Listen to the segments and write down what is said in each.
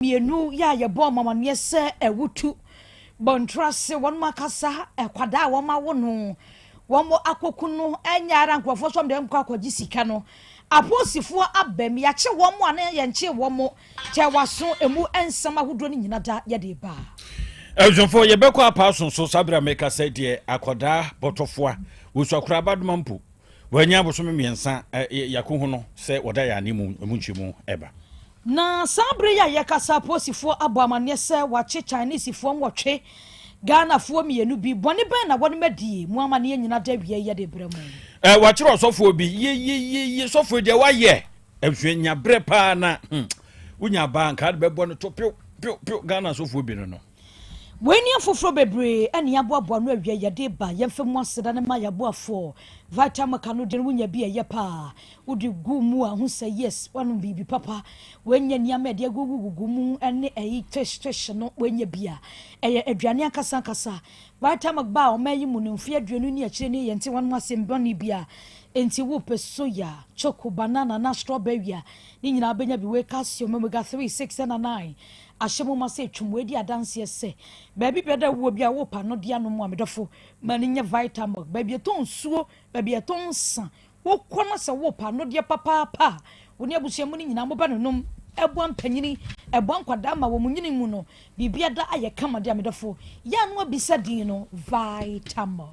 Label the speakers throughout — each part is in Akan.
Speaker 1: mmienu yɛ a yɛbɔɔ wɔn amaneɛ sɛ awutu bɔntrase wɔn akasa akwadaa a wɔn awo no wɔn akɔku no ɛnyɛ ara nkurɔfoɔ so wɔn de nkɔ akɔgye sika no apolisifoɔ abam yɛakye wɔn a ne yɛnkye wɔn kyɛ waso emu nsɛm ahodoɔ no nyina da yɛde ba.
Speaker 2: Abusuafoɔ, yɛbɛkɔ apaa so nso saa berɛ a meka sɛ deɛ akwadaa bɔtɔfoa wɔsua koraa abadoma mpo wɔanya abosome 3 yɛako ho no sɛ wɔda yɛn ane mu mu nkyɛmu ɛba.
Speaker 1: Na saa bere yi a yɛkasa, apolisifoɔ abɔ amanneɛ sɛ wɔakye Chinesefoɔ 8, Ghanafoɔ 2 bi. Bɔne bɛn na wɔnom adie? Mu amanneɛ nyina da awiei yɛde brɛ mo.
Speaker 2: Wɔakyere ɔsɔfoɔ bi yieyieyiye, sɔfoɔ deɛ wayɛ abusua nya berɛ paa na wonya baa nka de bɛbɔ no to pew pew pew Ghana sɔfoɔ bi no no.
Speaker 1: Wei ne afoforɔ bebree ne yɛaboaboa ano awie yɛde ba. Yɛmfa mu aseda no ma yɛaboafoɔ. Vitamoka no deɛ no wonya bi a ɛyɛ paa. Wode gu mu a hu sɛ yes woanom biribi papa. Woanya nneɛma a yɛde agugugugu mu ne ɛyi fish fish no woanya bi a ɛyɛ aduane ankasa ankasa. Vitamilk baa ɔman yi mu no mfeɛ 20 ne akyire nie yɛnte wɔn ho asɛm bɔne biara. Enti wopɛ soya, choco, banana anaa strawberry a ne nyinaa wobɛnya bi. Wei calcium, omega 3, 6 ɛna 9 ahyɛ mu ma sɛ twum. Wei di adanseɛ sɛ baabi biara a wowɔ biara wopɛ ano de anom a medɔfo ma no nyɛ Vitamilk. Baabi yɛtɔn nsuo, baabi yɛtɔn nsa, wokɔ na sɛ wopɛ anodeɛ papaapa a, wo ne abusua mu no nyinaa mobɛnonom. Ɛboa mpanyini, ɛboa nkwadaa ma wɔn nyini mu no biribiara ayɛ kama de a medɔfo yɛ ano abisa din no Vitamilk.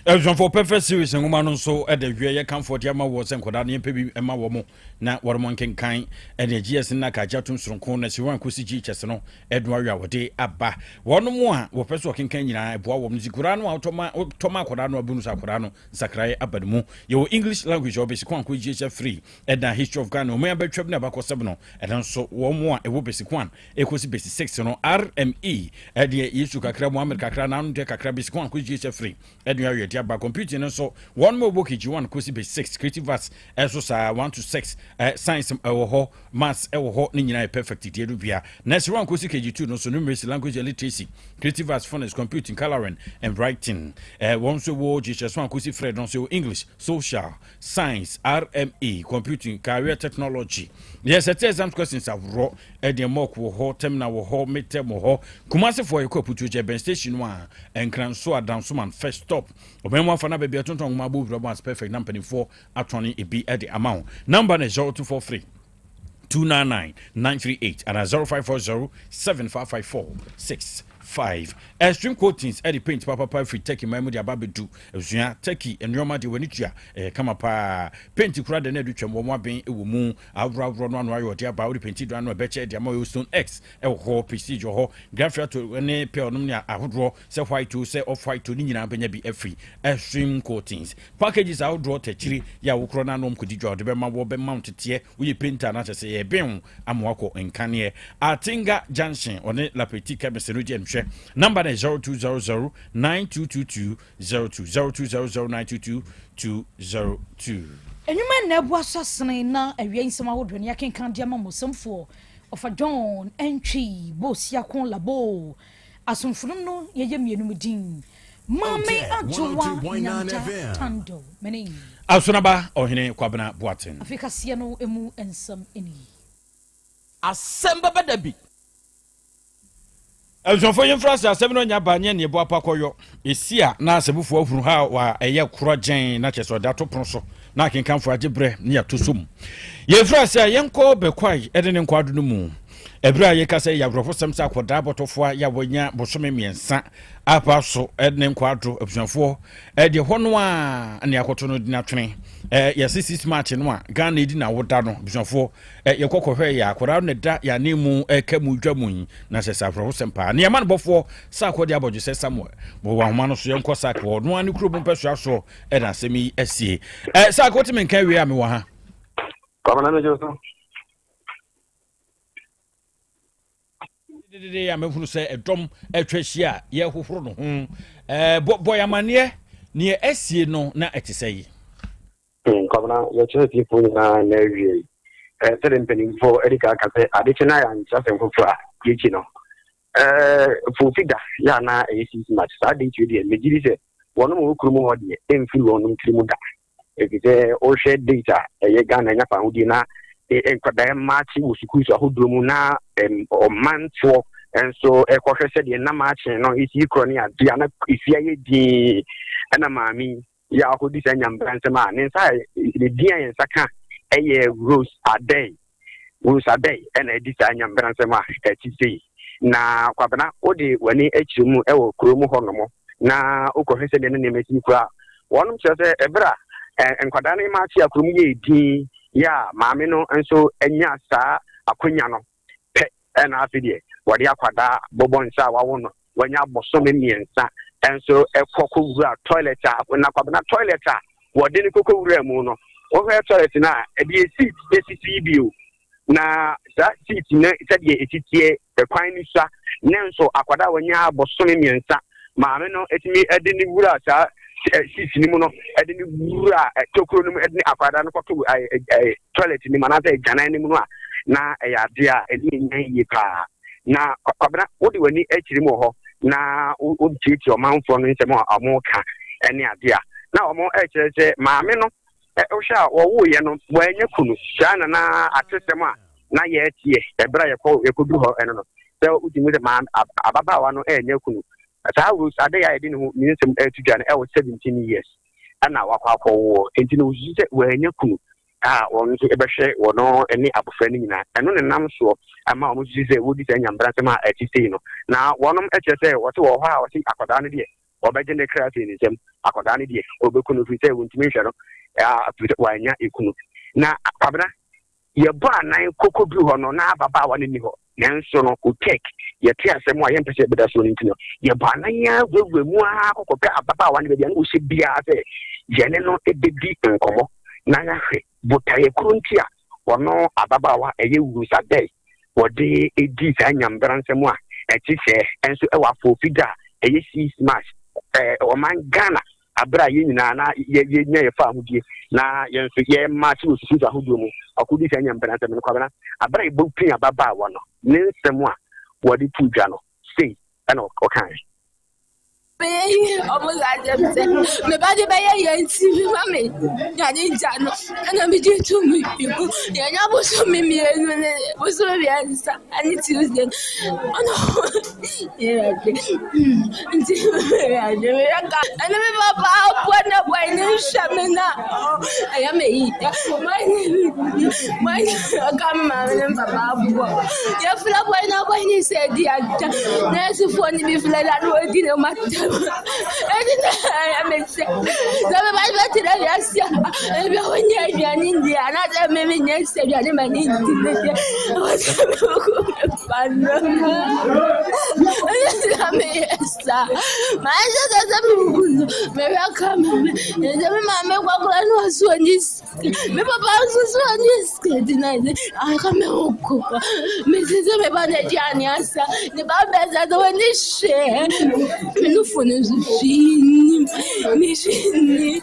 Speaker 2: Abusuafoɔ, Perfect Series nwoma no nso de hwɛ yɛ kamfoɔ de ama wɔ sɛ nkwadaa no yɛmpɛ bi ma wɔ mo na wɔn nkenkan ɛne GS no na kagye atom soronko na si wɔn akɔsi GHS no ɛno awie a wɔde aba wɔn mo a wɔpɛ so ɔkenkan nyinaa ɛboa wɔn nti koraa no a wotɔ ma wotɔ ma akwadaa no abunu sɛ akwadaa no nsakraeɛ aba ne mu. Yɛwɔ English language a wɔ basic 1 kɔ GHS 3 ɛna History of Ghana ɔman abɛtwam ne abakɔsɛm no ɛno nso wɔn mo a ɛwɔ basic 1 ɛkɔsi basic 6 no RME ɛdeɛ Yesu kakra Muhammad kakra n'ano deɛ kakra basic 1 kɔ GHS 3 ɛne ayɛ de aba. Computing no nso wɔn mo ɛwɔ KG 1 kɔsi basic 6, creative arts ɛso saa 1 to 6, science ɛwɔ hɔ, maths ɛwɔ hɔ, ne nyinaa yɛ perfect deɛ no bia. Nursery 1 kɔsi KG 2 no nso numeracy, language and literacy, creative arts, phonics, computing, colouring and writing. Wɔn nso wɔ GHS 1 kɔsi 3 no nso English, social science, RME, computing, career technology. Yɛ sɛ exam questions aworɔ ɛdeɛ mock wɔ hɔ, terminal wɔ hɔ, midterm wɔ hɔ. Kumasefoɔ, yɛkɔ Aputuo kyɛ bɛn station no a Nkranso Adansoman first stop. Ɔbɛn mu afa na baabi ɛtontɔn nwoma abɔ wura mu as perfect na mpanimfoɔ atɔne ebi ɛde ama wo. Number no 0243 299 938 and 0540 7554 65. Extreme Coatings ɛde paint papapa firi Turkey man mu de aba abɛdu abusua. Turkey nneɛma de w'ani tua ɛyɛ kama paa. Paint kura de na ɛde twam wɔn abɛn ɛwɔ mu aworɔaworɔ no ano ayɛ ɔde aba wode paint do ano ɛbɛkyɛ de ama. Ɔyɛ Stone X ɛwɔ hɔ, Prestige wɔ hɔ, Graffito ne pearl nom ne ahodoɔ sɛ white o sɛ off white o ne nyinaa bɛnya bi afiri Extreme Coatings. Packages ahodoɔ tɛkyiri yɛ a wokorɔ no anom kɔdi dwa ɔde bɛma wɔ bɛma wo teteɛ woyɛ painter na kyɛ sɛ yɛbɛn wo ama wakɔ nkaneɛ. Atinga Junction ɔne Lapeti Chemist no gye nhwɛ. Number no 0200 9222 02, 0200 922 202.
Speaker 1: Enwuma nna abu aso asene na awia nsɛm ahodoɔ no yɛkenkan de ama mmɔsɛmfoɔ ɔfa John Antwi Bosiako Labo asomfonom no yɛyɛ mmienu mu din Maame Adwowa Nyanta Tando mene
Speaker 2: Asonaba Ɔhene Kwabena Boaten.
Speaker 1: Afei kaseɛ no emu nsɛm ni.
Speaker 3: Asɛm bɛba da bi.
Speaker 2: Abusuafoɔ, yɛmfiri ase asɛm no anya ba nyɛ neɛ boapa kɔyɔ ɛsi a na asɛmufoɔ ahunu ha wa ɛyɛ korɔ gyɛn na kyɛ sɛ ɔde ato pono so na akenkanfoɔ agye berɛ ne yɛato so mu. Yɛmfiri ase a yɛnkɔ Bɛkwae ɛde ne nkwaado no mu ɛberɛ a yɛka sɛ yɛ awerɛhosɛm sɛ akɔdaa bɔtɔfoɔ a yɛawanya bosome 3 apa so ɛde ne nkwaado. Abusuafoɔ, ɛdeɛ hɔ no a ne akɔto no de natwene yɛse 6 March no a Ghana ɛdi na woda no. Abusuafoɔ, yɛkɔ kɔhwɛ yɛ akwadaa no da yɛane mu ɛka mu dwa mu yi na sɛ sɛ awerɛhosɛm paa ne yɛma no bɔfoɔ Saak ɔde abɔdwe sɛ Samuel wɔ ahoma no so. Yɛnkɔ Saak wɔ ɔno a ne kurom mpɛsoa soɔ ɛna asɛm yi asie. Saak, wote me nka wie a mewɔ ha.
Speaker 4: Kwamina mi so.
Speaker 2: Dedede a mehunu sɛ ɛdɔm atwa ahyia a yɛhohoro no ho bɔ yɛ amanneɛ neɛ asie no na ɛte sɛ yi.
Speaker 4: Kwamina, yɛkyerɛ tiefoɔ nyinaa na awie yi. Sɛde mpanimfoɔ adi ka aka sɛ adekye no ayɛ ankyerɛ asɛm foforɔ a yɛkyi no. Fofi da yɛ anaa ɛyɛ 6 March saa date yi deɛ megye di sɛ wɔnom wɔ kurom hɔ deɛ ɛmfiri wɔnom tiri mu da. Ɛfiri sɛ wohwɛ date a ɛyɛ Ghana anya fahodie na nkwadaa maakye wɔ sukuu so ahodoɔ mu na ɔmanfoɔ nso ɛkɔhwɛ sɛdeɛ na maakye no ɛsi korɔ ne adeɛ a na ɛsi ayɛ dinn. Ɛna maame yi yɛ akɔdi saa nyambra nsɛm a ne nsa ne din a yɛn nsa ka ɛyɛ Rose Adei. Rose Adei ɛna ɛdi saa nyambra nsɛm a ɛte sei. Na Kwabena, wode w'ani akyerɛ mu ɛwɔ kuro mu hɔ nom na wokɔhwɛ sɛdeɛ ne nneɛma si kura a, wɔnom kyerɛ sɛ ɛberɛ a nkwadaa no maakye a kurom yɛ din yɛ a maame no nso anya saa akonya no pɛ, ɛna afei deɛ wɔde akwadaa bɔbɔ nsa a wawo no wanya bɔsɔme 3 nso ɛkɔ kɔwura toilet a, na Kwabena, toilet a wɔde no kɔkɔ wura mu no, wohwɛ toilet no a ɛdeɛ seat esisi bio, na saa seat no sɛdeɛ esiteɛ ɛkwan no sua, ne nso akwadaa a wanya bɔsɔme 3 maame no etumi ɛde ne wura saa seat no mu no, ɛde ne wura tokuro no mu, ɛde ne akwadaa no kɔto toilet no mu anaasɛ agyanan no mu no a, na ɛyɛ adeɛ a ɛne ɛnya yie paa. Na Kwabena, wode w'ani akyiri mu wɔ hɔ na wotietie ɔmanfoɔ no nsɛm a wɔka ne adeɛ a na wɔn ɛkyerɛ sɛ maame no wohwɛ a wɔwoeɛ no wɔanya kunu saa na na atesɛm a na yɛteɛ ɛberɛ a yɛkɔduru hɔ ɛno no sɛ wotumi sɛ maame ababaawa no ɛnya kunu. Saa Rose Adei a yɛde ne ho ne nsɛm ɛto dwa no ɛwɔ 17 years ɛna wakɔ akɔwoɔ, nti no wosusu sɛ wɔanya kunu a wɔn nso bɛhwɛ wɔn ne abɔfra no nyinaa. Ɛno ne nam soɔ ama wɔn susu sɛ wɔdi saa nyambra nsɛm a ɛte sei no. Na wɔnom kyerɛ sɛ wɔte wɔ hɔ a wɔte akwadaa no deɛ wɔbɛgye ne kra afiri ne nsam, akwadaa no deɛ wɔbɛku no firi sɛ wɔntumi nhwɛ no firi sɛ wɔanya ekunu. Na Kwabena, yɛbɔ anan kɔkɔduru hɔ no na ababaawa no nni hɔ, nanso no otek yɛte asɛm a yɛmpɛ sɛ yɛbɛda soɔ no nti no yɛbɔ anan a wurawura mu a kɔkɔpɛ ababaawa no baabi a na wɔhyɛ biara sɛ yɛne no bɛdi nkɔmmɔ na yɛahwɛ botaeɛ koro nti a ɔno ababaawa ɛyɛ Rose Adei wɔde di saa nyambra nsɛm a ɛte sɛ ɛnso ɛwɔ afɔfi da a ɛyɛ 6 March ɔman Ghana abere a yɛn nyinaa na yɛnya yɛfa ahodie na yɛn nso yɛma se wɔ susu ahodoɔ mu akɔdi saa nyambra nsɛm no. Kwabena, abere a yɛbɔ pin ababaawa no ne nsɛm a wɔde to dwa no sei ɛna ɔkae.
Speaker 5: Ɔmo ka kyerɛ me sɛ me ba de bɛyɛ yɛn nti ma me nyane gya no, ɛna megye to me mu yɛnya bosome 2 ne bosome 3 ɛne Tuesday ɔno yɛde nti yɛde meyɛka ɛne me papa aboa na boa ne nhwɛ me na ɛyɛ me yi ɔka me maame ne papa aboa yɛfrɛ boa na boa ne sɛ di ada nɛɛsefoɔ ne bi frɛ da na wɔdi ne ma tam ɛdi na ɛyɛ me sɛ sɛ me ba bɛtena wiase a ebi a wɔnyɛ aduane ndi anaasɛ me menyɛ sɛ aduane ma ne ndi ne deɛ wɔsɛ me kɔ me ba no ɛne sɛ meyɛ saa mayɛ sɛ sɛ mewu no mehwɛ ka me ɛsɛ me maame kɔkora ne ɔso ɔnyi me papa nso so ɔnyi sika nti na ɛsɛ aka me ho kɔ mesi sɛ me ba no aduane asa ne ba bɛsa sɛ wɔne hwɛ me nufo no nso hwee nnim me hwee nnim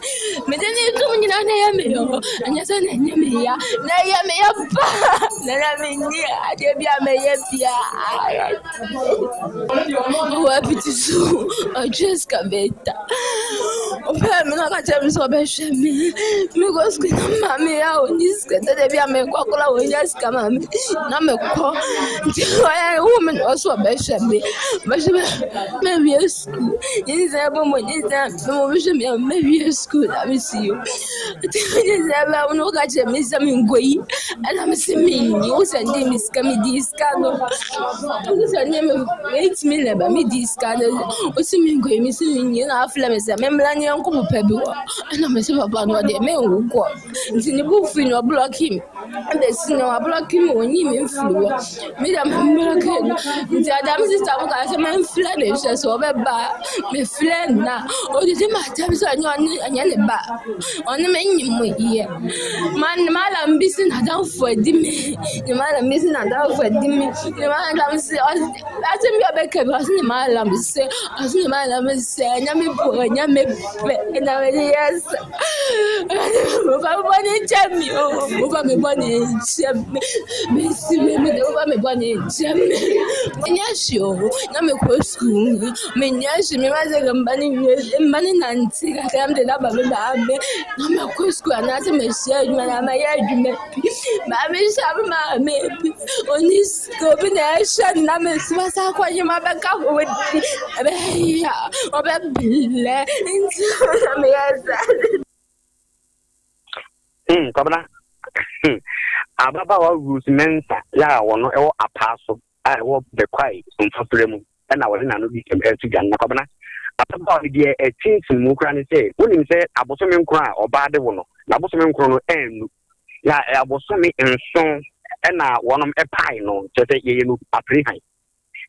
Speaker 5: mede ne tom nyinaa na ɛyɛ me yɔ ɛnyɛ sɛ na ɛnyɛ me ya na ɛyɛ me ya paa na na menni adeɛ bi a mɛyɛ biara ɔwɔ apiti so ɔtwe excavator ɔpɛɛ me na ɔka kyerɛ me sɛ ɔbɛhwɛ me mekɔ sukuu na maame a ɔnni sika sɛdeɛ bi a mekɔ akɔla ɔnya sika ma me na mekɔ nti ɔyɛ wo me na ɔsɛ ɔbɛhwɛ me ɔbɛhwɛ me mawie sukuu nyinsɛn bɔ mu nyinsɛn bɛ mu ɔbɛhwɛ me a mawie sukuu na mesi yo nti nyinsɛn bɛ mu na ɔka kyerɛ me sɛ menkɔ yi ɛna mese menyi wo sɛ nde me sika medi sika no wo sɛ nde me 8 million ba medi sika no wosi menkɔ yi mese menyi na afrɛ me sɛ memmra ne yɛnkɔ papa bi hɔ ɛna mese papa no ɔdeɛ menkɔ nti ne bo fui na ɔblock me ɛbɛsi na wablock me ɔnyi me mfiri hɔ me deɛ memblock no nti ada me sister mo kaa sɛ memfrɛ ne hwɛ sɛ ɔbɛba mefrɛ no na ɔdidi m'atɛm sɛ ɛnyɛ ɔne ɛnyɛ ne ba ɔne me nyim yɛ ma ne malam bi si n'adamfo adi me ne malam bi si n'adamfo adi me ne malam si asɛm bi a ɔbɛka bi ɔse ne malam sɛ ɔse ne malam sɛ ɛnyɛ me po ɛnyɛ me pɛ ɛna mede yɛ sa mofa me bɔne nkyɛ me o mofa me bɔne. bɔne nkyɛ me. Mesrɛ mede wofa me bɔne nkyɛ me. Menyɛ hwee o, na mekɔ sukuu. Menyɛ hwee, mema sɛ nka mma no nwie, mma no nante kakra mede no aba me maame na makɔ sukuu anaasɛ masua adwuma na mayɛ adwuma bi. Maame hyɛ me maame bi, ɔnni sika, obi na ɛhwɛ no na mesoma sɛ akɔgye ma bɛka ho di, ɛbɛyɛ a ɔbɛbrɛ nti na meyɛ saa.
Speaker 4: Kwabena, ababaawa Rose Mensah yɛ a wɔno ɛwɔ Apaa so a ɛwɔ Bekwai mfafra mu na wɔde n'ano di sɛm ɛreto dwa no. Na Kwabena, ababaawa no deɛ ɛtwe nsonomu koraa ne sɛ, wonim sɛ abosome nkron a ɔbaa de wo no, n'abosome nkron no annu. Na abosome nson ɛna wɔnom ɛpae no, kyerɛ sɛ yɛyɛ no aprehan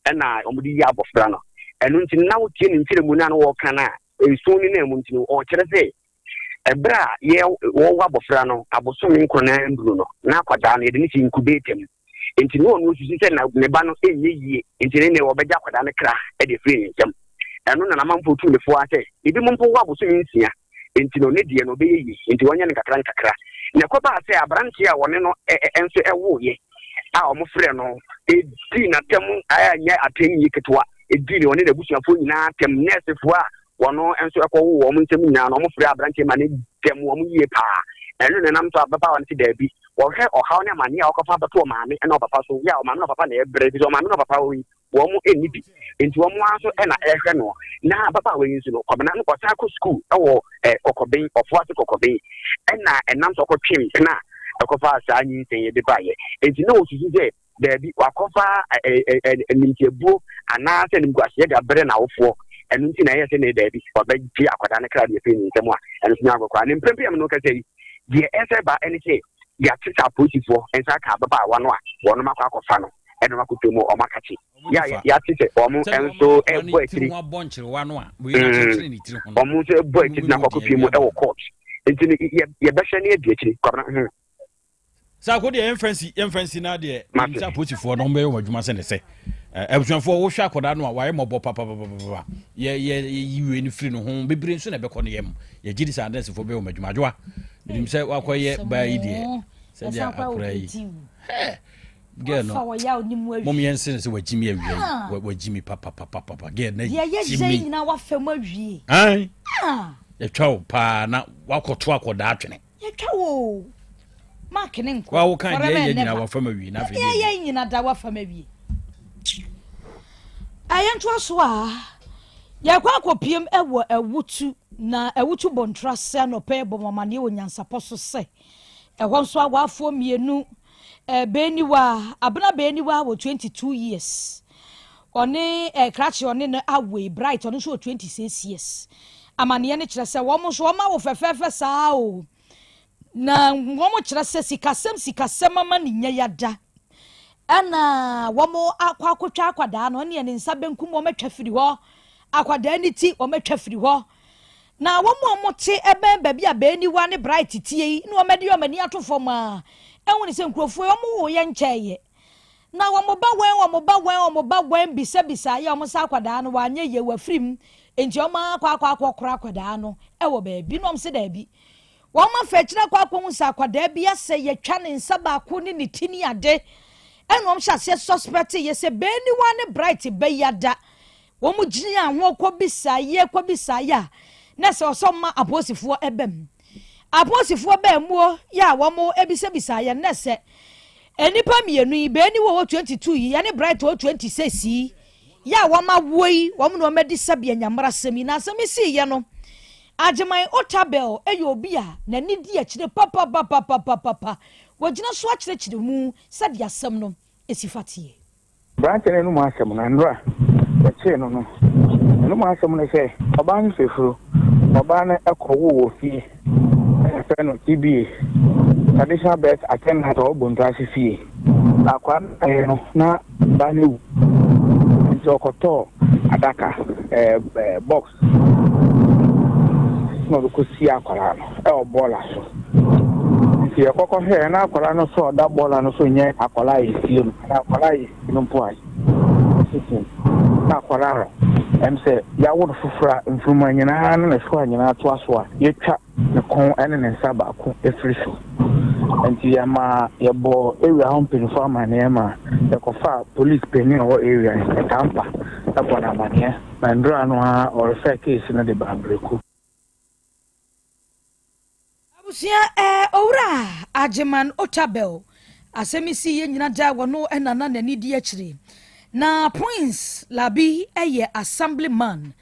Speaker 4: ɛna wɔde yi abɔfra no. Ɛno nti na wotie ne nkyerɛmu no a na wɔka no a, nson ne nan mu nti no, ɔkyerɛ sɛ ɛberɛ a yɛ wɔwɔ abɔfra no abosome nkron na nduru no, na akwadaa no yɛde no si incubator mu. Nti na ɔno osusu sɛ na ne ba no nyɛ yie, nti ne ne wɔbɛgye akwadaa no kra de afiri ne nsam. Ɛno na n'amanfoɔ tuu ne fo ara sɛ ebinom mpo wɔ abosome nsia, nti no ne deɛ no ɔbɛyɛ yie, nti wɔnyɛ no nkakra nkakra. Na ɛkɔbaa sɛ aberanteɛ a wɔne no nso woeɛ a wɔfrɛ no dii n'atɛm a ɛnyɛ atɛnyie ketewa, dii ne ɔne n'abusuafoɔ nyinaa atɛm, nɛɛsefoɔ a Wɔn nso kɔwoo wɔn nsam nyinaa no, wɔfrɛɛ aberanteɛ ma no dɛm wɔn yie paa. Ɛno na ɛnam so a ababaawa no se daabi. Wɔhwɛ ɔhaw ne amaneɛ a wɔkɔfa bɛto ɔmaame ne ɔpapa so. Yɛ a ɔmaame ne ɔpapa na ɛbrɛ, ɛfiri sɛ ɔmaame ne ɔpapa yi, wɔn nni bi. Enti wɔn ara nso na ɛrehwɛ noɔ. Na ababaawa yi nso no, Kwabena no ɔsan kɔ sukuu wɔ eh, Kɔkɔben, Ɔfoase Kɔkɔben. Ɛna ɛnam so ɔkɔtwe mpena a ɛkɔfaa saa nyinsɛn yi de baeɛ. Enti na ɔsusu sɛ Daabi, wakɔfa animtiabuo anaasɛ animguaseɛ de abrɛ n'awofoɔ. Ɛno nti na ɛyɛ sɛ ne daabi, wabɛgye akwadaa no kra de afiri ne nsam a, ɛno nso nyɛ agorɔ koraa. Ne mprempren a me ne wo kasa yi, deɛ ɛsɛ ba ne sɛ yɛate sɛ apolisifoɔ nsa aka ababaawa no a wɔnom akɔ akɔfa no de no akɔtwa mu, wɔn akakye. Yɛ a yɛate sɛ wɔn nso ɛbɔ akyiri. Wɔn nso ɛbɔ akyiri na akɔ akɔpie mu wɔ court. Nti no yɛbɛhwɛ ne adi akyiri. Kwabena.
Speaker 2: Saako deɛ yɛmfa nsi yɛmfa nsi na deɛ menim sɛ apolisifoɔ no wɔbɛyɛ wɔn adwuma sɛ ne sɛ abusuafoɔ wohwɛ akwadaa no a wayɛ mmɔbɔ papapapapa yɛ yɛ yɛyi wei no firi no ho bebree nso na ɛbɛkɔ no yam yɛgye di sɛ anɛsefoɔ bɛyɛ wɔn adwuma adwoa menim sɛ wakɔyɛ baa yi deɛ sɛdeɛ akora yi hɛ girl no mom yɛn se sɛ wagyi mi awia yi wagyi mi papapapapa girl na gyi mi yɛtwa wo paa na wakɔto akɔdaa twene
Speaker 1: Yɛtwa wo o. Mark ne nkɔ.
Speaker 2: Wa wo kan deɛ yɛ nyina wafa ma wie na afei
Speaker 1: deɛ. Yɛ nyina da wafa ma wie. Ɛyɛ ntoa so a yɛkɔ akɔpiem ɛwɔ Awutu na Awutu Bontra sɛ anɔpɛ yɛbɔ mo amaneɛ wɔ nyansapɔ so sɛ ɛhɔ nso awaafoɔ mmienu Beniwa Abena Beniwa wɔ 22 years Ɔne eh, krakye ɔne no awoe, Bright, ɔno nso wɔ 26 years. Amaneɛ no kyerɛ sɛ wɔn nso wɔn awo fɛfɛɛfɛ saa o. Na wɔn kyerɛ sɛ sikasɛm sikasɛm ama ne nya yada. Ɛna wɔn akɔ akɔtwa akwadaa no, ɛne ne nsa benkum wɔn atwa firi hɔ. Akwadaa ne ti wɔn atwa firi hɔ. Na wɔn a wɔte ɛbɛn baabi a Beniwa ne Bright tie yi na wɔn de wɔn ani ato fam a, ɛhu ne sɛ nkurɔfoɔ yi wɔn wo yɛ nkyɛeɛ. Na wɔn ba wɛn, wɔn ba wɛn, wɔn ba wɛn bisabisa yɛ wɔn sɛ akwadaa no wanyɛ yie wafiri mu nti wɔn akɔ akɔ akɔkora akwadaa no wɔ baabi na wɔn sɛ daabi. Wɔn afa akyire akɔ akɔhu sɛ akwadaa bi asɛ yɛtwa ne nsa baako ne ne ti ne ade ɛna wɔn hyɛ aseɛ suspect yɛ sɛ Beniwa ne Bright bɛyi ada. Wɔn gyinaa ho kɔbisaeɛ kɔbisaeɛ a na sɛ ɔsɛ ɔma apolisifoɔ ɛba mu. Apolisifoɔ baa muo yɛ a wɔn ɛbisabisaeɛ na sɛ nnipa mmienu yi, Beeni wɔ hɔ 22 yi ɛne Bright wɔ 26 yi yɛ a wɔn awoɔ yi wɔn na wɔn adi sɛbi anyammerasɛm yi. Na asɛm yi siiɛ no, Agyeman Otabel yɛ obi a n'ani di akyire papapapapapa. Wɔgyina so akyerɛkyerɛ mu sɛdeɛ asɛm no si fa teɛ.
Speaker 6: Aberanteɛ no anom asɛm no, nnora a wɔkyee no no, n'anom asɛm ne sɛ, ɔbaa no fafuro, ɔbaa no kɔwoo wɔ fie a yɛfrɛ no TBA, Traditional Birth Attendant a ɔwɔ Bontoase fie. Na akwadaa no baeɛ no, na ɔbaa no awu, nti ɔkɔtɔɔ adaka, ɛɛ box, na ɔde kɔsie akwadaa no wɔ bɔɔla so. Nti yɛkɔkɔ hwɛɛ na akwadaa no sɛ ɔda bɔɔla no so nyɛ akwadaa a yɛsie no anaa akwadaa a yɛsie no mpo a yɛsisi na akwadaa no ɛm sɛ yɛawo no foforɔ a mfuruma nyinaa ne ne soa nyinaa toa so a yɛtwa ne kɔn ne ne nsa baako firi so. Nti yɛmaa yɛbɔɔ area hɔ mpanyinfoɔ amaneɛ ma yɛkɔfaa police panyin a ɔwɔ area Inspector Ampah bɔ no amaneɛ ma ndora no ara ɔrefer case no de baa Breku.
Speaker 1: Abusua eh Owura Agyeman Otabil asɛm yi sii yɛ nyina da wɔno na na n'ani di akyire. Na Prince Labi yɛ Assembly man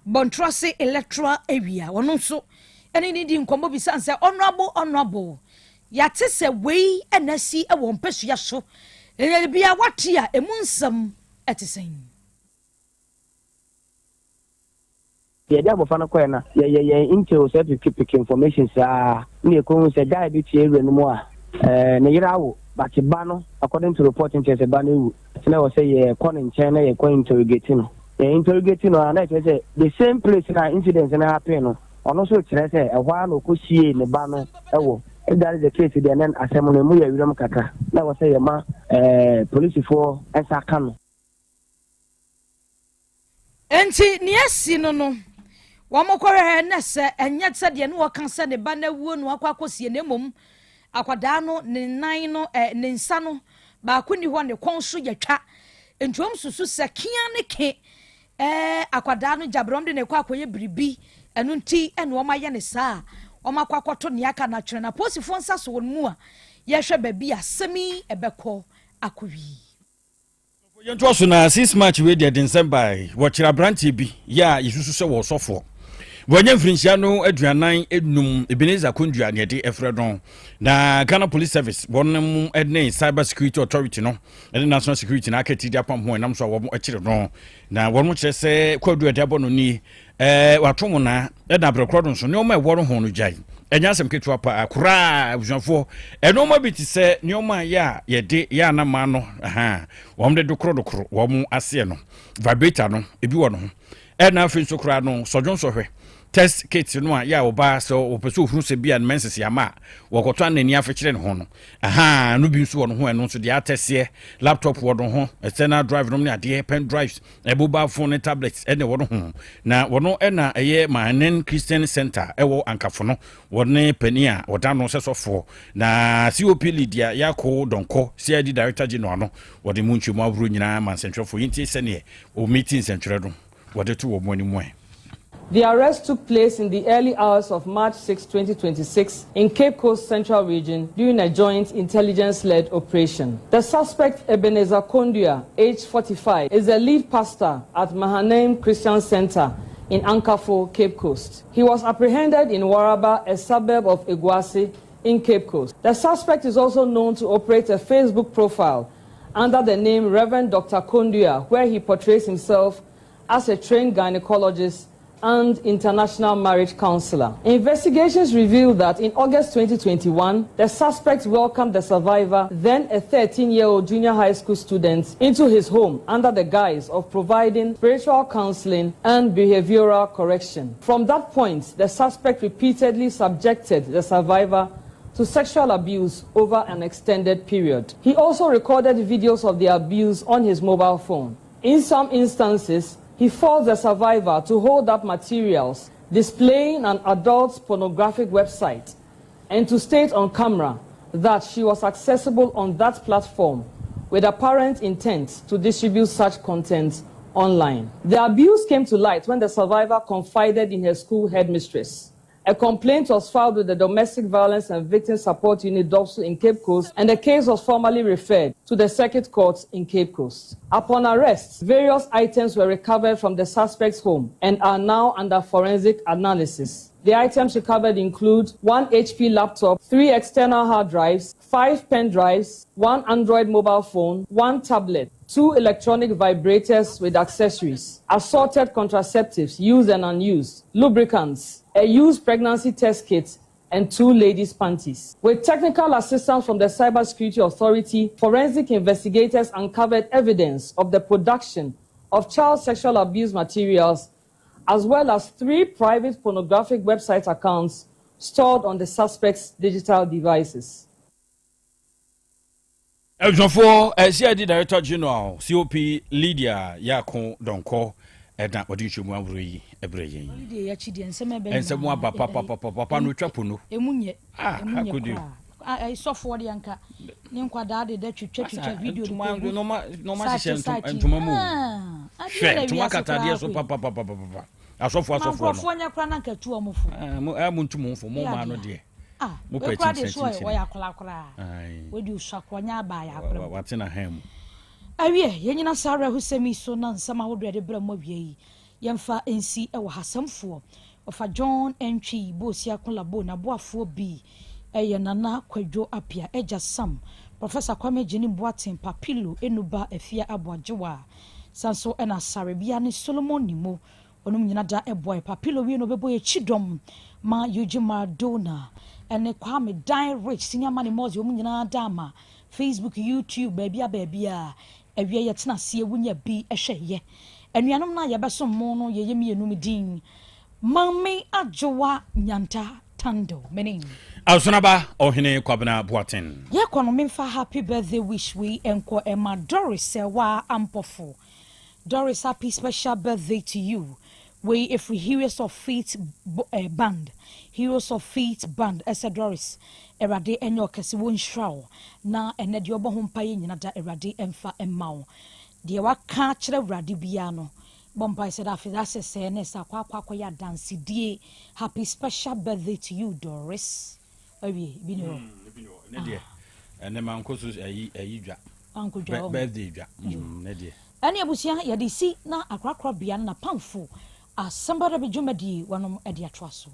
Speaker 1: Bɔntrase Electoral Area ɔno nso ne no dii nkɔmmɔ bisaa no sɛ Honourable Honourable yɛate sɛ wei na asi wɔ mpasua so na bia woate a ɛmu nsɛm te sɛn?
Speaker 7: Yɛde abɔfra no kɔɛ no, yɛyɛ yɛn intel sɛ peke peke information saa na yɛkɔhu sɛ guy bi te area no mu a ne yere awo but ba no according to report no kyerɛ sɛ ba no awu nti na ɛwɔ sɛ yɛkɔ ne nkyɛn na yɛkɔ interrogate no. Yɛ interrogate no a na ɛkyerɛ sɛ the same place na incident no happen no ɔno nso kyerɛ sɛ ɛhɔ ara na ɔkɔsiee ne ba no wɔ. If that is the case deɛ then asɛm no ɛmu yɛ werɛm kakra na ɛwɔ sɛ yɛma polisifoɔ nsa ka no.
Speaker 1: Enti nea asi no no, wɔkɔhwɛɛ na sɛ ɛnyɛ sɛdeɛ ne wɔka sɛ ne ba no awuo na wakɔ akɔsie na mmom akwadaa no ne nan no ɛ ne nsa no baako nni hɔ ne kɔn so yɛ twa. Enti wɔn susu sɛ kea ne ke ɛɛ akwadaa no gyabrɛ wɔn de ne kɔ akɔyɛ biribi ɛno nti ɛna wɔn ayɛ ne saa a wɔn akɔ akɔto nea aka no atwene na apolisifoɔ nsa so wɔn mu a yɛhwɛ baabi a asɛm yi ɛbɛkɔ akɔwie.
Speaker 2: Yɛntoa so na 6 March wei deɛ de nsɛm bae. Wɔkyerɛ aberanteɛ bi yɛ a yɛsusu sɛ wɔ ɔsɔfoɔ. Wanya mfirinhyia no 45, Ebenezer Kondua ne ɛde ɛfrɛ no. Na Ghana Police Service wɔn ne Cyber Security Authority no ne National Security na aka ti de apam ho ɛnam so a wɔn kyere no. Na wɔn kyerɛ sɛ kwadu a ɛde abɔ no nie Ɛɛ, wato mo naa, ɛna berɛ korɔ no nso, nneɛma a ɛwɔ no ho no gyae. Ɛnyɛ asɛm ketewa paa koraa, abusuafoɔ. Nneɛma bi te sɛ nneɛma a yɛ a yɛde yɛ a na mmaa no, ahaa, wɔn de dokoro dokoro wɔn aseɛ no, vibrator no, ebi wɔ no ho. Ɛna afei nso koraa no, sɔdwonsɔhwɛ, test kit no a yɛ a ɔbaa sɛ ɔpɛ sɛ ɔhunu sɛ bi a ne menses ama a, wɔkɔtɔ a na ani afekyere ne ho no, ahaa, no bi nso wɔ no ho, ɛno nso deɛ atɛseɛ, laptop wɔ no ho, external drive nom ne adeɛ, pen drives, Mobile phone ne tablets na ɛwɔ no ho. Na wɔno na ɛyɛ Manen Christian Center ɛwɔ Ankafo no. Wɔne panin a wɔda ano sɛ sɔfoɔ. Na COP Lydia Yako Donkor, CID Director General no, wɔde mu nkyerɛmu ahorow nyinaa ma nsɛntwerɛfoɔ. Yɛntie sɛdeɛ wɔmiti nsɛntwerɛ no wɔde to wɔn anim ɛ.
Speaker 8: The arrest took place in the early hours of March 6, 2026, in Cape Coast Central Region during a joint intelligence-led operation. The suspect, Ebenezer Kondua, aged 45, is the lead pastor at Mahanaim Christian Center in Ankaful, Cape Coast. He was apprehended in Waraba, a suburb of Iguasi, in Cape Coast. The suspect is also known to operate a Facebook profile under the name Reverend Dr. Kondua, where he portrays himself as a trained gynecologist and international marriage counselor. Investigations revealed that in August 2021, the suspect welcomed the survivor, then a 13-year-old junior high school student, into his home under the guise of providing spiritual counseling and behavioral correction. From that point, the suspect repeatedly subjected the survivor to sexual abuse over an extended period. He also recorded videos of the abuse on his mobile phone. In some instances, he forced the survivor to hold up materials displaying an adult pornographic website and to state on camera that she was accessible on that platform with apparent intent to distribute such content online. The abuse came to light when the survivor confided in her school headmistress. A complaint was filed with the Domestic Violence and Victim Support Unit DOVVSU in Cape Coast, and the case was formally referred to the Circuit Court in Cape Coast. Upon arrest, various items were recovered from the suspect's home and are now under forensic analysis. The items recovered include one HP laptop, three external hard drives, five pen drives, one Android mobile phone, one tablet, two electronic vibrators with accessories, assorted contraceptives, used and unused, lubricants, a used pregnancy test kit, and two ladies' panties. With technical assistance from the Cybersecurity Authority, forensic investigators uncovered evidence of the production of child sexual abuse materials, as well as three private pornographic website accounts stored on the suspect's digital devices.
Speaker 2: Abusuafoɔ, CID Director General, COP Lydia Yaako Donkor na ɔde nhyɛmu ahorow yi brɛ yɛn yi.
Speaker 1: Holiday akyi deɛ nsɛm ɛbɛ
Speaker 2: Nsɛm
Speaker 1: nyinaa
Speaker 2: aba papapapa, papa no otwa pono.
Speaker 1: Emu nyɛ,
Speaker 2: Ah,
Speaker 1: emu nyɛ
Speaker 2: akodi.
Speaker 1: koraa. Sɔfoɔ deɛ nka ne nkwadaa de da twitwa twitwa video de kɔgu.
Speaker 2: Nɔɔma hyehyɛ ntoma mu. Hwɛ ntoma katadeɛ so papapapapa. Asɔfoɔ asɔfoɔ no.
Speaker 1: Nkurɔfoɔ nyɛ koraa na nka tu wɔn fo.
Speaker 2: Mo ntu mo fo mo maa no deɛ.
Speaker 1: Mo pɛ kyinkyini kyinkyini. Wɔyɛ akwadaa koraa. Wɔdi osua koraa nyɛ abaa yɛ akora.
Speaker 2: Wate na han mu.
Speaker 1: Awie yɛn nyina saa awerɛhosɛm yi so na nsɛm ahodoɔ yɛde brɛ mo awie yi yɛmfa nsi wɔ ha. Sɛmfoɔ Ɔfa John Antwi Bosia Kolabo n'aboafoɔ bi yɛ Nana Kwadwo Appiah, Agya Sam, Professor Kwame Agyenim Boateng, Papilo Enuba Afia Aboagyewa, san nso na Asarebea ne Solomon Nimo. Wɔnom nyina da boae. Papilo wie no ɔbɛbɔ yɛ kyidɔm ma Eugene Maradona ne Kwame Dan Rich, Senior Money Mozzy, wɔn nyinaa da ama Facebook, YouTube, baabia baabia. Awia yɛtena aseɛ wonya bi hwɛ yɛ. Anuanom no a yɛbɛsom mo no yɛyɛ mmienu me din Maame Adwoa Nyanta Tando me ne.
Speaker 2: Asonaba Ɔhene Kwabena Boateng.
Speaker 1: Yɛkɔ no memfa happy birthday wish wei nkɔ ɛma Doris Serwaa Ampofo. Doris happy special birthday to you. Wei ɛfiri Heroes of Faith band. Heroes of Faith band ɛsɛ Doris Awurade ɛnyɛ ɔkɛse wɔnhyira wo na ɛnɛ deɛ ɔbɔ ho mpaeɛ nyina da Awurade ɛmfa mma wo. Deɛ waka akyerɛ Awurade biara no, bɔ mpae sɛ da afei da sɛ sɛɛ ne sɛ akɔ akɔ akɔyɛ adansedie. Happy special birthday to you Doris. Wawie, ebi ni hɔ.
Speaker 2: Ebi ni hɔ. Ne deɛ, ɛnɛ mankɔ so ayi ayi dwa.
Speaker 1: Mankɔ dwa hɔ.
Speaker 2: Birthday dwa. Ne deɛ.
Speaker 1: Ɛne abusua yɛde si na akorakora bea no napamfo asɛmpa da bi dwumadie wanom de atoa so.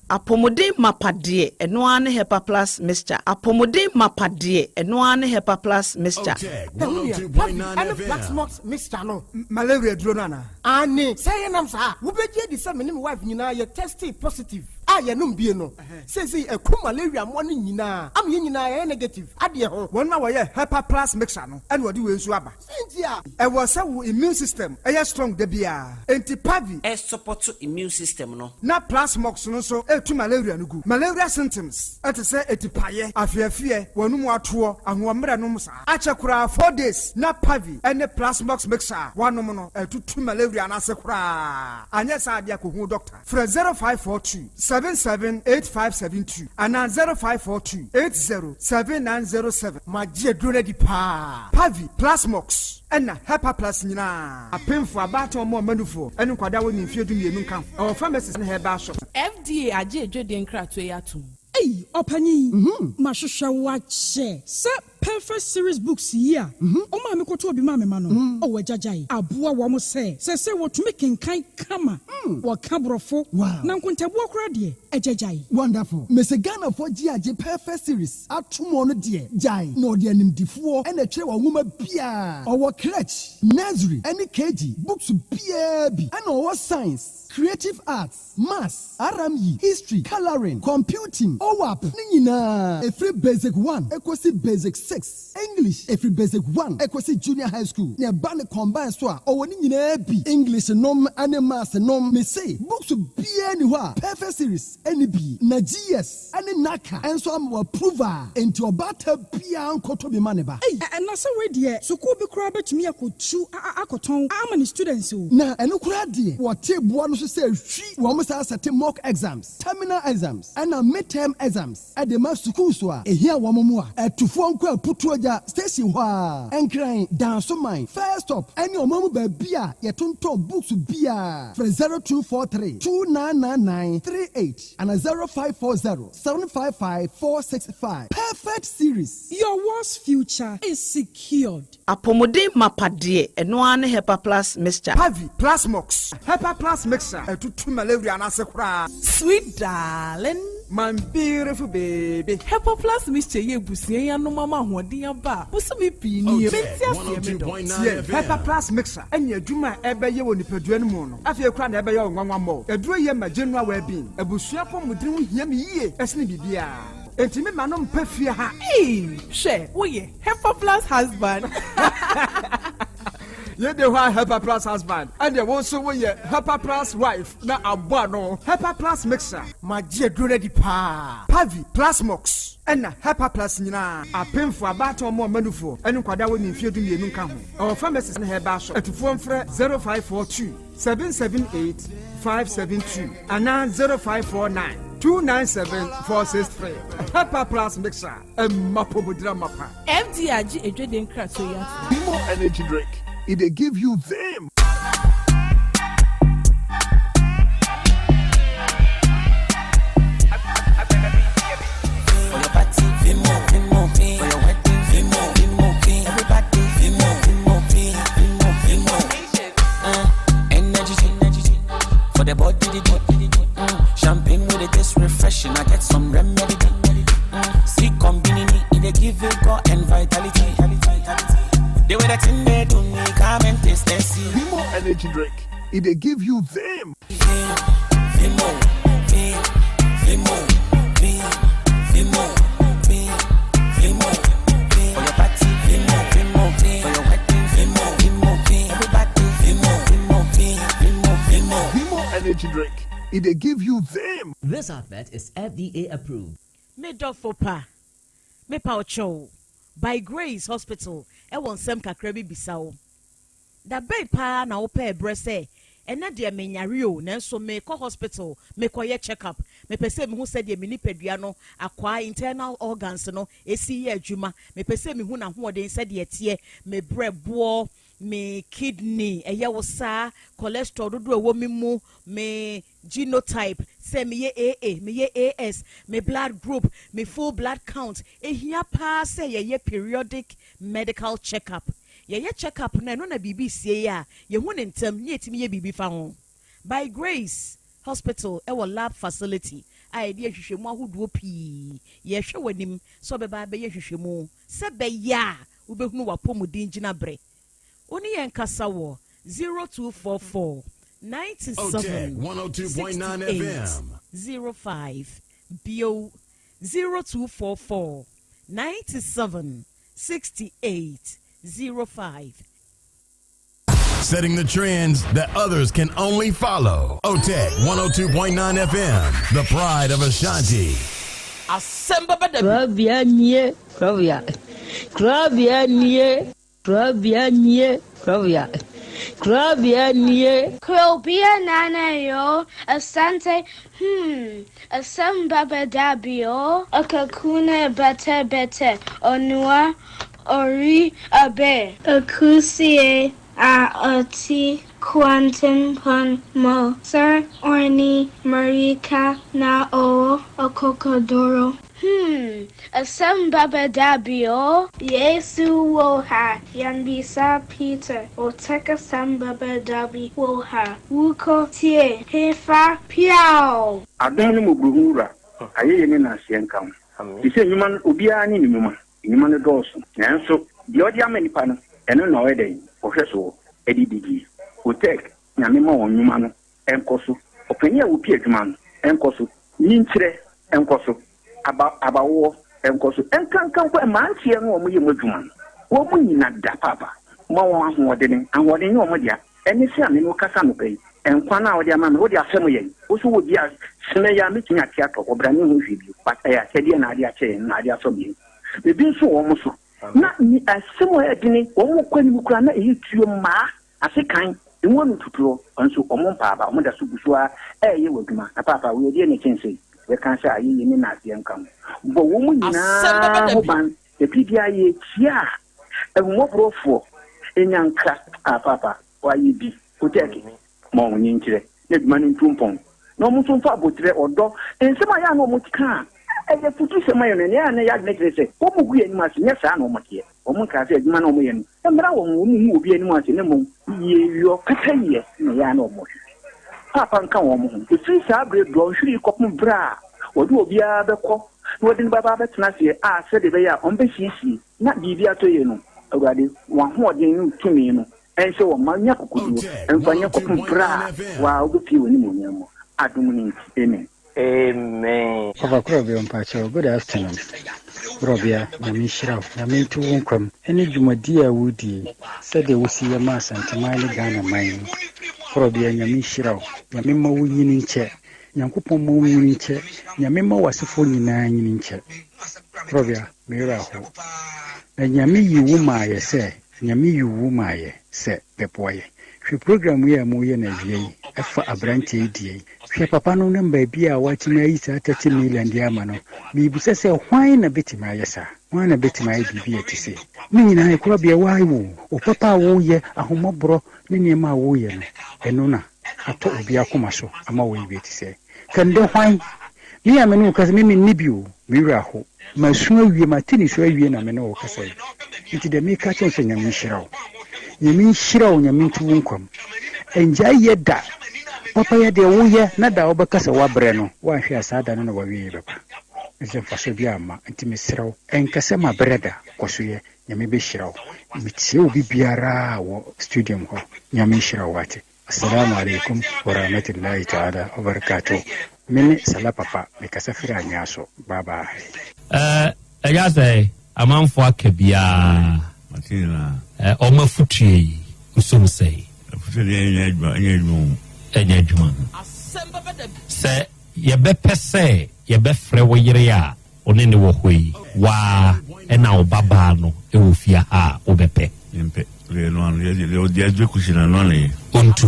Speaker 9: Apɔmuden mapa deɛ, ɛno ara ne Hepa Plus Mixture. Apɔmuden mapa deɛ, ɛno ara ne Hepa Plus Mixture.
Speaker 10: Pɛ wo nua Pavi ne Blacksmox mixture no.
Speaker 11: Malaria aduro no anaa?
Speaker 10: Aane, sɛ yɛnam saa a, wobɛgye adi sɛ me ne me wife nyinaa yɛ testee positive a yɛnom bie no. Seesei aku malaria mmoa no nyinaa ama yɛn nyinaa yɛayɛ negative adeɛ ho.
Speaker 11: Wɔn a wɔyɛ Hepa Plus mixture no na wɔde wei nso aba.
Speaker 10: Sɛn nti a?
Speaker 11: Ɛwɔ sɛ wo immune system yɛ strong da biara, enti Pavi.
Speaker 12: Ɛsupɔto immune system no.
Speaker 11: Na Plasmox no nso tu malaria no gu. Malaria symptoms te sɛ atipaeɛ, afeafeɛ, w'anum atoɔ, ahoɔmmerɛ nom saa. Akyɛ koraa 4 days na Pavi ne Plasmox mixture a woanom no atutu malaria no ase koraa. Anyɛ saa deɛ a kɔhu doctor. Frɛ 0542 778572 anaa 0542 807907.
Speaker 10: Magye aduro no adi paa.
Speaker 11: Pavi, Plasmox, ɛna Hepaplus nyinaa. Apemfo, abaatan, ɔmo ɔmanufoɔ, ne nkwadaa a wɔnni mfeɛ 12 nka ho. Ɛwɔ pharmacies ne herbal shops.
Speaker 13: FDA agye adwadie nkratoɔ yi atom.
Speaker 14: Ei, ɔpanyin, mahwehwɛ wo akyɛ. Sɛ Perfect Series Books yi a wo maame kɔtɔɔ bi maa me ma no, oh agyagyae, aboa wɔn sɛ seesei wɔtumi kenkan kama, wɔka Borɔfo, na nkontabuo koraa deɛ, agyagyae.
Speaker 15: Wonderful. Mese Ghanafoɔ gye agye Perfect Series ato mu ɔno deɛ gyae na ɔde animdifoɔ na ɛtwerɛ wɔ nwoma biara. Ɔwɔ crèche, nursery ɛne KG books biara bi ɛna ɔwɔ science, creative arts, maths, RME, history, colouring, computing, OWAP ne nyinaa ɛfiri basic 1 ɛkɔsi basic 6, English ɛfiri basic 1 ɛkɔsi junior high school na ɛba ne combine so a ɔwɔ ne nyinaa bi, English nom ne maths nom. Mese books biara ni hɔ a Perfect Series ɛne bi na GS ɛne NaCCA ɛnso ama wɔ approve a enti ɔbaata biara nkɔtɔ bi ma ne ba.
Speaker 14: Ei, ɛna sɛ wei deɛ, sukuu bi koraa bɛtumi akɔtu akɔtɔn ama ne students o.
Speaker 15: Na ɛno koraa deɛ, wɔte boa no so sɛ hwi wɔn saa sɛte mock exams, terminal exams ɛna midterm exams ɛde ma sukuu so a ehia wɔn mu a ɛtufoɔ nkɔ Aputuogya station hɔ a Nkran, Dansoman first stop ɛne ɔman mu baabi a yɛtontɔn books biara. Frɛ 0243 299938 ana 0540 755 465. Perfect Series.
Speaker 14: Your world's future is secured.
Speaker 9: Apɔmuden mapa deɛ, ɛno ara ne Hepa Plus Mixture.
Speaker 11: Pavi, Plasmox, Hepa Plus mixture ɛtutu malaria no ase koraa.
Speaker 13: Sweet darling.
Speaker 11: My beautiful baby.
Speaker 13: Hepa Plus Mixture yɛ ebusua yi anom ama ahoɔden aba a bosome pii nie. Mente aseɛ me dɔ.
Speaker 11: Tie, Hepa Plus mixture ɛne adwuma a ɛbɛyɛ wɔ nipadua no mu no afei koraa na ɛbɛyɛ wo nwanwa mmɔ. Aduro yɛ ma general well-being. Abusua pɔmuden ho hia me yie ɛsene biribiara. Enti me ma no mpɛ fie ha.
Speaker 13: Ee, hwɛ, woyɛ Hepa Plus husband.
Speaker 11: Yɛde hɔ a Hepa Plus husband ɛdeɛ wo nso woyɛ Hepa Plus wife na abɔ ano. Hepa Plus mixture.
Speaker 10: Magye aduro no adi paa.
Speaker 11: Pavi, Plasmox, ɛna Hepa Plus nyinaa. Apemfo, abaatan, ɔmo ɔmanufoɔ ɛne nkwadaa a wɔnni mfeɛ 12 nka ho. Ɛwɔ pharmacies ne herbal shop. Atufoɔ mfrɛ 0542 778 572 anaa 0549. 297 463. Hepa Plus Mixture, ɛma apɔmuden amapa.
Speaker 13: FDA agye adwadie nkratoɔ yi atom.
Speaker 16: Vimo energy drink, e dey give you vim.
Speaker 3: For the body, the body, Champagne with it taste refreshing. I get some remedy. See, combini, it they give it go and vitality. The way that in they do me, come and taste and see.
Speaker 16: Vimo energy drink, e dey give you vim.
Speaker 3: Vimo, Vimo, Vimo, Vimo, Vimo, For your party, Vimo, Vimo, For your wedding, Vimo, Vimo, Everybody, Vimo, Vimo, Vimo, Vimo.
Speaker 16: Vimo energy drink, e dey give you vim.
Speaker 17: This advert is FDA approved.
Speaker 9: Me dɔfo pa, mepa wo kyɛw, By Grace Hospital wɔ nsɛm kakra bi bisa wo. Da bɛn paa na wopɛɛ berɛ sɛ, ɛnnɛ deɛ menyare o, nanso merekɔ hospital mekɔyɛ check up, mepɛ sɛ mehu sɛdeɛ me nipadua no akwaa, internal organs, no si yɛ adwuma, mepɛ sɛ mehu n'ahoɔden sɛdeɛ ɛteɛ, me berɛboɔ, me kidney, ɛyɛ wo saa, cholesterol dodoɔ a ɛwɔ me mu, me genotype, sɛ meyɛ AA, meyɛ AS, me blood group, me full blood count. Ehia paa sɛ yɛyɛ periodic medical check up. Yɛyɛ check up no a, ɛno na biribi sie a, yɛhu no ntɛm na yɛtumi yɛ biribi fa ho. By Grace Hospital wɔ lab facility a yɛde nhwehwɛmu ahodoɔ pii. Yɛrehwɛ w'anim sɛ wobɛba abɛyɛ nhwehwɛmu sɛ ɛbɛyɛ a wobɛhunu w'apɔmuden gyinaberɛ. Wo ne yɛn kasa wɔ 0244 97 68 05 bio 0244 97 68 05.
Speaker 16: Setting the trends that others can only follow. OTEC 102.9 FM, the pride of Ashanti.
Speaker 3: Asɛm bɛba da bi.
Speaker 18: Korabea nie, korabea, korabea nie, korabea nie, korabea, korabea nie.
Speaker 5: Krobea Nana yoo, Asante hmm, Asem baba dabi oo, Akakuna bete bete, Onua ori abe. Akusie a ɔte kwantempɔn mu, Sir Orni mmirika na ɔwɔ akokoduru. Hmm, asɛm bɛba da bi o. Yesu wɔ ha, yɛmmisa Peter, Otec asɛm bɛba da bi wɔ ha, Wokɔ tie hefa piaw!
Speaker 6: Adom ne mmɔborɔhunu Wura, ayɛyie ne nnaseɛ nka wo. Te sɛ nnwuma no, obiara ne ne nnwuma. Nnwuma no dɔɔso, nanso deɛ ɔde ama nnipa no, ɛno na ɔyɛ dɛn? Ɔhwɛ soɔ de didie. Otec, Nyame ma wɔn nnwuma no nkɔ so. Ɔpanin a ɔpi adwuma no nkɔ so. Nyinkyerɛ nkɔ so. Aba, abawoɔ nkɔ so. Nkanka mpo mmeranteɛ no a wɔyɛ mu adwuma no, wɔn nyina da paapa. Ma wɔn ahoɔdene. Ahoɔden nyɛ wɔn dea. Ɛne sɛ a me ne wo kasa anɔpa yi, nkwa no a wode ama me, wode afɛm yɛn. Wo nso wɔ bi a, semɛ yi ara mɛtumi ate atɔ, ɔbra menhu hwee bio. But ɛyɛ akyɛdeɛ na ade akyɛ yɛn, na ade asɔ yɛn. Ebi nso wɔ wɔn so. Na ni asɛm a ɛyɛ dene, wɔn kɔ anim koraa na ɛyɛ tuo mmaa, ase kan, emu ano tutuo, nso wɔn mpa aba, wɔn da so gu so ara ɛreyɛ wɔ adwuma. Na paapa, wei ɛdeɛn na ɛkyɛn sei? Yɛka sɛ ayɛyie ne naaseɛ nka ho. Bɔ wɔn
Speaker 3: Asɛm bɛba
Speaker 6: nyinaa
Speaker 3: da
Speaker 6: ho
Speaker 3: bi.
Speaker 6: ban, na biribiara yɛkyia a, ahummɔborɔfoɔ nya nkra. Ah paapa, wayɛ bi, Otɛɛke, ma wɔn nkyerɛ na adwuma no ntu mpɔn, na wɔn nso mfa aboterɛ, ɔdɔ, nsɛm a ɛyɛ a na wɔka a ɛyɛ afutusɛm ma yɛn no, ɛnea na ɛyɛ adwene kyerɛ sɛ wɔgu yɛn anim ase, nyɛ saa na wɔteɛ. Wɔnkaa sɛ adwuma no a wɔyɛ no mmra wɔn, wɔnhu obi anim ase, na mmom yieyɔ, pɛpɛyɛ na ɛyɛ a na wɔhwehwɛ. Paapa nka wɔn ho. Ɛfiri saa berɛ dɔnhwere yi kɔpem berɛ a wɔde obiara bɛkɔ na wɔde no bɛba abɛtena aseɛ a sɛdeɛ ɛbɛyɛ a wɔbɛsiesie na biribi atɔ yie no, Awurade, w'ahoɔden ne wo tumi no nhyɛ wɔn ma nya akokoduo mfa nyɛ kɔpem berɛ a wo ara wobɛpue w'animuonyam mu. Adom no nti, amen.
Speaker 19: Amen.
Speaker 20: Papa Korɔbea mpakyɛw good afternoon Korɔbea Nyame nhyira wo Nyame nto wo nkwa mu ɛne dwumadie a wodie yi sɛdeɛ wosi yɛ ma Asanteman ne Ghana man yi Korɔbea Nyame nhyira wo Nyame mma wo nyini nkyɛ Nyankopɔn mma wo nyini nkyɛ Nyame mma w'asefoɔ nyinaa nyini nkyɛ Korɔbea me werɛ ahow na Nyame yi wo maayɛ sɛ Nyame yi wo maayɛ sɛ bɛboa yɛ. Hwɛ program yi a moreyɛ no awia yi ɛfa abranteɛ yi deɛ yi. Hwɛ papa no nam baabi a watumi ayi saa 30 million de ama no. Mebisa sɛ hwan na bɛtumi ayɛ saa? Hwan na bɛtumi ayɛ biribi a ɛte sei? Ne nyinaa ɛkorabea woayɛ o. Wo papa a woyɛ, ahummɔborɔ ne nneɛma a woyɛ no, ɛno na atɔ obi akoma so ama woayɛ bi a ɛte sɛɛ. Kɛndɛ hwan? Me a me ne wo kasa, me menni bi o, me werɛ aho. Masu awie, mate nisuo awie na me ne wo kasa yi. Nti deɛ meka kyerɛ wo sɛ Nyame nhyira wo. Nyame nhyira wo, Nyame nto wo nkwa mu. Ɛngyae yɛ da. Papa yɛ deɛ woyɛ na da a wobɛka sɛ woabrɛ no, woanhwɛ a saa da no na w'awieɛ bɛba. Ɛfiri sɛ mfasoɔ biara mma. Nti mesrɛ wo, ɛnka sɛ mabrɛ da, kɔ so yɛ. Nyame bɛhyira wo. Metie obi biara wɔ studium hɔ. Nyame nhyira wo wate. Assalamu alaikum warahmatullahi ta'ala wabarakatuh Me ne Salah Papa, me kasa firi Anwea so. Bye bye.
Speaker 21: Eh, ɛyɛ sɛ amanfoɔ aka biara.
Speaker 22: Mate nyinaa.
Speaker 21: Eh, ɔmo afutuo yi, wosom sɛn?
Speaker 22: Afutuo deɛ ɛnyɛ adwuma, ɛnyɛ adwuma o.
Speaker 21: Ɛnyɛ adwuma. Sɛ yɛbɛpɛ sɛ yɛbɛfrɛ wo yere a wo ne no wɔ hɔ yi, wo ara na wo babaa no wɔ fie ha a, wobɛpɛ?
Speaker 22: Mempɛ. Deɛ ɛno ano, deɛ deɛ deɛ ɛdwe kusi no, ɛno ano yɛ.
Speaker 21: Ɔntu.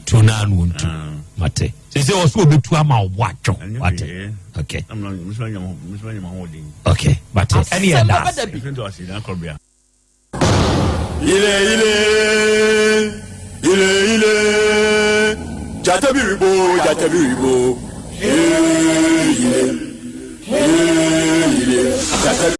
Speaker 21: Tu no ano ɔntu. Mate. Sɛ sɛ ɔso ɔbɛtu ama wo bo atwo. Wate. Okay. Okay. Mate. Ɛne yɛ da ase.
Speaker 23: Ile ile ile ile jata biribo jata biribo ile ile jata.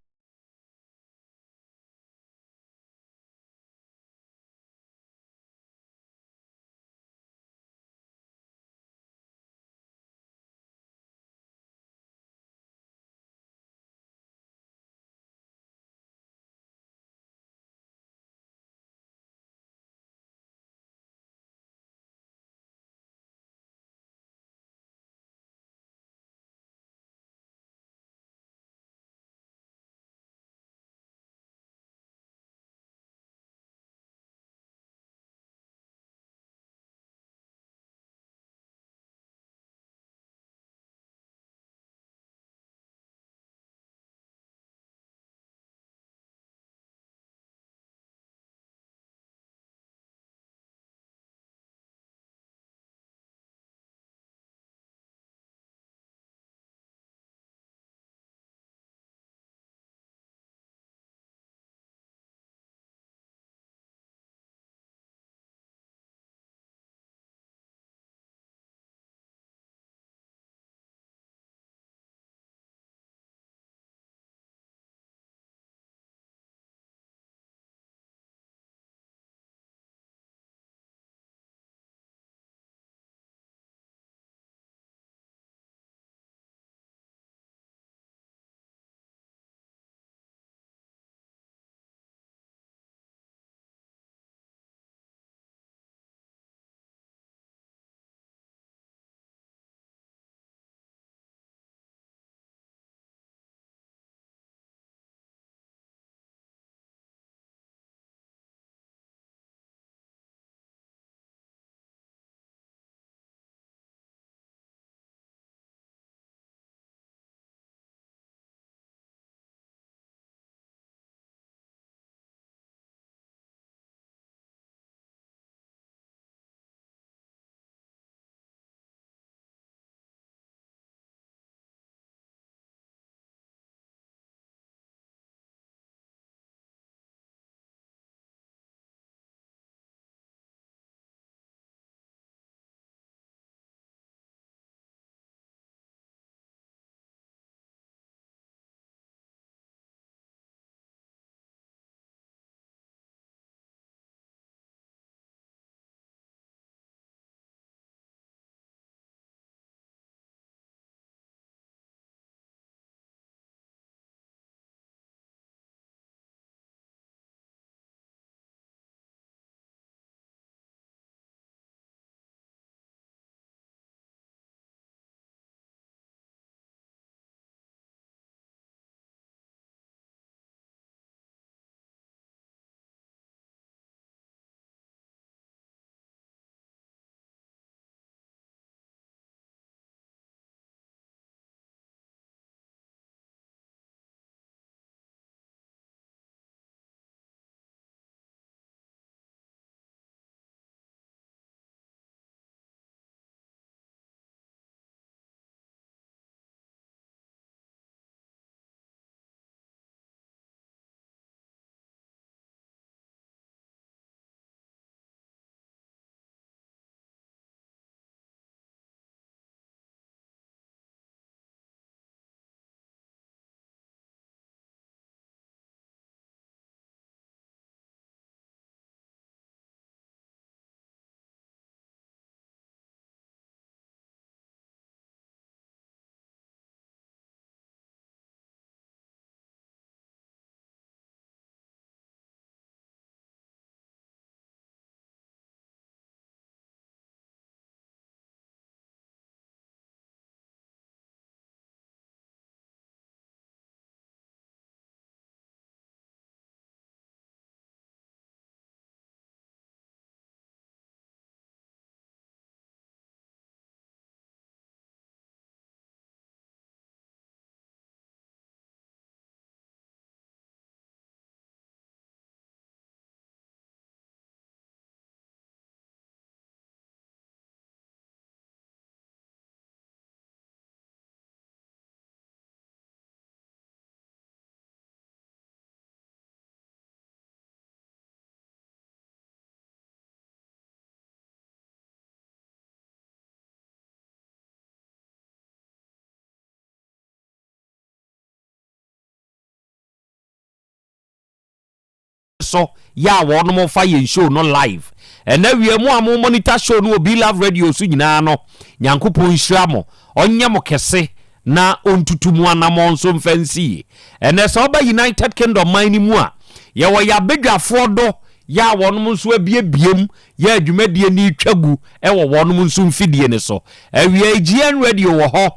Speaker 21: so yɛ a wɔnom fa yɛn show no live. Ɛnɛ awia mo a mo monitor show no wɔ Be Love Radio so nyinaa no, Nyankopɔn nhyira mo, ɔnyɛ mo kɛse na ɔntutu mo anamɔn nso mfa nsi yie. Ɛnɛ sɛ woba United Kingdom man no mu a, yɛwɔ yɛn abadwafoɔ do yɛ a wɔnom nso abiebiem yɛ a dwumadie no retwa gu wɔ wɔnom nso mfidie no so. Awia yi GN Radio wɔ hɔ,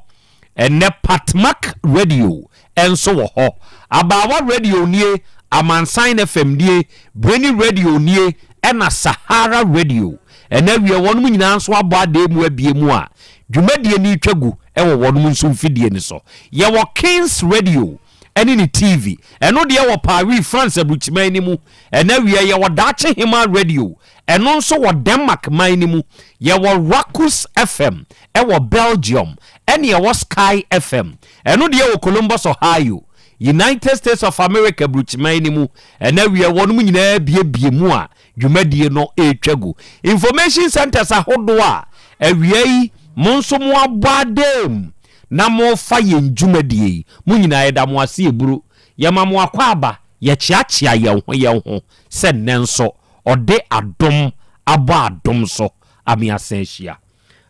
Speaker 21: ɛnɛ Patmak Radio nso wɔ hɔ. Abaawa Radio nie, Amansan FM nie, Breni Radio nie, ɛna Sahara Radio. Ɛnɛ awia wɔnom nyinaa nso abɔ adee mu abie mu a dwumadie no retwa gu wɔ wɔnom nso mfidie no so. Yɛwɔ Kings Radio ne ne TV, ɛno deɛ wɔ Paris, France aburukyiman no mu. Ɛnɛ awia yɛwɔ Daakye Hemaa Radio, ɛno nso wɔ Denmark man no mu. Yɛwɔ Rakus FM wɔ Belgium, ɛne ɛwɔ Sky FM, ɛno deɛ wɔ Columbus, Ohio, United States of America aburukyiman no mu. Ɛnɛ awia wɔnom nyinaa abiebie mu a dwumadie no retwa gu. Information centers ahodoɔ a awia yi mo nso mo abɔ adaam na morefa yɛn dwumadie yi, mo nyinaa yɛda mo ase eburu. Yɛma mo akwaaba, yɛkyeakyea yɛn ho yɛn ho sɛ nnɛ nso ɔde adom abɔ adom so ame asan ahyia.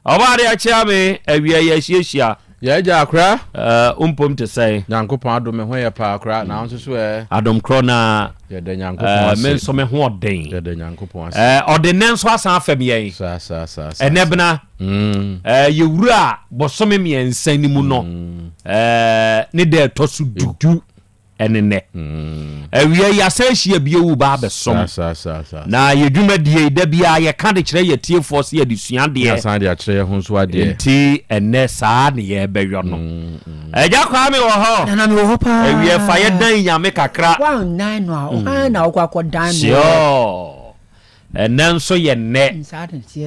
Speaker 21: Ɔbaa de akyea me awia yi ahyiahyia.
Speaker 4: Yɛ agya akora.
Speaker 21: Eh, wo mpom te sɛn?
Speaker 4: Nyankopɔn adom me ho yɛ paa akora, na wo nso so ɛ?
Speaker 21: Adom korɔ na.
Speaker 4: Yɛda Nyankopɔn ase.
Speaker 21: Me nso me ho ɔden.
Speaker 4: Yɛda Nyankopɔn ase.
Speaker 21: Eh, ɔde nnɛ nso asan afɛm yɛn.
Speaker 4: Saa saa saa saa.
Speaker 21: Ɛnɛ bena. Mm. Eh, yɛwura bɔsome mmiɛnsa ni mu no. Mm. Eh, ne da ɛtɔ so du.
Speaker 4: Du.
Speaker 21: Ɛne nnɛ. Awia yi asan ahyia bio wo ba abɛsom. Na yɛ dwumadie yi da biara yɛka de kyerɛ yɛ tiefoɔ sɛ yɛde sua adeɛ.
Speaker 4: Yɛasan de akyerɛ yɛ ho nso adeɛ.
Speaker 21: Nti ɛnnɛ saa ne yɛrebɛyɔ no. Agya Kwame wɔ hɔ?
Speaker 7: Nana mewɔ hɔ paa.
Speaker 21: Awia fa yɛ dan Nyame kakra.
Speaker 7: Woannan no a, hwan na wokɔ akɔdan no?
Speaker 21: Sure. Ɛnnɛ nso yɛ nnɛ.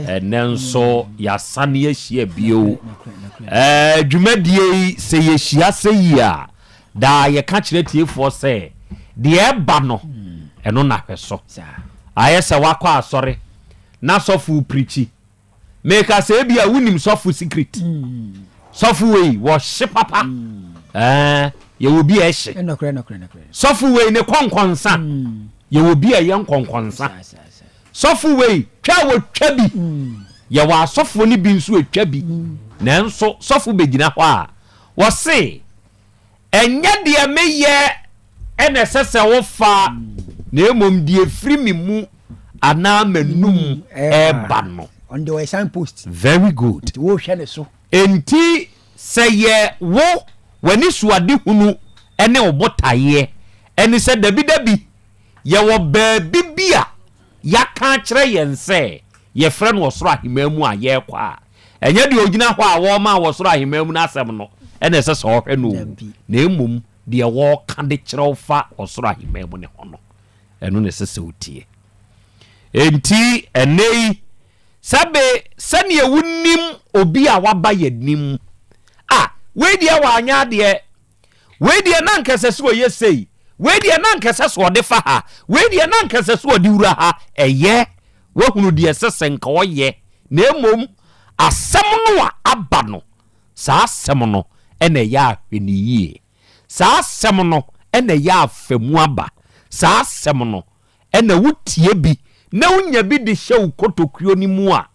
Speaker 21: Ɛnnɛ nso yɛasane ahyia bio. Ɛɛ dwumadie yi sɛ yɛhyia sɛ yi a, daa yɛka kyerɛ tiefoɔ sɛ deɛ ɛba no, ɛno na hwɛ so. Ayɛ sɛ woakɔ asɔre na sɔfo reprikyi. Meka sɛ ebia wonim sɔfo secret. Sɔfo wei wɔhye papa. Ɛɛ yɛwɔ bi a ɛhye. Sɔfo wei ne kɔnkɔnsa. Yɛwɔ bi a ɛyɛ nkɔnkɔnsa. Sɔfo wei twa a wɔtwa bi. Yɛwɔ asɔfoɔ no bi nso ɛtwa bi. Nanso sɔfo bɛgyina hɔ a wɔse Ɛnyɛ deɛ meyɛ na ɛsɛ sɛ wofa, na mmom deɛ ɛfiri me mu anaa m'anum reba no.
Speaker 7: Ɔno deɛ ɔyɛ sign post.
Speaker 21: Very good.
Speaker 7: Nti wohwɛ ne so.
Speaker 21: Enti sɛ yɛ wo w'anisoadehunu ne wo botaeɛ ne sɛ dabidabi yɛwɔ baabi bi a yɛaka akyerɛ yɛn sɛ yɛfrɛ no ɔsoro ahemman mu a yɛrekɔ a, Ɛnyɛ deɛ ɔgyina hɔ a wɔrema wɔ soro ahemman mu no asɛm no na ɛsɛ sɛ ɔhwɛ no o, na mmom deɛ wɔreka de kyerɛ wo fa ɔsoro ahemman mu no ho no, ɛno na ɛsɛ sɛ wotie. Enti ɛnnɛ yi, sɛbe sɛdeɛ wonim obi a waba yɛn anim a, wei deɛ wanyɛ adeɛ, wei deɛ na anka ɛsɛ sɛ ɔyɛ sei, wei deɛ na anka ɛsɛ sɛ ɔde fa ha, wei deɛ na anka ɛsɛ sɛ ɔde wura ha, ɛyɛ Woahunu deɛ ɛsɛ sɛ nka ɔyɛ, na mmom asɛm no a aba no, saa asɛm no na ɛyɛ ahwɛniyie. Saa asɛm no na ɛyɛ afamu aba. Saa asɛm no na wotie bi na wonya bi de hyɛ wo kotokuo no mu a,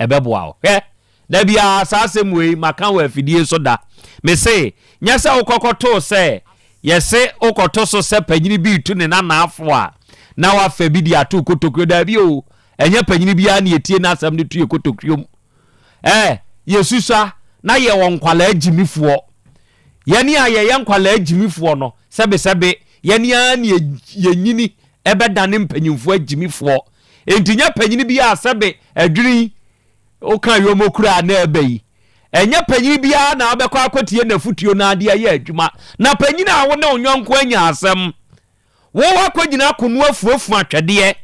Speaker 21: ɛbɛboa wo. Hwɛ, da biara saa asɛm wei maka wɔ afidie so da. Mese, nyɛ sɛ wokɔkɔtoo sɛ yɛse wokɔto so sɛ panyini bi retu ne nanaafo a, na wafa bi de ato kotokuo. Daabi o, ɛnyɛ panyini biara na yɛtie n'asɛm de to yɛ kotokuo mu. Ɛ, yɛsusua na yɛwɔ nkwalaa gyimifoɔ. Yɛne a yɛyɛ nkwalaa gyimifoɔ no, sɛbesɛbe, yɛne ara na yɛnyini ɛbɛdane mpanyimfoɔ agyimifoɔ. Enti nyɛ panyini biara sɛbe adwene yi woka yɔmɔ kura a na ɛba yi. Ɛnyɛ panyini biara na wobɛkɔ akɔtie n'afotuo na ade ayɛ adwuma. Na panyini a wo ne wo yɔnko anya asɛm, wo woakɔgyina akono afuafua atwɛdeɛ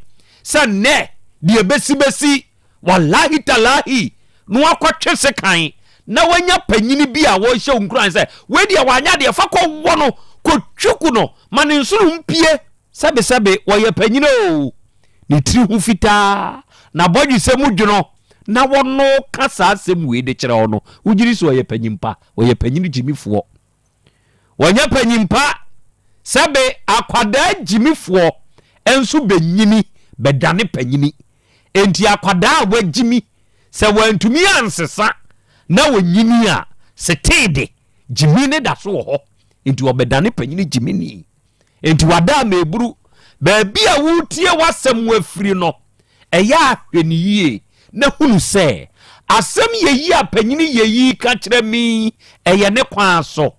Speaker 21: sɛ nnɛ deɛ bɛsi bɛsi, walahi talahi, na wakɔtwe sekan na wanya panyini bi a wɔrehyɛ wo nkuran sɛ wei deɛ wanyɛ adeɛ fa kɔwɔ no, kɔtwi gu no ma ne nsono mpue. Sɛbesɛbe, ɔyɛ panyin oo, ne tiri ho fitaa, n'abɔdwesɛ mu dwono, na wɔno ka saa asɛm wei de kyerɛ wo no, wogye di sɛ ɔyɛ panyin pa? Ɔyɛ panyin gyimifoɔ. Ɔnyɛ panyin pa. Sɛbe, akwadaa gyimifoɔ nso bɛnyini bɛdane panyini. Enti akwadaa a wagyimi, sɛ wantumi ansesa na ɔnyini a, setee de, gyimi no da so wɔ hɔ. Enti ɔbɛdane panyini gyimini. Enti wada ama eburu. Baabi a woretie w'asɛm afiri no, ɛyɛ a hwɛ no yie na hunu sɛ asɛm yɛyi a panyini yɛyi ka kyerɛ me yi, ɛyɛ ne kwan so.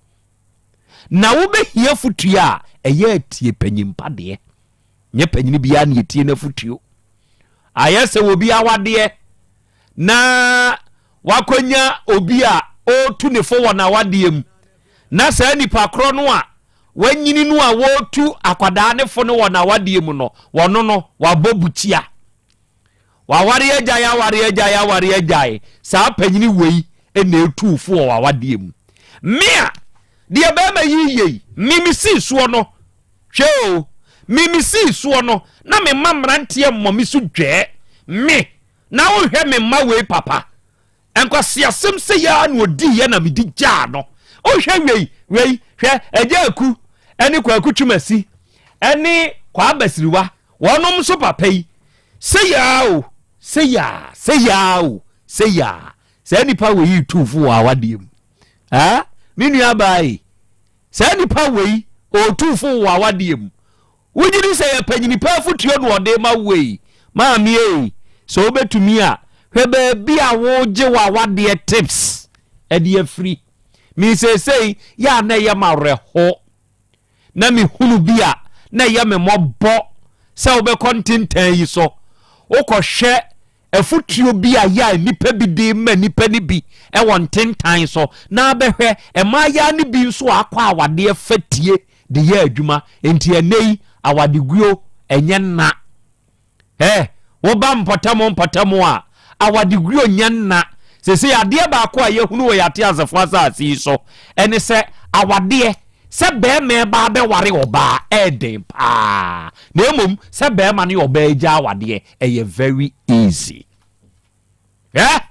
Speaker 21: Na wobɛhia afotuo a, ɛyɛ a tie panyin pa deɛ. Nyɛ panyini biara na yɛtie n'afotuo. Ayɛ sɛ obi awadeɛ na wakɔnya obi a ɔretu ne fo wɔ n'awadeɛ mu na saa nipa korɔ no a wanyini no a wɔretu akwadaa ne fo no wɔ n'awadeɛ mu no, wɔno no wabɔ bukyia. Waware agyae, aware agyae, aware agyae. Saa panyini wei na etu fo wɔ w'awadeɛ mu. Me a, deɛ bɛrima yi yei, me mesii soɔ no, hwɛ o, me mesii soɔ no, na me mma mmeranteɛ mmɔ me so dwɛɛ. Me, na wohwɛ me mma wei papa. Nkwaseasɛm sei ara na ɔdiiɛ na mede gyaa no. Wohwɛ wei, wei, hwɛ, Agya Aku ne Kwaku Twumasi ne Kwaa Basiriwa, wɔnom nso papa yi, sei ara o, sei ara, sei ara o, sei ara. Saa nipa wei yi tu fo wɔ awadeɛ mu. Ah, me nua baa yi, saa nipa wei ɔretu fo wɔ awadeɛ mu. Wogye di sɛ yɛ panyini pa afotuo na ɔde rema wo ei? Maame ei, sɛ wobɛtumi a, hwɛ baabi a wogye w'awadeɛ tips de afiri. Me seesei, yɛ a na ɛyɛ me awerɛho na mehunu bi a na ɛyɛ me mmɔbɔ sɛ wobɛkɔ ntentan yi so, wokɔhwɛ Afotuo bi a yɛ a nnipa bi de rema nnipa no bi wɔ ntentan so na abɛhwɛ mmaayaa no bi nso a akɔ awadeɛ fa tie de yɛ adwuma nti ɛnnɛ yi awadeguo ɛnyɛ nna. Ɛ woba mpɔtam mpɔtam a awadeguo nyɛ nna. Seesei adeɛ baako a yɛhunu wɔ yɛn ateasefoɔ asase yi so ɛne sɛ awadeɛ sɛ bɛrima ɛba abɛware ɔbaa ɛɛden paa na mmom sɛ bɛrima ne ɔbaa agya awadeɛ ɛyɛ very easy ɛ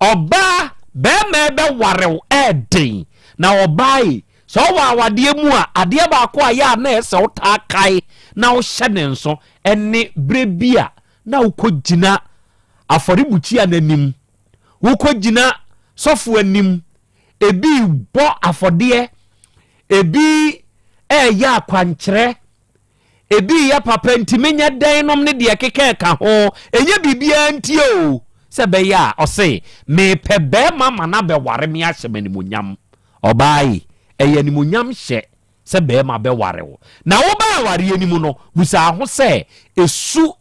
Speaker 21: ɔbaa bɛrima ɛbɛwarew ɛɛden na ɔbaa yi sɛ ɔwɔ awadeɛ mu a adeɛ baako a yɛ a na ɛsɛ wotaa kae na wohyɛ ne nso ɛne berɛ bi a na wokɔ gyina afɔrebukyia n'anim wokɔ gyina sɔfo anim ebi bɔ afɔdeɛ ebi ɛɛyɛ akwankyerɛ Ebi reyɛ papa nti menyɛ dɛn nom ne deɛ ɛkeka ɛka ho, ɛnyɛ biribiara nti o, sɛ ɛbɛyɛ a ɔse mepɛ bɛɛma ma no abɛware me ahyɛ me animuonyam. Ɔbaa yi, ɛyɛ animuonyam hyɛ sɛ bɛɛma bɛware wo. Na wobaa awareɛ no mu no, busa ho sɛ ɛsu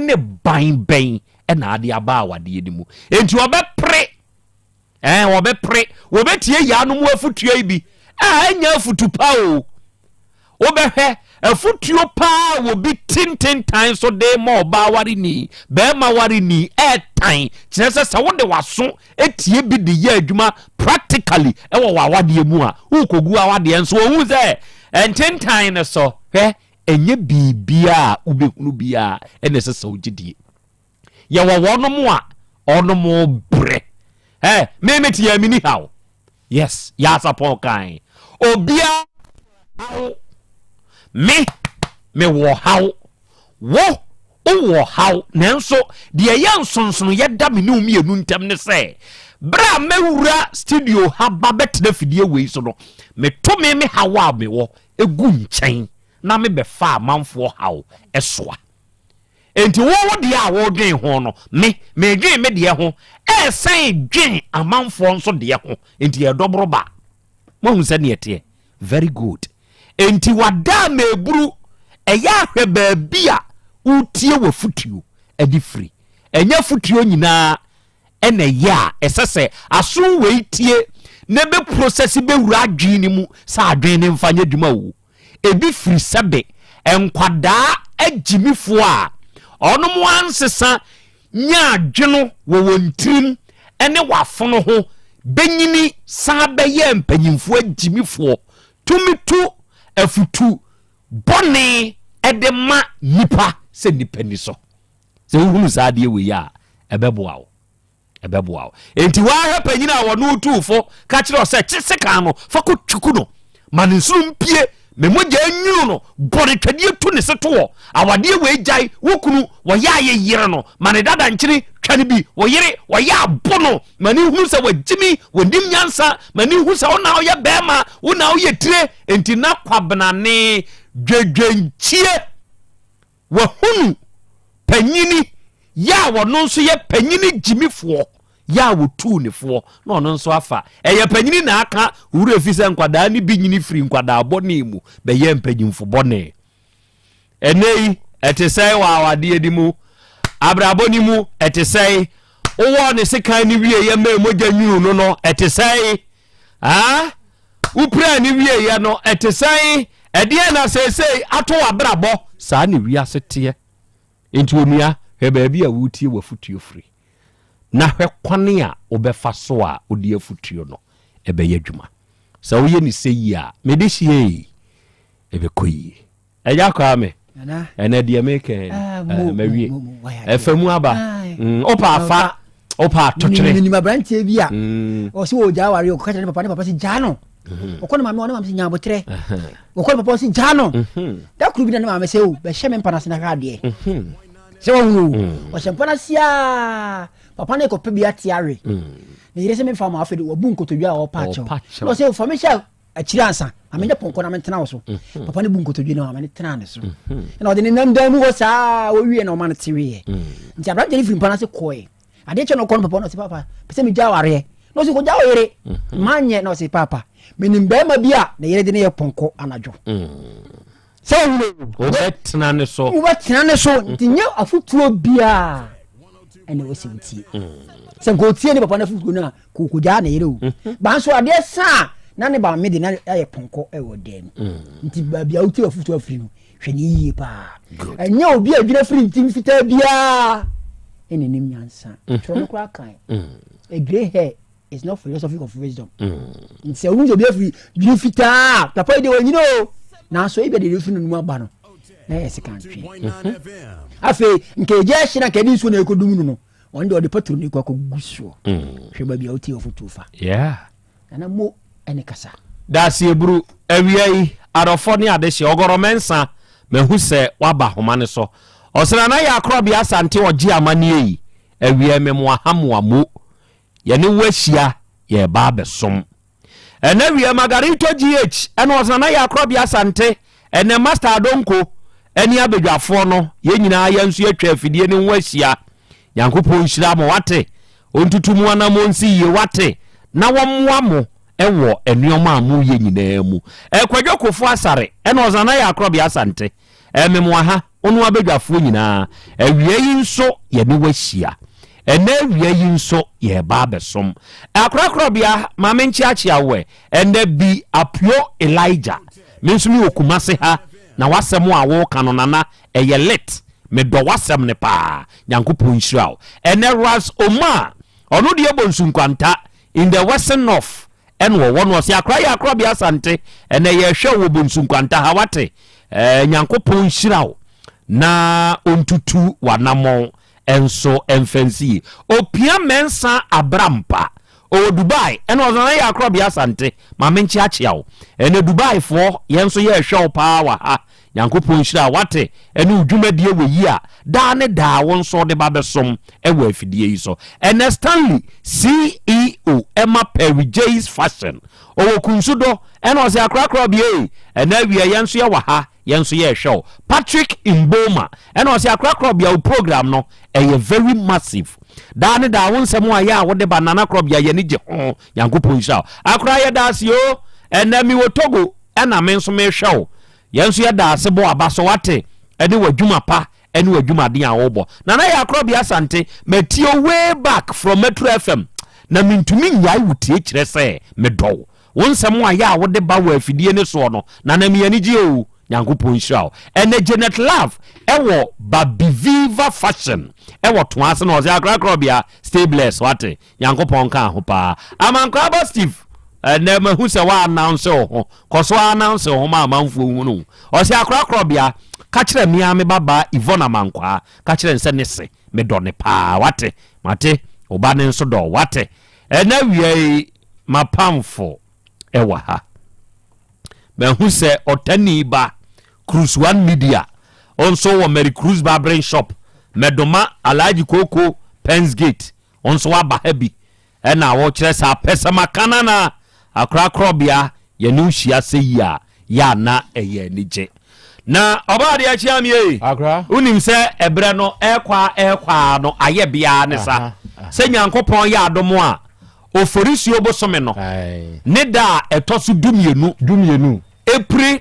Speaker 21: ne ban bɛn na ade aba awadeɛ no mu. Enti ɔbɛpere Ɛɛ, wɔbɛpere. Wɔbɛtie yaanom afotuo yi bi a ɛnyɛ afotu pa o. Wobɛhwɛ afotuo paa wɔ bi tintintan so de ma ɔbaa wareni, bɛrima wareni, ɛɛtan. Kyerɛ sɛ sɛ wode w'aso tie bi de yɛ adwuma practically ɛwɔ w'awadeɛ mu a, wokɔgu awadeɛ nso wɔhu sɛ ntintan no so. Hwɛ, ɛnyɛ biribiara a wobɛhunu biara ɛna ɛsɛ sɛ wogye die. Yɛwɔ wɔnom a ɔnom brɛ. Ɛ me me te yɛ mini haw. Yes, yɛ asapɔn kan. Obia haw. Me me wɔ haw. Wo wowɔ haw. Nanso deɛ ɛyɛ nsonsonoyɛ da me ne wo mmienu ntam ne sɛ berɛ a mɛwura studio ha ba bɛtena fidie wei so no, meto me me haw a mewɔ gu nkyɛn na mebɛfa amanfoɔ haw soa. Enti wo wo deɛ a wodwen ho no, me, medwen me deɛ ho, ɛɛsɛn dwen amanfoɔ nso deɛ ho. Enti ɛdɔboro ba. Moahu sɛdeɛ ɛteɛ? Very good. Enti wada a meburu, ɛyɛ ahwɛ baabi a wotie w'afotuo de firi. Ɛnyɛ afotuo nyinaa ɛna ɛyɛ a ɛsɛ sɛ aso wei tie na ɛbɛ process bɛwura adwene no mu sɛ adwene no mfa nyɛ adwuma o. Ebi firi sɛbe nkwadaa agyimifoɔ a wɔnom ansesa nya adwene wɔ wɔn tirim ne w'afono ho bɛnyini san bɛyɛ mpanyinfoɔ agyimifoɔ tumi tu afutu bɔne de ma nipa sɛ nipa ni so. Sɛ wohunu saa adeɛ wei a ɛbɛboa wo. Ɛbɛboa wo. Enti woahwɛ panyin a wɔne wo tuu fo ka kyerɛ wo sɛ kye sekan no fa kɔtwiku no ma ne nsono mpie. Me mogya nwunu no, bɔ ne twɛdeɛ tu ne se toɔ. Awadeɛ wei gyae, wo kunu, wɔyɛ a yeyere no, ma ne dada nkyene, twa no bi, wo yere, wɔyɛ a bo no, ma ne nhunu sɛ wagyimi, wɔnim nyansa, ma ne nhu sɛ wo na woyɛ bɛrima, wo na woyɛ tire, enti na kwabenane dwedwenkyie. Wahunu panyini yɛ a ɔno nso yɛ panyini gyimifoɔ yɛ a wɔtuu ne foɔ na ɔno nso afa. Ɛyɛ panyini na aka wo werɛ fi sɛ nkwadaa no bi nyini firi nkwadaa bɔne mu bɛyɛ mpanyimfo bɔne. Ɛnɛ yi, ɛte sɛn wɔ awadeɛ no mu? Abrabɔ no mu, ɛte sɛn? Wowɔɔ ne sekan no wieeɛ ma mogya nwunu no no, ɛte sɛn? Ah? Wopiraa no wieeɛ no, ɛte sɛn? Ɛdeɛn na seesei ato w'abrabɔ? Saa na wiase teɛ. Enti onua, hwɛ baabi a woretie w'afotuo firi, na hwɛ kwan a wobɛfa so a wode afotuo no bɛyɛ adwuma. Sɛ woyɛ no sɛ yie a, mede hyia ei, ɛbɛkɔ yie. Agya Kwame, ɛnɛ deɛ meka yi, ah, eh, mawie. Ɛfa mu aba. Wopɛ afa, wopɛ atotwene.
Speaker 7: Menim aberanteɛ bi a, mm. ɔsɛ ɔgya aware, ɔkɔka kyerɛ ne papa, ne papa sɛ gyaa no. Mm-hmm. Ɔkɔ ne maame, ɔne maame sɛ nya aboterɛ. Ɔkɔ ne papa ɔsɛ gyaa no. Mm-hmm. Da koro bi na ne maame sɛ o, bɛhyɛ me mpa no ase na hwɛ adeɛ. Mm-hmm. Sɛ wahunu o, mm. ɔhyɛ mpa no ase a, papa no kɔpɛ bi ate awe. Mm. Ne yere sɛ memfa ma afei de wabu nkotodwe a ɔpa akyɛw. Na ɔsɛ fa me hyɛ akyiri ansa ma menyɛ pɔnkɔ na mentena wo so mhm. papa no bu nkotodwe no ma ne tena ne so mhm. ɛna ɔde ne nam dan mu hɔ saa wɔwie na ɔma no teweeɛ mhm. nti aberanteɛ no firi mpa no ase kɔe adeɛ kyɛ no ɔkɔ no papa no ɔse papa pɛ sɛ megya awareɛ na ɔse kɔgya wo yere manyɛ na ɔse papa menim bɛrima bi a ne yere de ne yɛ pɔnkɔ anadwo sɛ
Speaker 21: wobɛtena ne so
Speaker 7: wobɛtena ne so nti nyɛ afotuo biaa ɛna ɛwɔ sɛ wotie sɛ nka ɔtie ne papa no afotuo no a kɔkɔgyaa ne yere o mhm. banso adeɛ sa a na ne ba mede na ayɛ pɔnkɔ ɛwɔ dan mu mm. nti baabi a wotie afotuo afiri no hwɛ ne yie paa ɛnyɛ obi a adwina firi ntim fitaa biaa ɛna nim nyansa mhm. twerɛ no koraa kan mm. a grey hair is not philosophy of wisdom mm. nti sɛ wohu sɛ obi afiri dwene fitaa papa yi deɛ wanyini o nanso ebi deɛ ɛfiri no mu aba no na ɛyɛ sekantwe mhm. afei nka ɛgya ahye na nka ɛde nsuo na ɛkɔdum no no ɔno deɛ ɔde patro no kɔ akɔgu soɔ mm. hwɛ baabi a wotie ɔfotuo fa nana mo ɛne kasa
Speaker 21: Daseɛburu, awia yi, adɔfɔ ne adehyeɛ, Ɔgɔrɔ Mɛnsa, mahu sɛ woaba homa no so. Ɔsrana yɛ akorɔbea Asante ɔgye amanneɛ yi, awia yi memoa ha moa mo. Yɛne wo ahyia, yɛreba abɛsom. Ɛnɛ wiɛ Margarito GH ɛna ɔsena yɛ Akorɔbea Asante, ɛnɛ Master Adonko ɛne abadwafoɔ no, yɛn nyinaa yɛn nso yɛatwa afidie no ho ahyia. Nyankopɔn nhyira mo, wate? Ɔntutu mo anammɔn nsi yie, wate? Na wɔmmoa mo ɛwɔ nneɛma a moyɛ nyinaa mu. Kwadwo Kofo Asare ɛna ɔsena yɛ Akorɔbea Asante. Ɛmem wɔ ha, wo ne w'abadwafoɔ nyinaa. Awia yi nso yɛne wo ahyia. Ɛnnɛ awia yi nso yɛreba abɛsom. Akorakorabea, ma menkyeakyea wo ɛ. Ɛnnɛ bi Apuo Elijah. Me nso mewɔ Kumase ha, na w'asɛm a woreka no Nana, ɛyɛ lit. Medɔ w'asɛm no paa. Nyankopɔn nhyira wo. Ɛnnɛ Ras Omar, ɔno deɛ Bonsu Nkwanta, in the Western North, Ɛna ɔwɔ no ɔse akora yɛ akorɔbea asante ɛnɛ yɛhwɛ wo wɔ bonsu nkwanta ha wate ɛɛ nyankopɔn nhyira wo na ɔntutu w'anamɔn nso ɛmfa nsi yie opia mɛnsa abrampa ɔwɔ Dubai ɛna ɔse nana yɛ akorɔbea asante ma menkyeakyea wo ɛnɛ Dubai foɔ yɛn nso yɛhwɛ wo paa wɔ ha Nyankopɔn nhyira wo wate ɛne wo dwumadie wɔ yi a daa ne daa wo nso wode ba bɛsom wɔ afidie yi so. Ɛnɛ Stanley CEO ɛma Perry J's Fashion ɔwɔ Kunsu do ɛna ɔse akorakora obi ei ɛnɛ awia yɛn nso yɛwɔ ha yɛn nso yɛrehwɛ wo. Patrick Mboma ɛna ɔse akorakora obia wo program no ɛyɛ very massive daa ne daa wo nsɛm a yɛ a wode ba Nana Korɔbea yɛni gye ho Nyankopɔn nhyira wo. Akora yɛda ase oo ɛnɛ mewɔ Togo ɛna me nso mehwɛ wo Yɛn nso yɛda ase bɔ aba so wate ɛne w'adwuma pa ɛne w'adwumaden a wobɔ. Nana yɛ Akorɔbea Asante matie wo way back from Metro FM na mentumi nnyae wo tie kyerɛ sɛ medɔ wo. Wo nsɛm a yɛ a wode ba wɔ afidie no soɔ no Nana me ani gye oo Nyankopɔn nhyira wo. Ɛnɛ Janet Love ɛwɔ Babiviva Fashion ɛwɔ Toa ase na ɔse Akora Akorɔbea stay blessed wate. Nyankopɔn nka ho paa. Amankwaba Steve, ɛnɛ mahu sɛ wa announce wo ho. Kɔ so announce wo ho ma amanfoɔ nhunu wo. Ɔse akorakorɔbea, ka kyerɛ me ara me babaa Yvonne Amankwaa, ka kyerɛ no sɛ ne se, medɔ no paa. Wate? Mate? Wo ba no nso dɔ wo. Wate? Ɛnɛ awia yi, m'apamfo wɔ ha. Mahu sɛ ɔtani ba Cruise One Media nso wɔ Mary Cruz Barbering Shop, Mɛdoma, Alhaji Koko, Pens Gate nso aba ha bi ɛna wɔkyerɛ sɛ apɛsɛm akanana akorakorɔbea yɛne wo hyia sɛ yi a yɛ a na ɛyɛ anigye. Na ɔbaa adeɛ akyi amie wonim sɛ ɛberɛ no ɛkɔ a ɛkɔ a no ayɛ biara ne sa sɛ Nyankopɔn yɛ adom a Oforisuo bosome no ne da a ɛtɔ so dumienu,
Speaker 4: dumienu.
Speaker 21: April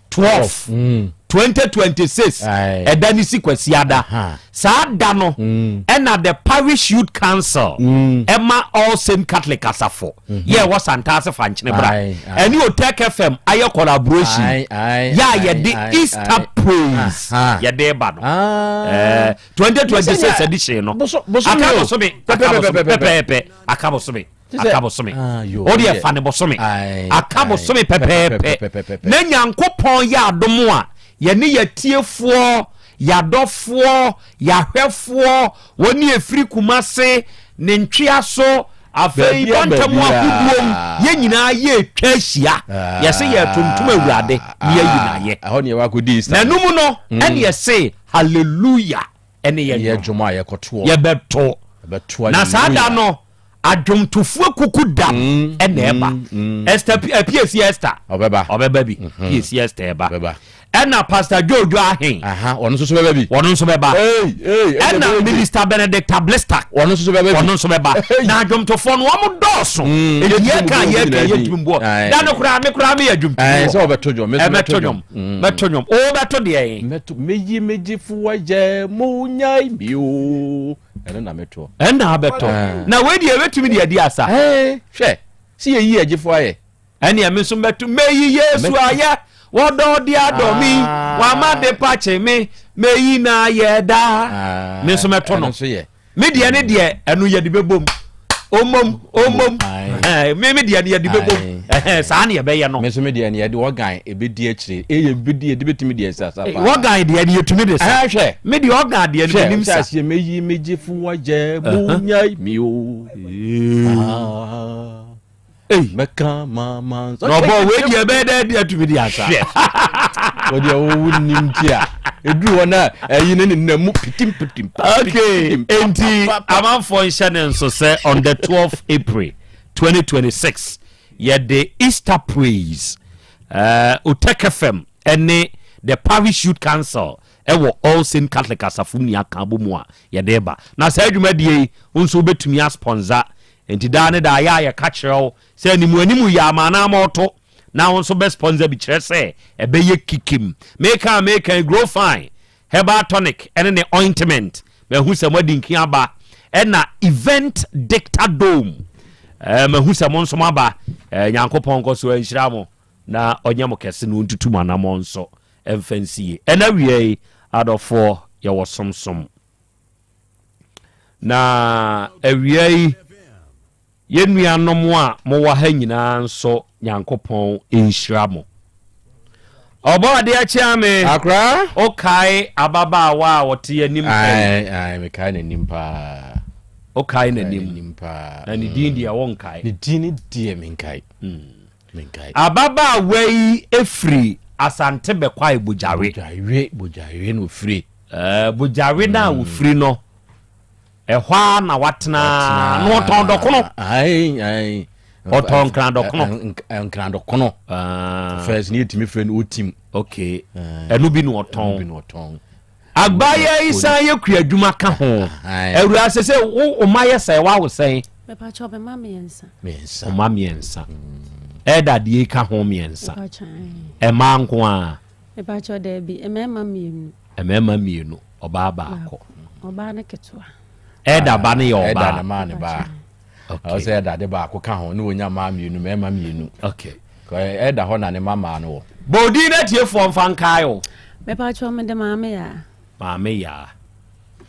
Speaker 21: 12, 2026, ɛda ne si Kwasiada. Saa da no ɛna the Parish Youth Council ɛma All Saint Catholic Asafo yɛ ɛwɔ Santase Fankyene Bra ɛne Otec FM ayɛ collaboration yɛ a yɛde Easter praise yɛde ba no. 2026 edition no aka bosome pɛpɛɛpɛ aka bosome aka bosome ah, o deɛ fa ne bosome aka bosome pɛpɛɛpɛ na nyankopɔn yɛ adom a yɛne yɛtiefoɔ yɛadɔfoɔ yɛahwɛfoɔ wɔne ɛfiri Kumase ne ntwea so afei bɔntam ahodoɔ mu yɛn nyinaa yɛretwa ahyia ah. yɛse yɛtontom awurade ne yɛyi nayɛ na ɛno mu no mm. ɛne yɛse Hallelujah ɛne yɛ
Speaker 4: dwom a yɛkɔtoɔ.
Speaker 21: Yɛbɛto. Na saa da no adwomtofoɔ kuku dam mm, ɛna ɛba. Mm, mm. Esther Piesi Esther.
Speaker 4: Ɔbɛba.
Speaker 21: Ɔbɛba bi. Mm-hmm. Piesi Esther ɛba. Ɔbɛba. Ɛna Pastor Jojo Ahen.
Speaker 4: Ɔno nso so bɛba bi.
Speaker 21: Ɔno nso bɛba. Ɛna Minister Benedict Ablista.
Speaker 4: Ɔno nso so bɛba bi.
Speaker 21: Ɔno nso bɛba. Na adwomtofoɔ no wɔn dɔɔso. Eti yɛ kan yɛ kan yɛ ntumi bɔ. Da no koraa me koraa me yɛ adwomtofoɔ.
Speaker 4: Sɛ ɔbɛto dwom.
Speaker 21: Ɛbɛto dwom. Mɛto nnwom. O bɛto deɛ yi.
Speaker 4: Mɛto meyi me gyefo ayɛ mo nyae mi o. Ɛno na mɛtoɔ.
Speaker 21: Ɛna abɛtɔ. Ah. Na wei deɛ ɛbɛtumi deɛ adi asa.
Speaker 4: Hwɛ si yɛyi agyefo ayɛ.
Speaker 21: Ɛnea me nso mɛto meyi Yesu ayɛ. Wɔdɔ de adɔ mi. Ah. Wama de pakye me. Meyi na ayɛ daa. Ah. Me nso mɛto no. Me deɛ ne deɛ ɛno yɛde bɛbom omom omom me me deɛ ne yɛde bɛbom saa ne yɛbɛyɛ no.
Speaker 4: Me nso me deɛ ne yɛde ɔgan ebedi akyire eye bedi yɛde bɛtumi deɛ sa sa paa.
Speaker 21: Ɔgan deɛ ne yɛtumi de sa.
Speaker 4: Hwɛ
Speaker 21: me deɛ ɔgan deɛ ne menim sa.
Speaker 4: Hwɛ aseɛ meyi me gyefo ayɛ mo nyae mi o.
Speaker 21: Ei.
Speaker 4: Mɛka mama nsa.
Speaker 21: Na ɔbɔ wei deɛ ɛbɛyɛ dɛ deɛ tumi di asa.
Speaker 4: Hwɛ. Wɔdeɛ wowo nim ti a. Ɛduru hɔ na ɛyi ne nenam mu pitim pitim.
Speaker 21: Okay, enti amanfoɔ nhyɛ ne nso sɛ on the 12th April 2026 yɛde Easter praise uh, Otek FM ɛne the Parish Youth Council ɛwɔ All Saint Catholic asafo mu aka abɔ mu a yɛde ba. Na saa dwumadie yi nso wobɛtumi asponsor Enti daa ne daa yɛ a yɛka kyerɛ wo sɛ animuanimu yɛ ama anaa ma ɔto na wo nso bɛ sponsor bi kyerɛ sɛ ɛbɛyɛ kikim. Meka a meka yi Grow Fine herbal tonic ɛne ne ointment mahu sɛ moadi nkin aba ɛna Event Dicta Dome ɛɛ mahu sɛ mo nso moaba ɛɛ Nyankopɔn nkɔ so nhyira mo na ɔnyɛ mo kɛse na ɔntutu mo anamɔ nso ɛmfa nsie. Ɛna awia yi adɔfoɔ yɛwɔ somsom. Na awia yi, yɛn nuanom a mowɔ ha nyinaa nso, Nyankopɔn nhyira mo. Ɔbɔ adeɛ kyea me.
Speaker 4: Akora.
Speaker 21: Wokae ababaawa a ɔte anim ha
Speaker 4: yi? Ae, ae, mekae n'anim paa.
Speaker 21: Wokae n'anim?
Speaker 4: paa.
Speaker 21: Na ne din deɛ wonkae?
Speaker 4: Ne din deɛ menkae. Menkae.
Speaker 21: Ababaawa yi firi Asante Bɛkwae Bogyawe.
Speaker 4: Bogyawe, Bogyawe na ofiri.
Speaker 21: Ɛɛ Bogyawe no a ofiri no, ɛhɔ ara na watena na ɔtɔn dɔkono.
Speaker 4: Ae, ae.
Speaker 21: Ɔtɔn nkran dɔkono.
Speaker 4: Nkran dɔkono.
Speaker 21: Ah.
Speaker 4: First ne yɛtumi frɛ no otim.
Speaker 21: Okay. Ɛno bi na ɔtɔn.
Speaker 4: Ɛno bi na ɔtɔn.
Speaker 21: Agbaayɛ yi san yɛ kuadwuma ka ho. Awura sɛ sɛ wo ɔma yɛ sɛn wawo sɛn?
Speaker 1: Mepakyɛ ɔbɛma mmiɛnsa.
Speaker 4: Mmiɛnsa.
Speaker 21: Ɔma mmiɛnsa. Ɛda deɛ ka ho mmiɛnsa. Ɛmaa nko ara.
Speaker 1: Mepakyɛ daabi mmarima mmienu.
Speaker 21: Mmarima mmienu ɔbaa baako.
Speaker 1: Ɔbaa no ketewa.
Speaker 21: Ɛda ba no yɛ ɔbaa.
Speaker 4: Ɛda ne maa ne baa. Okay. Ɔsɛ ɛda de baako ka ho ne wɔnya maa mmienu mmarima mmienu.
Speaker 21: Okay.
Speaker 4: Ɛda hɔ na ne ma maa no wɔ.
Speaker 21: Bɔ odin na atiefoɔ mfa nkae o.
Speaker 1: Mepakyɛw mede Maame Yaa.
Speaker 21: Maame Yaa.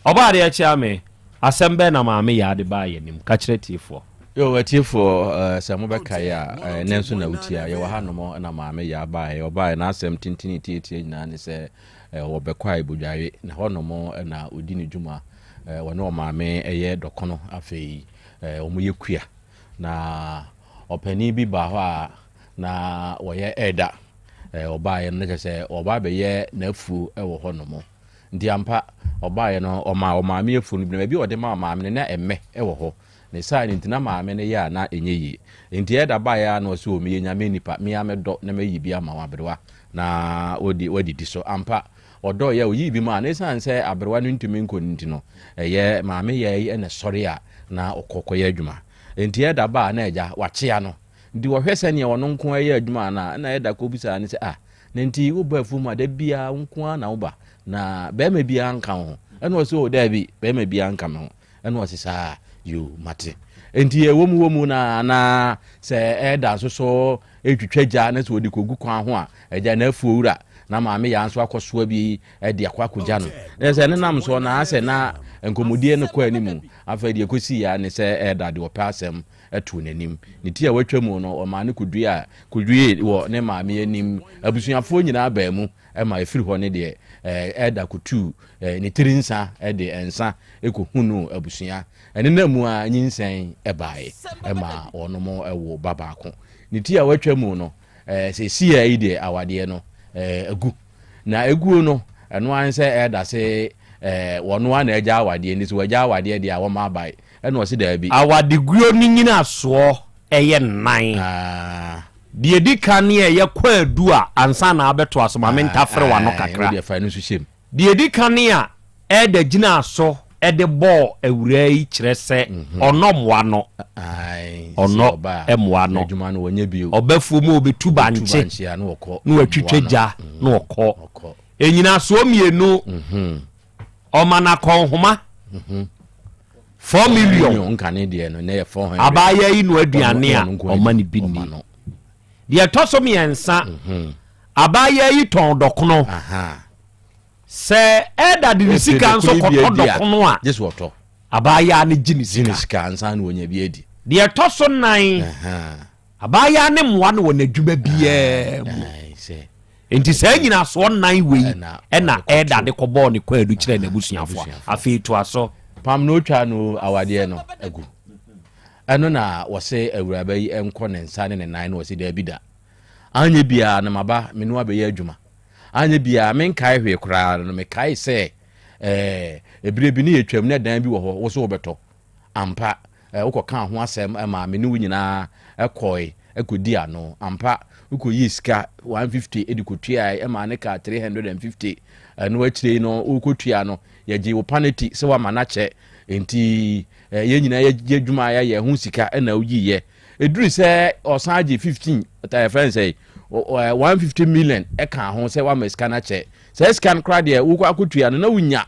Speaker 21: Ɔbaa adeɛ kyea me. Asɛm bɛn na Maame Yaa de baa yɛn anim? Ka kyerɛ atiefoɔ.
Speaker 4: Yo, atiefoɔ, sɛ mobɛkae a, ɛnnɛ nso na wotie a, yɛwɔ hanom na Maame Yaa baeɛ. Ɔbaeɛ, n'asɛm tentene tiatia nyinaa ne sɛ wɔbɛkwae Bodwawe, na hɔnom na ɔdi ne dwuma. Wɔne ɔmaame yɛ dɔkono, afei wɔyɛ kua. Na ɔpanin bi baa hɔ a na wɔyɛ ɛda. Ɔbaeɛ no na kyerɛ sɛ ɔba abɛyɛ n'afuo wɔ hɔ nom. Nti ampa, ɔbaeɛ no ɔmaa ɔmaame afuo no bi, na baabi a ɔde maa ɔmaame no na ɛmmɛ wɔ hɔ. Ne saa no nti na maame no yɛ a na ɛnyɛ yie. Nti ɛda baeɛ ara na ɔse o meyɛ Nyame nipa, me ara mɛdɔ na mayi bi ama wo aberewa na wode woadidi so. Ampa, ɔdɔeɛ a ɔyii bi maa no. Ɛsiane sɛ aberewa no ntumi nkɔ no nti no, ɛyɛ maame yɛe na ɛsɔre a na ɔkɔ kɔyɛ adwuma. Nti ɛda ba a na agya wakyea no. Nti wɔhwɛ sɛdeɛ ɔno nko ara yɛ adwuma anaa? Ɛna ɛda kɔbisaa no sɛ ah, na nti woba afuom a da biara wo nko ara na woba na barima biara nka wo ho? Ɛna ɔse o daabi, barima biara nka me ho. Ɛna ɔse saa yoo mate. Enti ɛwɔ mu wɔ mu na na sɛ ɛda nso so ɛtwitwa gya na sɛ ɔde kɔgu kwan ho a agya na afuo wura na maame yaa nso akɔsoa bi de akɔ akɔgya no. Na sɛ ne nam so na asɛ na nkɔmmɔdie no kɔ anim. Afei deɛ ɛkɔsii ya ne sɛ ɛda deɛ ɔpɛ asɛm too n'anim. Ne ti a watwa mu no ɔmaa no kɔdua kɔdue wɔ ne maame anim. Abusuafoɔ nyinaa baa mu ma ɛfiri hɔ ne deɛ ɛda kɔtuu ne tiri nsa de nsa kɔhunuu abusua. Ɛnena mu ara nyinsɛn baeɛ ma wɔnom woo ba baako. Ne ti a watwa mu no, seesei yi deɛ awadeɛ no agu. Na ɛguo no, ɛno ara ne sɛ ɛda se wɔno ara na agya awadeɛ, nti sɛ wagya awadeɛ deɛ a wɔmma abae. Ɛna ɔse daabi.
Speaker 21: Awadeguo no nyinasoɔ yɛ nnan. Deɛ ɛdi kan ne ɛyɛ kwaadu a ansa na abɛtoa so ma mentafere w'ano kakra. Deɛ ɛdi kan a Elder gyinaa so de bɔɔ awuraa yi kyerɛ sɛ ɔnnɔ mmoa no. Ɔnnɔ mmoa no. Ɔba fuo mu a ɔbɛtu bankye na watwitwa gya na ɔkɔ. Nnyinasoɔ mmienu. Ɔma no akɔnhoma 4 million. Abaayewa yi noa aduane a ɔma no bi nni. Deɛ ɛtɔ so mmiɛnsa, abaayewa yi tɔn dɔkono. Sɛ ɛda de ne sika nso kɔtɔ dɔkono a, abaayewa no gye ne sika. Deɛ ɛtɔ so nnan, Abaayaa ne mmoa no wɔ n'adwuma biara mu. Enti saa nnyinasoɔ nnan wei na Elder de kɔbɔɔ ne kwaadu kyerɛɛ n'abusuafoɔ. Afei toa so.
Speaker 4: Pam na ɔtwa no awadeɛ no agu. Ɛno na wɔse awuraba yi nkɔ ne nsa ne ne nan na ɔse daabi da. Anyɛ biara no maba me ne wo abɛyɛ adwuma. Anyɛ biara menkae hwee koraa no mekae sɛ ɛɛ ebire bi ne yɛtwam na dan bi wɔ hɔ wo so wobɛtɔ. Ampa, wokɔkaa ho asɛm maa me ne wo nyinaa kɔe kɔdii ano. Ampa, wokɔyii sika 150 de kɔtuae maa no kaa 350. Ɛno akyire yi no, wokɔtua no, yɛgyee wo paneti sɛ woama no akyɛ. Enti yɛn nyinaa yɛgye adwuma a yɛayɛ ho sika na woyiiɛ. Ɛduru sɛ ɔsan gye 15, yɛfrɛ no sɛ 150 million ɛkaa ho sɛ woama sika no akyɛ. Saa sika no koraa deɛ wokɔ akɔtua no na wonya.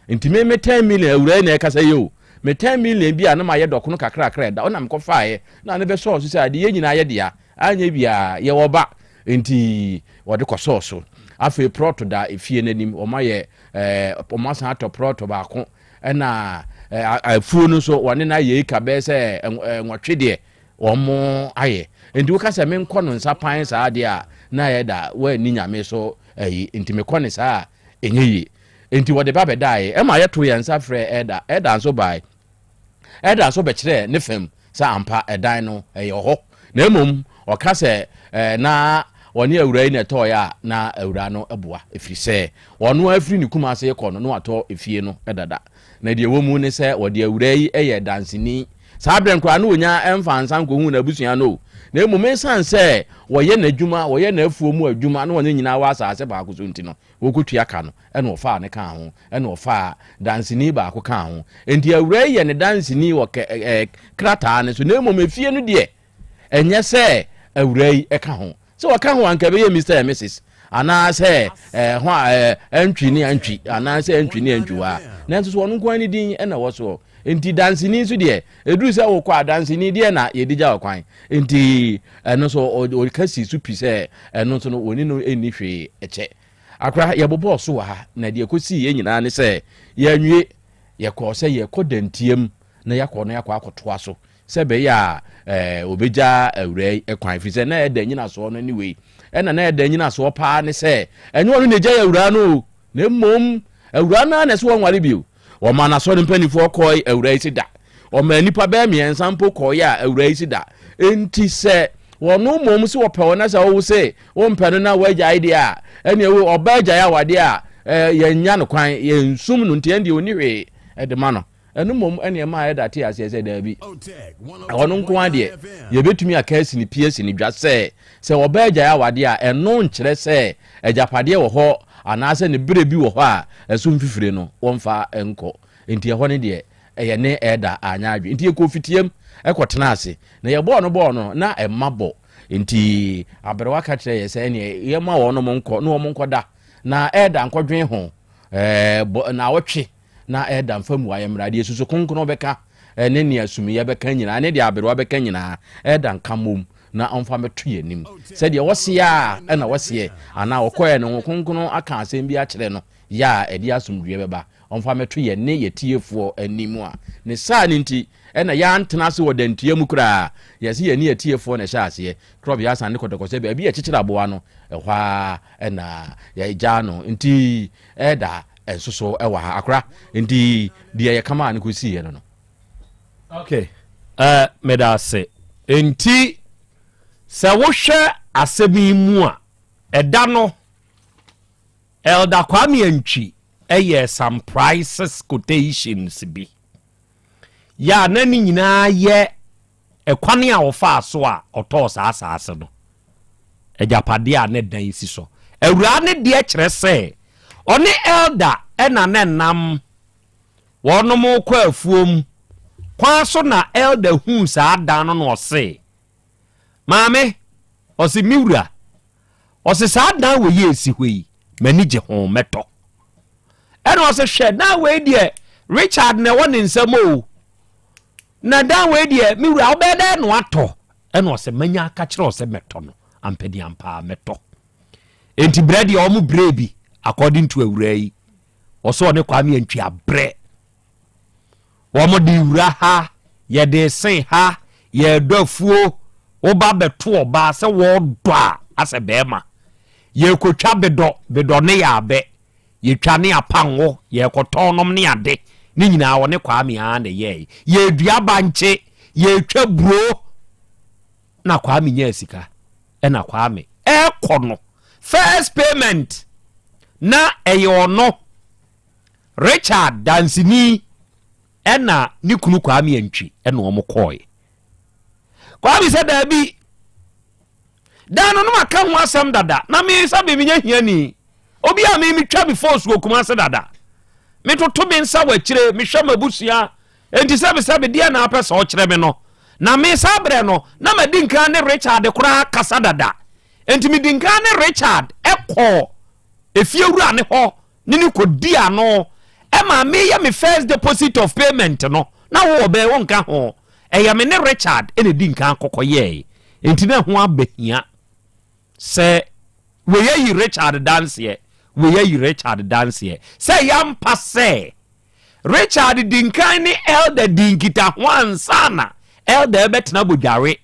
Speaker 4: Nti me me ten million awuraa yi na ɛkasa yi o me ten million bi a na mayɛ dɔkono kakrakra ɛda ɔna mekɔ faeɛ na ne bɛsɔɔ so sɛ ade yɛ nyinaa yɛ dea anyɛ biaa yɛwɔ ba nti wɔde kɔsɔɔ so afei prɔto da efie no anim wɔn ayɛ ɛɛ wɔn asan atɔ prɔto baako ɛna ɛɛ afuo no nso wɔne no ayɛ eka bɛyɛ sɛ nwɔtwe deɛ wɔn ayɛ nti woka sɛ menkɔ no nsa pan saa deɛ a na ɛyɛ da wɔanni nyame so ɛyi nti mekɔ ne saa a ɛnyɛ yie Enti wɔde ba bɛdaeɛ. Ɛma yɛtoo yɛn nsa frɛɛ Elder. Elder nso bae. Elder nso bɛkyerɛɛ ne fam sɛ ampa ɛdan no ɛyɛ hɔ. Na mmom ɔka sɛ ɛɛ na ɔne awuraa yi na ɛtɔeɛ a na awuraa no boa ɛfiri sɛ ɔno ara firi ne Kumase rekɔ no na watɔ efie no dada. Na deɛ ɛwɔ mu ne sɛ wɔde awuraa yi yɛɛ danseni. Saa berɛ no koraa na ɔnya mfaa nsa nkɔhuu n'abusua no o. Na mmom ɛsiane sɛ wɔyɛ n'adwuma, wɔyɛ n'afuo mu adwuma na wɔne nyinaa wɔ asase baako so nti no, Wɔrekɔtua ka no, ɛna ɔfaa no kaa ho, ɛna ɔfaa danseni baako kaa ho. Enti awuraa yi yɛ ne danseni wɔ kɛ ɛɛ krataa no so, na mmom efie no deɛ, ɛnyɛ sɛ awuraa yi ka ho. Sɛ ɔka ho a, anka ɛbɛyɛ Mister and Mrs. Anaasɛ ɛɛ ho a ɛɛ Antwi ne Antwi, anaasɛ Antwi ne Antwiwaa. Nanso so ɔno nko ara ne din na ɛwɔ soɔ. Enti danseni nso deɛ, ɛduru sɛ wokɔ a, danseni deɛ na yɛde gya ɔkwan. Enti ɛno nso ɔka sii so pi sɛ ɛno nso no wɔne no nni hwee kyɛ. Akora, yɛbobɔɔ so wɔ ha, na deɛ ɛkɔsii yɛ nyinaa ne sɛ yɛanwie. Yɛkɔɔ sɛ yɛrekɔ Dantiam na yɛakɔ na yɛakɔ akɔtoa so sɛ ɛbɛyɛ a ɛɛ wɔbɛgya awuraa yi kwan, ɛfiri sɛ na ɛda nnyinasoɔ no ne wei. Ɛna na ɛda nnyinasoɔ paa ne sɛ ɛnyɛ ɔno na ɛgyae awuraa no o, na mmom awuraa no ara na ɛsɛ wɔnware bio. Wɔmaa n'asɔre mpanimfoɔ kɔe, awuraa yi se da. Wɔmaa nnipa bɛyɛ mmiɛnsa mpo kɔeɛ a, awuraa yi se da. Enti sɛ. Wɔno mmom sɛ wɔpɛ wo na sɛ wowo se wompɛ no na woagyae deɛ a, ɛneɛ wo ɔbaa gyae awadeɛ a, yɛnnya no kwan, yɛnsum no, nti ɛndeɛ ɔnni hwee de ma no. Ɛno mmom ɛne ɛmaa Ɛda tee aseɛ sɛ daabi, ɛhɔ no nko ara deɛ yɛbɛtumi aka asi ne pi asi ne dwa sɛ, sɛ ɔbaa gyae awadeɛ a, ɛno nkyerɛ sɛ agyapadeɛ wɔ hɔ anaasɛ ne berɛ bi wɔ hɔ a ɛso mfifire no wɔmfa nkɔ. Nti ɛhɔ no deɛ ɛyɛ ne Ɛda anyɛ adwene. Nti yɛkɔɔ fitiam kɔtenaa ase, na yɛbɔɔ no bɔɔ no na ɛmma bɔ. Nti aberewa ka kyerɛɛ yɛ sɛ ɛneɛ yɛma wɔnom nkɔ na wɔn nkɔda na Ɛda nkɔdwen ho ɛɛ bɔ naawɔtwe na ɛda mfa mmuaeɛ mmra. Deɛ susu kronkron bɛka ne nea sumiyɛ bɛka nyinaa ne deɛ aberewa bɛka nyinaa, ɛda nka mmom na ɔmfa mmɛto yɛn anim. Sɛdeɛ wɔseɛ a ɛna wɔseɛ, anaa ɔkɔɛ no, Honhom Kronkron aka asɛm bi akyerɛ no, yɛ a ɛde asomdwoeɛ bɛba, ɔmfa mmɛto yɛn ne yɛn atiefoɔ anim a. Ne saa no nti na yɛantena ase wɔ dantua mu koraa. Yɛse yɛne yɛn atiefoɔ na ɛhyɛɛ aseɛ. Korɔbea asan ne kɔtɔkɔ sɛ baabi a yɛkyekyere aboa no, ɛhɔ ara na yɛgyaa no. Nti ɛda nso so wɔ ha akora nti deɛ yɛka maa no kɔsiiɛ no no.
Speaker 21: Ok, uh, meda ase. Nti sɛ wohwɛ asɛm yi mu a, ɛda no Elder Kwame Antwi ɛyɛ some prices quotations bi yɛ a na ne nyinaa yɛ Ɛkwan a ɔfaa so a ɔtɔɔ saa asaase no, agyapadeɛ a na ɛdan si so. Awuraa no deɛ kyerɛ sɛ ɔne Elder na na ɛnam, wɔnom rekɔ afuom kwan so na Elder huu saa dan no na ɔse, Maame, ɔse, me wura, ɔse saa dan wei a ɛsi hɔ yi, m'ani gye ho, mɛtɔ. Ɛna ɔse, hwɛ, dan wei deɛ Richard na ɛwɔ ne nsam o. Na dan wei deɛ, me wura, wobɛyɛ dɛn na woatɔ? Ɛna ɔsɛ, manya aka kyerɛ wo sɛ mɛtɔ no, ampaniampa ara mɛtɔ. Enti brɛ deɛ wɔn brɛ bi, according to awuraa yi, ɔsɛ ɔne Kwame Antwi abrɛ. Wɔn de wura ha, yɛde sen ha, yɛdɔ afuo, woba bɛto ɔbaa sɛ wɔdɔ a, asɛ bɛrima. Yɛkɔtwa bedɔ, bedɔ ne yɛ abɛ. Yɛtwa ne apango, yɛkɔtɔn nom ne ade, ne nyinaa ɔne Kwame ara na ɛyɛɛe. Yɛdua bankye, yɛtwa buro, na Kwame nyaa sika. Ɛna Kwame ɛkɔ no, first payment na ɛyɛ ɔno, Richard Danseni ɛna ne kunu Kwame Antwi ɛna wɔn kɔɔe. Kwame sɛ daabi, Dan no na maka ho asɛm dada na me sɛ me menyɛ hiani. Obi a me metwa me fos wɔ Kumase dada. Metoto me nsa wɔ akyire, mehwɛ m'abusua. Enti sɛ me sɛ me deɛ na apɛ sɛ ɔkyerɛ me no. Na me saa berɛ no, na madi nkan ne Richard koraa kasa dada. Enti medi nkan ne Richard kɔɔ efiewura ne hɔ ne no kɔdi ano ɛma meyɛ me first deposit of payment no na wo ɔbɛn wo nka ho ɛyɛ me ne Richard ɛna ɛdi nkan kɔkɔ yɛɛ nti na ɛho abɛhia sɛ wei ayi Richard danseɛ wei ayi Richard danseɛ sɛ yɛampa sɛ Richard di nkan ne elder di nkitaho ansa na elder ɛbɛtena bodware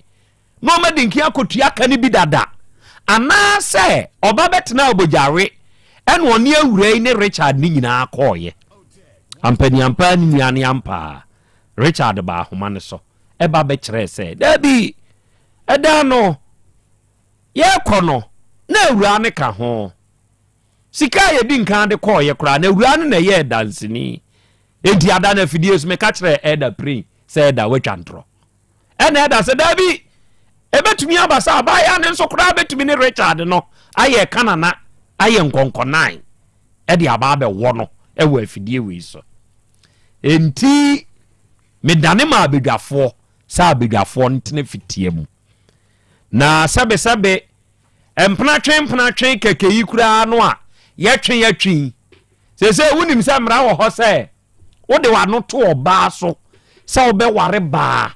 Speaker 21: na ɔma dinkin akotua ka no bi dada, anaasɛ ɔba bɛtenaa Obogyawe ɛna ɔne awuraa yi ne Richard ne nyinaa kɔɔeɛ. Ampaniampaa ne nua ne ampaa, Richard baa ahoma no so ɛba bɛkyerɛɛ sɛ, Dabi, ɛda no yɛrekɔ no na awuraa no ka ho. Sika a yɛdi nkan de kɔɔeɛ koraa no awuraa no na ɛyɛɛ danseni. Enti ada no afidie so meka kyerɛɛ Elder Prin sɛ Elder woatwa ntorɔ. Ɛna ɛda sɛ daabi, ɛbɛtumi aba sɛ abaayewa no nso koraa bɛtumi ne Richard no ayɛ kanana, ayɛ nkɔnkɔnan ɛde aba abɛwɔ no ɛwɔ afidie wei so. Enti medane ma abadwafoɔ sɛ abadwafoɔ ntena fitia mu. Na sɛbesɛbe mpenatwe mpenatwe kɛkɛ yi koraa no a yɛtwe yɛtwe yi, seesei wonim sɛ mmara wɔ hɔ sɛ Wode w'ano to ɔbaa so sɛ wobɛware baa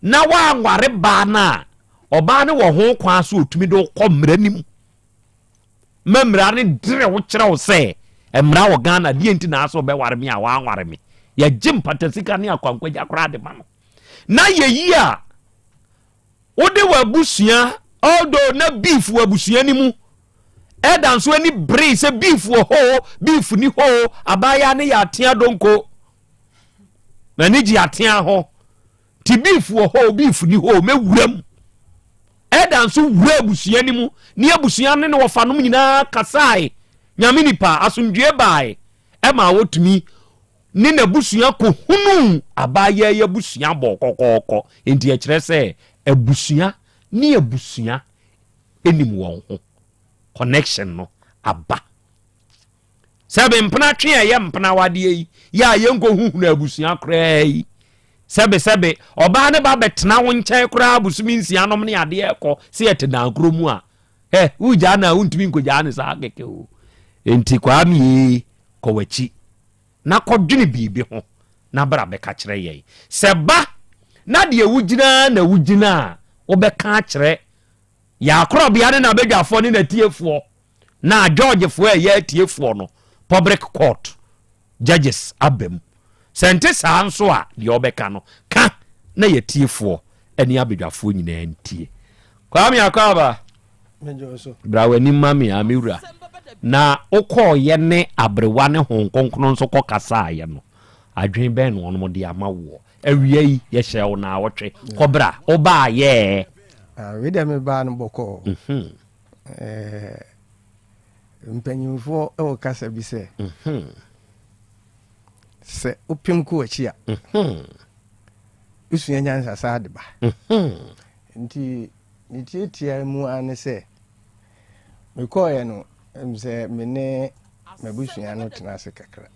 Speaker 21: na woanware baa no a, ɔbaa no wɔ ho kwan sɛ ɔtumi de wokɔ mmara no mu ma mmara no dere wo kyerɛ wo sɛ mmara wɔ Ghana deɛ nti na asɛ wobɛware me a woanware me. Yɛgye mpatasika ne akwankwagya koraa de ma no na yɛyi a Wode w'abusua although na beef wɔ abusua no mu ɛda nso ani beree sɛ beef wɔ hɔ o beef ni hɔ o abaayaa no yɛ atea donko n'ani gye atea ho ti beef wɔ hɔ o beef ni hɔ o mɛwura mu. Ɛda nso wura abusua no mu ne abusua ne ne wɔfanom nyinaa kasae. Nyame nipa, asomdwoe bae ɛma wɔtumi ne n'abusua kɔhunuu abaayaa yi abusua bɔɔ kɔkɔɔkɔ. Enti ɛkyerɛ sɛ abusua ne abusua nim wɔn ho. Connection no aba. Sɛbe mpena twe a ɛyɛ mpena awadeɛ yi yɛ a yɛnkɔhuhunu abusua koraa yi. Sɛbe sɛbe ɔbaa ne ba bɛtena wo nkyɛn koraa bosome nsia nom ne adeɛ ɛkɔ sɛ yɛte dan korɔ mu a, hɛ, wogyaa no a wontumi nkɔgyaa no saa kɛkɛ o. Enti Kwame ee, kɔ w'akyi na kɔdwene biribi ho na bra bɛka kyerɛ yɛn. Sɛ ba na deɛ wogyina na wogyina a, wobɛka akyerɛ yɛn akorɔbea ne n'abadwafoɔ ne n'atiefoɔ na Georgefoɔ a ɛyɛ atiefoɔ no public court judges aba mu. Sɛ nte saa nso a, deɛ ɔbɛka no, ka na yɛtiefoɔ ne abadwafoɔ nyinaa ntie. Kwame Akwaaba, bra w'anim ma me a me wura. Na wokɔɔyɛ ne aberewa ne Honhom Kronkron nso kɔkasaeɛ no, adwene bɛn na wɔnom de ama woɔ? Awia yi, yɛhyɛɛ wo naawɔtwe, kɔbra, wobaayɛɛ?
Speaker 2: Ah, wei deɛ mebaa no bɔkɔɔ. Mhm. Eh, mpanyimfoɔ wɔ kasa bi sɛ, mhm. sɛ wopem kɔ w'akyi a, mhm. wosua nyansa saa de ba. Mhm. Nti ne tiatia mu ara ne sɛ, mekɔɔeɛ no, sɛ me ne m'abusua no tena ase kakra.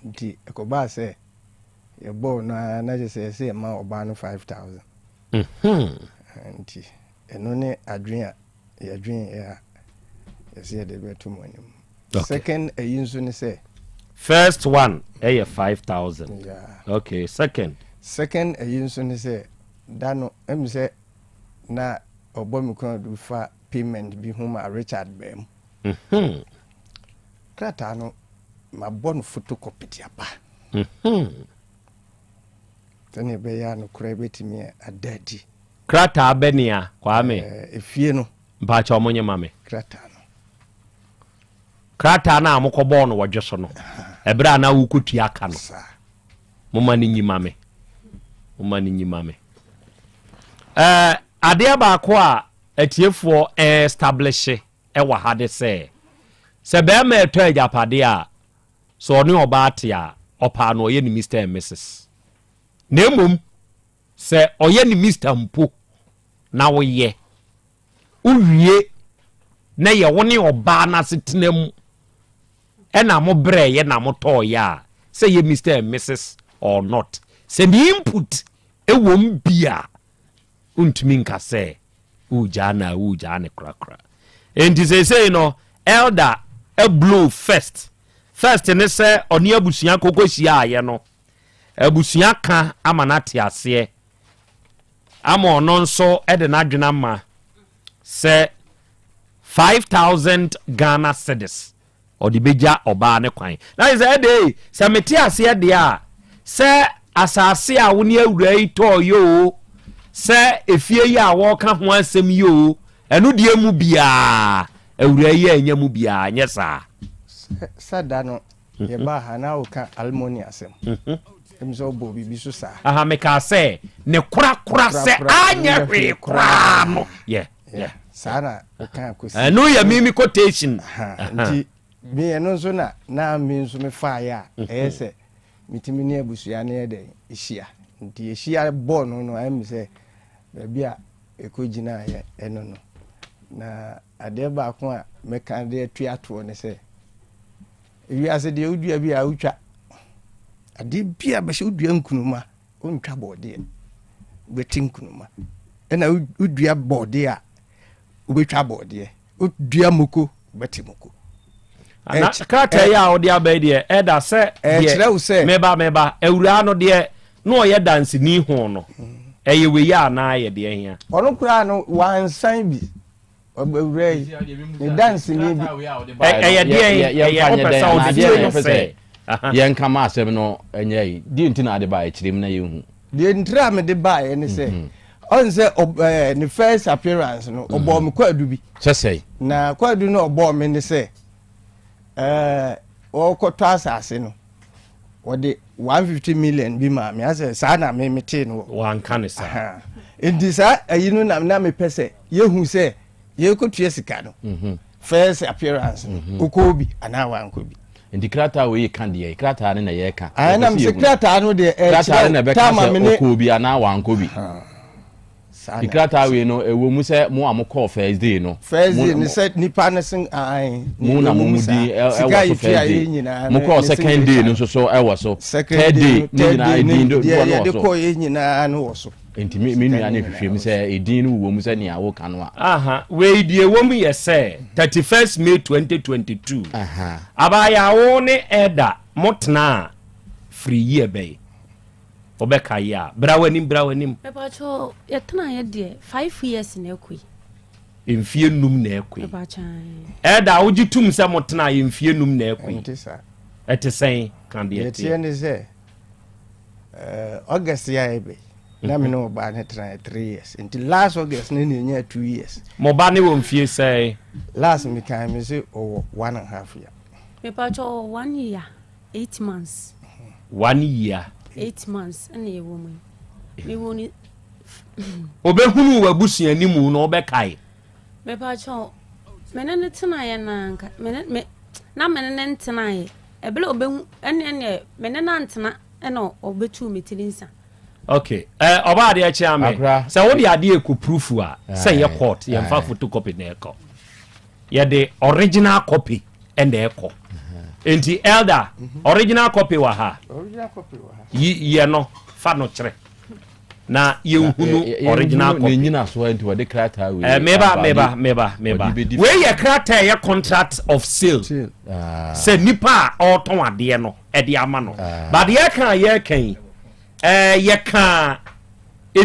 Speaker 2: Nti ɛkɔbaa sɛ yɛbɔɔ no ara na kyerɛ sɛ ɛsɛ yɛma ɔbaa no 5000. Nti Ɛno ne adwene a yɛdweneeɛ a yɛsɛ yɛde bɛto mo anim.
Speaker 21: Okay.
Speaker 2: Second ayi nso ne sɛ.
Speaker 21: First one ɛyɛ 5000.
Speaker 2: Yeah.
Speaker 21: Okay, second.
Speaker 2: Second ayi nso ne sɛ da no ɛmu sɛ na ɔbɔ me kɔn adu fa payment bi ho ma Richard baa mu.
Speaker 21: Mm -hmm.
Speaker 2: Krataa no mabɔ no photocopy de aba.
Speaker 21: Mm -hmm.
Speaker 2: Sɛnea ɛbɛyɛ a nokorɛ bɛtumi ada adi.
Speaker 21: Krataa bɛ nea, Kwame?
Speaker 2: Ɛɛ, efie no.
Speaker 21: Mpakyɛw mo nye ma me.
Speaker 2: Krataa no.
Speaker 21: Krataa no a mokɔ bɔɔ no wɔ dwe so no, ɛberɛ a na wokɔ tua ka no.
Speaker 2: Saa.
Speaker 21: Moma no nyi ma me. Moma no nyi ma me. Ɛɛ, adeɛ baako a atiefoɔ ɛɛstablishe ɛwɔ ha de sɛ, sɛ bɛrima ɛtɔ agyapadeɛ a, sɛ ɔne ɔbaa te a, ɔpaa no ɔyɛ ne Mister and Missus. Na mmom, Sɛ ɔyɛ ne mister mpo na woyɛ, wowie na yɛ wo ne ɔbaa no asetena mu ɛna mo brɛɛyɛ na mo tɔɔyɛ a, sɛ yɛ Mister and Missus or not, sɛ ne input ɛwɔ mu bi a, wontumi nka sɛ woregyaa no a woregyaa no korakora. Enti seesei no, elder blow first. First ne sɛ ɔne abusua kɔkɔ hyiaeɛ no, Abusua ka ama no ate aseɛ ama ɔno nso de n'adwene ama sɛ 5000 Ghana cedis ɔde bɛgya ɔbaa ne kwan. Na yɛ sɛ ɛde sɛ mete aseɛ deɛ a sɛ asase a wo ne awura yi tɔɔ yɛ o sɛ efie yi a wɔreka ho asɛm yi o ɛno deɛ mu biara awura yi anya mu biara nyɛ saa.
Speaker 2: Sɛ da no Yɛbaa ha na woka alimony asɛm. Ɛmu sɛ wobɔɔ biribi so saa.
Speaker 21: Aha, mekaa sɛ ne korakora sɛ anyɛ hwee koraa no. Yeah, yeah.
Speaker 2: Saa na woka kɔsi.
Speaker 21: Ɛno yɛ me me quotation.
Speaker 2: Nti me ɛno nso na na me nso mefaeɛ a ɛyɛ sɛ metumi ne abusua no yɛ dɛn hyia. Nti yɛhyia bɔɔ no no ayɛ me sɛ baabi a ɛkɔgyinaeɛ ɛno no. Na adeɛ baako a mɛka de atua toɔ ne sɛ Ewiase deɛ wodua bi a wotwa. Adeɛ bi a bɛhyɛ wodua nkunuma wontwa bɔɔdeɛ wobɛte nkunuma. Ɛna wodua bɔɔdeɛ a wobɛtwa bɔɔdeɛ. Wodua moko wobɛte moko.
Speaker 21: Na krataa yi a wode aba yi deɛ ɛda sɛ
Speaker 2: ɛkyerɛ wo sɛ
Speaker 21: meba meba awuraa no deɛ na ɔyɛ danseni ho no ɛyɛ wei a anaa ɛyɛ deɛ hia.
Speaker 2: Ɔno koraa no wansan bi. Ɔbɛwura yi, ne danseni bi.
Speaker 21: Ɛyɛ deɛn? Ɛyɛ wopɛ sɛ wode fie no sɛ.
Speaker 4: Yɛnka ma asɛm no nyɛ yi. Deɛ nti na ade baeɛ kyerɛ mu na yɛnhu.
Speaker 2: Deɛ ntira a mede baeɛ ne sɛ, ɔn sɛ ne first appearance no, ɔbɔɔ me kwaadu bi.
Speaker 4: Sɛ sɛn?
Speaker 2: Na kwaadu no ɔbɔɔ me ne sɛ, ɔrekɔtɔ asase no, wɔde 150 million bi maa me. Asɛ saa na me metee no wɔ.
Speaker 21: Wanka ne saa.
Speaker 2: Nti saa ayi no na na mepɛ sɛ yɛhu sɛ yɛkɔtua sika no mhm. first appearance no mhm. wokɔɔ bi anaa wankɔ bi.
Speaker 4: Nti krataa wei ka deɛ krataa no na yɛka.
Speaker 2: Ɛna mesɛ krataa no deɛ
Speaker 4: krataa no na ɛbɛka sɛ ɔkɔɔ bi anaa wankɔ bi. Nti krataa wei no ɛwɔ mu sɛ mo a mokɔɔ first day no.
Speaker 2: First day no sɛ nipa no sen ae.
Speaker 4: Mo na mo mu din ɛwɔ so first day. Mokɔɔ second day no nso so ɛwɔ so. Third day ne nyinaa edin dodoɔ no wɔ so.
Speaker 2: Deɛ yɛde kɔɔ yɛ nyinaa no wɔ so.
Speaker 4: Nti me me nua no hwehwɛ mu sɛ edin no wɔ mu sɛ nea woka no a.
Speaker 21: Aha, wei deɛ ɛwɔ mu yɛ sɛ 31st May 2022. Abaayaa wo ne Elder mo tenaa firi year bɛn? Wobɛkae a, bra w'anim, bra w'anim.
Speaker 1: Mepakyɛw, yɛtenaeɛ deɛ, five years na ɛkɔ yi.
Speaker 21: Mfie num na ɛkɔ yi.
Speaker 1: Mepakyɛw, ae.
Speaker 21: Elder, wogye tom sɛ mo tenaeɛ mfie num na ɛkɔ yi?
Speaker 2: Ɛnte saa.
Speaker 21: Ɛte sɛn? Ka deɛ
Speaker 2: ɛteɛ. Deɛ ɛteɛ ne sɛ, eh, August yi a ɛbɛ yi, na me ne ɔbaa no tenaeɛ three years. Nti last August no na ɛnyaa two years.
Speaker 21: Mo ba ne wɔ mfie sɛn?
Speaker 2: Last mekae me se ɔwɔ one and half year.
Speaker 1: Mepakyɛw, ɔwɔ one year. 8 months.
Speaker 21: One year.
Speaker 1: 8 months ɛna yɛwɔ mu yi. Mewo ni.
Speaker 21: Obehunu w'abusuani mu na ɔbɛkae.
Speaker 1: Mepakyɛw, me ne no tenaeɛ na nka me ne me na me ne no ntenaeɛ. Ɛbɛlɛ obehu ɛne ɛne me ne no antena ɛna ɔbɛtuu me tiri nsa.
Speaker 21: Okay, eh, ɔba adeɛ kyea me. Sɛ wode adeɛ ɛkɔ proof a, sɛ yɛ court, yɛmfa photocopy na ɛkɔ. Yɛde original copy ɛna ɛkɔ. Nti elder, original copy wɔ ha. Yi yɛ no fa no kyerɛ. Na yɛnhunu original copy.
Speaker 4: Ne nyinasoɔ nti wɔde krataa wei.
Speaker 21: Eh, meba meba meba meba. Wei yɛ krataa ɛyɛ contract of sale. Ah. Sɛ nipa a ɔretɔn adeɛ no ɛde ama no. Ah. But yɛka a yɛka yi, ɛɛ yɛka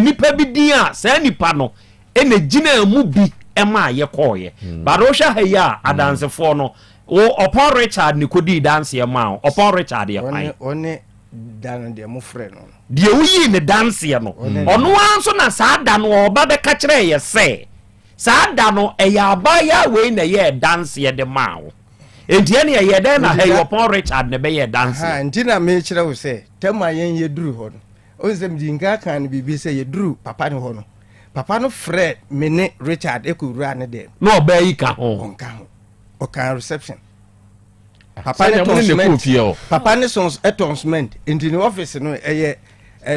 Speaker 21: nipa bi din a saa nipa no ɛna gyinaa mu bi maa yɛkɔɔeɛ hmm. but wohwɛ ha yi a hmm. adansefoɔ no wo ɔpɔn Richard ne kɔdii danseɛ maa wo ɔpɔn Richard yɛ kwan
Speaker 2: ɔne da no deɛ mofrɛ no
Speaker 21: deɛ woyii ne danseɛ no hmm. ɔno ara nso na saa da no ɔba bɛka kyerɛɛ yɛ sɛ saa da no ɛyɛ abaayewa wei na ɛyɛɛ danseɛ de maa wo nti ɛne ɛyɛ dɛn na ha yi ɔpɔn Richard na ɛbɛyɛ danseɛ
Speaker 2: nti na mekyerɛ wo sɛ tɛma yɛn yɛduru hɔ no Wohu sɛ medii nkan kaa no biribi sɛ yɛduruu papa no hɔ no, papa no frɛɛ me ne Richard kɔwuraa ne dɛm.
Speaker 21: Na ɔbaa yi ka ho?
Speaker 2: Ɔnka ho. Ɔkaa reception. Papa no tɔn cement. Papa no sɔn tɔn cement. Nti ne office no ɛyɛ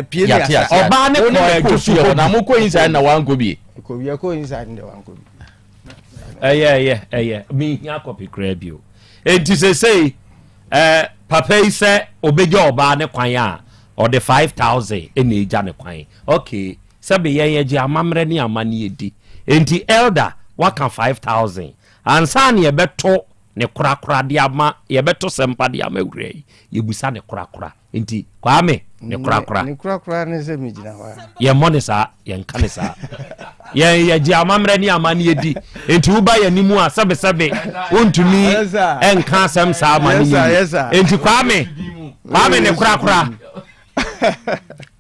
Speaker 2: pie ne asa.
Speaker 21: Ɔbaa ne kɔɔ ɛdwo so hɔ.
Speaker 4: Na mo kɔ inside na wankɔ bie.
Speaker 2: Kɔ bie kɔ inside na wankɔ bi.
Speaker 21: Ɛyɛ ɛyɛ ɛyɛ mehia kɔpi koraa bio. Enti sesei eh, papa yi sɛ obegya ɔbaa ne kwan a, ɔde 5000 na egya ne kwan. Okay, sɛbe yɛn yɛgye amammerɛ ne amanneɛ di. Enti elder waka 5000. Ansa na yɛbɛto ne korakora de ama, yɛbɛto sɛmpa de ama awuraa yi, yɛbusa ne korakora. Nti Kwame ne korakora.
Speaker 2: Ne korakora ne sɛ megyina hɔ a.
Speaker 21: Yɛmmɔ ne saa, yɛnka ne saa. Yɛn yɛgye amammerɛ ne amanneɛ di. Nti woba yɛn anim a sɛbesɛbe wontumi nka asɛm saa ma ne nyɛ yie. Nti Kwame, Kwame ne korakora.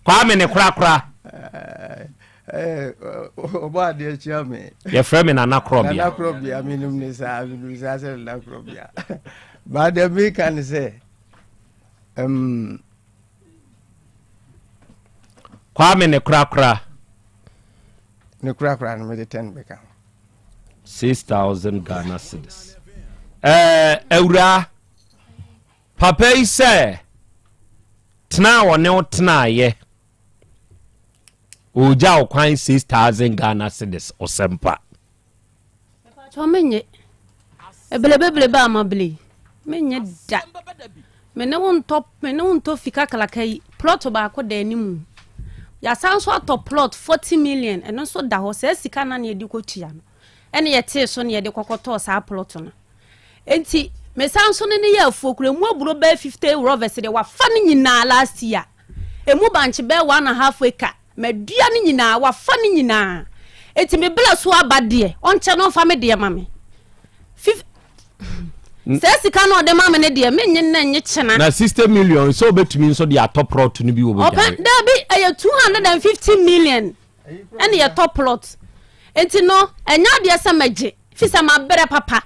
Speaker 21: Kwame ne korakora.
Speaker 2: Ɔbɔ adeɛ kyia me.
Speaker 21: Yɛfrɛ me Nana Korɔbea.
Speaker 2: Nana Korɔbea, menim ne saa, menim saa sɛ Nana Korɔbea. Baa deɛ meka ne sɛ, Um.
Speaker 21: Kwame ne korakora.
Speaker 2: Ne korakora no mede ten bɛka ho.
Speaker 21: 6000 Ghana cedis. Eh, awuraa, papa yi sɛ tena a ɔne wo tenaeɛ ɔgya wo kwan 6000 Ghana cedis ɔsɛmpa.
Speaker 1: Mepakyɛw mennye. Ebele bebrebe a mabele yi, mennye da. Me ne wo ntɔ me ne wo ntɔ fi kakraka yi, plot baako da anim. Yɛasan nso atɔ plot 40 million, ɛno nso da hɔ. Saa sika na na yɛde kɔtua no, ɛne yɛtee so na yɛde kɔkɔtɔɔ saa plot no. Enti mesan nso ne ne yɛ afuo kura emu aburo bɛyɛ 50 rovers deɛ wafa ne nyinaa last year. Emu bankye bɛyɛ one and half acre. Madua ne nyinaa, wafa ne nyinaa. Enti me bla so aba deɛ, ɔnkyɛ no ɔmfa me deɛ ma me. Fif Saa sika no ɔde ma me no deɛ, mennye nnɛ nnye kyena.
Speaker 21: Na 60 million sɛ obetumi nso de atɔ plot no bi wɔ
Speaker 1: Ɔpɛ,
Speaker 21: Bojare.
Speaker 1: daabi, ɛyɛ 250 million ɛne yɛtɔ plot. Enti no, ɛnyɛ adeɛ sɛ mɛgye, fi sɛ mabrɛ papa.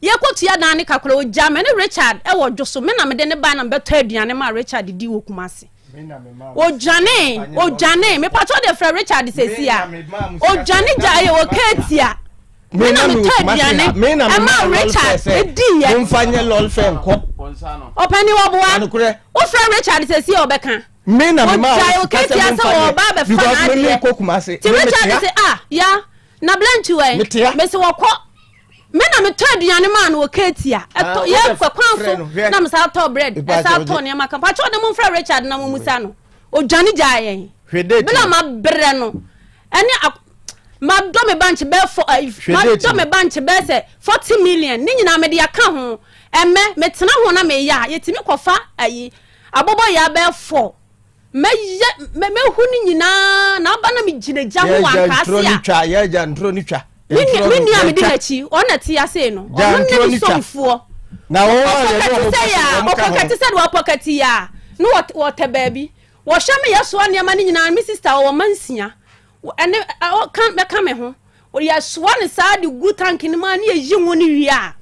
Speaker 1: Yɛkɔtua dan ne ka koraa, ɔgyaa me ne Richard wɔ dwo so, me na mede ne bae na mebɛtɔ aduane maa Richard di wɔ Kumasi. Odwane, odwane. Mepatɔ de frɛ Richard sɛsi a. Odwane gya yɛ wɔ keetia. Me na metɔ aduane ɛma Richard edi yɛ.
Speaker 2: Momfa nyɛ lɔl fɛ nkɔ.
Speaker 1: Ɔpɛni wɔboa. Wofrɛ Richard sɛsi a ɔbɛka.
Speaker 2: Me na mema
Speaker 1: wo sika sɛ momfa nyɛ
Speaker 2: because me me kɔ Kumase.
Speaker 1: Ti Richard sɛ ah ya na blanchi wɛ.
Speaker 2: Metea.
Speaker 1: Mesi wɔkɔ. Me na metɔ aduane maa no wɔ Ketia. Ɛtɔ yɛ kɔ kwan so na me saa tɔ bread. Ɛsa tɔ nneɛma ka. Pakyɛ ɔde mo mfrɛ Richard na mo musa no. Odwane gyaa yɛn. Bla ma brɛ no. Ɛne ma dɔ me bank bɛɛ fɔ ayi ma dɔ me bank bɛɛ sɛ 40 million ne nyinaa me de aka ho. Ɛmɛ me tena ho na me yɛ a yɛtumi kɔfa ayi abobɔ yɛ abɛɛ fɔ. Mɛyɛ mɛhu ne nyinaa na aba na megyina gya ho wɔ ankaase a.
Speaker 2: Yɛgya ntoro ne twa.
Speaker 1: Me nua a medi n'akyi, ɔno na te ase no, ɔno ne me somfoɔ. Ɔpɔkɛte sɛ yɛ a, ɔpɔkɛte sɛ deɛ ɔpɔkɛte yɛ a, na wɔtɛ baabi. Wɔhwɛ me yɛsoa nneɛma no nyinaa, me sista ɔwɔ mma nsia, ɛne ɔka bɛka me ho. Yɛsoa no saa de gu tank no mu a na yɛyi ngo no wie a,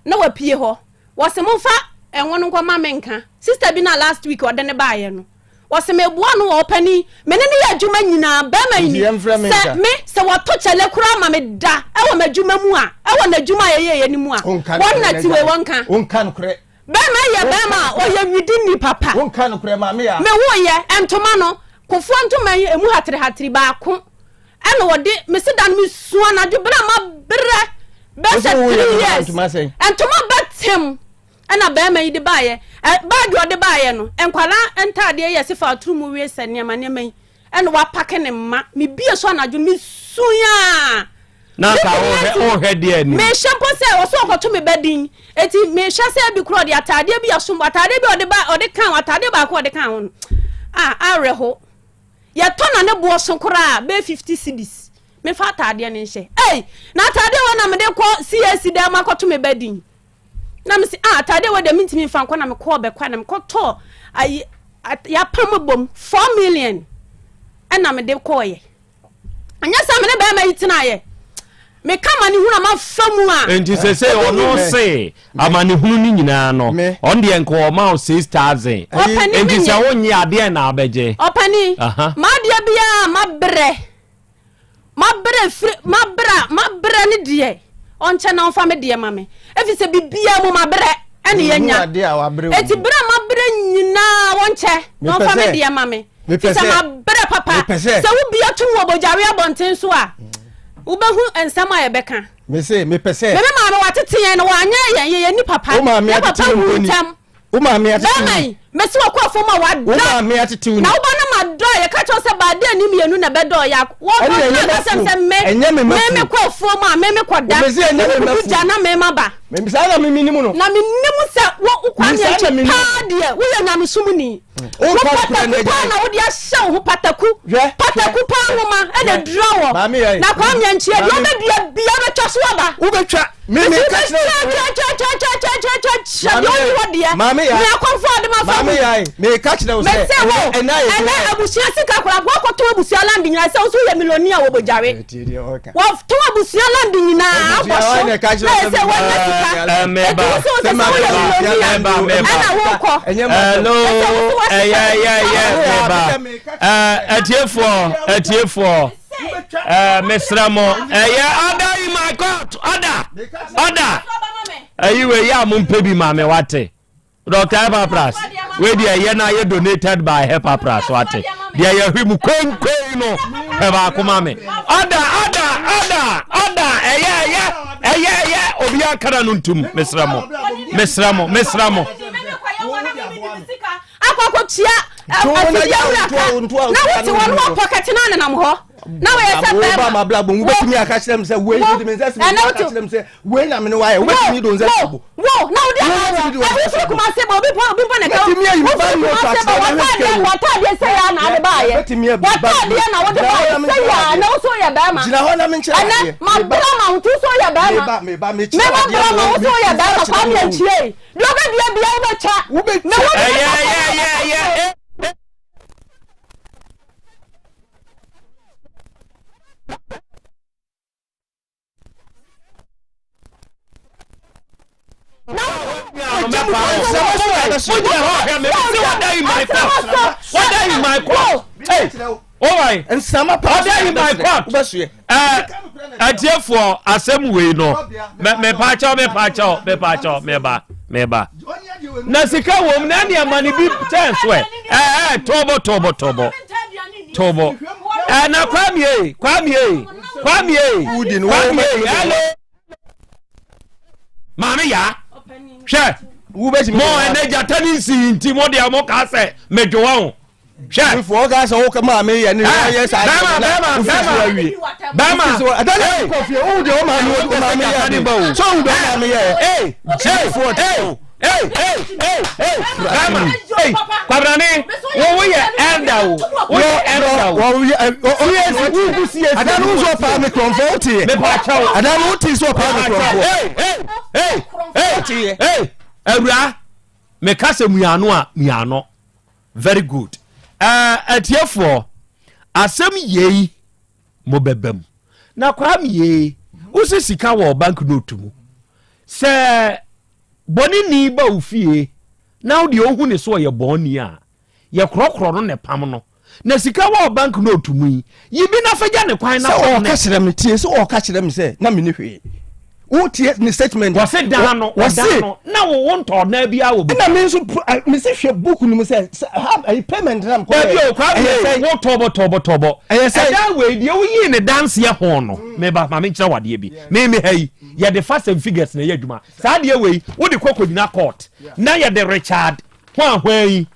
Speaker 1: na wapue hɔ. Wɔse momfa ngo no nkɔma me nka. Sister bi no a last week ɔde no baeɛ no, wɔse meboa no wɔ ɔpanin, me ne no yɛ adwuma nyinaa, barima yi ni, sɛ me, sɛ wɔto kyɛlɛ koraa ma me da wɔ m'adwuma mu a, ɛwɔ n'adwuma a yɛyɛeɛ no mu a, wɔn na tiwei wɔnka. Barima yi yɛ barima a ɔyɛ widini papa. Me woeɛ, ntoma no, kofoɔ ntoma yi, ɛmu haterehatere baako ɛna wɔde mesi da no mesu anadwo berɛ a mabrɛ bɛyɛ sɛ 3 years ntoma bɛtem ɛna bɛrima yi de baayɛ baagi ɔde baayɛ no nkwadaa ntaadeɛ yɛ se fa aturu mu wie sɛ nneɛma nneɛma yi ɛna wapake ne mma mebie so anadwo mesu yaa
Speaker 21: na ka wohwɛ deɛ anim
Speaker 1: mehyɛ mpo sɛ ɔsɛ ɔkɔto me ba din eti mehyɛ sɛ ebi korɔ ɔde ataadeɛ bi asom ataadeɛ bi ɔde ba ɔde kan ataadeɛ baako ɔde kan ho no a awerɛho Yɛtɔ na ne boɔ so koraa a, bɛyɛ 50 cedis. Memfa ataadeɛ no nhyɛ. Ei! Na ataadeɛ wei na mede kɔ CAC dan mu akɔto me ba din. Na mese, ah, ataadeɛ wei deɛ mentumi mfa nkɔ na mekɔɔ bɛkɔ na mekɔtɔɔ ayi, yɛapam bom 4 million ɛna mede kɔɔyɛ. Ɛnyɛ sɛ me ne bɛrima yi tenaeɛ. Meka amanehunu a mafa mu a.
Speaker 21: Enti sese ɔno se amanehunu no nyinaa no ɔno deɛ nka ɔma wo 6000.
Speaker 1: Ɔpani
Speaker 21: Enti
Speaker 1: menye.
Speaker 21: sɛ wonnye adeɛ na abɛgye.
Speaker 1: Ɔpani,
Speaker 21: Aha.
Speaker 1: m'adeɛ biara a mabrɛ, mabrɛ firi, mabrɛ a, mabrɛ ne deɛ, ɔnkyɛ na ɔmfa me deɛ ma me. Ɛfiri sɛ biribiara mu mabrɛ ɛne
Speaker 2: Menhunu
Speaker 1: yɛanya.
Speaker 2: adeɛ a wabrɛ wɔ
Speaker 1: Enti
Speaker 2: mu.
Speaker 1: berɛ a mabrɛ nyinaa wɔnkyɛ na
Speaker 2: Mepɛ
Speaker 1: ɔmfa me
Speaker 2: sɛ-
Speaker 1: deɛ ma me.
Speaker 2: Mepɛ
Speaker 1: Fi sɛ
Speaker 2: sɛ-
Speaker 1: mabrɛ papa.
Speaker 2: Mepɛ sɛ-
Speaker 1: Sɛ wobia tum wɔ bogyawe abɔnten so a, wobɛhu nsɛm a yɛbɛka.
Speaker 2: Mese mepɛ sɛ.
Speaker 1: Me me maame watete yɛn no wanyɛ yɛn yɛyɛ ni papa.
Speaker 2: Wo maame
Speaker 1: Yɛn papa
Speaker 2: atete wo
Speaker 1: wu
Speaker 2: mpo ni.
Speaker 1: ntɛm.
Speaker 2: Wo maame atete wo
Speaker 1: Bɛrima
Speaker 2: ni.
Speaker 1: yi, mesi wɔkɔ afom a wada.
Speaker 2: Wo maame atete wo ni.
Speaker 1: Na wo ba no ma dɔ a yɛka kyerɛ wo sɛ baade ani mmienu na ɛbɛdɔ yɛ ak. Wɔ
Speaker 2: Ɛne
Speaker 1: wɔ
Speaker 2: ɛnyɛ
Speaker 1: ka
Speaker 2: m'afuo.
Speaker 1: asɛm sɛ me
Speaker 2: Ɛnyɛ me
Speaker 1: me
Speaker 2: m'afuo.
Speaker 1: me kɔ afuom a me me kɔ da.
Speaker 2: Mese ɛnyɛ me
Speaker 1: Wo
Speaker 2: m'afuo.
Speaker 1: gya na me ma ba.
Speaker 2: Me saa na me menim no.
Speaker 1: Na menim sɛ wo wo kwa
Speaker 2: Me saa na
Speaker 1: nea
Speaker 2: menim.
Speaker 1: paa deɛ woyɛ nyamesom ni.
Speaker 2: Wo
Speaker 1: Wo
Speaker 2: pataku
Speaker 1: pataku paa na wode ahyɛ wo ho pataku.
Speaker 2: Hwɛ,
Speaker 1: Pataku paa nwoma ɛna dura wɔ.
Speaker 2: Maame yɛ.
Speaker 1: Na kwa nea nkyia deɛ
Speaker 2: Maame.
Speaker 1: wobɛdua bia bɛtwa so aba.
Speaker 2: Wobɛtwa. Me me ka kyerɛ wo.
Speaker 1: Twatwatwatwatwatwatwa deɛ ɔnni hɔ deɛ.
Speaker 2: Maame yɛ.
Speaker 1: Nea akɔmfo ade ma fa
Speaker 2: Maame
Speaker 1: mu.
Speaker 2: yɛ. Me ka kyerɛ wo sɛ.
Speaker 1: Mese wo,
Speaker 2: Ɛnɛ ayɛ
Speaker 1: ɛnɛ abusua sika koraa wɔakɔtɔn abusua land nyinaa sɛ wo nso woyɛ millionaire wɔ Bogyawe. Wɔtɔn abusua land nyinaa abɔ so na yɛ sɛ wɔanya sika. Eti wo sɛ wo sɛ sɛ woyɛ millionaire ɛna wokɔ.
Speaker 21: Hello, ɛyɛ ɛyɛ ɛyɛ meba. Atiefoɔ, atiefoɔ, mesrɛ mo, ɛyɛ order in my court, order, order. Ɛyi wei yɛ a mo mpɛ bi ma me wate. Dr. Epapras, wei deɛ ɛyɛ na ayɛ donated by Epapras wate. Deɛ yɛhwe mu kwenkwen no, pɛ baako ma me. Ɔda, ɔda, ɔda, ɔda, ɛyɛ, ɛyɛ, ɛyɛ, ɛyɛ, obi akara no ntum, mesrɛ mo, mesrɛ mo, mesrɛ mo.
Speaker 1: Akɔ akɔtua afidie wura ka na wote hɔ no wɔpɔ kɛte no anenam hɔ na wɔyɛ sɛ bɛrima.
Speaker 2: Wo ba ma bla bom wobɛtumi aka kyerɛ m sɛ wei wode me nsa si me aka kyerɛ m sɛ wei na mene wayɛ wobɛtumi de wo nsa si bo.
Speaker 1: Wo na wode ama wɔ ɛbi firi Kumase ba obi obi mpo na ɛka wofiri Kumase ba wɔtaadeɛ wɔtaadeɛ sɛ yɛ na ade baayɛ wɔtaadeɛ na wode baayɛ sɛ yɛ na wo so yɛ bɛrima ɛnɛ ma bra ma wo ti so yɛ bɛrima mema bra ma wo so yɛ bɛrima kwame akyire deɛ wobɛdua bia wobɛtwa na wode
Speaker 21: Ɛyɛ ɛyɛ ɛyɛ ɛyɛ. Order in my court. Hey, oh
Speaker 2: Nsama pa.
Speaker 21: Order in my court.
Speaker 2: Wobɛsoɛ.
Speaker 21: Ɛɛ atiefoɔ asɛm wei no mepaakyɛw mepaakyɛw mepaakyɛw meba meba na sika wɔ mu na ɛne ɛma no bi kyɛn so ɛ ɛɛ tɔbɔ tɔbɔ tɔbɔ tɔbɔ ɛɛ na kwamie kwamie kwamie kwamie hello maame yaa hwɛ mo ɛnɛ gyata ne nsi nti mo deɛ mo kaa sɛ medwowa ho hwɛ.
Speaker 2: Before ɔka sɛ ɔka maame yɛ ne yɛ saa
Speaker 21: bɛrima bɛrima bɛrima bɛrima
Speaker 2: ɛda ne kɔ fie owu deɛ ɔmaame ɔmaame yɛ ade so owu deɛ ɔmaame yɛ
Speaker 21: ee ee ee ee ee ee bɛrima ee kwabrane wo wo yɛ elder o wo yɛ elder o
Speaker 2: CAC wugu CAC adan no nso ɔpaa mi kurɔnfo o ti yɛ
Speaker 21: mepa kyɛw
Speaker 2: adan no o ti so ɔpaa mi kurɔnfo
Speaker 21: ee ee ee ee awura meka sɛ muano a muano. Very good. Eh, atiefoɔ, asɛm yei mo bɛba mu. Na Kwame yei, wosi sika wɔ bank note mu. Sɛ bɔne ni ba wo fie na wo deɛ ohu ne so ɔyɛ bɔne a, yɛkorɔkorɔ no na ɛpam no. Na sika wɔ bank note mu yi, yi bi na fa gya ne kwan na
Speaker 2: sɛ
Speaker 21: pam
Speaker 2: ɔka kyerɛ me tie sɛ ɔka kyerɛ me sɛ na menni hwee wotie ne statement
Speaker 21: wɔse dan no wɔse no na wo wo ntɔ na bi awɔ
Speaker 2: ɛna me nso me se hwɛ book no mu sɛ ha ɛyi payment na mkɔ
Speaker 21: dabi o kwa mi wo tɔbɔ tɔbɔ tɔbɔ
Speaker 2: ɛyɛ sɛ
Speaker 21: ɛdan wei deɛ woyii ne danseɛ ho no meba ma menkyerɛ wadeɛ bi me me ha yi yɛde facts and figures na ɛyɛ adwuma saa adeɛ wei wode kɔ kɔgyina court na yɛde Richard Hwanhwan yi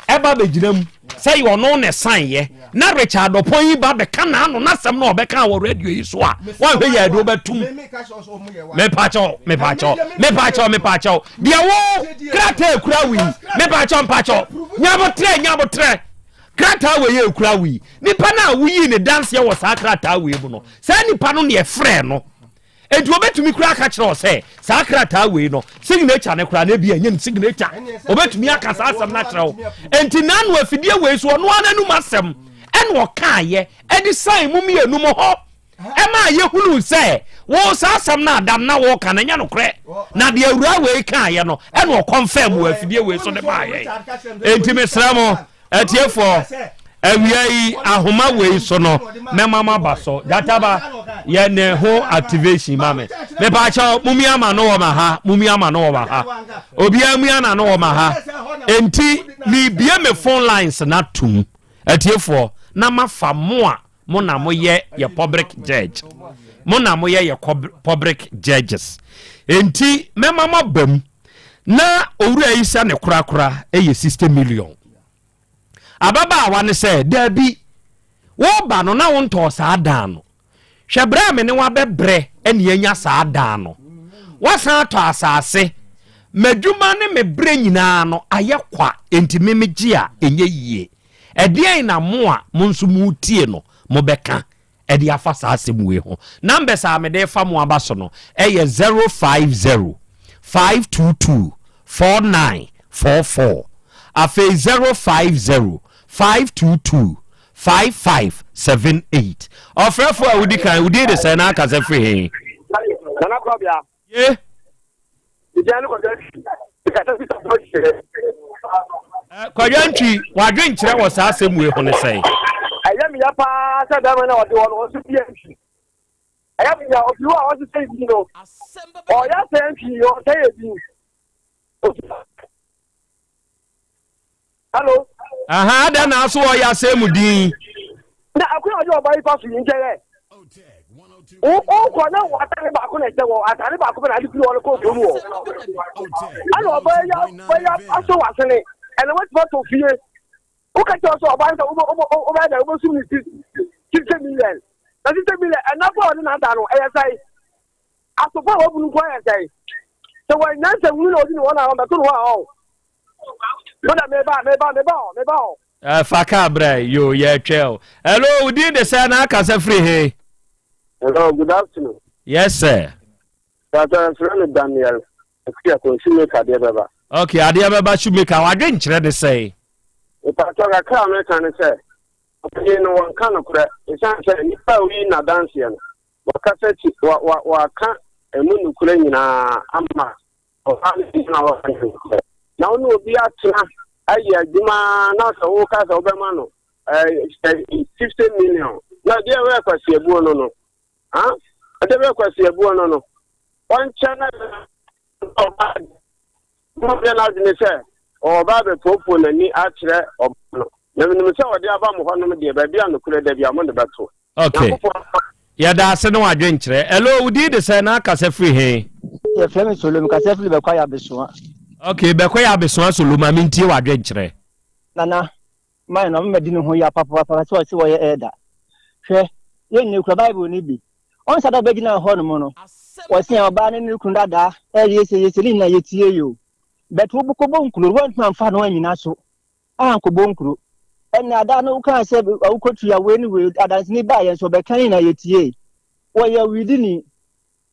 Speaker 21: ɛba bɛgyina mu sɛ yɛ ɔno na ɛsan yɛ na Richard Ɔpɔn yi ba bɛka n'ano n'asɛm na ɔbɛka wɔ radio yi so a wɔahwɛ yɛ ɛde wobɛtum mepakyɛw mepakyɛw mepakyɛw mepakyɛw deɛ wo krataa ekura wo yi mepakyɛw mepakyɛw nyabotrɛ nyabotrɛ krataa wei yɛ ekura wo yi nipa no a woyii ne danseɛ wɔ saa krataa wei mu no saa nipa no na ɛfrɛ no Enti obetumi koraa aka kyerɛ wo sɛ saa krataa wei no signature no koraa na ebi ɛnyɛ ne signature. Obetumi aka saa asɛm no akyerɛ wo. Enti n'ano afidie wei so ɔno ara n'anum asɛm ɛna ɔkaayɛ ɛde san mu mmienu mo hɔ ɛma yɛhunuu sɛ wo saa asɛm no adam na wɔka no ɛnyɛ nokorɛ na deɛ awura wei kaayɛ no ɛna ɔkɔnfɛm wɔ afidie wei so de maayɛ. Enti mesrɛ mo Atiefoɔ, awia yi ahoma wei so no mɛma mo aba so. Gyataba, yɛ ne ho activation ma me. Mepaakyɛw, mumia ma no wɔ ma ha, mumia ma no wɔ ma ha. Obiara mia na no wɔ ma ha. Enti, mebie me phone lines na tum. Atiefoɔ, na mafa mo a mo na moyɛ yɛ public judge. Mo na moyɛ yɛ public judges. Enti, mɛma mo aba mu. Na owura yi sɛ ne korakora yɛ 60 million. Ababaawa no sɛ, Dabi, woreba no na wontɔɔ saa dan no. Hwɛ berɛ a me ne wo abɛbrɛ ne anya saa dan no. Woasan atɔ asase. M'adwuma ne me berɛ nyinaa no ayɛ kwa, enti me megye a ɛnyɛ yie. Ɛdeɛn na mo a mo nso moretie no mobɛka? de afa saa asɛm wei ho. Numbers a mede refa mo aba so no yɛ 050 522 4944, afei 050 522 5578. Ɔfrɛfo a wodi kan, wo din de sɛn na akasa firi he?
Speaker 8: Nana Korɔbea.
Speaker 21: Ye.
Speaker 8: Ìjẹ́ ní kọjá ntwi. Ìkàtà sí sàbọ̀ ìṣẹ̀lẹ̀.
Speaker 21: Kwadwo Antwi, w'adwenkyerɛ wɔ saa asɛm wei ho ne sɛn?
Speaker 8: Ɛyɛ me ya paa sɛ bɛrima no a ɔde hɔ no ɔnso di antwi. Ɛyɛ me ya obi hɔ a ɔhyehyɛ bi no ɔyɛ sɛ antwi ɔsɛ yɛ bi. Hello.
Speaker 21: Aha, adɛn na aso ɔyɛ asɛm mu din?
Speaker 8: Na akwan a ɔde ɔba yi fa so yi nkyɛn yɛ. Wokɔ na wɔ atare baako na ɛhyɛ wɔ atare baako pɛ na ade firi hɔ no kɔ kurom wɔ. Ɛna ɔba yi ɔyɛ aso wɔ asene ɛna wɔatumi atɔ fie. Woka kyerɛ sɛ ɔba no sɛ wobɛyɛ dɛ wobɛsum ne 60 million. Na 60 million ɛna bɔ ɔne n'ada no ɛyɛ sɛe. Asofo a wɔabunu nko ayɛ sɛe. Sɛ wɔanyansa hunu na ɔdi ne wɔn a wɔbɛto no hɔ a ɔn. Meda meba meba meba hɔ meba hɔ.
Speaker 21: Eh, fa kaa brɛ yo yɛtwɛ o. Hello, wo din de sɛ na akasa firi he?
Speaker 8: Hello, good afternoon.
Speaker 21: Yes, sir.
Speaker 8: Pastor, yɛfrɛ me Daniel Akuako, shoemaker adeɛ bɛba.
Speaker 21: Okay, adeɛ bɛba shoemaker, wadwenkyerɛ ne sɛn?
Speaker 8: Pastor, kakra a meka ne sɛ, ɔpanyin no wɔnka nokorɛ, ɛsiane sɛ nnipa a woyi n'adanseɛ no, wakasa ti, wa, wa, waka ɛmu nokorɛ nyinaa ama Ɔbaa no gyina hɔ ka no nokorɛ. Na wo ne obi atena Ayɛ adwuma na sɛ woka sɛ wobɛma no 50 million na deɛ bɛyɛ kwasiabuo no no ɛdeɛ bɛyɛ kwasiabuo no no ɔnkyɛ na ɔba mɔbea no adwene sɛ ɔba abɛpoopoo n'ani akyerɛ ɔba no na menim sɛ ɔde aba mo hɔ nom deɛ baabi a nokorɛ da bi a mo de bɛto.
Speaker 21: Okay. Yɛda ase ne w'adwenkyerɛ. Hello, wo din de sɛn na akasa firi he?
Speaker 7: Yɛfrɛ me Solo, mekasa firi Bɛkwae Abesoa.
Speaker 21: Okay, Bɛkwae Abesoa Solo, ma mentie w'adwenkyerɛ.
Speaker 7: Nana, man no mɛdi ne ho ya papapapa sɛ ɔse wɔyɛ elder. Hwɛ, yɛn nyinaa kura Bible no bi. Ɔnsa da bɛgyina hɔ nom no, wɔse ɔbaa ne ne kunu dadaa ɛyɛ se yɛse ne nyinaa yɛtie yi o. But wobɛkɔbɔ nkuro, woantumi amfa no anyina so. ankɔbɔ nkuro. Ɛnna ada no wokaa sɛ wokɔtua wei ne wei, adanseni baa yɛn so ɔbɛka ne nyinaa yɛtiee. Wɔyɛ owidini.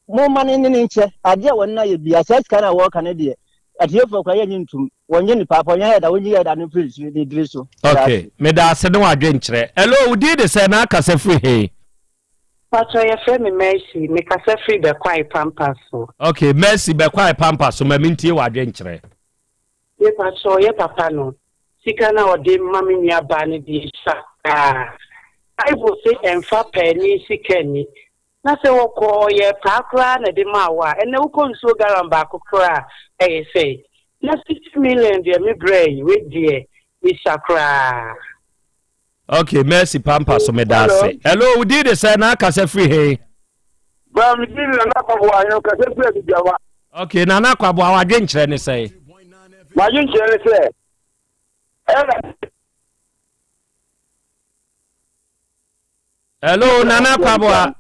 Speaker 7: Momma no ne ne nkyɛ. Adeɛ a wɔne no ayɛ biara, saa sika no a wɔreka no deɛ, atiefoɔ koraa yɛnnye ntom. Wɔnyɛ nipa pa, ɔnyɛ ɛda, wɔnyi ɛda no mfiri ne diri so.
Speaker 21: Ok, meda ase ne w'adwenkyerɛ. Hello, wo din de sɛn na akasa firi he?
Speaker 12: Pacho yɛfrɛ me Mercy, mekasa firi Bɛkwae Pampa so.
Speaker 21: Ok, Mercy, Bɛkwae Pampa so, ma mentie w'adwenkyerɛ.
Speaker 12: Mepakyɛw yɛ papa no sika no a ɔde ma me nua baa no deɛ sua paa. Bible se ɛnfa paani sika nni. Na sɛ wɔkɔ ɔyɛɛ paa koraa na ɛde maa wo a, ɛnɛ wokɔ nsuo gallon baako koraa a ɛyɛ sɛn? Na 60 million deɛ me brɛ yi, wei deɛ mesua koraa.
Speaker 21: Ok, Mercy Pampa so meda ase. Hello, wo din de sɛ na akasa firi he?
Speaker 8: Ba me din Nana Kwaboa, yɛn kasa firi Adubiawa.
Speaker 21: Ok, Nana Kwaboa, w'adwenkyerɛ ne sɛn?
Speaker 8: M'adwenkyerɛ ne sɛ, ɛna.
Speaker 21: Hello, Nana Kwaboa.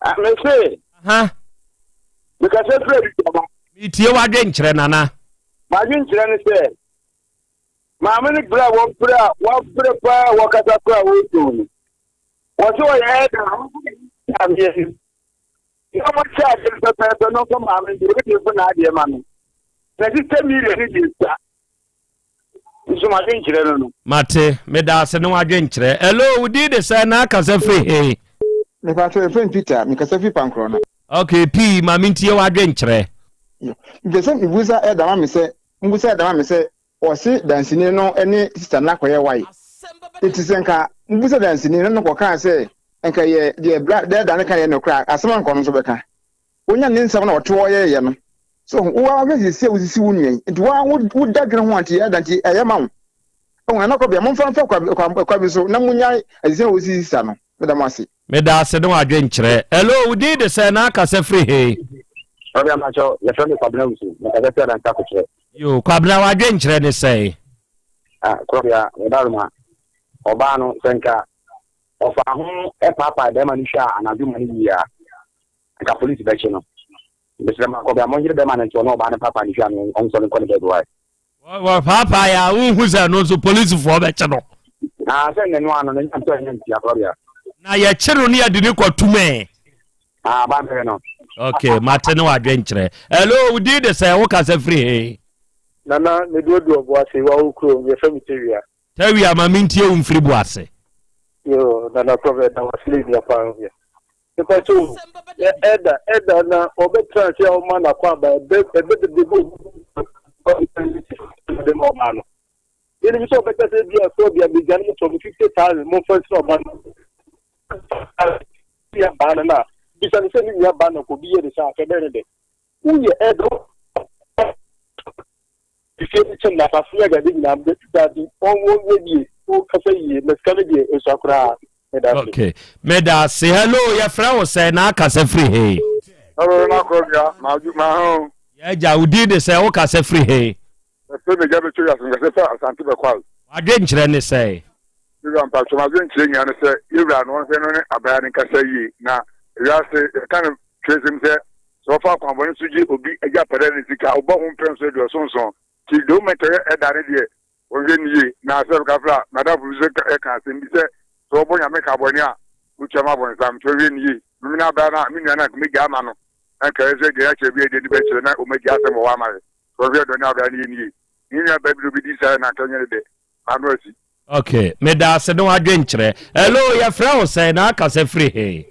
Speaker 8: Ah, me se.
Speaker 21: Aha.
Speaker 8: Mekasa firi Adubiawa.
Speaker 21: Metie w'adwenkyerɛ, Nana.
Speaker 8: M'adwenkyerɛ ne sɛ, Maame no brɛ a wɔbrɛ a wɔabrɛ paa a wɔkasa koraa a wɔretu no. Wɔsɛ ɔyɛ ɛda a adeɛ no. Na wɔkyɛ adeɛ no pɛpɛɛpɛ no nka maame no deɛ ɔbɛtumi fo n'adeɛ ma no. Na sista Miriam no deɛ sua. Nso m'adwenkyerɛ no no.
Speaker 21: Mate, meda ase ne w'adwenkyerɛ. Hello, wo din de sɛn na akasa firi he?
Speaker 6: Mepakyɛw, yɛfrɛ me Peter, mekasa firi Pankorɔ no.
Speaker 21: Okay, Pii, ma mentie w'adwenkyerɛ.
Speaker 6: Mepɛ sɛ mebusa Elder ma me sɛ, mobisa Elder ma me sɛ, Ɔse danseni no ne sister no akɔyɛ wae. Nti sɛ nka mobisa danseni no no kɔkaa sɛ nka yɛ deɛ bra dɛɛda no ka yɛ nokorɛ a, asɛm a nka ɔno nso bɛka. Wonya ne nsɛm na ɔte hɔ yɛyɛ no. So ho, wo ara hwɛ siesie a wosisi wo nua yi. Nti wo ara woda dwene ho a nti ɛda nti ɛyɛ ma wo. Ɛho Nana Kɔbea, momfa mfa kwa kwa bi so na monyae asisi a wosisi sister no. Meda mo ase.
Speaker 21: Meda ase ne w'adwenkyerɛ. Hello, wo din de sɛn na akasa firi he?
Speaker 8: Ɔbea mpakyɛw, yɛfrɛ me Kwabena Wusu, mekasa firi Adansi Akokyerɛ.
Speaker 21: Yoo, Kwabena w'adwenkyerɛ ne sɛn?
Speaker 8: Ah, Korɔbea, Ɔdaroma, ɔbaa no, sɛ nka ɔfaa ho paapae bɛrima no hwɛ a anadwo ma no yie a, nka polisi bɛkye no. Mesrɛ mo Akɔbea, monyere bɛrima no nti ɔne ɔbaa no mpaapaa ne hwɛ a na ɔnsɔre nkɔ ne baabi wae.
Speaker 21: Wɔpaapae a wonhu sɛ ɛno nso polisifoɔ bɛkye no.
Speaker 8: Ah, sɛ nnɛ no ano no, nya ntɔ ɛnyɛ ntia Korɔbea.
Speaker 21: Na yɛkye no ne yɛde ne kɔtum ɛ.
Speaker 8: Ah, ba bɛhwɛ no.
Speaker 21: Ok, mate ne wadwenkyerɛ. Hello, wo din de sɛ wo kasa firi he?
Speaker 14: Nana, me duoduo Boase, wa wo kurom, yɛfrɛ me Tawia.
Speaker 21: Tawia, ma mentie wo mfiri Boase.
Speaker 14: Yo, Nana Prɔfɛt, da wase ne nua paa ho. Mepa kyɛw o, ɛda, ɛda na ɔbɛtena ase a ɔma n'akwaaba, ɛbɛ, ɛbɛ bebrebe ɔde ma ɔbaa no. Yɛnim sɛ ɔbɛka sɛ bi a sɛ ɔde abɛgya no motɔ no 50,000 momfa nsira ɔba no. Nua baa no na bisa no sɛ ne nua baa no kɔ bi yɛ ne saa afɛ bɛyɛ ne dɛ. Woyɛ ɛdɔ fie no kyɛm na asase ne agade nyinaa bɛ dabi ɔwɔ yɛ yie wokasa yie na sika no deɛ ɛsua koraa meda ase.
Speaker 21: Okay meda ase hello yɛfrɛ wo sɛ na akasa firi he.
Speaker 15: Hello na korɔ bia ma ho.
Speaker 21: Yɛ agya wo din de sɛ wo kasa firi he.
Speaker 15: Ɛfɛ megya bɛtwa wiase mekasa firi Asante Bɛkwae.
Speaker 21: W'adwenkyerɛ ne sɛn?
Speaker 15: Me wura mpakyɛw m'adwenkyerɛ nyinaa ne sɛ yɛwura no ɔnhwɛ no ne abaya no nkasa yie na wiase yɛka no twerɛsɛm sɛ sɛ wɔfa akwanbɔne so gye obi agyapadeɛ ne sika wobɔ ho mpɛn so aduɔsonson nti the moment ɔyɛ ɛda ne deɛ wɔnhwɛ no yie na sɛ meka fra madamfo bi so ɛka asɛm bi sɛ sɛ wɔbɔ nyame ka bɔne a wotua ma bɔnsam nti wɔnhwɛ no yie meme no abaya no a me nua no anka mɛgya ama no na nka ɛsɛ deɛ akyerɛ bi ɛdeɛ de bɛkyerɛ na ɔmagya asɛm wɔ hɔ ama yɛ wɔnhwɛ dɔ ne abaya no yɛ no yie ne nua baa bi na obɛdi saa na anka nyɛ ne dɛ ano asi.
Speaker 21: Ok, meda ase ne w'adwenkyerɛ. Hello, yɛfrɛ wo sɛn na akasa firi he?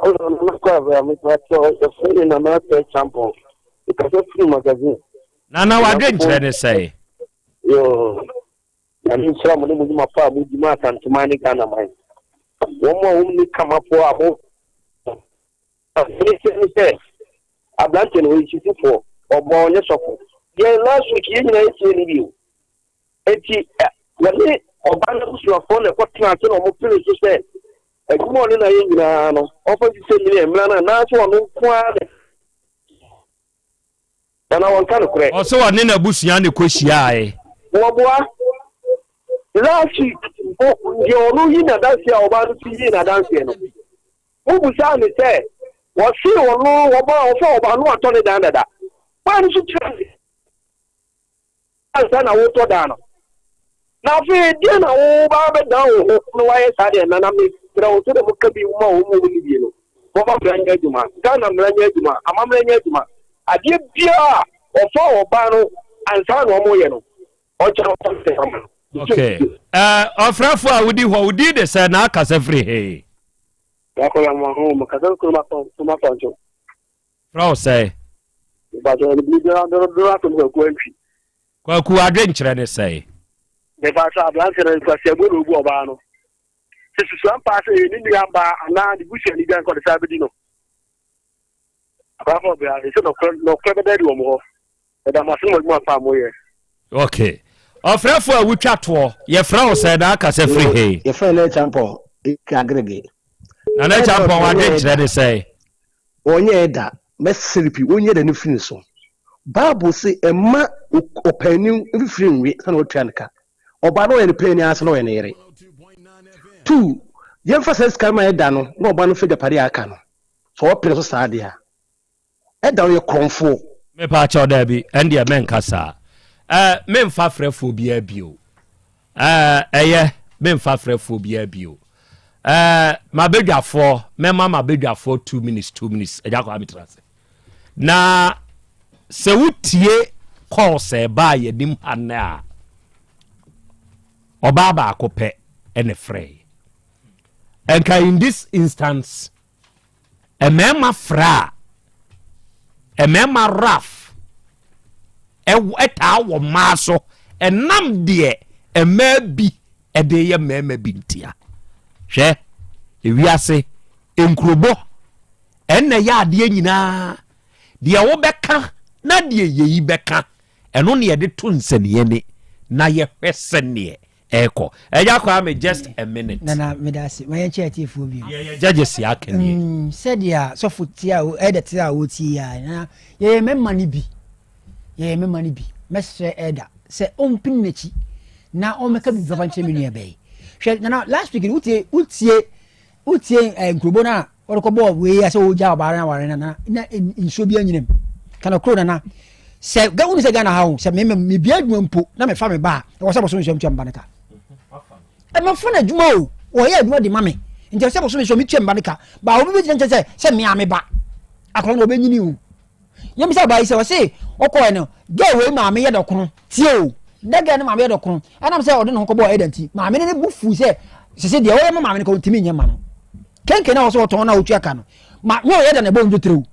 Speaker 14: Hello, Nana Kwabena, mepakyɛw, yɛfrɛ me Nana Sɛ Champon, mekasa firi Magazine.
Speaker 21: Nana w'adwenkyerɛ ne sɛn?
Speaker 8: Yoo, Nyame nhyira mo ne mo nnwuma pa a modi ma Asanteman ne Ghana man. Wɔn a wɔn nni kamafoɔ a mo ne sɛ ne sɛ aberanteɛ no ɔyɛ sisifoɔ, ɔbɔ ɔnyɛ sɔfo. Yɛn last week yɛn nyinaa yɛtie ne bio. Eti wɔne ɔbaa no abusuafoɔ na ɛkɔtena ase na wɔn pene so sɛ adwuma ɔne na yɛ nyinaa no ɔfa sisɛ nyina mmra no anaasɛ ɔno nko ara na Nana wɔnka nokorɛ.
Speaker 21: Ɔse ɔne n'abusua na ɛkɔhyiaae.
Speaker 8: Wɔboa. Last week mpo deɛ ɔno yi n'adanseɛ a ɔbaa no nso yii n'adanseɛ no, mobusaa no sɛ wɔse ɔno ɔbaa ɔfa ɔbaa no atɔ ne dan dada. Baa no nso kyerɛ ne ansa na wotɔ dan no. Na afei deɛ na woba abɛdan wo ho na woayɛ saa deɛ nana mesrɛ wo sɛdeɛ moka bi ma wɔn mu wɔn bie no momma mmara nyɛ adwuma Ghana mmara nyɛ adwuma amammerɛ nyɛ adwuma adeɛ biara a ɔfa ɔbaa no ansa na wɔyɛ no ɔkyɛ no ɔfa sɛ ama no.
Speaker 21: Okay. Uh, ɔfrɛfo a wodi hɔ wodi de sɛ na akasa firi he?
Speaker 14: Yakɔla mo ho mo kasa kuruma kuruma kwanso.
Speaker 21: Frɛ wo sɛn?
Speaker 14: Mepakyɛ yɛde biribi biara bɛbɛ asɛm Kwaku Antwi.
Speaker 21: Kwaku adwenkyerɛ ne sɛn?
Speaker 14: Mepakyɛ aberanteɛ no nkwasiabuo na obu ɔbaa no. Sɛ susua mpaa sɛ ɛyɛ ne nua baa anaa ne busuani bi a nka ɔde saa bɛdi no. Abrafo ɔbea, ɛsɛ nɔkorɛ nɔkorɛ bɛda adi wɔ mo hɔ. Yɛda mo ase ne mo adwuma pa a moyɛ.
Speaker 21: Ok. Ɔfrɛfo a wotwa toɔ, yɛfrɛ wo sɛn na akasa firi he?
Speaker 10: Yɛfrɛ no Acheampong Agerege.
Speaker 21: Nana Acheampong w'adwenkyerɛ ne sɛn?
Speaker 10: Ɔnyɛɛ da, mɛsere pii, ɔnyɛ da no firi ne so. Bible se mma ɔpaani mfifiri nwe sɛ na watua ne ka. Ɔbaa no ɔyɛ ne paani ara sɛ na ɔyɛ ne yere. Tu, yɛmfa saa sika no ma ɛda no na ɔbaa no fa agyapadeɛ a aka no. Sɛ ɔpene so saa deɛ a, ɛda ɔyɛ korɔmfoɔ.
Speaker 21: Mepaakyɛw daabi, ɛndeɛ mɛnka saa. Ɛɛ, memfa frɛfoɔ biara bio. Ɛɛ, ɛyɛ, memfa frɛfoɔ biara bio. Ɛɛ, m'abadwafoɔ, mɛma m'abadwafoɔ two minutes, two minutes, agya kɔ ametra ase. Na sɛ wotie call sɛ ɛbaa yɛnim ha nnɛ a, ɔbaa baako pɛ ɛna frɛe. Ɛnka in this instance, Mmarima frɛ a, mmarima rough taa wɔ mmaa so ɛnam deɛ mmaa bi de yɛ mmarima bi ntia. Hwɛ, ewiase nkurobɔ ɛnna ɛyɛ adeɛ nyinaa deɛ wobɛka na deɛ yei bɛka ɛno ne yɛde to nsɛnniani na yɛhwɛ sɛneɛ ɛkɔ ɛgya kwame just a minute.
Speaker 7: Nana meda ase ma yɛnkyɛ atiefoɔ bio.
Speaker 21: Yɛ yɛ judges yɛ aka nie.
Speaker 7: Mm, sɛdeɛ sɔfo tie a ɛda tie a wɔtie yi a na yɛyɛ mɛma no bi yɛyɛ mɛma no bi mɛsrɛ ɛda sɛ ɔmpini n'akyi na ɔmmɛka biribi papa nkyerɛ me nua bɛyi hwɛ nana last week wotie wotie Wotie eh, nkurobo no a wɔde kɔbɔɔ wei a sɛ wɔgya ɔbaa no aware no na na nsuo bi anyina mu. Ka no koro nana. Sɛ wonu sɛ Ghana ha o, sɛ me mebia adwuma mpo na mefa me ba a, ɛwɔ sɛ bosome nsuo metua me ba no ka. Ɛmɛfa no adwuma o, wɔyɛ adwuma de ma me. Nti ɛwɔ sɛ bosome nsuo metua me ba no ka. Ba obi bɛgyina nkyɛn sɛ sɛ mea me ba. Akɔla no ɔbɛnyini o. Yɛmmisa ɔbaa yi sɛ ɔse ɔkɔɛ no girl wei maame yɛ dɔkono tie o na girl no maame yɛ dɔkono ɛnam sɛ ɔde ne ho kɔbɔɔ ɛda nti maame no ne bu fuu sɛ sese deɛ ɔyɛ ma maame no ka ɔntumi nyɛ ma no kenke na ɔsɛ ɔtɔn na ɔtua ka no ma nyɛ ɔyɛ da na ɛbɔ ndwotire o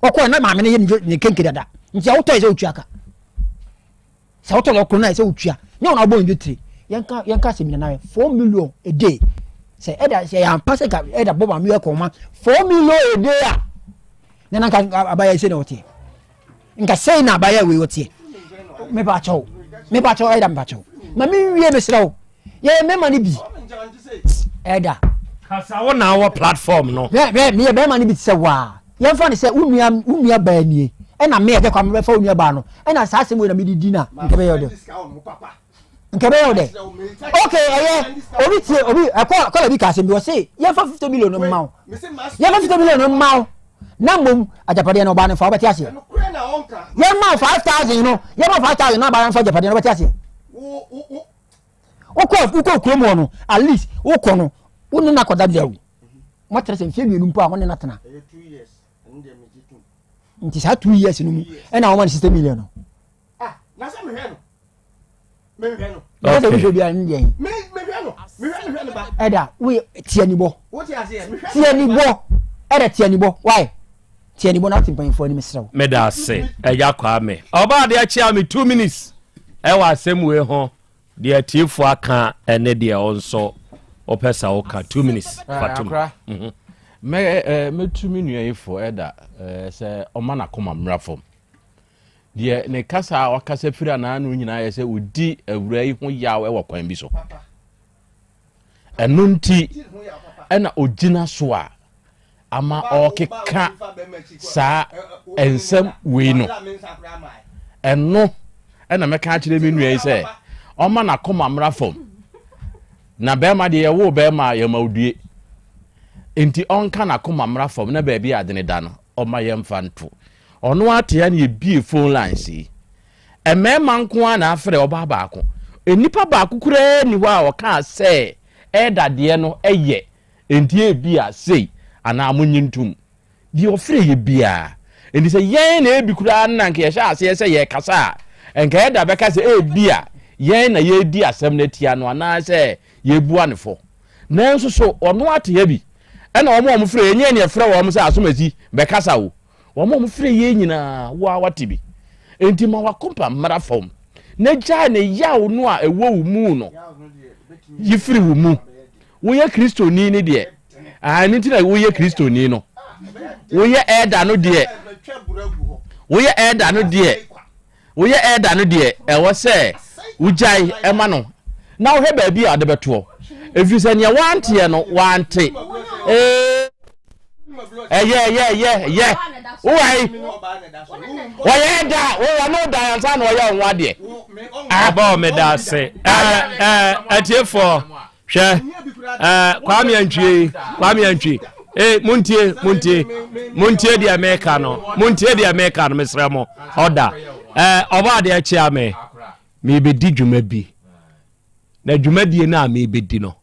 Speaker 7: ɔkɔɛ na maame no yɛ ne kenke dada nti a wotɔɛ sɛ ɔtua ka Sɛ wotɔ lɔkoro no a ɛsɛ wotua nyɛ wɔn abɔ ndwetire yɛnka yɛnka asɛm nyinaa yɛ 4 million a day sɛ ɛda sɛ yɛn ampa sɛ ka ɛda bɔ maame yɛ kɔn ma 4 million a day a na nanka abayɛ sɛ na ɔteɛ nka sɛn na abayɛ wei ɔteɛ mepa akyɛw mepa akyɛw ɛda mepa akyɛw ma me nwie mesrɛ wo yɛyɛ mmarima no bi ɛda.
Speaker 21: Kasa wo na wɔ platform no.
Speaker 7: Hwɛ hwɛ meyɛ bɛrima no bi te sɛ waa yɛmfa no sɛ wo nua wo nua baa nie ɛna me ɛdɛ kwa mebɛfa wo nua baa no ɛna saa asɛm wei na mede di na nka bɛyɛ wo dɛ nka bɛyɛ wo dɛ ok ɛyɛ obi tie obi ɛkɔ kɔla bi ka asɛm bi ɔse yɛmfa 50 million no mma wo yɛmfa 50 million no mma wo na mmom agyapadeɛ no ɔbaa no fa wobɛte aseɛ yɛma wo 5000 no yɛma wo 5000 na ɔbaa no fa agyapadeɛ no wobɛte aseɛ wokɔ wokɔ kurom hɔ no at least wokɔ no wo ne no akɔda bia o moakyerɛ sɛ mfeɛ mmienu mpo a wo ne no atena nti saa 2 years no mu ɛna wɔma no 60 million no
Speaker 2: ah,
Speaker 7: ɛda woyɛ tianibɔ tianibɔ ɛda tianibɔ why tianibɔ na ate mpanyinfoɔ anim serɛ wo
Speaker 21: meda ase ɛya kwame ɔbaa de akyea me 2 minutes. Ɛwɔ asɛm wei ho, deɛ atiefoɔ aka ɛne deɛ wo nso wopɛ sɛ woka. 2 minutes fa tom.
Speaker 4: Akora, mɛ ɛ mɛtu me nua yi fo ɛda ɛ sɛ ɔma n'akoma mmra fam. Deɛ ne kasa a wakasa firi anaa no nyinaa yɛ sɛ ɔdi awura yi ho yaw wɔ kwan bi so. Ɛno nti ɛna ɔgyina so a ama ɔrekeka saa nsɛm wei no. Ɛno ɛna mɛka akyerɛ me nua yi sɛ ɔma n'akoma mmra fam. Na bɛrima deɛ yɛwoo bɛrima a yɛma odue. Nti ɔnka n'akoma mmra fam na baabi a adene da no ɔma yɛmfa nto. Ɔno atea na yɛbie phone lines yi. Mmarima nko ara na afrɛ ɔbaa baako. Nnipa baako koraa nni hɔ a ɔkaa sɛ ɛda deɛ no yɛ enti ebia sei anaa monnye ntom. Deɛ ɔfrɛ yɛ biara. Enti sɛ yɛn na ebi koraa no na anka yɛhyɛ aseɛ sɛ yɛrekasa a, anka ɛda bɛka sɛ ebia yɛn na yɛredi asɛm no atia no anaasɛ yɛrebua no fɔ. Nanso so ɔno ate ha bi? Ɛna wɔn a wɔfrɛ yɛn, ɛnyɛ yɛn na yɛfrɛ wɔn sɛ asomasi bɛkasa o. Wɔn a wɔfrɛ yɛn nyinaa, wo ara woate bi. Enti ma w'akoma mmra fam, na gyae ne yaw no a ɛwɔ wo mu no. Yi firi wo mu. Woyɛ Kristoni no deɛ, ɛno nti na woyɛ Kristoni no. Woyɛ ɛɛda no deɛ, woyɛ ɛɛda no deɛ, woyɛ ɛɛda no deɛ, ɛwɔ sɛ wogyae ɛma no na wohwɛ baabi a ɔde bɛtoɔ. Ɛfiri sɛ nea wanteɛ no, wante. Ee. Ɛyɛ ɛyɛ ɛyɛ ɛyɛ wowai wɔyɛ da wowɔ no da ansa na ɔyɛ ɔho adeɛ.
Speaker 21: Ɔbɔ me da ase ɛɛ atiefoɔ hwɛ ɛɛ Kwame Antwie Kwame Antwie ee muntie muntie muntie deɛ meka no muntie deɛ meka no mesrɛ mo ɔda ɛɛ ɔbɔ adeɛ kyea me mebɛdi dwuma bi na dwumadie no a mebɛdi no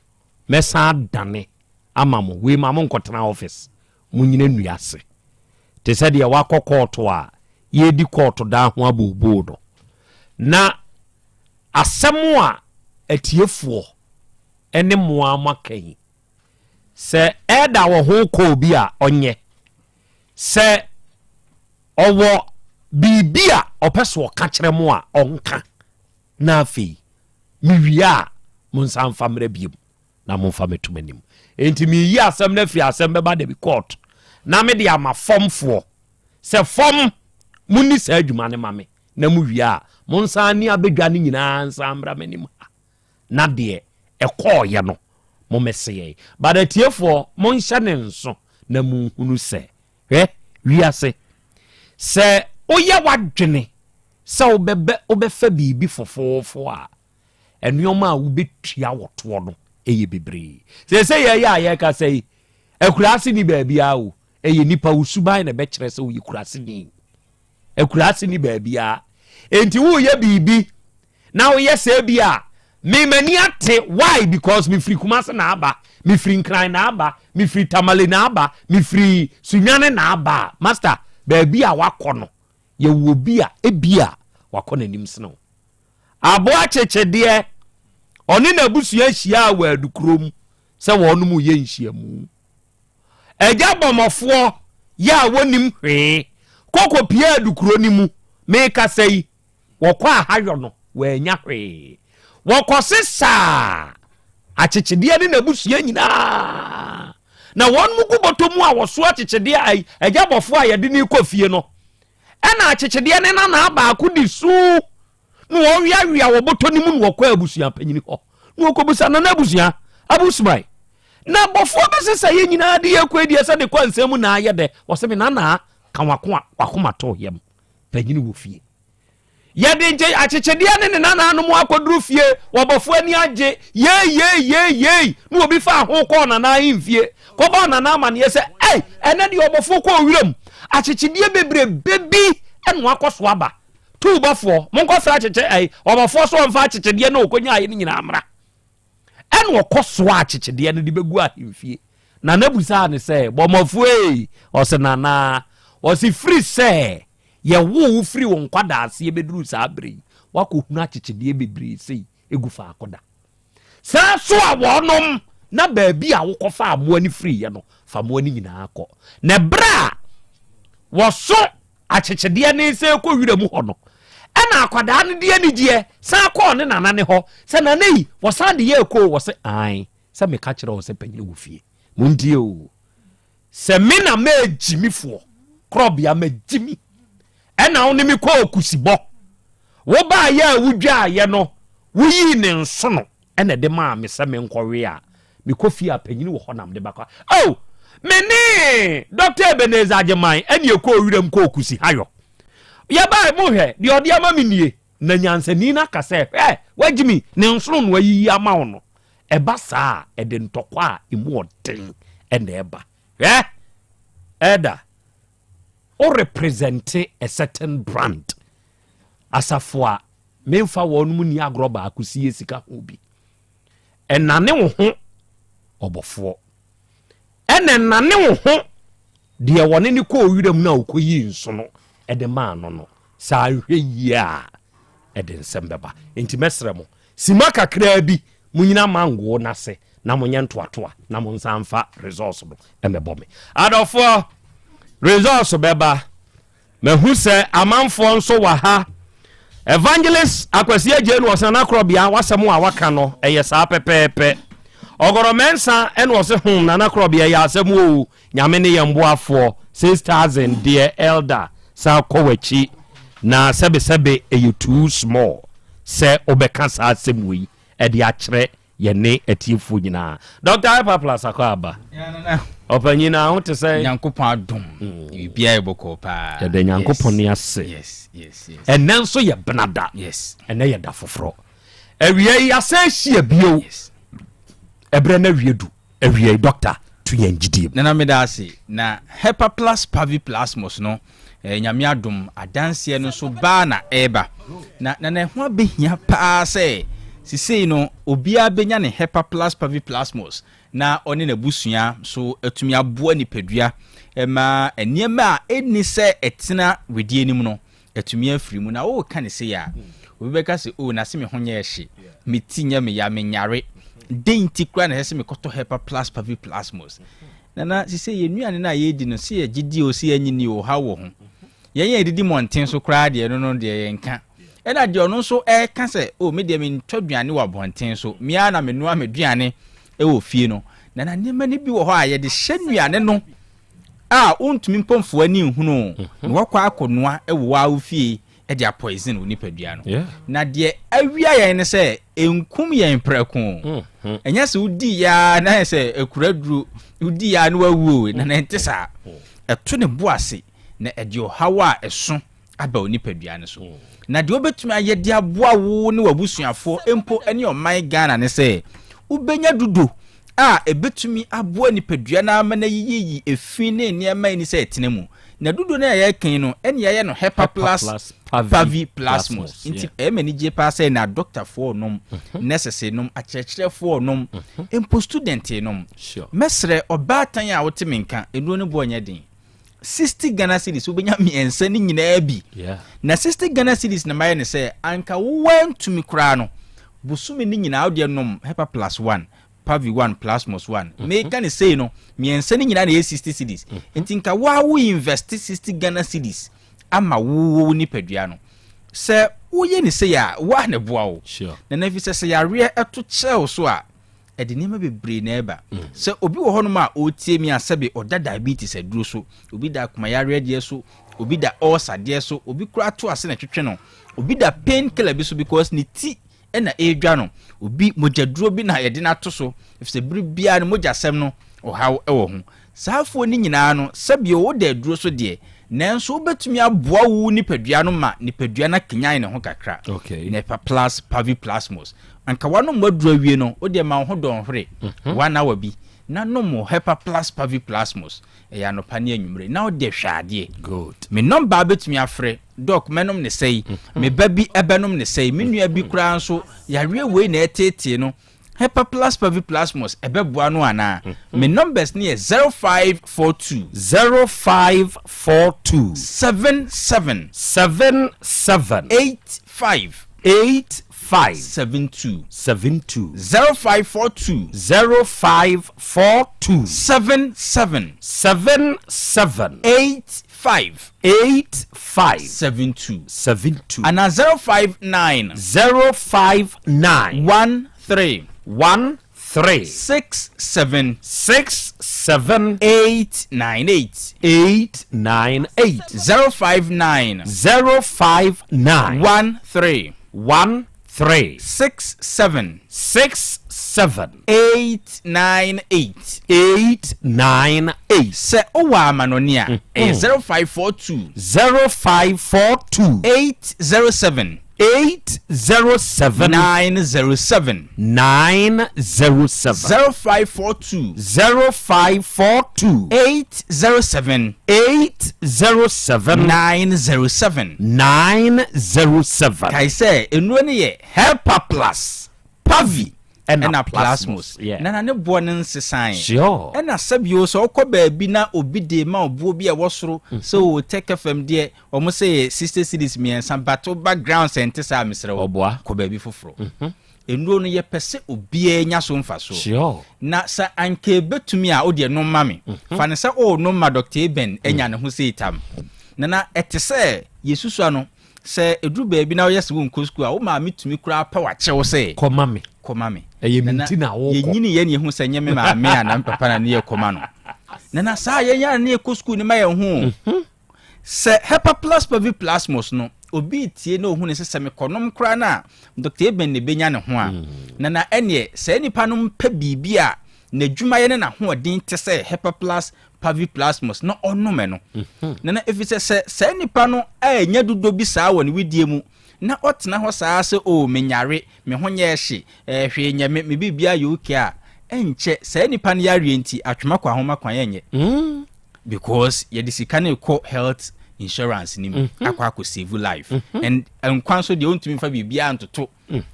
Speaker 21: mɛsan adane ama mo. Wei ma monkɔtena office, monyina nnua ase. Te sɛ deɛ wakɔ kɔɔto a yɛredi kɔɔto daa ho abooboo no. Na asɛm a atiefoɔ ne mo ara moaka yi, sɛ ɛda wɔ ho kɔ obi a ɔnyɛ, sɛ ɔwɔ biribi a ɔpɛ sɛ ɔka kyerɛ mo a ɔnka, na afei mewie a monsan mfa mmerɛ biom. na momfa mɛto m'anim. Enti meyi asɛm no afiri asɛm bɛba dabi court na mede ama fɔmfoɔ sɛ fɔm monni saa adwuma no ma me na mowie a monsan ne abɛdwa no nyinaa nsan mmra m'anim ha na deɛ ɛkɔɔyɛ no mommɛse yɛn. But atiefoɔ monhyɛ ne nso na monhunu sɛ hwɛ wiase sɛ woyɛ w'adwene sɛ wobɛbɛ wobɛfa biribi fofoofo a nneɛma a wobɛtua wɔ toɔ no yɛ bebree. Seesei yɛyɛ a yɛrekasa yi, akuraase ni baabiara o, ɛyɛ nipa wo suban na ɛbɛkyerɛ sɛ woyɛ kuraaseni. Akuraase ni baabiara. Enti woyɛ biribi na woyɛ sɛ bi a me m'ani ate why because mefiri Kumase na aba, mefiri Nkran na aba, mefiri Tamale na aba, mefiri Sunyane na aba a, master, baabi a wakɔ no, yɛwɔ obi a ebia wakɔ n'anim sene wo. Aboa Kyekyedeɛ, ɔne n'abusua hyiaa wɔ Adukurom sɛ wɔnom reyɛ nhyiamu. Agya Bɔmmɔfoɔ yɛ a wɔnnim hwee kɔ kɔpie Adukuro no mu, merekasa yi, wɔkɔ ahayɔ no, wɔannya hwee. Wɔkɔsesaa Akyekyedeɛ ne n'abusua nyinaa, na wɔnom gu bɔtɔ mu a wɔso Akyekyedeɛ, ai, Agya Bɔfoɔ a yɛde no rekɔ fie no, Ɛna akyekyedeɛ ne nanaa baako de su na wɔweawea wɔ bɔtɔ no mu na wɔkɔ abusua panyini hɔ na wɔkɔbusa nana abusua abusuman na bɔfoɔ bɛsesa yɛ nyinaa de yɛkɔ adiɛ sɛ de kɔ nsɛm mu na ayɛ dɛ wɔsɛ me nanaa ka wako a wakoma to yam panyini wɔ fie Yɛde nkyɛ akyekyedeɛ ne ne nananom akɔduru fie, wɔbɔfoɔ ani agye, yei yei yei yei, na obi faa ho kɔɔ nana ahemfie kɔbɔɔ nana amaneɛ sɛ, ei, ɛnɛ deɛ ɔbɔfoɔ kɔɔ wiram, akyekyedeɛ bebrebe bi na wakɔ so aba. Tuu bɔfoɔ, monkɔfrɛ akyekyɛ, ei, ɔbɔfoɔ so ɔmfa akyekyedeɛ na ɔkɔnyaeɛ no nyinaa mmra. Ɛna ɔkɔ soa akyekyedeɛ no de bɛgu ahemfie. Nana busaa no sɛ, bɔmmɔfoɔ ei, ɔse nana, ɔse firi sɛ Yɛwoo wo firii wo nkwadaaseɛ bɛduruu saa berɛ yi, woakɔhunu akyekyedeɛ bebree sei gu faako da. Saa so a wɔnom na baabi a wokɔfaa mmoa no firiiɛ no, fa mmoa no nyinaa kɔ. Na ɛberɛ a wɔso akyekyedeɛ no sɛ ɛkɔ wira mu hɔ no, Ɛna akwadaa no de anigyeɛ san kɔɔ ne nana ne hɔ sɛ, Nana yi, wɔsan de yɛɛ koo? Wɔse, Ae, sɛ meka kyerɛ wo sɛ panyini wɔ fie. Montie o, sɛ me na mɛgyimifoɔ, korɔbea magyimi, ɛna wo ne me kɔɔ kusibɔ. Wobaayɛ a wodwaayɛ no, woyii ne nsono ɛna ɛde maa me sɛ menkɔwe a, mekɔ fie a panyini wɔ hɔ na mede bɛkɔ. Oh, me ne Dr. Ebenezer Agyeman ɛne ɛkɔɔ wiram kɔɔ Kusihayɔ. Yɛbae, mohwɛ, deɛ ɔde ama me nie. Na nyansani no aka sɛ, hwɛ, wagye mi, ne nsono na wayiyi ama wo no. Ɛba saa a, ɛde ntɔkwa a emu ɔden ɛna ɛba. Hwɛ, ɛda, wo represente a certain brand. Asafo a memfa wɔn mu ni agorɔ baako sie sika ho bi. Ɛnane wo ho ɔbɔfoɔ. Ɛna ɛnane wo ho deɛ wɔne ne kɔɔ wiram no a ɔkɔyii nsono de maa no no. Sɛ anhwɛ yie a, ɛde nsɛm bɛba. Enti mɛsrɛ mo, sima kakraa bi, monyina mango no ase na monyɛ ntoatoa na monsan mfa results no mmɛbɔ me. Adɔfoɔ, results bɛba. Mahu sɛ amanfoɔ nso wɔ ha. Evangelist Akwasi Agyei no ɔsena n'akorɔbea w'asɛm a waka no ɛyɛ saa pɛpɛɛpɛ. Ɔgɔrɔ Mɛnsa ɛna ɔse hom Nana Korɔbea ɛyɛ asɛm oo Nyame ne yɛn boafoɔ 6000 deɛ Elder san kɔ w'akyi na sɛbesɛbe ɛyɛ too small sɛ wobɛka saa asɛm wei ɛde akyerɛ Yɛne atiefoɔ nyinaa. Dɔkta Hyperplus akɔ aba. Ɔpanyin na ho te sɛ.
Speaker 11: Nyankopɔn adom. Biribiara yɛ bɔkɔɔ paa.
Speaker 21: Yɛda Nyankopɔn ne ase.
Speaker 11: Yes, yes, yes.
Speaker 21: Ɛnɛ nso yɛ benada.
Speaker 11: Yes.
Speaker 21: Ɛnɛ yɛ da foforɔ. Awia yi asan ahyia bio.
Speaker 11: Yes.
Speaker 21: Ɛberɛ no awie du. Awia yi dɔkta to yɛn gyidie mu.
Speaker 11: Nana meda ase. Na Hepaplus paviplasmus no eh, Nyame adom adanseɛ no nso baa na ɛreba. Na Nana ɛho abɛhia paa sɛ sisei no obiara bɛnya ne Hepaplus paviplasmus na ɔne n'abusua so atumi aboa nipadua ma nneɛma a ɛnni sɛ ɛtena wedeɛ no mu no atumi afiri mu. Na woreka no sei a, obi bɛka sɛ, Oh, na se me ho nyɛɛ hye, me ti nyɛ me ya, menyare. Dɛn nti koraa na ɛsɛ sɛ mekɔtɔ Hepa Plus Paviplasmos? Nana, sesei yɛn nnuane no a yɛredi no, se yɛgye di o, se yɛnnye nni o, ɔhaw wɔ ho. Yɛn a yɛdidi mmɔnten so koraa deɛ, ɛno no deɛ yɛnka. Ɛna deɛ ɔno nso ɛreka sɛ, Oh, me deɛ mentɔ aduane wɔ abɔnten so, me ara na menoa m'aduane wɔ fie no. Nana, nneɛma no bi wɔ hɔ a yɛde hyɛ nnuane no a wontumi mpo mfa w'ani nhunu o, na woakɔ akɔnoa wɔ wo ara wo fie de apoison wo nipadua no. Na deɛ awia yɛn ne sɛ ɛnkum yɛn prɛko o. Ɛnyɛ sɛ wodii yɛ ara na ayɛ sɛ akura duro, wodii yɛ ara na wawu o, na na ɛnte saa. Ɛto ne bo ase na ɛde ɔhaw a ɛso aba wo nipadua no so. Na deɛ wobɛtumi ayɛ de aboa wo ne w'abusuafoɔ mpo ne ɔman Ghana ne sɛ wobɛnya dudo a ɛbɛtumi aboa nipadua no ama no ayiyiyi efi ne nneɛma a ɛnni sɛ ɛtena mu. Na dudo no a yɛreka yi no, ɛne yɛayɛ no Hepa Plus Pavi Plasmos. Nti ɛyɛ me anigye paa sɛ na adɔktafoɔ nom, nurses nom, akyerɛkyerɛfoɔ nom, mpo student nom. Mɛsrɛ ɔbaatan a wote me nka, nnuro no boɔ nyɛ den. 60 Ghana cedis wobɛnya mmiɛnsa no nyinaa bi na 60 Ghana cedis na mayɛ ne sɛ anka wowantumi koraa no bosome no nyinaa wodeɛ nom hepa plus 1 pavi 1 plasmos 1 mhm. meka ne sei no mmiɛnsa no nyinaa na ɛyɛ 60 cedis mhm. nti nka woa wo invest 60 Ghana cedis ama wowɔ wo nipadua no sɛ woyɛ ne sei a woa ne boa wo na na fi sɛ sɛ yareɛ ɛto kyerɛ wo so a ɛde nneɛma bebree na ɛba. Sɛ obi wɔ hɔnom a ɔretie me a sɛbe ɔda diabetes aduro so, obi da akomayareɛ deɛ so, obi da ulcer deɛ so, obi koraa to ase na ɛtwetwe no, obi da pain killer bi so because ne ti na ɛredwa no, obi mogyaduro bi na yɛde no ato so, efisɛ bere biara no mogyasɛm no ɔhaw wɔ ho. Saa afoɔ no nyinaa no, sɛbio woda aduro so deɛ, nanso wobɛtumi aboa wo nipadua no ma nipadua no akanyan ne ho kakra.
Speaker 4: Okay.
Speaker 11: Nepa plus paviplasmos. Anka woanom w'aduro awie no, wo deɛ ma wo ho dɔnhwere, mhm. one hour bi, na nom wo Hepa plus paviplasmos. Ɛyɛ anɔpa ne anwummere, na wode hwɛ adeɛ.
Speaker 4: Good.
Speaker 11: Me nɔmba bɛtumi afrɛ, dɔk mɛnom ne sɛi, mhm. me ba bi ɛbɛnom ne sɛi, me nua bi mhm. koraa nso, yareɛ wei na ɛteetee no, Hepaplas Paviplasmus ɛbɛboa no anaa? Me numbers no yɛ 0542.
Speaker 21: 0542.
Speaker 11: 77.
Speaker 21: 77.
Speaker 11: 85.
Speaker 21: 85.
Speaker 11: 72.
Speaker 21: 72.
Speaker 11: 0542.
Speaker 21: 0542.
Speaker 11: 77.
Speaker 21: 77.
Speaker 11: 85. 5.
Speaker 21: 8 5.
Speaker 11: 7 2.
Speaker 21: 7 2.
Speaker 11: Anaa 059.
Speaker 21: 059.
Speaker 11: 1 3.
Speaker 21: 1 3.
Speaker 11: 6 7.
Speaker 21: 6 7.
Speaker 11: 8 9 8.
Speaker 21: 8 9 8.
Speaker 11: 059.
Speaker 21: 059.
Speaker 11: 1 3.
Speaker 21: 1 3.
Speaker 11: 6 7.
Speaker 21: 6 7.
Speaker 11: 8 9 8.
Speaker 21: 8 9 8.
Speaker 11: Sɛ wowɔ amanɔne a, ɛyɛ 0542.
Speaker 21: 0542.
Speaker 11: 807.
Speaker 21: 807.
Speaker 11: 907.
Speaker 21: 907.
Speaker 11: 0542.
Speaker 21: 0542.
Speaker 11: 807.
Speaker 21: 807.
Speaker 11: 907.
Speaker 21: 907.
Speaker 11: Kae sɛ, nnuro no yɛ Helper Plus, Pavi,
Speaker 21: Ɛna
Speaker 11: ɛna Plasmos.
Speaker 21: Plasmos, yeah.
Speaker 11: Na na ne boɔ no nsesae.
Speaker 21: Sure.
Speaker 11: Ɛna sɛbio sɛ wokɔ baabi na obi de ma wo boɔ bi a ɛwɔ soro sɛ o Tech FM deɛ wɔn sɛ yɛ 60 cedis mmiɛnsa but woba ground sɛ nte saa mesrɛ wo
Speaker 21: Ɔboa.
Speaker 11: kɔ baabi foforɔ. Nnuro no yɛpɛ sɛ obiara nya so mfasoɔ.
Speaker 21: Sure.
Speaker 11: Na sɛ anka ebetumi a wodeɛ nom ma me. Fa no sɛ o nom ma Dr. Eben anya ne ho sei tam. Na na ɛte sɛ yɛsusua no sɛ ɛduru baabi na woyɛ sɛ wonkɔ sukuu a wo maame tumi koraa pɛ wakyɛw sɛ
Speaker 21: Kɔma me.
Speaker 11: kɔma me.
Speaker 21: Ɛyɛ me
Speaker 11: Nana,
Speaker 21: nti na wokɔ.
Speaker 11: Yɛnyini yɛ ne yɛhu sɛ nyɛ me maame a na me papa na ne yɛ kɔma no. Nana saa yɛnya ne yɛkɔ sukuu ne ma yɛn ho. Sɛ Hepaplus paviplasmus no obi tie na ohun ne sɛ sɛ mekɔnom koraa no a Dr. Eben ne bɛnya ne ho a nana ɛneɛ saa nipa no mpɛ biribi a n'adwumayɛ ne n'ahoɔden te sɛ Hepaplus paviplasmus na ɔnom no. Nana ɛfiri sɛ sɛ saa nipa no ɛnya dodo bi saa wɔ ne widie mu na ɔtena hɔ saa sɛ o menyare me ho nyɛ hye ɛɛ hwee nyɛ me me biribiara yɛ okay a ɛnkyɛ saa nipa no yareɛ nti atwema kɔ ahoma kwan ɛnyɛ. Because yɛde sika no kɔ health insurance ni mu akɔ akɔ save life and nkwa nso deɛ ontumi nfa biribiara ntoto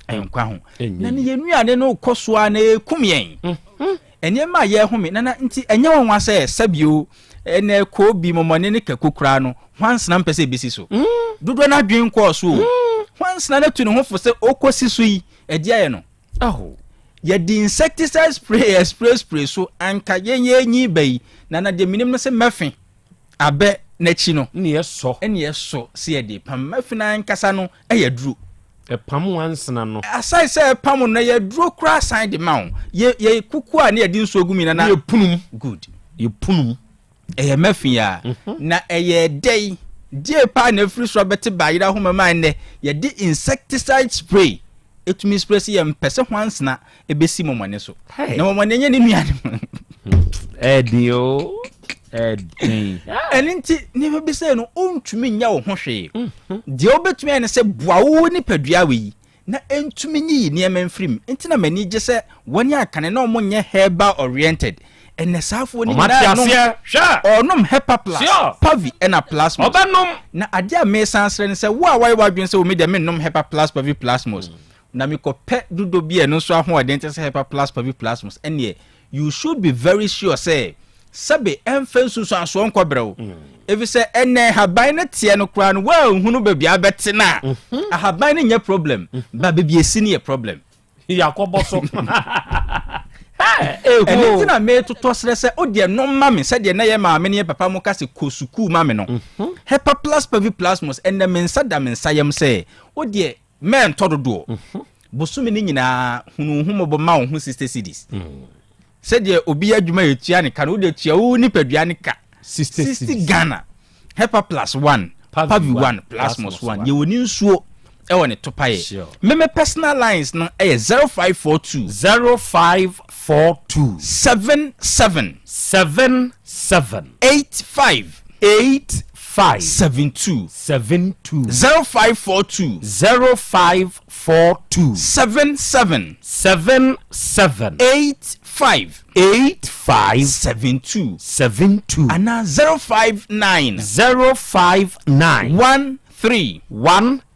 Speaker 11: nkwa ho na ne yɛn nnuane no kɔ so a na ekum yɛn nneɛma a yɛhome nana nti ɛnyɛ wɔn wa sɛ sɛbio ɛnɛ koobi mɔmɔne ne kako koraa no hwansena mpɛ sɛ ebesi so dodoɔ n'adwene kɔɔ so o hwansena no atu ne ho fo sɛ ɔkɔsi so yi ɛdi ayɛ no
Speaker 21: Aho.
Speaker 11: Yɛde insecticide spray yɛ spray spray so anka yɛn yɛn nyi ba yi na na deɛ minim no sɛ mɛfe abɛ n'akyi no
Speaker 21: Ne ɛsɔ.
Speaker 11: Ɛne ɛsɔ sɛ yɛde pam mɛfe no ankasa no ɛyɛ duro.
Speaker 21: Ɛpam wansena no.
Speaker 11: Aside sɛ ɛpam no yɛ duro koraa san de ma wo yɛ yɛ kuku a ne yɛde nsuo gu mu na
Speaker 21: Ne yɛ
Speaker 11: good.
Speaker 21: Yɛ punum.
Speaker 11: Ɛyɛ mɛfe a na ɛyɛ dɛn deɛ paa na efiri so abɛte baayerɛ ahoma mu a nnɛ yɛde insecticide spray etumi spray sɛ yɛn mpɛ sɛ hwansena ebesi mɔmɔne so na mɔmɔne nyɛ ne nua no.
Speaker 21: Ɛden o. Ɛden.
Speaker 11: Ɛne nti nneɛma bi sɛ no ɔntumi nyɛ wo ho hwee. Deɛ wobɛtumi ayɛ ne sɛ boa wo nipadua wɔ yi na ɛntumi nyiyi nneɛma mfiri mu. Nti na m'ani gye sɛ wɔne akane na ɔmo nyɛ herbal oriented. Ɛnɛ saafoɔ no
Speaker 21: Ɔmo ate
Speaker 11: nyinaa nom
Speaker 21: aseɛ. Hwɛ.
Speaker 11: ɔnom hepa plus
Speaker 21: Sure.
Speaker 11: pavi ɛna plasmos.
Speaker 21: Ɔbɛnom.
Speaker 11: Na adeɛ a mesan srɛ ne sɛ wo a wayɛ w'adwene sɛ wo mi deɛ mennom hepa plus pavi plasmos na mekɔpɛ dodo bi a ɛno nso ahoɔden te sɛ hepa plus pavi plasmos ɛneɛ you should be very sure sɛ sɛbe ɛmfa nsunsuansoɔ nkɔbrɛ wo ɛfiri sɛ ɛnɛ ahaban no teɛ no koraa no woanhunu baabi a bɛte no a ahaban no nyɛ problem ba baabi esi no yɛ problem.
Speaker 21: Yakɔbɔ so.
Speaker 11: Ɛno nti na metotɔ serɛ sɛ wodeɛ nom ma me sɛdeɛ na yɛ maame ne yɛ papa mo ka sɛ kɔ sukuu ma me no. Hepa plus pavi plasmos ɛnɛ me nsa da me nsa yam sɛ wodeɛ mɛntɔ dodoɔ. Bosome no nyinaa hunu wo ho mmɔbɔ ma wo ho 60 cedis. Sɛdeɛ obi yɛ adwuma yɛ tua ne ka no wode tua wo nipadua ne ka 60 Ghana. Hepa plus 1 pavi 1 plasmos 1 yɛwɔ ne nsuo ɛwɔ ne topaeɛ. Meme personal lines no ɛyɛ 0542
Speaker 21: 0542
Speaker 11: 77
Speaker 21: 77
Speaker 11: 85
Speaker 21: 85
Speaker 11: 72
Speaker 21: 72
Speaker 11: 0542
Speaker 21: 0542
Speaker 11: 77
Speaker 21: 77
Speaker 11: 85
Speaker 21: 85
Speaker 11: 72
Speaker 21: 72
Speaker 11: anaa 059
Speaker 21: 059
Speaker 11: 13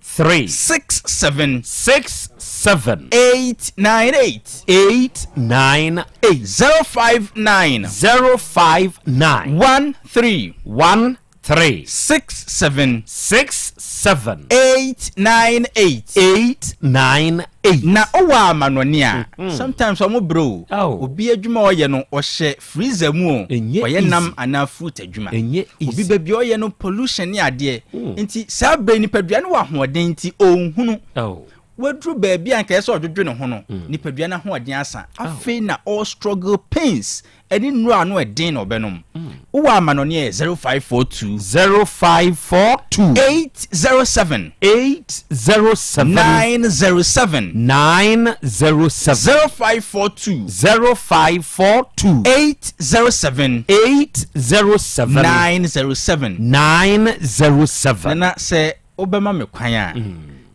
Speaker 21: 13
Speaker 11: 67
Speaker 21: 67
Speaker 11: 898
Speaker 21: 898
Speaker 11: 059
Speaker 21: 059
Speaker 11: 13
Speaker 21: 13. 3.
Speaker 11: 6 7.
Speaker 21: 6 7.
Speaker 11: 8 9 8.
Speaker 21: 8 9 8.
Speaker 11: Na ɔwɔ amanɔne a, sometimes ɔmo brɛ o. Obi adwuma a ɔyɛ no, ɔhyɛ freezer mu o. Ɔyɛ nam anaa fruit adwuma. Obi baabi a ɔyɛ no pollution ne adeɛ. Nti saa berɛ yi nipadua no wɔ ahoɔden nti ɔnhunu. Waduru baabi a anka ɛsɛ sɛ ɔdwodwo ne ho no, nipadua no ahoɔden asa. Afei na ɔ struggle pains ɛne nnuro a ano ɛden na ɔbɛnom. Wowɔ amanɔne a ɛyɛ 0542.
Speaker 21: 0542.
Speaker 11: 807.
Speaker 21: 807.
Speaker 11: 907.
Speaker 21: 907.
Speaker 11: 0542.
Speaker 21: 0542.
Speaker 11: 807.
Speaker 21: 807.
Speaker 11: 907.
Speaker 21: 907.
Speaker 11: Nana sɛ wobɛma me kwan a,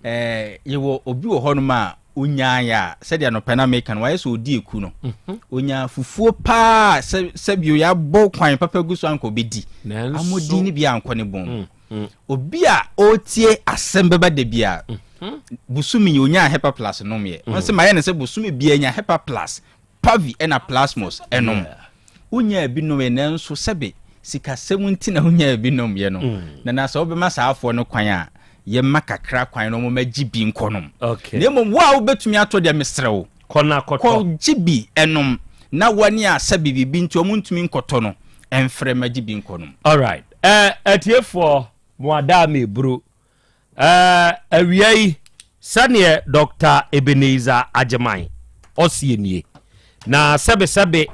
Speaker 11: eh, yɛwɔ obi wɔ hɔnom a onyaeɛ a sɛdeɛ anɔpɛ na meka no wayɛ sɛ ɔdi eku no mhm. onya fufuo paa sɛ sɛbio yɛabɔ kwan papa gu so anka ɔbɛdi amɔdin no bi ankɔ ne bɔn mm, mm. obi a ɔretie asɛm bɛba da bi a mhm. bosome yi onyaa hepa plus nomyɛ wɔn sɛ mayɛ no sɛ bosome bia nya hepa plus Pavi na Plasmos nom. Wonyaa bi nomee nanso sɛbe sikasɛm nti na wonyaa bi nomyɛ no. Na na sɛ wobɛma saa afoɔ no kwan a, yɛmma kakra kwan na wɔmmɛgye bi nkɔnom. Na mmom wo a wobɛtumi atɔ deɛ mesrɛ wo, kɔgye bi nom na wɔne a sɛbe biribi nti wɔntumi nkɔtɔ no mfrɛ mmɛgye bi nkɔnom.
Speaker 21: Alright, eh, atiefoɔ mo adaa meburu Ɛɛ, awia yi, sɛdeɛ Dɔkta Ebenezer Agyeman ɔseɛ nie, na sɛbesɛbe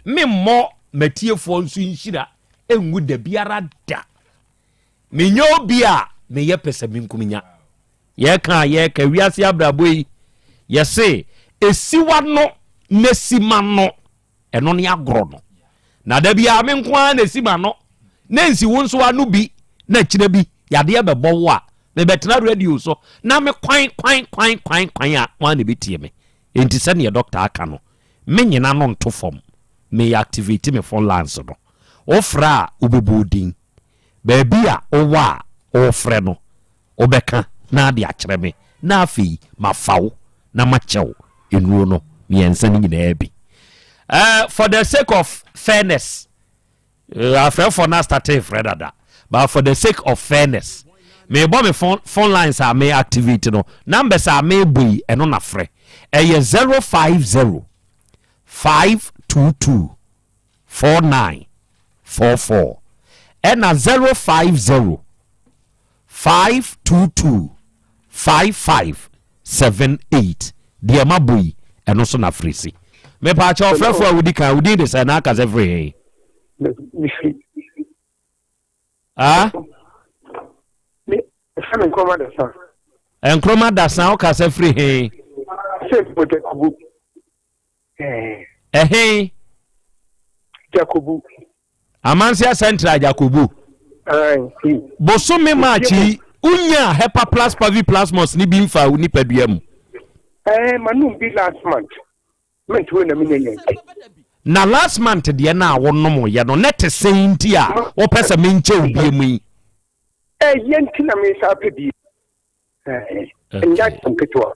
Speaker 21: memmɔ m'atiefoɔ nso nhyira ngu da biara da. Menyɛ obi a meyɛ pɛsɛmenkominya. Yɛka a yɛka wiase abrabɔ yi, yɛse ɛsi w'ano na si m'ano. Ɛno ne agorɔ no. Na da biara me nko ara na ɛsi m'ano na nsi wo nso ano bi na akyire bi yadeɛ bɛbɔ wo a mebɛtena radio so na me kwan kwan kwan kwan kwan a hwan na ɛbɛtie me? Enti sɛdeɛ dɔkta aka no me nyena no nto fam me activate me phone lines no wofrɛ a wobɛbɔ wo din baabi a wowɔ a wofrɛ no Wobɛka na ade akyerɛ me, na afei mafa wo na makyɛ wo nnuro no mmiɛnsa no nyinaa bi. Uh, for the sake of fairness, uh, afrɛfoɔ no astate frɛ dada, but for the sake of fairness, mebɔ me phone, phone lines a me activate no, numbers a mebɔ yi, ɛno na frɛ. Ɛyɛ 050 522 4944 ɛna 050 522 5578 deɛ mabɔ yi ɛno so na frɛ si. Mepaakyɛ ɔfrɛfoɔ a wodi kan wo din de sɛ na aka sɛ firi he?
Speaker 8: Mefiri.
Speaker 21: Ah?
Speaker 8: Me, ɛfɛ me Nkrumah Dasa.
Speaker 21: Nkrumah Dasa woka sɛ firi he?
Speaker 8: Sɛ Mɔgyakubu.
Speaker 21: Ɛhe?
Speaker 8: Jakobu.
Speaker 21: Amansia Central Jakobu. Bosome March yi, wonyaa Hepaplus paviplasmus no bi mfaa wo nipadua mu?
Speaker 8: Ɛɛ, manom bi last month. Month wei na menya nya bi.
Speaker 21: Na last month deɛ no a wonomoeɛ no, na ɛte sɛn nti a wopɛ sɛ menkyɛ wo bie mu yi?
Speaker 8: Ɛyɛ nti na mesan pɛ bi. Ɛɛ, ɛnyɛ asɛm ketewa.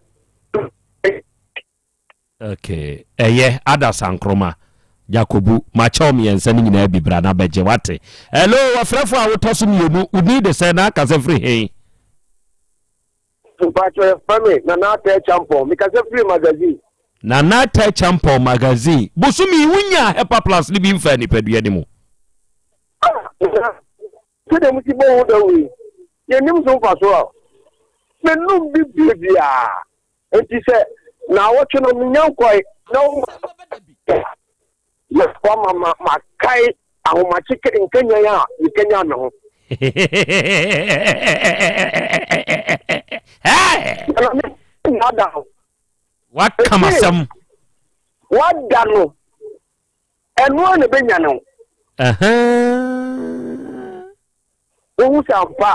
Speaker 21: Ok ɛyɛ Adasa Nkrumah Jakobu makyɛw miɛnsa no nyinaa bi bra na bɛgye wate. Hello ɔfrɛfo a wotɔ so mienu wo din de sɛn na akasa firi he?
Speaker 8: Mpakyɛ yɛfrɛ me Nana Atɛ Kyampɔn mekasa firi magazine.
Speaker 21: Nana Atɛ Kyampɔn magazine bosome yi wonyaa Hepa plus no bi mfaa nipadua no mu?
Speaker 8: Ah Nana sɛdeɛ mosi bɔ ho dawuro yi yɛnnim so mfasoɔ a menom bi bere biara. Enti sɛ naawɔtwe no menya nkɔe na woma na wama ma makae ahomakye nkanyan a mekanyan me ho. Nana me nada no.
Speaker 21: Waka m'asɛm.
Speaker 8: Wada no. Ɛno ara na ɛbɛnya no. Wohu sɛ ampa,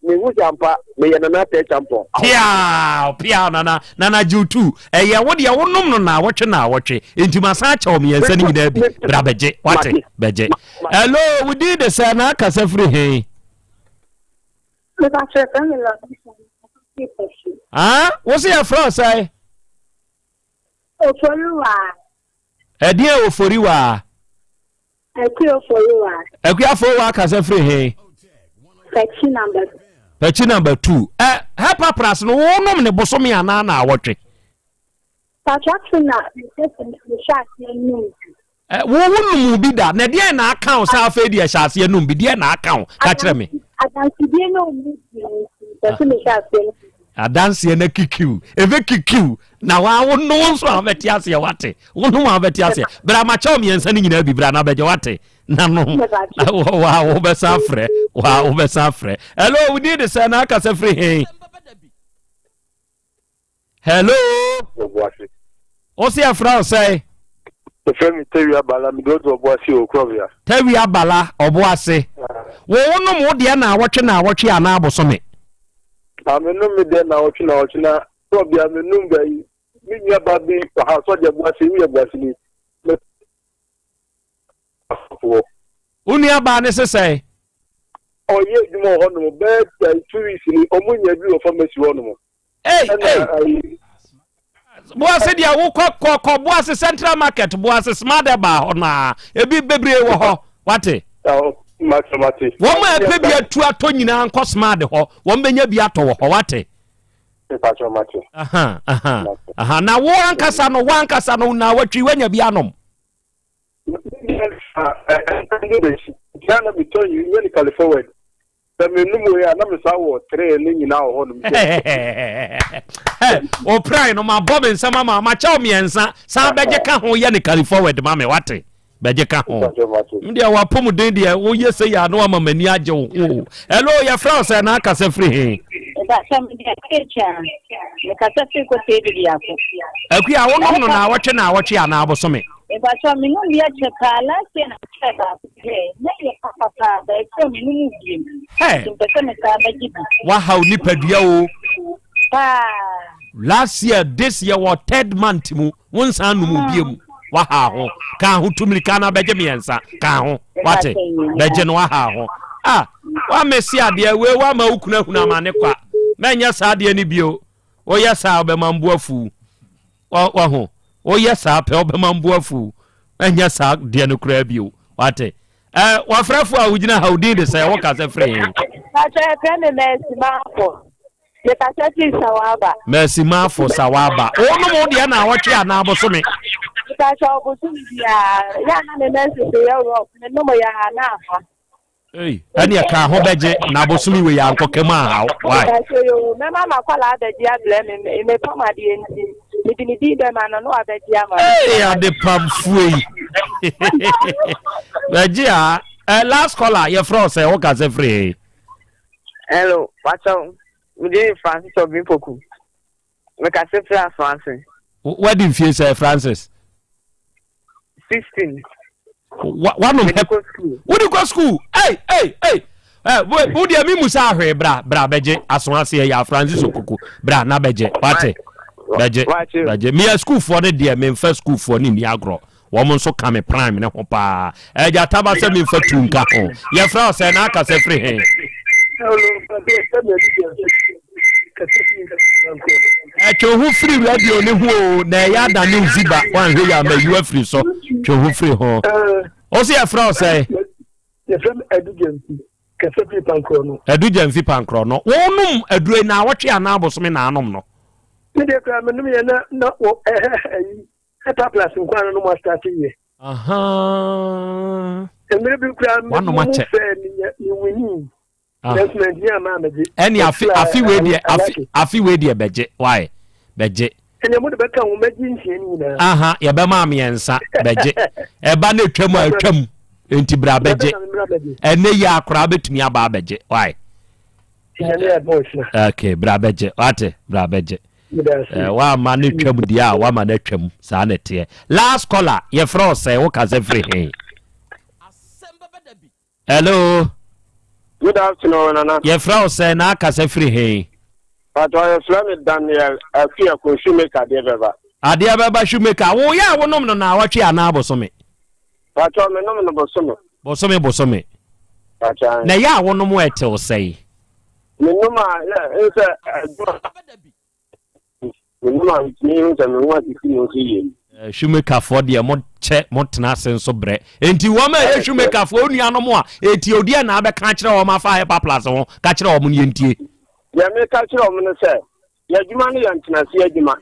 Speaker 8: mehu sɛ ampa, meyɛ Nana Atɛ Kyampɔn.
Speaker 21: Piaw, piaw, Nana, Nana gye wo tu. Ɛyɛ wo deɛ wonom no naawɔtwe naawɔtwe. Enti masan akyɛ wo mmiɛnsa no nyinaa bi. Bra bɛgye, wate, bɛgye. Hello, wo din de sɛn na akasa firi he?
Speaker 9: Mepakyɛ yɛfrɛ me Lɔtisa, mekasa firi Tɛhye.
Speaker 21: Ah, wo se yɛfrɛ wo sɛn?
Speaker 9: Oforiwaa.
Speaker 21: Ɛdeɛn Oforiwaa?
Speaker 9: Akua Oforiwaa.
Speaker 21: Akua Oforiwaa kasa firi he?
Speaker 9: Pɛkyi number.
Speaker 21: Pɛkyi number 2. Ɛ hepapras no wonom ne bosome anaa na awɔtwe?
Speaker 9: Patrɔto na mepɛ sɛ mehyɛ aseɛ nom bi.
Speaker 21: Ɛ wo wonom bi da na deɛn na aka wo sɛ afei deɛ hyɛ aseɛ nom bi deɛn na aka wo ka kyerɛ me.
Speaker 9: Adansedie na ɔmu di nti mepɛ sɛ mehyɛ aseɛ nom bi.
Speaker 21: Adanseɛ na kikiw ebe kikiw na wa wo no nso a wobɛte aseɛ wate wo nom a wobɛte aseɛ bra makyɛw mmiɛnsa no nyinaa bi bra na bɛgye wate na nom wa wobɛsan frɛ wa wobɛsan frɛ hello wo din de sɛ na akasa firi he hello wo se ɛfrɛ wo sɛe
Speaker 14: Ɛfrɛ me Tawi Abala, mede ɔdo Ɔboase wɔ Kurɔbea.
Speaker 21: Tawi Abala, Ɔboase. Wo wonom wo deɛ naawɔtwe naawɔtwe anaa bosome?
Speaker 14: Ah, menom me deɛ naawɔtwe naawɔtwe na Kurɔbea menom bɛyi. Me nua ba bi ɔha sɔgya Ɔboase, woyɛ Ɔboase ni.
Speaker 21: Wo nua baa ne se sɛn?
Speaker 14: Ɔyɛ adwuma wɔ hɔnom bɛyɛ 2 weeks ni, ɔmo nya bi wɔ pharmacy hɔnom.
Speaker 21: Ei, ei. Boase deɛ wokɔ kɔ kɔ Boase Central Market, Boase Smart baa hɔ naa, ebi bebree wɔ hɔ, wate?
Speaker 14: Mate, mate.
Speaker 21: Wɔn a ɛpɛ bi atu atɔ nyinaa nkɔ Smart hɔ, wɔn bɛnya bi atɔ wɔ hɔ, wate?
Speaker 14: Mpatsɔ mate.
Speaker 21: Aha, aha, aha. Na wo ankasa no, wo ankasa no, na watwi wanya bi anom.
Speaker 14: Ghana metɔ yi nyɛ ne California. Sɛ menum wei a na mesan wɔ tree ne nyinaa wɔ hɔnom.
Speaker 21: Ɔpirae no mabɔ me nsɛm ama makyɛw mmiɛnsa san bɛgye ka ho yɛ ne carry forward ma me wate bɛgye ka ho deɛ wapɔmuden deɛ woyɛ sɛ yɛ ano ama m'ani agye wo ho hello yɛfrɛ wo sɛ na akasa firi he akua wonom no naawɔtwe naawɔtwe anaa bosome
Speaker 9: Mepakyɛw me nom bi akyɛ paa last year na me try baako pɛ na ɛyɛ papa paa but ɛkyɛw me nom biem nti mpɛ sɛ me saa bɛgye bi.
Speaker 21: Wahaw nipadua o.
Speaker 9: Paa.
Speaker 21: Last year this year wɔ third month mu wo nsan nom biem mm. waha ho ka ho tumirika na bɛgye mmiɛnsa ka ho wate bɛgye no waha ho ah wamesi adeɛ wei wama wo kunu ahunu amane kwa mɛnyɛ saa adeɛ no bio woyɛ saa wobɛma mbo afuw Wahu? Woyɛ saa pɛ, wobɛma mbo afuw. Ɛnyɛ saa deɛ no koraa bio. Wate? Ɛ, wafrɛfo a wogyina ha, wo din de sɛ, wokasa firi he?
Speaker 9: Pakyɛ, yɛfrɛ me Mercy Maafo. Mekasa firi Sawaba.
Speaker 21: Mercy Maafo, Sawaba. Wonom wo deɛ naawɔtwe anaa bosome?
Speaker 9: Pakyɛ, bosome biara. Yɛ a na me menses yɛ rough, menom yɛ a na afa.
Speaker 21: Ei, ɛneɛ ka ho bɛgye na abosome wei ankɔka mu anhaw. Why?
Speaker 9: Mpakyɛ yoo, mɛma m'akwadaa abɛgye abrɛ me, me mepam adeɛ nti, mede ne din bɛma no na wabɛgye ama me.
Speaker 21: Ei, adepamfoɔ yi. Bɛgye a. Eh, last caller, yɛfrɛ wo sɛ, wo kasa firi he?
Speaker 19: Hello, pakyɛw, me din Francis Obin Poku. Mekasa firi Asoase.
Speaker 21: Wadi mfie sɛ Francis?
Speaker 19: 16.
Speaker 21: Wanom hɛ. Wode kɔ school. Ei ei ei. Eh, wo deɛ me musa ahwee bra bra bɛgye Asoase ɛyɛ Francis Okoko bra na bɛgye wate bɛgye bɛgye meyɛ sukuufoɔ no deɛ memfa sukuufoɔ no nni agorɔ Wɔn nso ka me prime ne ho paa. Agya taba sɛ memfa tu nka ho. Yɛfrɛ wo sɛ na akasa firi he? Twe ho firi radio ne ho o na ɛyɛ ada ne ziba wanhwɛ yɛ ama yiwa firi so. Twe ho firi ho. Wo sɛ yɛfrɛ wo sɛ?
Speaker 14: Yɛfrɛ me Adu Gyamfi, kɛsɛ firi Pankorɔ no.
Speaker 21: Adu Gyamfi Pankorɔ no. Wonom aduro na awɔtwe anaa abosome na anom no?
Speaker 14: Me deɛ koraa menom yɛ na na wɔ ɛhɛ ayi Ɛpa plus nko ara no mo asate yɛ. Mmerɛ bi koraa me mu fɛ me winni. Ah. Nanso mantumi amma amegye.
Speaker 21: Ɛne afe afe wei deɛ afe afe wei deɛ bɛgye why bɛgye.
Speaker 14: Ɛnna mo de bɛka ho mɛgye nsia no nyinaa.
Speaker 21: Aha yɛbɛma mmiɛnsa bɛgye ɛba no atwam a atwam nti bra bɛgye ɛnɛ yi akora bɛtumi aba abɛgye why. Okay bra bɛgye wate bra bɛgye. Eh, woama no twam deɛ a woama no atwam saa na ɛteɛ last caller yɛfrɛ wo sɛ wo kasa firi he hello
Speaker 13: Good afternoon, Nana.
Speaker 21: Yɛfrɛ wo sɛ na akasa firi he?
Speaker 13: Pato yɛfrɛ me Daniel Afiako Shoemaker adeɛ bɛba.
Speaker 21: Adeɛ bɛba Shoemaker. Woyɛ a wonom no naawɔtwe anaa bosome?
Speaker 13: Pato menom no bosome.
Speaker 21: Bosome bosome.
Speaker 13: Pato.
Speaker 21: Na ɛyɛ a wonom ɛtew sɛe?
Speaker 13: Menom a sɛ adwuma menom a metumi hu sɛ me ho asisi me nso yie.
Speaker 21: Shoemakerfoɔ deɛ mo kyɛ mo tena ase nso brɛ. Enti wɔn a ɛyɛ shoemakerfoɔ onuanom a eti odiɛ na abɛka akyerɛ wɔn afa Hepa Plus ho ka kyerɛ wɔn no yɛntie.
Speaker 13: Deɛ meka kyerɛ wɔn ne sɛ, Yɛn adwuma no yɛ ntenase adwuma.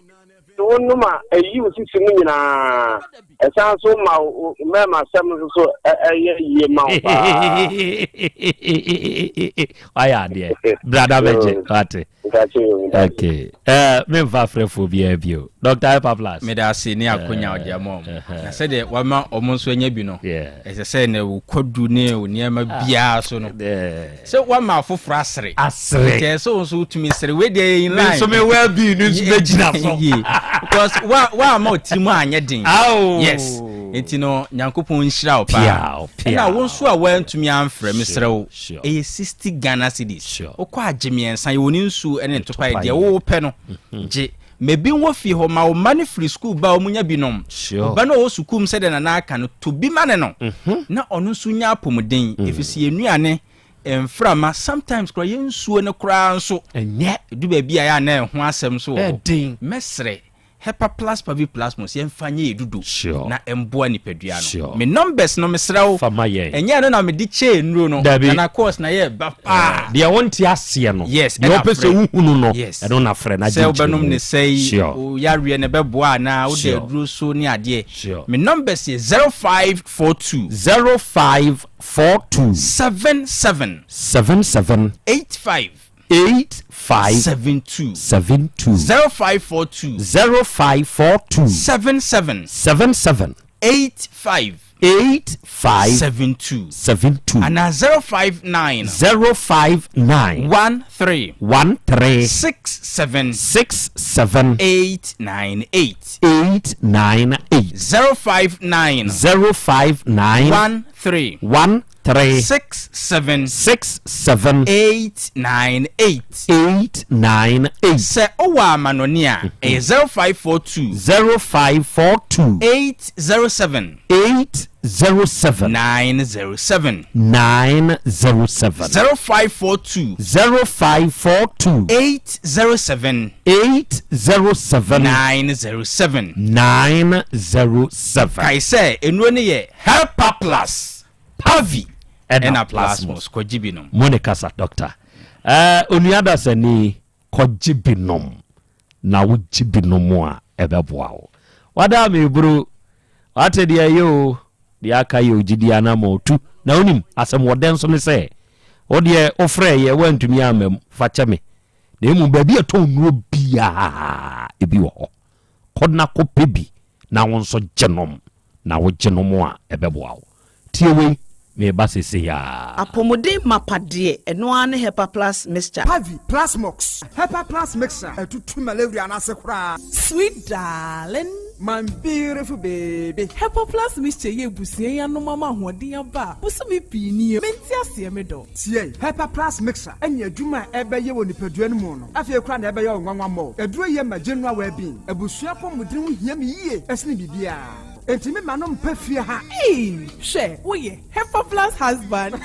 Speaker 13: Sɛ wonom a, ɛyi wo sisi mu nyinaa. Ɛsan nso ma wo mmarimasɛm nso so yɛ yie ma wo paa.
Speaker 21: Wayɛ adeɛ. Brada bɛgye. Wate. Okay. Eh, memfa frɛfoɔ biara bio. Dr. Epaplas.
Speaker 11: Meda ase ne akonya ɔde ama wɔn. Na sɛdeɛ wama wɔn nso anya bi no, ɛsɛ sɛ na wo kwadu ne wo nneɛma ah. biara so no. Sɛ wama afoforɔ asere.
Speaker 21: Asere.
Speaker 11: Nti ɛsɛ sɛ wo nso wotumi sere. Wei deɛ yɛ in line.
Speaker 21: Me nso me well being no nso bɛgyina so.
Speaker 11: Yie. Because wa wa ama wo tiri mu anyɛ den. Yes. Nti no Nyankopɔn nhyira wo paa. Ɛna wo nso a woantumi amfrɛ mesrɛ wo. Ɛyɛ 60 Ghana cedis. Wokɔ agye mmiɛnsa yɛwɔ ne nsuo ne ne topae deɛ wopɛ no gye. Ma bi nwɔ fie hɔ ma wo mma no firi sukuu ba a wɔnya bi nom. Wo ba no a ɔwɔ sukuu mu sɛdeɛ Nana aka no, tɔ bi ma no no na ɔno nso nya apɔmuden ɛfiri sɛ yɛn nnuane, mframa, sometimes koraa yɛn nsuo no koraa nso ɛdu baabi a ɛyɛ a na ɛho asɛm nso wɔ hɔ. Mɛsrɛ Hepaplus Paviplasmus yɛmfa nyɛ yɛ dudu na ɛmboa nipadua no. Me numbers no mesrɛ wo ɛnyɛ ɛno na mede kyɛɛ nnuro no. Nana course na yɛ ba paa.
Speaker 21: Deɛ wonte aseɛ no.
Speaker 11: Yes,
Speaker 21: deɛ
Speaker 11: ɛna
Speaker 21: wopɛ sɛ
Speaker 11: frɛ.
Speaker 21: wohunu no,
Speaker 11: Yes.
Speaker 21: ɛno na frɛ na
Speaker 11: Sɛ
Speaker 21: gye
Speaker 11: wobɛnom
Speaker 21: nkyerɛmu.
Speaker 11: ne sɛi,
Speaker 21: Sure.
Speaker 11: wo yareɛ no ɛbɛboa anaa, wode
Speaker 21: Sure.
Speaker 11: aduro so ne adeɛ.
Speaker 21: Sure.
Speaker 11: Me numbers yɛ 0542.
Speaker 21: 0542.
Speaker 11: 77.
Speaker 21: 77.
Speaker 11: 85.
Speaker 21: 85.
Speaker 11: 72.
Speaker 21: 72.
Speaker 11: 0542.
Speaker 21: 0542.
Speaker 11: 77.
Speaker 21: 77.
Speaker 11: 85.
Speaker 21: 85.
Speaker 11: 72.
Speaker 21: 72.
Speaker 11: Anaa 059.
Speaker 21: 059.
Speaker 11: 13.
Speaker 21: 13.
Speaker 11: 67.
Speaker 21: 67.
Speaker 11: 898.
Speaker 21: 898.
Speaker 11: 059.
Speaker 21: 059.
Speaker 11: 13.
Speaker 21: 13.
Speaker 11: 67.
Speaker 21: 67.
Speaker 11: 898.
Speaker 21: 898.
Speaker 11: Sɛ wowɔ amanɔne a, ɛyɛ 0542.
Speaker 21: 0542.
Speaker 11: 807.
Speaker 21: 807.
Speaker 11: 907.
Speaker 21: 907.
Speaker 11: 0542.
Speaker 21: 0542.
Speaker 11: 807.
Speaker 21: 807.
Speaker 11: 907.
Speaker 21: 907.
Speaker 11: Kae sɛ, nnuro no yɛ Hepaplus, Pavi, ɛna Plasmos. Kɔgye bi nom.
Speaker 21: Mo ne kasa doctor. Eh, onua dasani, kɔgye bi nom. Na wogye bi nom a, ɛbɛboa wo. Wada me bro, wate deɛ ɛyɛ o, deɛ aka yɛ ogyidie anamɔ tu. Na wonim, asɛm wɔ dɛn so ne sɛ, wo deɛ wofrɛɛ yɛ, woantumi amma mu, fa kyɛ me. Na mmom baabi a ɛtɔn nnuro biara, ebi wɔ hɔ. Kɔ na kɔpɛ bi na wo nso gye nom, na wogye nom a, ɛbɛboa wo. Tie wei, mereba seesei ara.
Speaker 16: Apɔmuden mapa deɛ, ɛno ara ne Hepa Plus mixture.
Speaker 17: Pavi, Plasmox, Hepa Plus mixture atutu malaria no ase koraa.
Speaker 18: Sweet darling.
Speaker 17: My beautiful baby.
Speaker 18: Hepa Plus mixture yi abusua yi anom ama ahoɔden aba a bosome pii nie. Mente aseɛ me dɔ.
Speaker 17: Tie, Hepa Plus mixture ne adwuma a ɛbɛyɛ wɔ nipadua no mu no, afei koraa na ɛbɛyɛ wo nwanwa mmɔ. Aduro yi ma general well-being. Abusua apɔmuden ho hia me yie sene biribiara. Enti me ma no mpa fie ha.
Speaker 18: Eii hwɛ woyɛ Hepa Plus husband.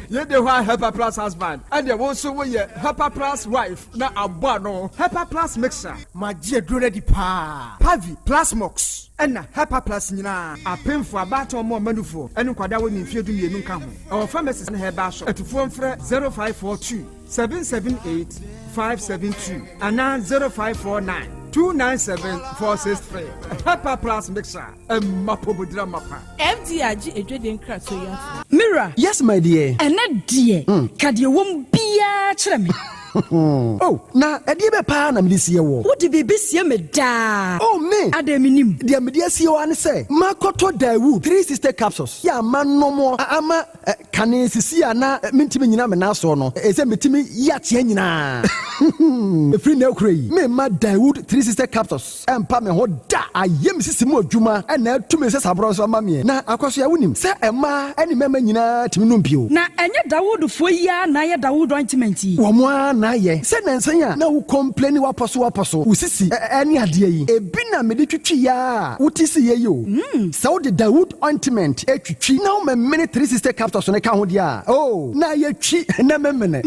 Speaker 17: Yei de hɔ a Hepa Plus husband ɛneɛ wo nso woyɛ Hepa Plus wife na abɔ ano. Hepa Plus mixer. Magye aduro no adi paa. Pavi, Plasmox ɛna Hepa Plus nyinaa. Apemfoɔ, abaatan ɔmo ɔma nufoɔ ɛne nkwadaa a wɔnni mfeɛ dumienu nka ho. Ɛwɔ pharmacies ne herbal shop. Atufoɔ mfrɛ 0542 778 572 anaa 0549 297 463. Hepa Plus Mixer, ɛma apɔmuden amapa.
Speaker 18: FDA agye adwadie nkratoɔ yi atom.
Speaker 24: Me wura.
Speaker 25: Yes my dear.
Speaker 24: Ɛnnɛ deɛ, ka deɛ ɛwɔ mu biara kyerɛ me.
Speaker 25: Oh, na ɛdeɛ bɛn paa na mede sie woɔ?
Speaker 24: Wode biribi sie me daa.
Speaker 25: Oh, me!
Speaker 24: Adɛn mennim?
Speaker 25: Deɛ mede asie wo ara ne sɛ, makɔtɔ Daewoo 360 capsules yɛ a manom a ama Kane sisi a na mentumi nnyina me nan soɔ no, ɛsɛ metumi yi ateɛ nyinaa. Ɛfiri nnɛ rekora yi, meremma Daewoo 360 Capsules mpa me ho da. Ayɛ me sisi mu adwuma na atu me nsasaborɔ nso ama meɛ. Na Akwasoa, wonim sɛ mmaa ne mmarima nyinaa tumi nom bio.
Speaker 24: Na ɛnyɛ Dawoodfoɔ yi ara na ayɛ Dawood ointment yi?
Speaker 25: Wɔn ara na ayɛ. Sɛ nnansa yi a na wo complaini wapɔso wapɔso, wo sisi ne adeɛ yi, ebi na mede twitwiiɛ ara a wote siiɛ yi o. Sɛ wode Dawood ointment twitwi na womemene 360 capsules no ka ho deɛ a, oh, na ayɛ twi na memene.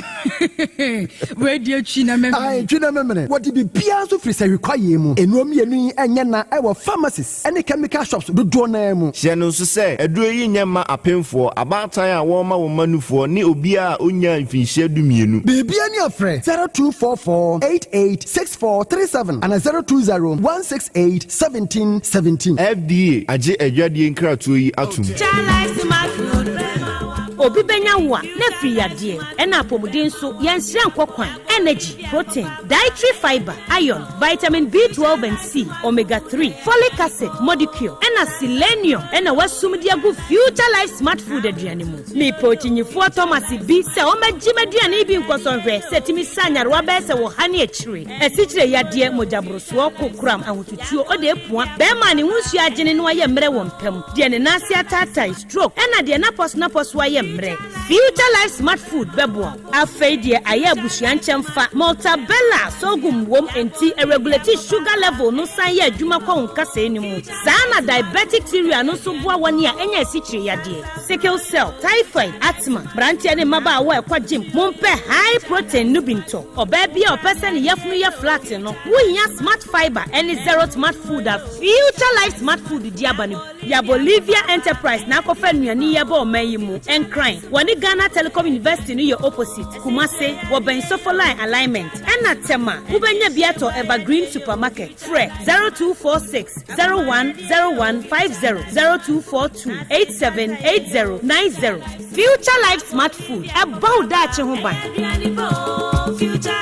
Speaker 24: Wei deɛ twi. Twi na memene.
Speaker 25: Ae, twi na memene. Wɔde biribiara nso firi sahwi kwaeɛ mu. Nnuro mmienu yi nyɛ na ɛwɔ pharmacies ne chemical shops dodoɔ no ara mu.
Speaker 3: Hyɛ no nso sɛ, aduro yi nyɛ mma apemfoɔ, abaatan a wɔrema wɔn mma nufoɔ ne obiara a ɔnnyaa mfinhyia dumienu.
Speaker 25: Biribiara ni a frɛ 0244 88 6437 anaa 020 168 1717.
Speaker 3: FDA agye adwadie nkratoɔ yi atom.
Speaker 5: Obi bɛnya wo a, na afiri yadeɛ, ɛna apɔmuden nso, yɛnsrɛ nkɔ kwan, energy, protein, dietary fibre, iron, vitamin B12 and C, omega 3, folic acid, modicure, ɛna selenium ɛna wasum de agu Future Life Smart Food aduane mu. Mepɛ okyinyifoɔ Thomas bi sɛ ɔmmɛgye m'aduane yi bi nkɔsɔ nhwɛ sɛ ɛtumi sa nyarewa bɛyɛ sɛ wɔ ha ne akyire, asikyire yadeɛ, mogyaborosoɔ, kokoram, ahotutuo, ɔde apua, bɛrima a ne ho nsuo agyene na wayɛ mmerɛ wɔ mpa mu, deɛ ne nan ase ataatae, stroke, ɛna deɛ n'apɔso-n'apɔso ayɛ mmerɛ. Future Life Smart Food bɛboa wo. Afei deɛ ayɛ abusua nkyɛmfa, Maltabella sorghum wom enti ɛregulate sugar level no san yɛ adwuma kɔ wo nkasɛɛ no mu. Saa na diabetic cereal no nso boa wɔn a anya asikyire yadeɛ, sickle cell, typhoid, asthma. Mmeranteɛ ne mmabaawa a ɛkɔ gym, mompɛ high protein no bi ntɔ. Ɔbaa bi a ɔpɛ sɛ ne yafunu yɛ flat no, wohia Smart Fibre ne Zero Smart Food a Future Life Smart Food de aba no bi. Ya Bolivia Enterprise na akɔfa nnuane yi aba ɔman yi mu. Nkran, wɔne Ghana Telecom University no yɛ opposite. Kumase, wɔbɛn Sofoline Alignment. Ɛna Tema, wobɛnya bi atɔ Evergreen Supermarket. Frɛ 0246 01 01 50, 0242 87 80 90. Future Life Smart Food, ɛbɔ wo daakye ho ban.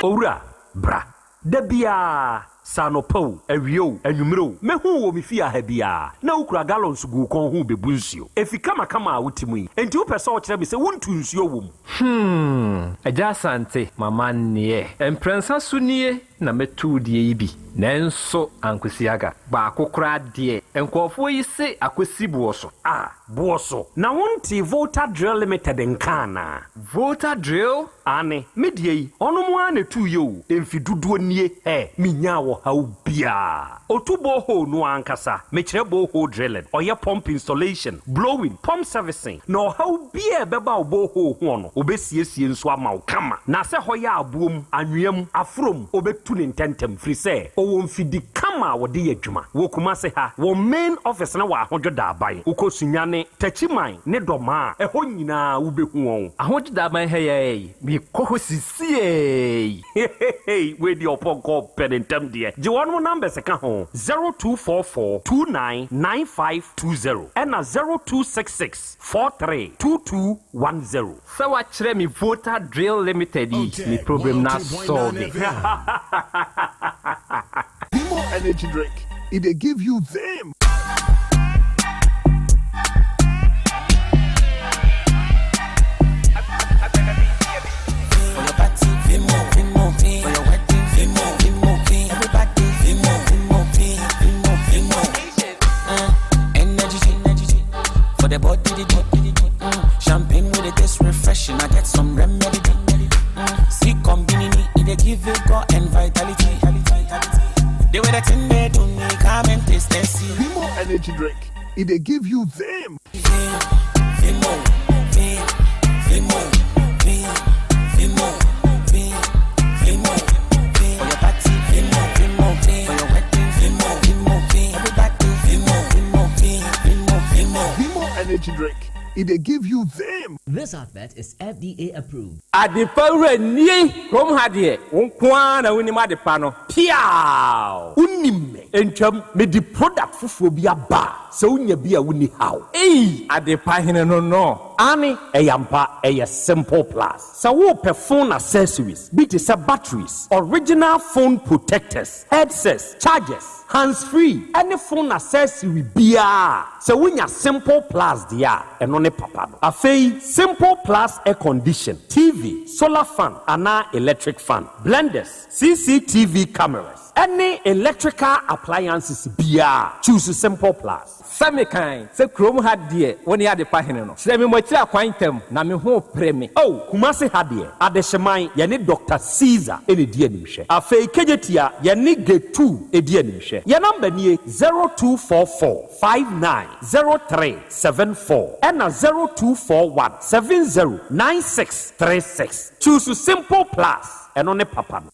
Speaker 21: Owura, bra. Da biara, sɛ anɔpa o, awia o, anwummere o, mɛhu wo wɔ me fie ha biara, na wokura gallons gu wo kɔn ho rebebu nsuo. Efi kamakama a wote mu yi, enti wopɛ sɛ wokyerɛ me sɛ wontu nsuo wɔ mu?
Speaker 20: Hmm, Agya Asante, m'amanneɛ. Mprɛnsa so nie na mɛtu wo deɛ yi bi, nanso ankosi aga. Baako koraa deɛ, nkurɔfoɔ yi se akɔsi boɔ so.
Speaker 21: Ah, boɔ so. Na wontee Volta Drill Limited nka anaa?
Speaker 20: Volta Drill?
Speaker 21: Aane, me deɛ yi, ɔnom ara na ɛtuiɛ o, mfe dodoɔ nie, hɛ, menyaa ɔhaw biara. Ɔtu borehole no ara ankasa, mekyerɛ borehole drilling, ɔyɛ pump installation, blowing, pump servicing, na ɔhaw biara a ɛbɛba wo borehole hoɔ no, ɔbɛsiesie nso ama wo kama. Na sɛ hɔ yɛ aboɔ mu, anwea mu, aforɔ mu, ɔbɛtu no ntɛntɛm, firi sɛ ɔwɔ mfidi kama a wɔde yɛ adwuma. Wɔ Kumase ha, wɔn main office no wɔ Ahodwo Daaban. Wokɔ Sunyani, Techiman ne Dɔmaa a, ɛhɔ nyinaa wobɛhu wɔn.
Speaker 20: Ahodwo Daaban ha yi ara yi, mekɔ hɔ sisiei.
Speaker 21: Heheheey wei deɛ ɔpɔnkɔ pɛ ne ntɛm deɛ. Gye wɔnom numbers ka ho, 0244 29 9520 ɛna 0266 43 2210.
Speaker 20: Sɛ wakyerɛ me Volta Drill Limited yi me problem no asɔlve.
Speaker 22: Vimo energy drink, e dey give you vim.
Speaker 23: For the body, the body, champagne with it taste refreshing. I get some remedy. See, combini, it they give vigor and vitality. They were the thing they do me, come and taste and see.
Speaker 22: Vimo energy drink, e dey give you vim.
Speaker 23: Vimo, Vim, Vimo, Vim, Vimo, Vim, Vimo, Vim. For your party, Vimo, Vimo, Vim. For your wedding, Vimo, Vimo, Vim. Everybody, Vimo, Vimo, Vim, Vimo, Vimo.
Speaker 22: Vimo energy drink, e dey give you vim.
Speaker 26: This advert is FDA approved.
Speaker 27: Adepa wura nie! Kurom ha deɛ, wo nko ara na wonim adepa no.
Speaker 21: Piaaw! Wonim me. Ntwam, mede product foforɔ bi aba a, sɛ wonya bi a wonni haw.
Speaker 27: Ei! Adepa hene no no.
Speaker 21: Aane, ɛyɛ ampa, ɛyɛ Simple Plus. Sɛ worepɛ phone accessories bi te sɛ batteries, original phone protectors, headsets, chargers, hands free ne phone accessory biara a, sɛ wonya Simple Plus deɛ a, ɛno ne papa no. Afei Simple Plus air condition, TV, solar fan anaa electric fan, blenders, CCTV cameras. Ɛne electrical appliances biara, choose Simple Plus.
Speaker 27: Sɛ mekan sɛ kurom ha deɛ wo ne adepa hene no, kyerɛ me mo akyiri akwan ntɛm na me ho repere me.
Speaker 21: Oh, Kumasi ha deɛ, Adehyeman, yɛne Doctor Caesar na ɛdi animhwɛ. Afei Kejetia, yɛne Getu di animhwɛ. Yɛn number nie, 0244 59 03 74 ɛna 0241 70 96 36. Choose Simple Plus, ɛno ne papa no.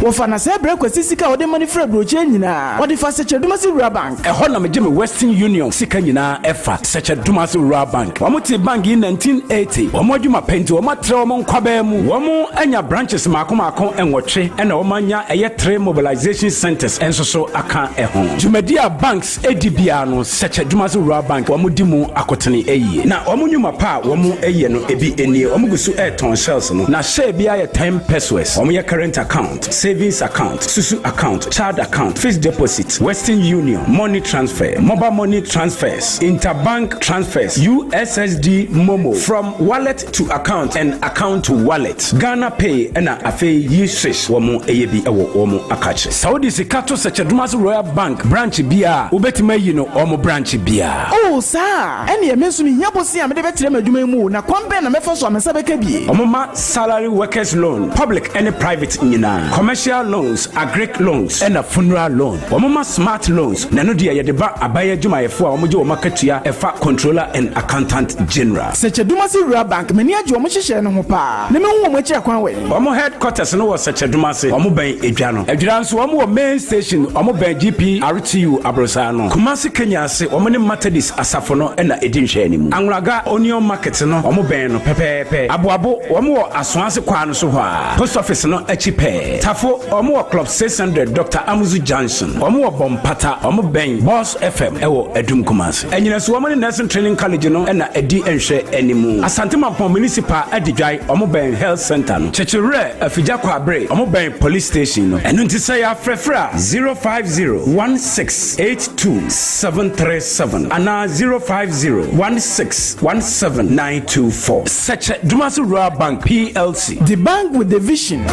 Speaker 17: Wɔfa na sɛɛ brɛ Kwasi sika a ɔde ma no firi aburokyire nyinaa. Ɔde fa Sɛkyɛ-Dumasi Rural Bank.
Speaker 1: Ɛhɔ na megye me Western Union sika nyinaa fa, Sɛkyɛ-Dumasi Rural Bank. Wɔn tee bank yi 1980. Wɔn adwuma pɛ nti wɔn atrɛ wɔn nkwabaa mu. Wɔn anya branches mmaako mmaako nwɔtwe ɛna wɔn anya ɛyɛ three mobilization centers nso so aka ɛho. Dwumadi a banks di biara no, Sɛkyɛ Dumasi Rural Bank wɔn di mu akotene yie. Na wɔn nnwuma pa a wɔn yɛ no ebi nie, wɔn gu so retɔn shells no, na share biara yɛ ten pesewas. Wɔn yɛ current account, savings account, susu account, child account, fixed deposit, Western Union, money transfer, mobile money transfers, interbank transfers, USSD MoMo, from wallet to account and account to wallet, Ghana Pay ɛna afei yi swish wɔn yɛ bi wɔ wɔn akakye. Sɛ wode sika to Sɛkyɛ Dumasi Royal Bank branch biara a, wobɛtumi ayi no wɔn branch biara.
Speaker 17: Oh, saa a? Ɛnneɛ me nso mehia bosea a mede bɛtrɛ m'adwuma yi mu o, na kwan bɛn na mɛfa so a me nsa bɛka bi?
Speaker 1: Wɔma salary workers loan, public ne private nyinaa, commercial loans, agric loans ɛna funeral loan. Wɔma smart loans, na ɛno deɛ yɛde ba aban adwumayɛfoɔ a wɔgye wɔn akatua ɛfa Controller and Accountant General.
Speaker 17: Sɛkyɛ Dumasi Rural Bank, m'ani agye wɔn nhyehyɛɛ no ho paa, na mehu wɔn akyiri akwan wɔ he?
Speaker 1: Wɔn headquarters no wɔ Sɛkyɛ Dumasi, wɔn bɛn Edwa no. Adwira nso wɔn wɔ main station, wɔn bɛn GPRTU aborosaa no. Kumasi Kenya ase, wɔn ne Methodist asafo no na ɛdi nhwɛanimu. Anwulaga Onion Market no, wɔn bɛn no pɛpɛɛpɛ. Aboabo, wɔn wɔ Asoase kwaa no so hɔ ara, Post Office no akyi pɛɛ. Tafo, wɔn wɔ Club 600, Doctor Amuzu Junction. Wɔn wɔ Bɔmpata, wɔn bɛn Boss FM wɔ Adum Kumasi. Anyinaso, wɔn ne Nursing Training College no na ɛdi nhwɛanimu. Asante Mampong Municipal Adidwae, wɔn bɛn Health Centre no. Kyekyewerɛ, Afigya Kwaabere, wɔn bɛn Police Station no. Ɛno nti sɛ yɛafrɛfrɛ a, 050 16 82 737 anaa 050 16 17 924. Sɛkyɛ Dumasi Rural Bank PLC.
Speaker 17: The bank with the vision.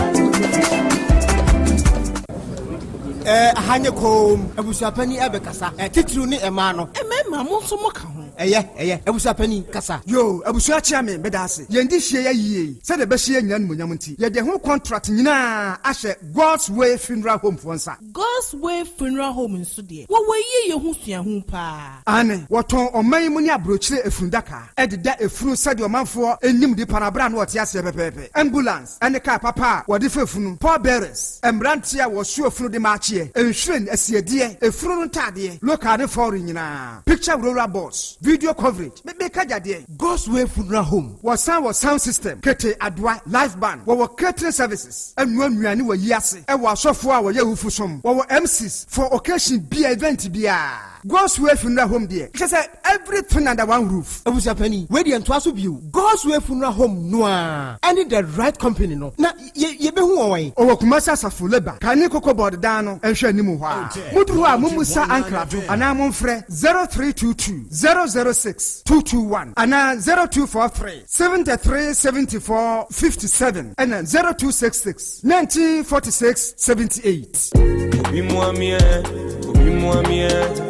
Speaker 2: Eh, aha nye koom. Abusuapanin ɛbɛkasa. Eh, titiriw ne mmaa no.
Speaker 18: Mmarima, mo nso moka ho.
Speaker 2: Ɛyɛ, ɛyɛ. Abusuapanin, kasa.
Speaker 17: Yoo, abusua kyea me, meda ase. Yɛn de hyia yɛ yie yi, sɛdeɛ ɛbɛhyɛ yɛn nyinaa animuonyam nti, yɛde ɛho contract nyinaa ahyɛ God's Way Funeral Home foɔ nsa.
Speaker 18: God's Way Funeral Home nso deɛ, wɔwɔ yieyɛ ho suahu paa.
Speaker 17: Aane, wɔtɔn ɔman yi mu ne aburokyire efundaka de da efunu sɛdeɛ ɔmanfoɔ nim nipa no aberɛ a na ɔte aseɛ pɛpɛɛpɛ. Ambulance ne kaa papa a wɔde fa efunu, pallbearers, mmeranteɛ a wɔsoa efunu de ma akyeɛ, nhwiren, asiedeɛ, efunu no ntaadeɛ, local ne foreign nyinaa, picture roller boards, video coverage, me meka gya deɛn? God's Way Funeral Home, wɔsan wɔ sound system, kete, adoa, live band, wɔwɔ catering services, ɛnoa nnuane wɔ ayi ase, ɛwɔ asɔfoɔ a wɔyɛ awufo som, wɔwɔ MCs for occasion bia, event biara. God's Way Funeral Home deɛ, kyerɛ sɛ everything under one roof.
Speaker 2: Abusuapanin, wei deɛ ntoa so bio. God's Way Funeral Home no ara ɛne The Right Company no, na yɛ, yɛbɛhu wɔn wɛn?
Speaker 17: Ɔwɔ Kumasi Asafo Labour kane Cocoa Board dan no nhwɛ anim hɔ ara. Moduru hɔ a mommusa Ankrato anaa momfrɛ 0322 006 221 anaa 0243 73 74 57 ɛna 0266 19 46 78.
Speaker 6: Obi mua me ɛ, obi mua me ɛ.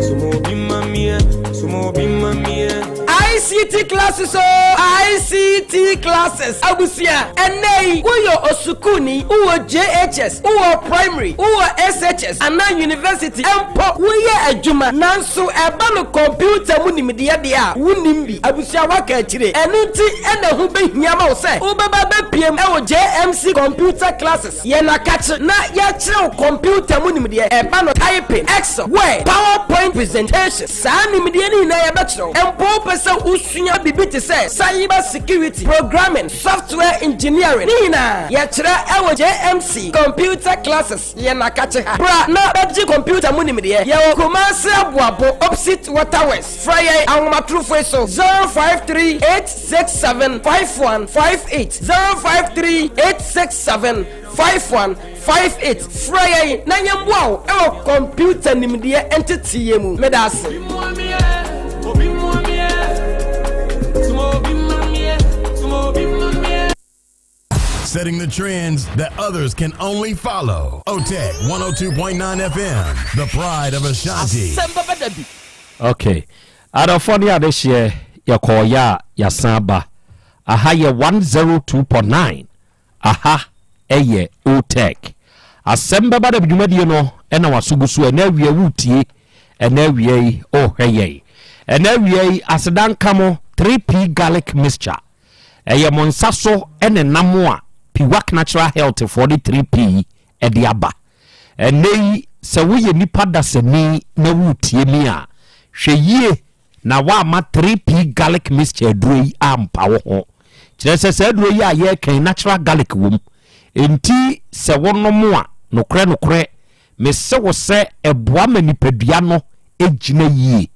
Speaker 6: Sumo obi ma me ɛ, sumo obi ma me ɛ.
Speaker 7: ICT classes o ICT classes abusua ɛnɛ yi woyɛ osukuuni wowɔ JHS wowɔ primary wowɔ SHS anaa university mpo woyɛ adwuma nanso ɛba no kɔmputa mu nimdeɛ deɛ a wonnim bi abusua woaka akyire ɛno nti ɛna ɛho bɛhia ma wo sɛ wobɛba bɛpiem ɛwɔ JMC computer classes yɛn akakye na yɛakyerɛ wo kɔmputa mu nimdeɛ ɛba no typing Excel Word PowerPoint presentation Saa nimdeɛ no nyinaa yɛbɛkyerɛ wo. Mpo wopɛ sɛ wosua biribi te sɛ cyber security, programming, software engineering, ne nyinaa yɛkyerɛ wɔ JMC Computer Classes yɛn akakye ha. Bra na bɛgye computer mu nimdeɛ. Yɛwɔ Kumasi Aboabo opposite Water Works. Frɛ yɛn ahomatorofo yi so, 053 867 5158, 053 867 5158 Frɛ yɛn na yɛmmoa wo wɔ kɔmputa nimdeɛ nteteeɛ mu. Meda ase.
Speaker 4: Setting the trends that others can only follow. OTEC 102.9 FM, the pride of Ashanti.
Speaker 21: Okay. Adɔfoɔ ne adehyeɛ yɛkɔɔyɛ a yɛasan aba. Aha yɛ 102.9. Aha yɛ OTEC. Asɛm bɛba da bi dwumadie no na waso gu so ɛnɛ awia woretie ɛnɛ awia yi wohwɛ yɛn. Ɛnɛ awia yi aseda nka mo 3P garlic mixture. Ɛyɛ mo nsa so ne nam a Piwak Natural Health foɔ de 3P yi de aba. Ɛnɛ yi sɛ woyɛ nipa dasani na woretie mi a hwɛ yie na woamma 3P garlic mixture aduro yi ampa wo ho. Kyerɛ sɛ saa aduro yi a yɛreka yi natural garlic wom. Enti sɛ wonom a, nokorɛ nokorɛ mese wo sɛ ɛboa ma nipadua no gyina yie.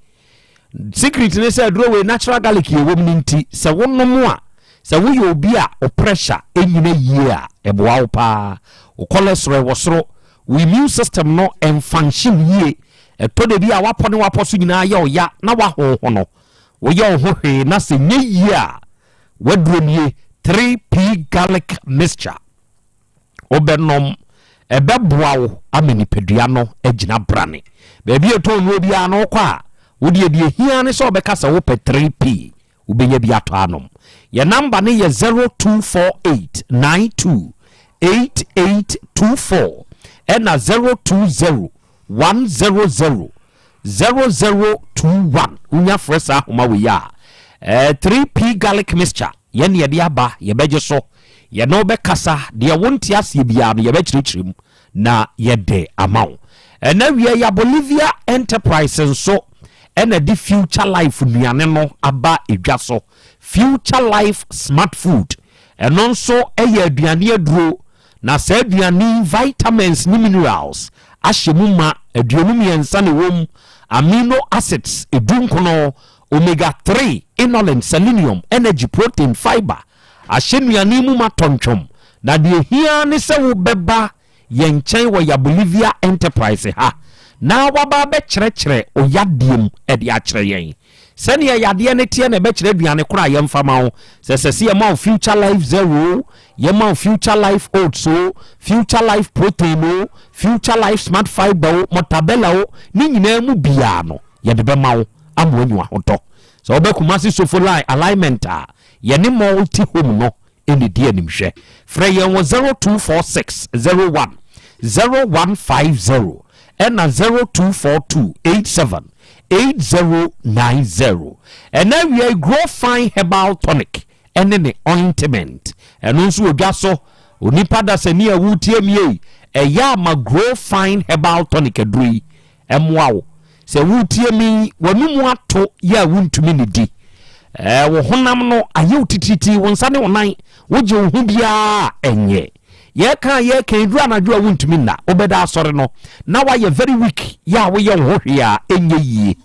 Speaker 21: Secret ne sɛ aduro wei natural garlic yɛ wom no nti sɛ wonom a, sɛ woyɛ obi a wo pressure nyina yie a, ɛboa wo paa. Wo cholesterol wɔ soro, wo immune system no ɛnfunction yie. Ɛtɔ da bi a w'apɔ ne w'apɔ so nyinaa yɛ wo ya na w'ahonhono. Woyɛ wo ho hwee na sɛ nyɛ yie a, w'aduro nie, 3P Garlic Mixture. Wobɛnom, ɛbɛboa wo ama nipadua no agyina brane. Baabi a ɛtɔn nnuro biara no wokɔ a, wo deɛ deɛ ɛhia ne sɛ wobɛka sɛ wopɛ 3P, wobɛnya bi atɔ anom. Yɛn namba no yɛ 0248 92 8824 ɛna 020 100 0021. Wonya frɛ saa ahoma wei a, 3P garlic mixture yɛne yɛde aba, yɛbɛgye so, yɛne wo bɛkasa, deɛ wonte aseɛ biara no yɛbɛkyerɛkyerɛ mu na yɛde ama wo. Ɛna wia ya Bolivia Enterprise nso ɛna de Future Life nnuane no aba edwa so. Future Life Smart Food ɛno nso ɛyɛ aduane aduro, na saa aduane yi vitamins ne minerals ahyɛ mu ma, 23 na ɛwɔ mu, amino acids 19, omega 3, inulin, selenium, energy, protein, fiber ahyɛ nnuane mu ma tɔntwom. Na deɛ ɛhia ne sɛ wobɛba yɛn nkyɛn wɔ ya Bolivia Enterprise ha na waba abɛkyerɛkyerɛ wo yadeɛ mu de akyerɛ yɛn. Sɛdeɛ yadeɛ no teɛ na ɛbɛkyerɛ aduane korɔ a yɛmfa ma wo. Sɛ ɛsɛ sɛ yɛma wo Future Life Zero o, yɛma wo Future Life Oats o, Future Life Protein o, Future Life Smart Fibre o, Mortabella o, ne nyinaa mu biara no, yɛde bɛma wo ama woanya w'ahotɔ. Sɛ woba Kumasi Sofo Line Alignment a, yɛne Multi Home no na ɛdi animhwɛ. Frɛ yɛn wɔ 0246 01 0150 ɛna 0242 87 8090. Ɛna awia yi Grow Fine Herbal Tonic ɛne ne ointment ɛno nso wɔ dwa so. Onipa dasani a woretie me ei, ɛyɛ a ma Grow Fine Herbal Tonic aduro yi Ɛmmoa wo. Sɛ woretie me yi, w'anomu ato yɛ a wontumi nnidi. Ɛɛ, wo honam no ayɛ wo titiritii, wo nsa ne wo nan, wogye wo ho biara a, ɛnyɛ. Yɛreka a yɛreka yi, duru anadwo a wontumi nna. Wobɛda asɔre no, na woayɛ very weak, yɛ a woyɛ wo ho hwee a, ɛnyɛ yie.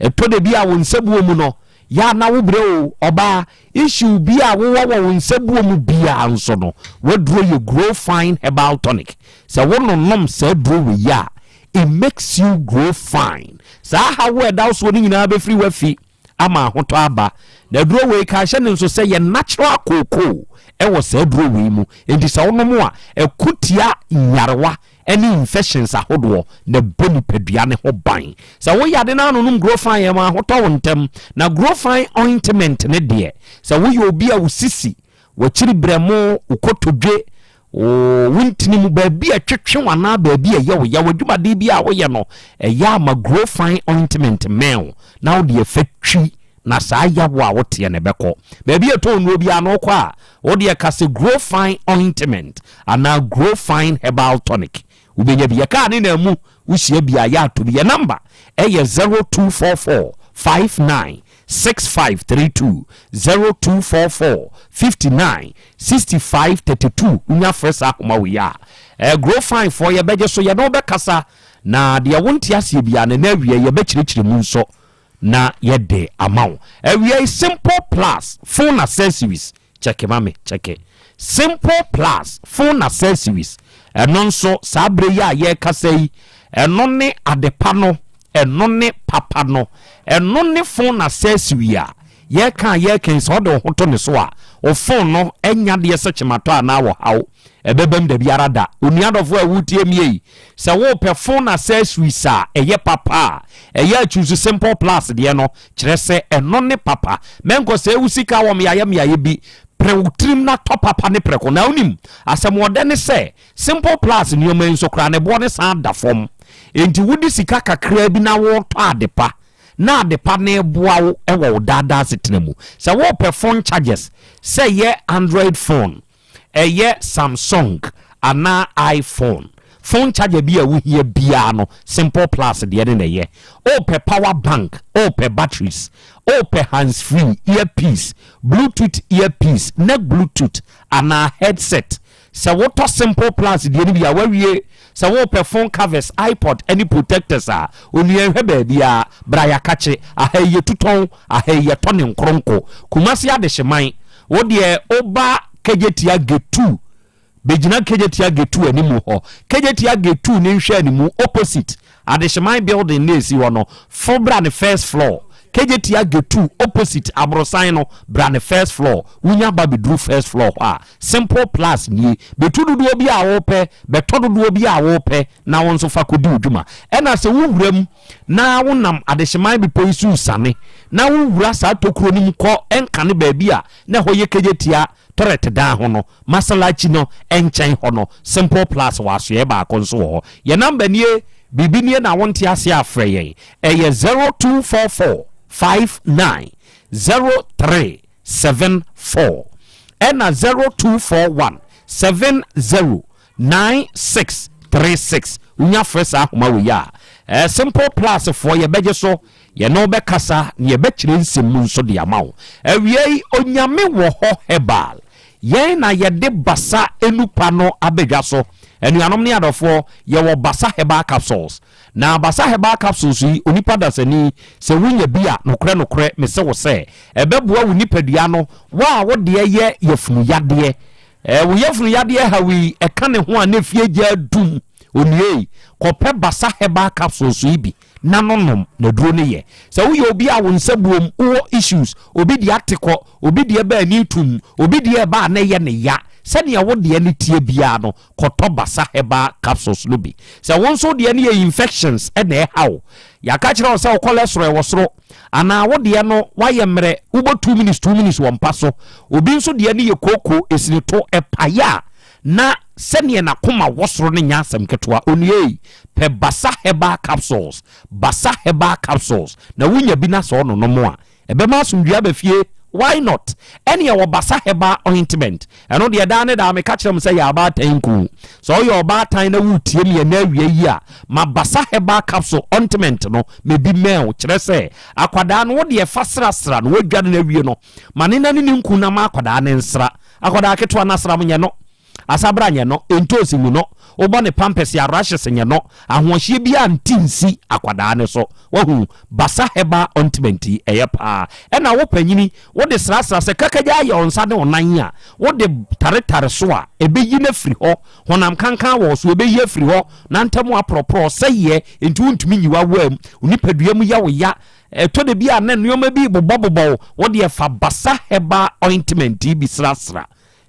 Speaker 21: Ɛtɔ da bi a wo nsabuo mu no, yɛ a na wobrɛ o, ɔbaa. Issue bi a wowɔ wɔ wo nsabuo mu biara nso no, w'aduro yɛ Grow Fine Herbal Tonic. Sɛ wononom saa aduro wei a, It makes you grow fine. Saa haw a ɛda wo soɔ no nyinaa bɛfiri w'afi ama ahotɔ aba. Na aduro wei ka hyɛ ne nso sɛ yɛ natural cocoa ɛwɔ saa aduro wei mu. Enti sɛ wonom a, ɛko tia nyarewa ne infections ahodoɔ na ɛbɔ nipadua ne ho ban. Sɛ woyɛ ade no anonom Grow Fine ɛma ahotɔ wo ntɛm. Na Grow Fine ointment ne deɛ, sɛ woyɛ obi a wo sisi, w'akyiri berɛmo, wo kotodwe, wo wo ntini mu, baabi a ɛtwetwe wo anaa baabi a ɛyɛ wo ya, w'adwumaden bi a woyɛ no, ɛyɛ a ma Grow Fine Ointment mmɛn wo na wode ɛfa twi na saa yaw a woteɛ no ɛbɛkɔ. Baabi a ɛtɔn nnuro biara no wokɔ a, wodeɛ ka sɛ Grow Fine Ointment anaa Grow Fine Herbal Tonic. Wobɛnya bi. Yɛ kaa ne na mu wohyia bi a yɛ ato bi. Yɛ namba ɛyɛ 0244 59 6532 0244 59 65 32 wonya frɛ saa ahoma wei a eh, grow fine foɔ yɛbɛgye so, yɛne wo bɛkasa na deɛ wonte aseɛ biara no na awie yɛbɛkyerɛkyerɛ mu nso na yɛde ama wo. Awie Simple Plus phone accessories, kyɛke ma me, kyɛke Simple Plus phone accessories, ɛno nso saa berɛ yi a yɛrekasa yi, ɛno ne adepa no, ɛno ne papa no, ɛno ne phone accessory a yɛreka a yɛreka yi, sɛ ɔde wo ho to ne so a, Wo phone no nya deɛ sɛ kyematɔ anaa ɔhaw ɛbɛbam dabiara da. Onua dɔfo a woretie me ei, sɛ worepɛ phone accessories a ɛyɛ papa a, ɛyɛ a choose Simple Plus deɛ no, kyerɛ sɛ ɛno ne papa. Mɛnkɔsɛe wo sika wɔ mmeaeɛ mmeaeɛ bi. Pere wo tirim na tɔ papa ne prɛko. Na wonim, asɛmɔdɛ ne sɛ, Simple Plus nneɛma yi nso koraa ne boɔ no san da fam. Enti wode sika kakraa bi na woretɔ adepa, na adepa no reboa wo wɔ wo daa daa asetena mu. Sɛ worepɛ phone chargers, sɛ ɛyɛ Android phone, ɛyɛ Samsung anaa iPhone, phone charger bi a wohia biara no, Simple Plus deɛ no na ɛyɛ. Worepɛ power bank, worepɛ batteries, worepɛ hands free, earpiece, Bluetooth earpiece, neck Bluetooth anaa headset, Sɛ wotɔ Simple Plus deɛ no bi a, woawie. Sɛ worepɛ phone covers, iPod ne protectors a, onua nhwɛ baabiara. Bra yɛakakye. Aha yi yɛtu tɔn, aha yi yɛtɔ ne nkoronko. Kumasi Adehyeman, wo deɛ woba Kejetia Gate 2, bɛgyina Kejetia Gate 2 animu hɔ. Kejetia Gate 2 ne nhwɛanimu, opposite, Adehyeman building no a ɛsi hɔ no, foro bra ne first floor. Kejetia Gate 2 opposite aborosan no, bra ne first floor. Wonya ba bɛduru first floor hɔ a, Simple plus nie, bɛtu dodoɔ bi a wopɛ, bɛtɔ dodoɔ bi a wopɛ na wo nso fa kɔdi wo dwuma. Ɛna sɛ wowura mu na wonam Adehyeman bepɔ yi so resiane na wowura saa tokuro no mu kɔ nkane baabi a na ɛhɔ yɛ Kejetia tɔrɛt dan ho no, Masalachi no nkyɛn hɔ no, Simple plus wɔ asoɛeɛ baako nso wɔ hɔ. Yɛn number nie, biribi nie na wonte aseɛ a frɛ yɛn, ɛyɛ 0244 59 03 74 ɛna 0241 70 9636 wonya frɛ saa ahoma wei a eh, simple plus foɔ yɛbɛgye so yɛne wo bɛkasa na yɛbɛkyerɛ nsɛm mu nso de ama wo awiei onyame wɔ hɔ herbal yɛn na yɛde basa enupa no abɛdwa so anuanom ne adɔfoɔ yɛwɔ basa herbal capsules Na Basa Herbal Capsules yi, onipa dasani, sɛ wonya bi a, nokorɛ nokorɛ mese wo sɛ, ɛbɛboa wo nipadua no, wo a wo deɛ yɛ yafunu yadeɛ, eh, wo yafunu yadeɛ haw yi, ɛka ne ho a na efie gya adum, onuei, kɔpɛ Basa Herbal Capsules yi bi na no nom, na aduro no yɛ. Sɛ woyɛ obi a wo nsa buom, wowɔ issues, obi deɛ ate kɔ, obi deɛ ba ani tum, obi deɛ ɛba a na ɛyɛ ne ya, sɛdeɛ wo deɛ no teɛ biara no, kɔtɔ Basa Herbal Capsules no bi. Sɛ wo nso wo deɛ no yɛ infections na ɛha wo, yɛaka kyerɛ wo sɛ wo cholesterol wɔ soro, anaa wo deɛ no woayɛ mmerɛ, wobɔ two minutes two minutes wɔ mpa so. Obi nso deɛ no yɛ kooko, esinito, ɛpae a na sɛdeɛ n'akoma wɔ soro no nyɛ asɛm ketewa. Onua ei, pɛ Basa Herbal Capsules, Basa Herbal Capsules, na wonya bi na sɛ ɔnonom a, Ɛbɛma asomdwoeɛ aba fie, why not? Ɛne ɛwɔ Basa Herbal Ointment. Ɛno deɛ daa ne daa meka kyerɛ mo sɛ yɛ abaatan nku. Sɛ woyɛ ɔbaatan na woretie me ɛnnɛ awia yi a, ma Basa Herbal Capsule Ointment no ma bi mmɛn wo. Kyerɛ sɛ, akwadaa no wo deɛ fa srasra no, woadware no awie no, ma ne nane ne nku na ma akwadaa no nsra. Akwadaa ketewa no asram nyɛ no. Asabra nyɛ no, ntoosi ngu no, wobɔ ne pampɛs a rashes nyɛ no, ahoɔhyeɛ biara nte nsi akwadaa no so. Wahu? Basa herbal ointment yi, ɛyɛ paa. Ɛna wo panyini, wode srasra sɛ kakagya ayɛ wo nsa ne wo nan a, wode taretare so a, ɛbɛyi no afiri hɔ. Honam kankan wɔ wo so, ɛbɛyi afiri hɔ. Nantam aporɔporɔ, sɛeɛ, enti wontumi nyi w'awaa mu. Wo nipadua mu yɛ wo ya. Ɛtɔ da bi a na nneɛma bi rebobɔbobɔ wo, wo deɛ fa Basa herbal ointment yi bi srasra.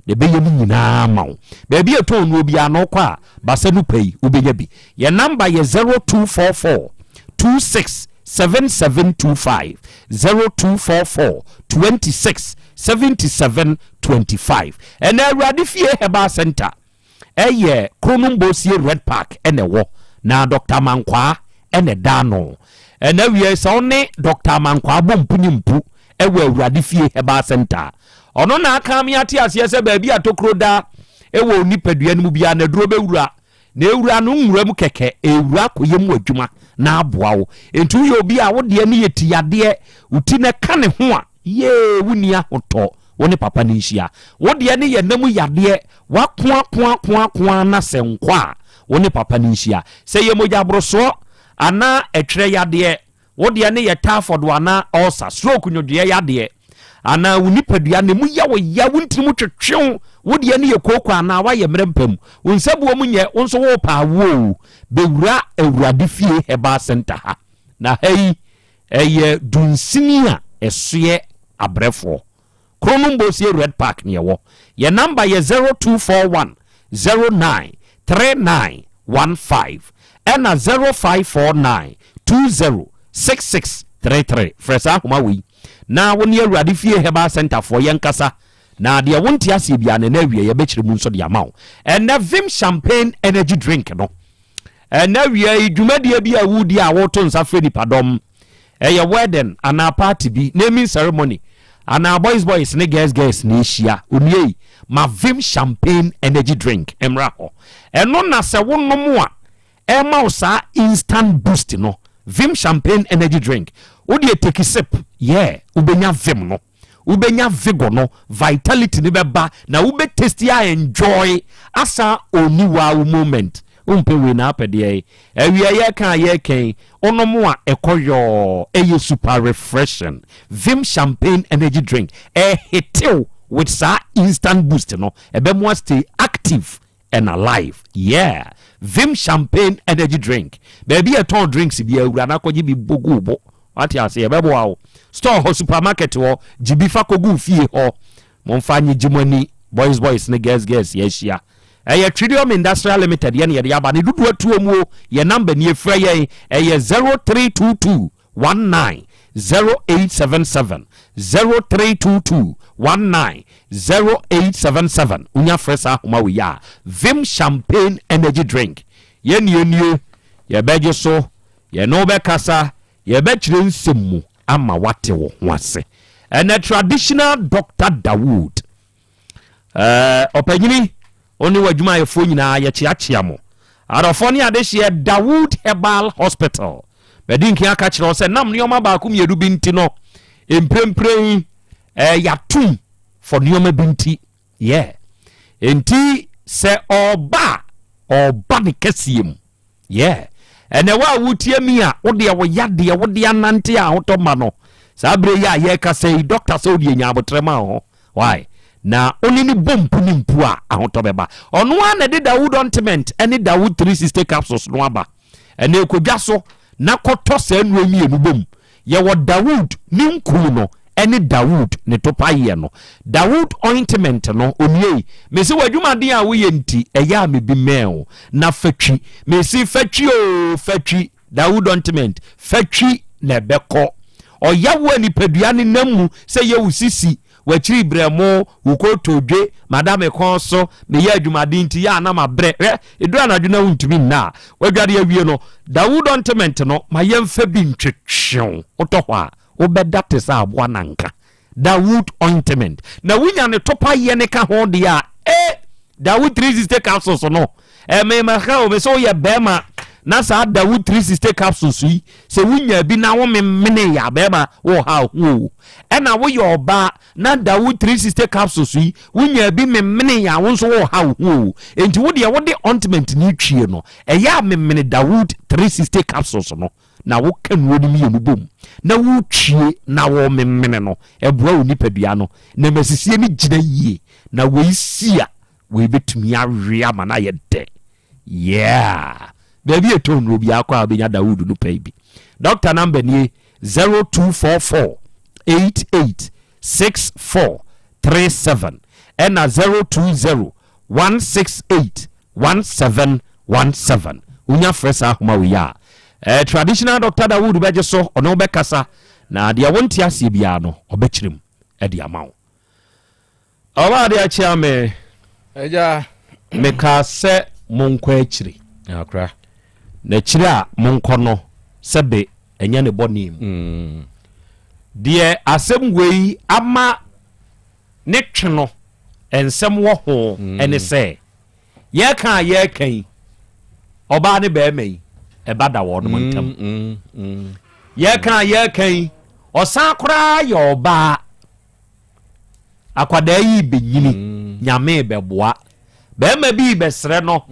Speaker 21: Na ɛbɛyɛ ne nyinaa ama wo. Baabi a ɛtɔn nnuro biara no wokɔ a, basa nu pa yi, wobɛnya bi. Yɛn namba yɛ 0244 26 7725, 0244 26 77 25. Ɛnɛ Awurade Fie Herbal Center ɛyɛ Kronom Bosie Red Park ɛna ɛwɔ, na Dr. Amankwaa ɛna ɛda ano. Ɛnɛ awia yi sɛ wo ne Dr. Amankwaa bɔ mpu ne mpu ɛwɔ Awurade Fie Herbal Center a, Ɔno na aka me ate aseɛ sɛ baabi a tokuro da wɔ onipadua no mu biara no aduro bɛwura. Na ɛwura no nwura mu kɛkɛ, ɛwura akɔyɛ mu adwuma na aboa wo. Enti woyɛ obi a wo deɛ no yɛ ti yadeɛ, wo ti no ɛka ne ho a, yee, wonni ahotɔ, wo ne papa no nhyia. Wo deɛ no yɛ nna mu yadeɛ, woako ako ako ako ara na sɛ nkɔ a, wo ne papa no nhyia. Sɛ ɛyɛ mogyaborosoɔ anaa ɛtwerɛ yadeɛ, Wo deɛ no yɛ typhoid anaa ulcer, stroke nwodwoeɛ yadeɛ, anaa wo nipadua no emu yɛ wo ya, wo ntini mu twetwe wo, wo deɛ no yɛ kooko anaa woayɛ mmerɛ mpa mu, wo nsabuo mu nyɛ, wo nso worepɛ awoɔ o, bɛwura Awurade Fie Herbal Centre ha. Na ha yi, ɛyɛ dunsini a ɛsoɛ abrɛfoɔ. Kronom Bosie Red Park ne yɛwɔ. Yɛn number yɛ 0241 09 39 15 ɛna 0549 20 66 33. Frɛ saa ahoma wei na wo ne Awurade Fie Herbal Centre foɔ yɛnkasa na deɛ wonte aseɛ biara no ɛnɛ awia yɛbɛkyerɛ mu nso de ama wo. Ɛnɛ Vim Champagne Energy Drink no ɛnɛ awia yi dwumadie bi a wodi a woto nsa frɛ nipadɔm Ɛyɛ wedding anaa party bi, naming ceremony anaa boys boys ne girls girls na ɛhyia. Onua yi, ma Vim Champagne Energy Drink mmra hɔ. Ɛno na sɛ wonom a, ɛma wo saa instant boost no. Vim Champagne Energy Drink, wo deɛ take sip, yeah, wobɛnya vim no. Wobɛnya vigor no, vitality no bɛba na wobɛ taste a enjoy asan ɔnni wow moment. Wompɛ wei na apɛ deɛn? Awia yɛka a yɛka yi, wonom a ɛkɔ yɔɔ, ɛyɛ super refreshing. Vim Champagne Energy Drink, ɛhitew with saa instant boost no, ɛbɛmoa stay active and alive. Yeah! Vim Champagne Energy Drink. Baabi a ɛtɔn drinks biara, wura na kɔgye bi bɔ gu wo bo. Wate ase? Ɛbɛboa wo. Store hɔ, supermarket hɔ, gye bi fa kɔgu wo fie hɔ. Momfa nyegye mo ani. Boys boys ne girls girls yɛahyia. Ɛyɛ Trillium Industrial Limited yɛne yɛde aba. Ne dodoɔ atuo mu o. Yɛn number nie, frɛ yɛn. Ɛyɛ 0322 19 0877 0322 19 0877 Wonya frɛ saa ahoma wei a, Vim Champagne Energy Drink. Yɛn nie nie, yɛbɛgye so, yɛne wo bɛkasa, yɛbɛkyerɛ nsɛm mu ama woate wo ho ase. Ɛnɛ Traditional Doctor Dawood. Ɛɛ, ɔpanyini, wo ne w'adwumayɛfoɔ nyinaa, yɛkyeakyea mo. Adɔfoɔ ne adehyeɛ, Dawood Herbal Hospital. Madi nkan aka kyerɛ wo sɛ nam nneɛma baako mmienu bi nti no, mprempren yi, ɛɛ, yɛatom for nneɛma bi nti. Yeah. Enti sɛ ɔreba a, ɔreba ne kɛseɛ mu. Yeah. Ɛnɛ wo a wotie mi a, wo deɛ wo yadeɛ, wo de anante a ahotɔ ma no. Saa berɛ yi a yɛrekasa yi, dɔkta sɛ wo deɛ nya abotrɛ ma wo ho. Why? Na wo ne no bɔ mpu ne mpu a, ahotɔ bɛba. Ɔno ara na ɛde Dawood Ointment ne Dawood 360 Capsules no aba. Ɛnɛ kɔ dwa so na kɔtɔ saa nnuro mmienu bom. Yɛwɔ Dawood ne nku no ne Dawood ne topaeɛ no. Dawood ointment no, onua yi, mese w'adwumaden a woyɛ nti, ɛyɛ a mebi mɛn wo. Na fa twi. Mese fa twi oo, fa twi. Dawood ointment, fa twi na ɛbɛkɔ. Ɔyaw a nipadua no nam mu sɛ yɛ wo sisi, w'akyiri brɛmo, wo kotodwe, mada me kɔn so, meyɛ adwumaden nti yɛ a na mabrɛ. Hwɛ, ɛduru anadwo na wontumi nna a, woadware awie no, Dawood ointment no, ma yɛmfa bi ntwetwe wo. Wotɔ hɔ a, wobɛda te sɛ aboa nanka. Dawood ointment. Na wonya ne topa yɛ ne ka ho deɛ a, eh! Dawood 360 capsules no, ɛmemaka o, me sɛ woyɛ bɛrima na saa Dawood 360 capsules yi, sɛ wonya bi na womemene yɛ a, bɛrima wɔ ha ho o. Ɛna woyɛ ɔbaa na Dawood 360 capsules yi, wonya bi memene yɛ a, wo nso wɔ ha ho o. Enti wo deɛ wode ointment ne twie no, ɛyɛ a memene Dawood 360 capsules no. na woka nnuro no mmienu bom na wotwie na wɔmemene no, ɛboa wo nipadua no na ma sisie no gyina yie. Na wei si a, wei bɛtumi awe ama no ayɛ dɛ. Yeah! Baabi a ɛtɔn nnuro biara kɔ a wobɛnya Dawood no pɛi bi. Dɔkta namba nie 0244 88 64 37 ɛna 020 168 1717 Wonya frɛ saa ahoma wei a, eh, Traditional Doctor Dawood bɛgye so, ɔne wo bɛkasa, na deɛ wonte aseɛ biara no, ɔbɛkyerɛ mu de ama wo. Ɔbaa adeɛ akyea me.
Speaker 8: Agya.
Speaker 21: Mekaa sɛ monkɔ akyire.
Speaker 11: Akora.
Speaker 21: Na akyire a monkɔ no, sɛbe ɛnyɛ ne bɔne mu. Deɛ asɛm wei ama ne twe no nsɛm wɔ ho ne sɛ, yɛreka a yɛreka yi, ɔbaa ne barima yi, ɛba da wɔnom ntam. Yɛreka a yɛreka yi, ɔsan koraa yɛ ɔbaa. Akwadaa yi bɛnyini, Nyame bɛboa. Barima bi bɛsrɛ no.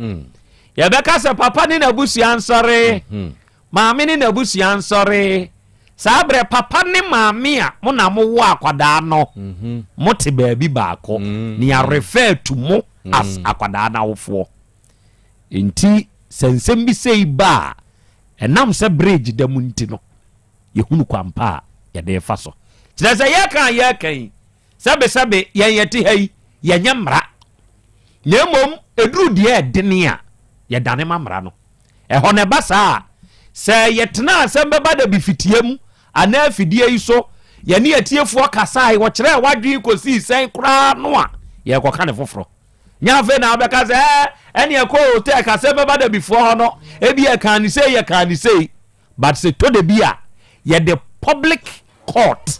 Speaker 21: Yɛbɛka sɛ papa ne n'abusua nsɔre. Maame ne n'abusua nsɔre. Saa berɛ papa ne maame a mo na mowɔ akwadaa no, mote baabi baako. Nea refer to mo as akwadaa no awofoɔ. Nti sɛ nsɛm bi sei ba a, ɛnam sɛ bridge da mu nti no, yɛhunu kwan pa a yɛde refa so. Kyerɛ sɛ yɛka a yɛreka yi, Sɛbesɛbe, yɛn yɛte ha yi, yɛnyɛ mmara. Na mmom, ɛduru deɛ ɛdene a, yɛdane ma mmara no. Ɛhɔ no ɛba saa a, sɛ yɛtena asɛm bɛba da bi fitia mu anaa afidie yi so, yɛne atiefoɔ kasae, wɔkyerɛɛ w'adwene kɔsii sɛn koraa no a, yɛrekɔka ne foforɔ. Nyɛ afei na wobɛka sɛ, ɛɛ, ɛne ɛkɔ o, tɛ kasɛm bɛba da bifoɔ hɔ no, ebi yɛkaa ne sei, yɛkaa ne sei. But sɛ tɔ da bi a, yɛde public court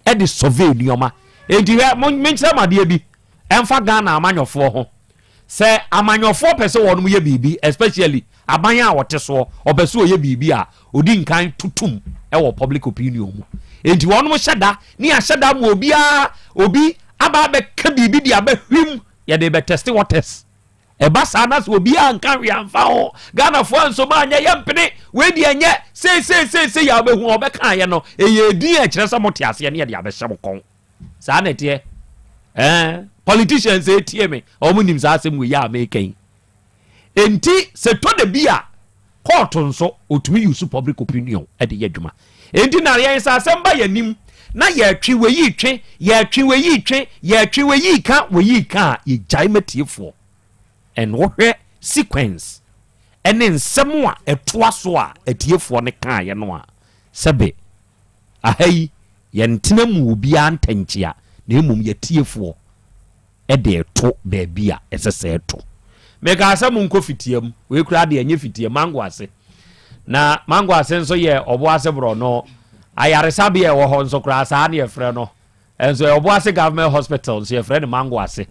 Speaker 21: de survey nneɛma. Enti hwɛ, mo, menkyerɛ mo adeɛ bi ɛmfa Ghana amanyɔfoɔ ho. Sɛ amanyɔfoɔ pɛ sɛ wɔnom yɛ biribi, especially aban a ɔte soɔ, ɔpɛ sɛ ɔyɛ biribi a, ɔdi nkan totom wɔ public opinion mu. Enti wɔnom hyɛ da, ne yɛahyɛ da ma obiara, obi aba abɛka biribi de abɛhwim, yɛde rebɛtɛste waters. Ɛba saa na sɛ obiara anka hwee amfa ho, Ghanafoɔ ansom anyɛ, yɛmpene, wei deɛ ɛnyɛ, sei sei sei sei a wobɛhu a wɔbɛkaeɛ no, ɛyɛ edin a ɛkyerɛ sɛ mote aseɛ ne yɛde abɛhyɛ mo kɔn. Saa na ɛteɛ. Ɛɛ, politicians ɛretie me, wɔn nim saa asɛm wei a meka yi. Enti sɛ tɔ da bi a, kɔɔto nso, ɔtumi use public opinion de yɛ adwuma. Enti na yɛn sɛ asɛm ba yɛn anim na yɛtwe wei twe, yɛtwe wei twe, yɛtwe wei ka, wei ka a, yɛgyae ma tiefoɔ. And wohwɛ sequence ɛne nsɛm a ɛtoa so a atiefoɔ no kaeɛ no a, sɛbe aha yi yɛntena mu obiara ntɛnkyea na mmom yɛtiefoɔ de reto baabi a ɛsɛ sɛ ɛto. Mekaa sɛ monkɔ fitiam. Wei koraa deɛ ɛnyɛ fitiam, mango ase. Na mango ase nso yɛ ɔbo ase borɔno. Ayaresabea a ɛwɔ hɔ nso koraa saa na yɛfrɛ no. Ɛnso ɛyɛ ɔbo ase government hospital nso yɛfrɛ no mango ase.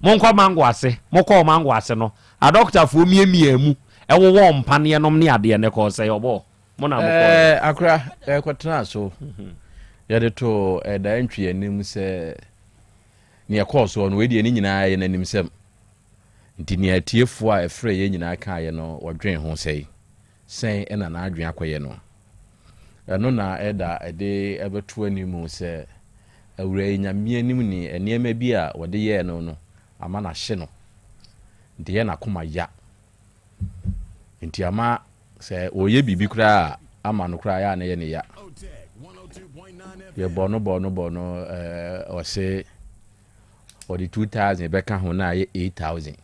Speaker 21: Monkɔ mango ase. Mokɔɔ mango ase no, adɔkotafoɔ miamiaa mu, ɛwowɔɔ mpaneɛ nom ne adeɛ no ɛkɔɔ sɛn ɔbɔɔ? Mo na mokɔɔ.
Speaker 8: Ɛɛ, akora, ɛkɔtenaa so. Yɛde too ɛda ntwi anim sɛ Nea ɛkɔɔ soɔ no, wei deɛ ne nyinaa yɛ n'animsɛm. Nti nea atiefoɔ a ɛfrɛɛ yɛn nyinaa kaeɛ no, wɔdwen ho sɛi, Sɛn na n'adwene akɔyɛ no? Ɛno na ɛda ɛde ɛbɛto anim sɛ awuraa yi Nyame anim ni, nneɛma bi a wɔde yɛɛ no no ama no ahye no, nti ɛyɛ n'akoma ya. Nti ama sɛ ɔreyɛ biribi koraa a, ama no koraa ɛyɛ a na ɛyɛ ne ya. Yɛbɔ no bɔ no bɔ no ɛɛ ɔse ɔde 2000 bɛka ho na ayɛ 8000.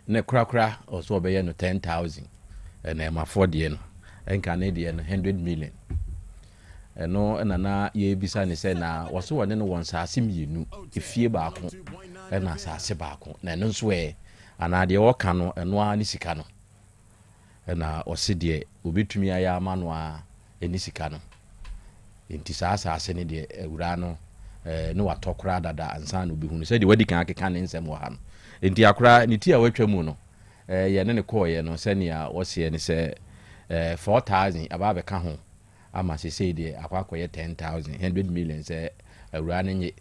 Speaker 8: Ne korakora ɔsɛ ɔbɛyɛ no 10000 ɛna ɛmafoɔ deɛ no ɛnka ne deɛ no 100 million. Ɛno na na yɛrebisa ne sɛ na wɔse wɔne no wɔ nsaase mmienu, efie baako ɛna asaase baako na ɛno nso ɛ anaa deɛ ɔka no ɛno ara ne sika no. Ɛna ɔse deɛ ɔbɛtumi ayɛ ama no ara ne sika no. Nti saa asaase no deɛ awuraa no ne watɔ koraa dada ansa na ɔbɛhunu sɛdeɛ wadi kan akeka ne nsɛm wɔ ha no. Nti akora ne ti a watwa mu no yɛne no kɔeɛ no sɛnea ɔseɛ ne sɛ 4000 aba abɛka ho ama sesei deɛ akɔ akɔyɛ 10000, 100 million sɛ awuraa no nye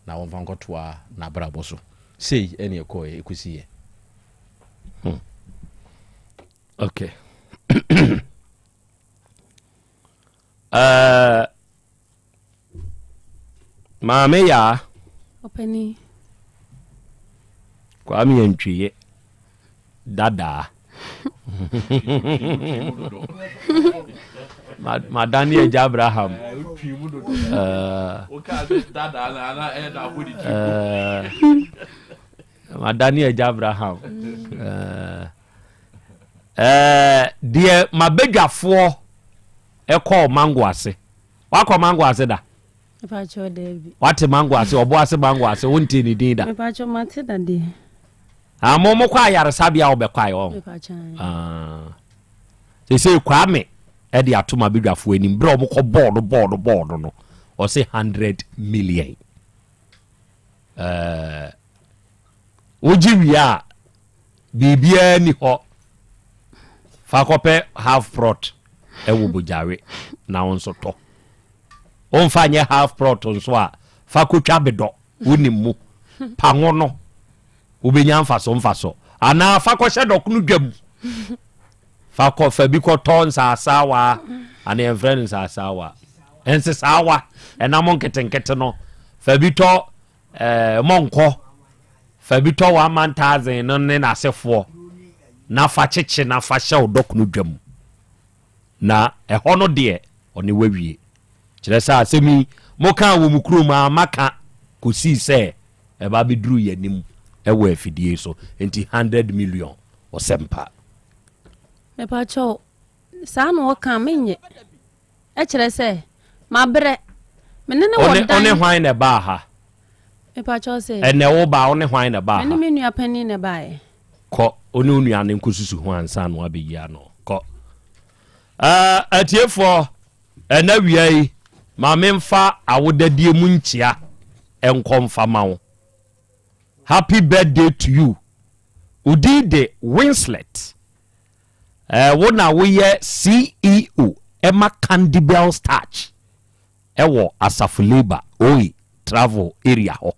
Speaker 8: na wɔmfa nkɔtoa n'abrabɔ so. Sei ɛne ɛkɔeɛ ɛkɔsiiɛ.
Speaker 21: Hmm. Okay. uh, Maame Yaa.
Speaker 9: Ɔpanin.
Speaker 21: Kwame Antwiye dadaa. Madane agya Abraham. Uh, uh, Madane agya Abraham. Uh, deɛ mabadwafoɔ ɛkɔɔ mango ase. Wakɔ mango ase da? Wate mango ase, ɔbo ase mango ase, wonte ne din da? Ah, mo mokɔ ayaresabea a wobɛkɔ ayɛ ɔho. Ah. Sese Kwame ɛde ato mabadwafoɔ anim berɛ a wɔkɔ bɔɔdo bɔɔdo bɔɔdo no ɔse 100 million. Ɛɛ, wogye wie a, biribiara ni hɔ. Fa kɔpɛ half plot ɛwɔ Bogyawe na wo nso tɔ. Womfa nyɛ half plot nso a, fa kɔtwa bedɔ, wonim mu. Pango no, wobɛnya mfaso mfaso. Anaa fa kɔhyɛ dɔkono dwam. Fa kɔ fa bi kɔtɔ nsaasawa anaa yɛmfrɛ no nsaasawa nsesaawa ɛnam nketenkete no fa bi tɔ ɛɛ eh, mɔnkɔ fa bi tɔ one man thousand no ne n'asefoɔ na fa kyekye na fa hyɛ wo dɔkono dwam na ɛhɔ no deɛ ɔne wawie. Kyerɛ sɛ asɛm yi mokaa wɔ mo kurom a maka kɔsii sɛ ɛba bɛduruu yɛn anim wɔ afidie yi so. Nti 100 million ɔsɛmpa.
Speaker 9: Mepakyɛw, saa na ɔka a, menyɛ. Ɛkyerɛ sɛ, mabrɛ. Me ne no wɔ dan.
Speaker 21: Wo ne hwan na ɛbaa ha?
Speaker 9: Mepakyɛw sɛ.
Speaker 21: Ɛnɛ wo baa, wo ne hwan na ɛbaa ha?
Speaker 9: Me ne me nua panin na ɛbaeɛ.
Speaker 21: Kɔ, wo ne wo nua no nkɔsusu ho ansa na wabɛyi ano. Kɔ. Uh, atiefoɔ, ɛnɛ wia yi, ma memfa awodadie mu nkyea nkɔ mfa ma wo. Happy birthday to you. Wo din de Winslet. Eh, wo na woyɛ CEO ɛma Candibel Starch ɛwɔ Asafo Labour Oi Travel area hɔ.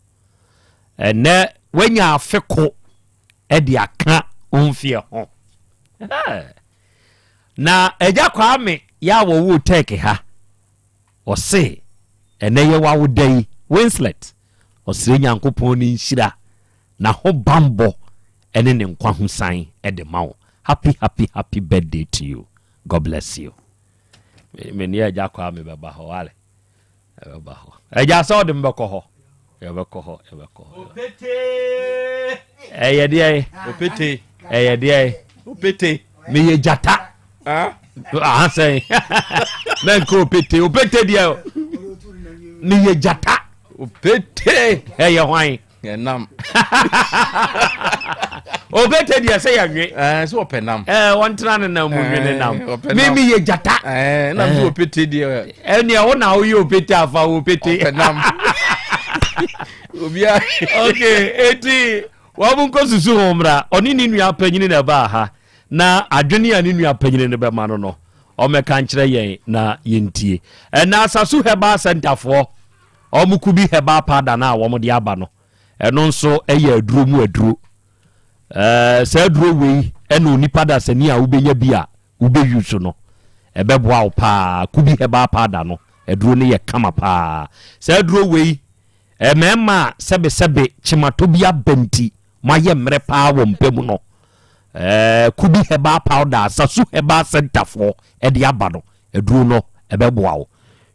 Speaker 21: Ɛnɛ woanya afe ko ɛde aka wo mfeɛ ho. Eh. Na Agya Kwame yɛ a wɔwoo Turkey ha, ɔse ɛnɛ yɛ w'awoda yi, Winslet, ɔsrɛ Nyankopɔn ne nhyira N'ahobanbɔ ne ne nkwa ho san de ma wo happy happy happy birthday to you God bless you me ne agya Kwame bɛba hɔ wale ɛbɛba hɔ agya sɛ ɔde me bɛkɔ hɔ yɛbɛkɔ hɔ yɛbɛkɔ hɔ ɛyɛ deɛ
Speaker 8: opete
Speaker 21: ɛyɛ deɛ
Speaker 8: opete
Speaker 21: meyɛ gyata ahasɛn mɛnka opete opete deɛ meyɛ gyata
Speaker 8: opete
Speaker 21: ɛyɛ hwan
Speaker 8: Ɛnam.
Speaker 21: Obete deɛ sɛ yɛnwe.
Speaker 8: Ɛɛ sɛ ɔpɛ nam.
Speaker 21: Ɛɛ wɔntena ne nam mu nwe ne nam. Mi mi yɛ gyata.
Speaker 8: Ɛɛ nam sɛ opete deɛ.
Speaker 21: Ɛnìyɛ wo na woyɛ opete afa wo opete.
Speaker 8: Ɔpɛ nam. Obiara.
Speaker 21: Okay eti wɔn mo nkɔ susu ho mmra ɔne ne nua panyin na ɛbaa ha na adwene a ne nua panyin no bɛma no no ɔmɛka nkyerɛ yɛn na yɛntie. Ɛna Asasu Herbal Center foɔ. Wɔn Kubi herbal powder no a wɔde aba no, ɛno nso yɛ aduro mu aduro. Ɛɛ saa aduro wei ɛna onipa dasani a wobɛnya bi a wobɛyi so no, ɛbɛboa wo paa. Kubi herbal powder no, aduro no yɛ kama paa. Saa aduro wei, mmarima a sɛbesɛbe kyematɔ bi aba nti, moayɛ mmerɛ paa wɔ mpa mu no, ɛɛ Kubi herbal powder, Sasu herbal center foɔ ɛde aba no, Aduro no ɛbɛboa wo.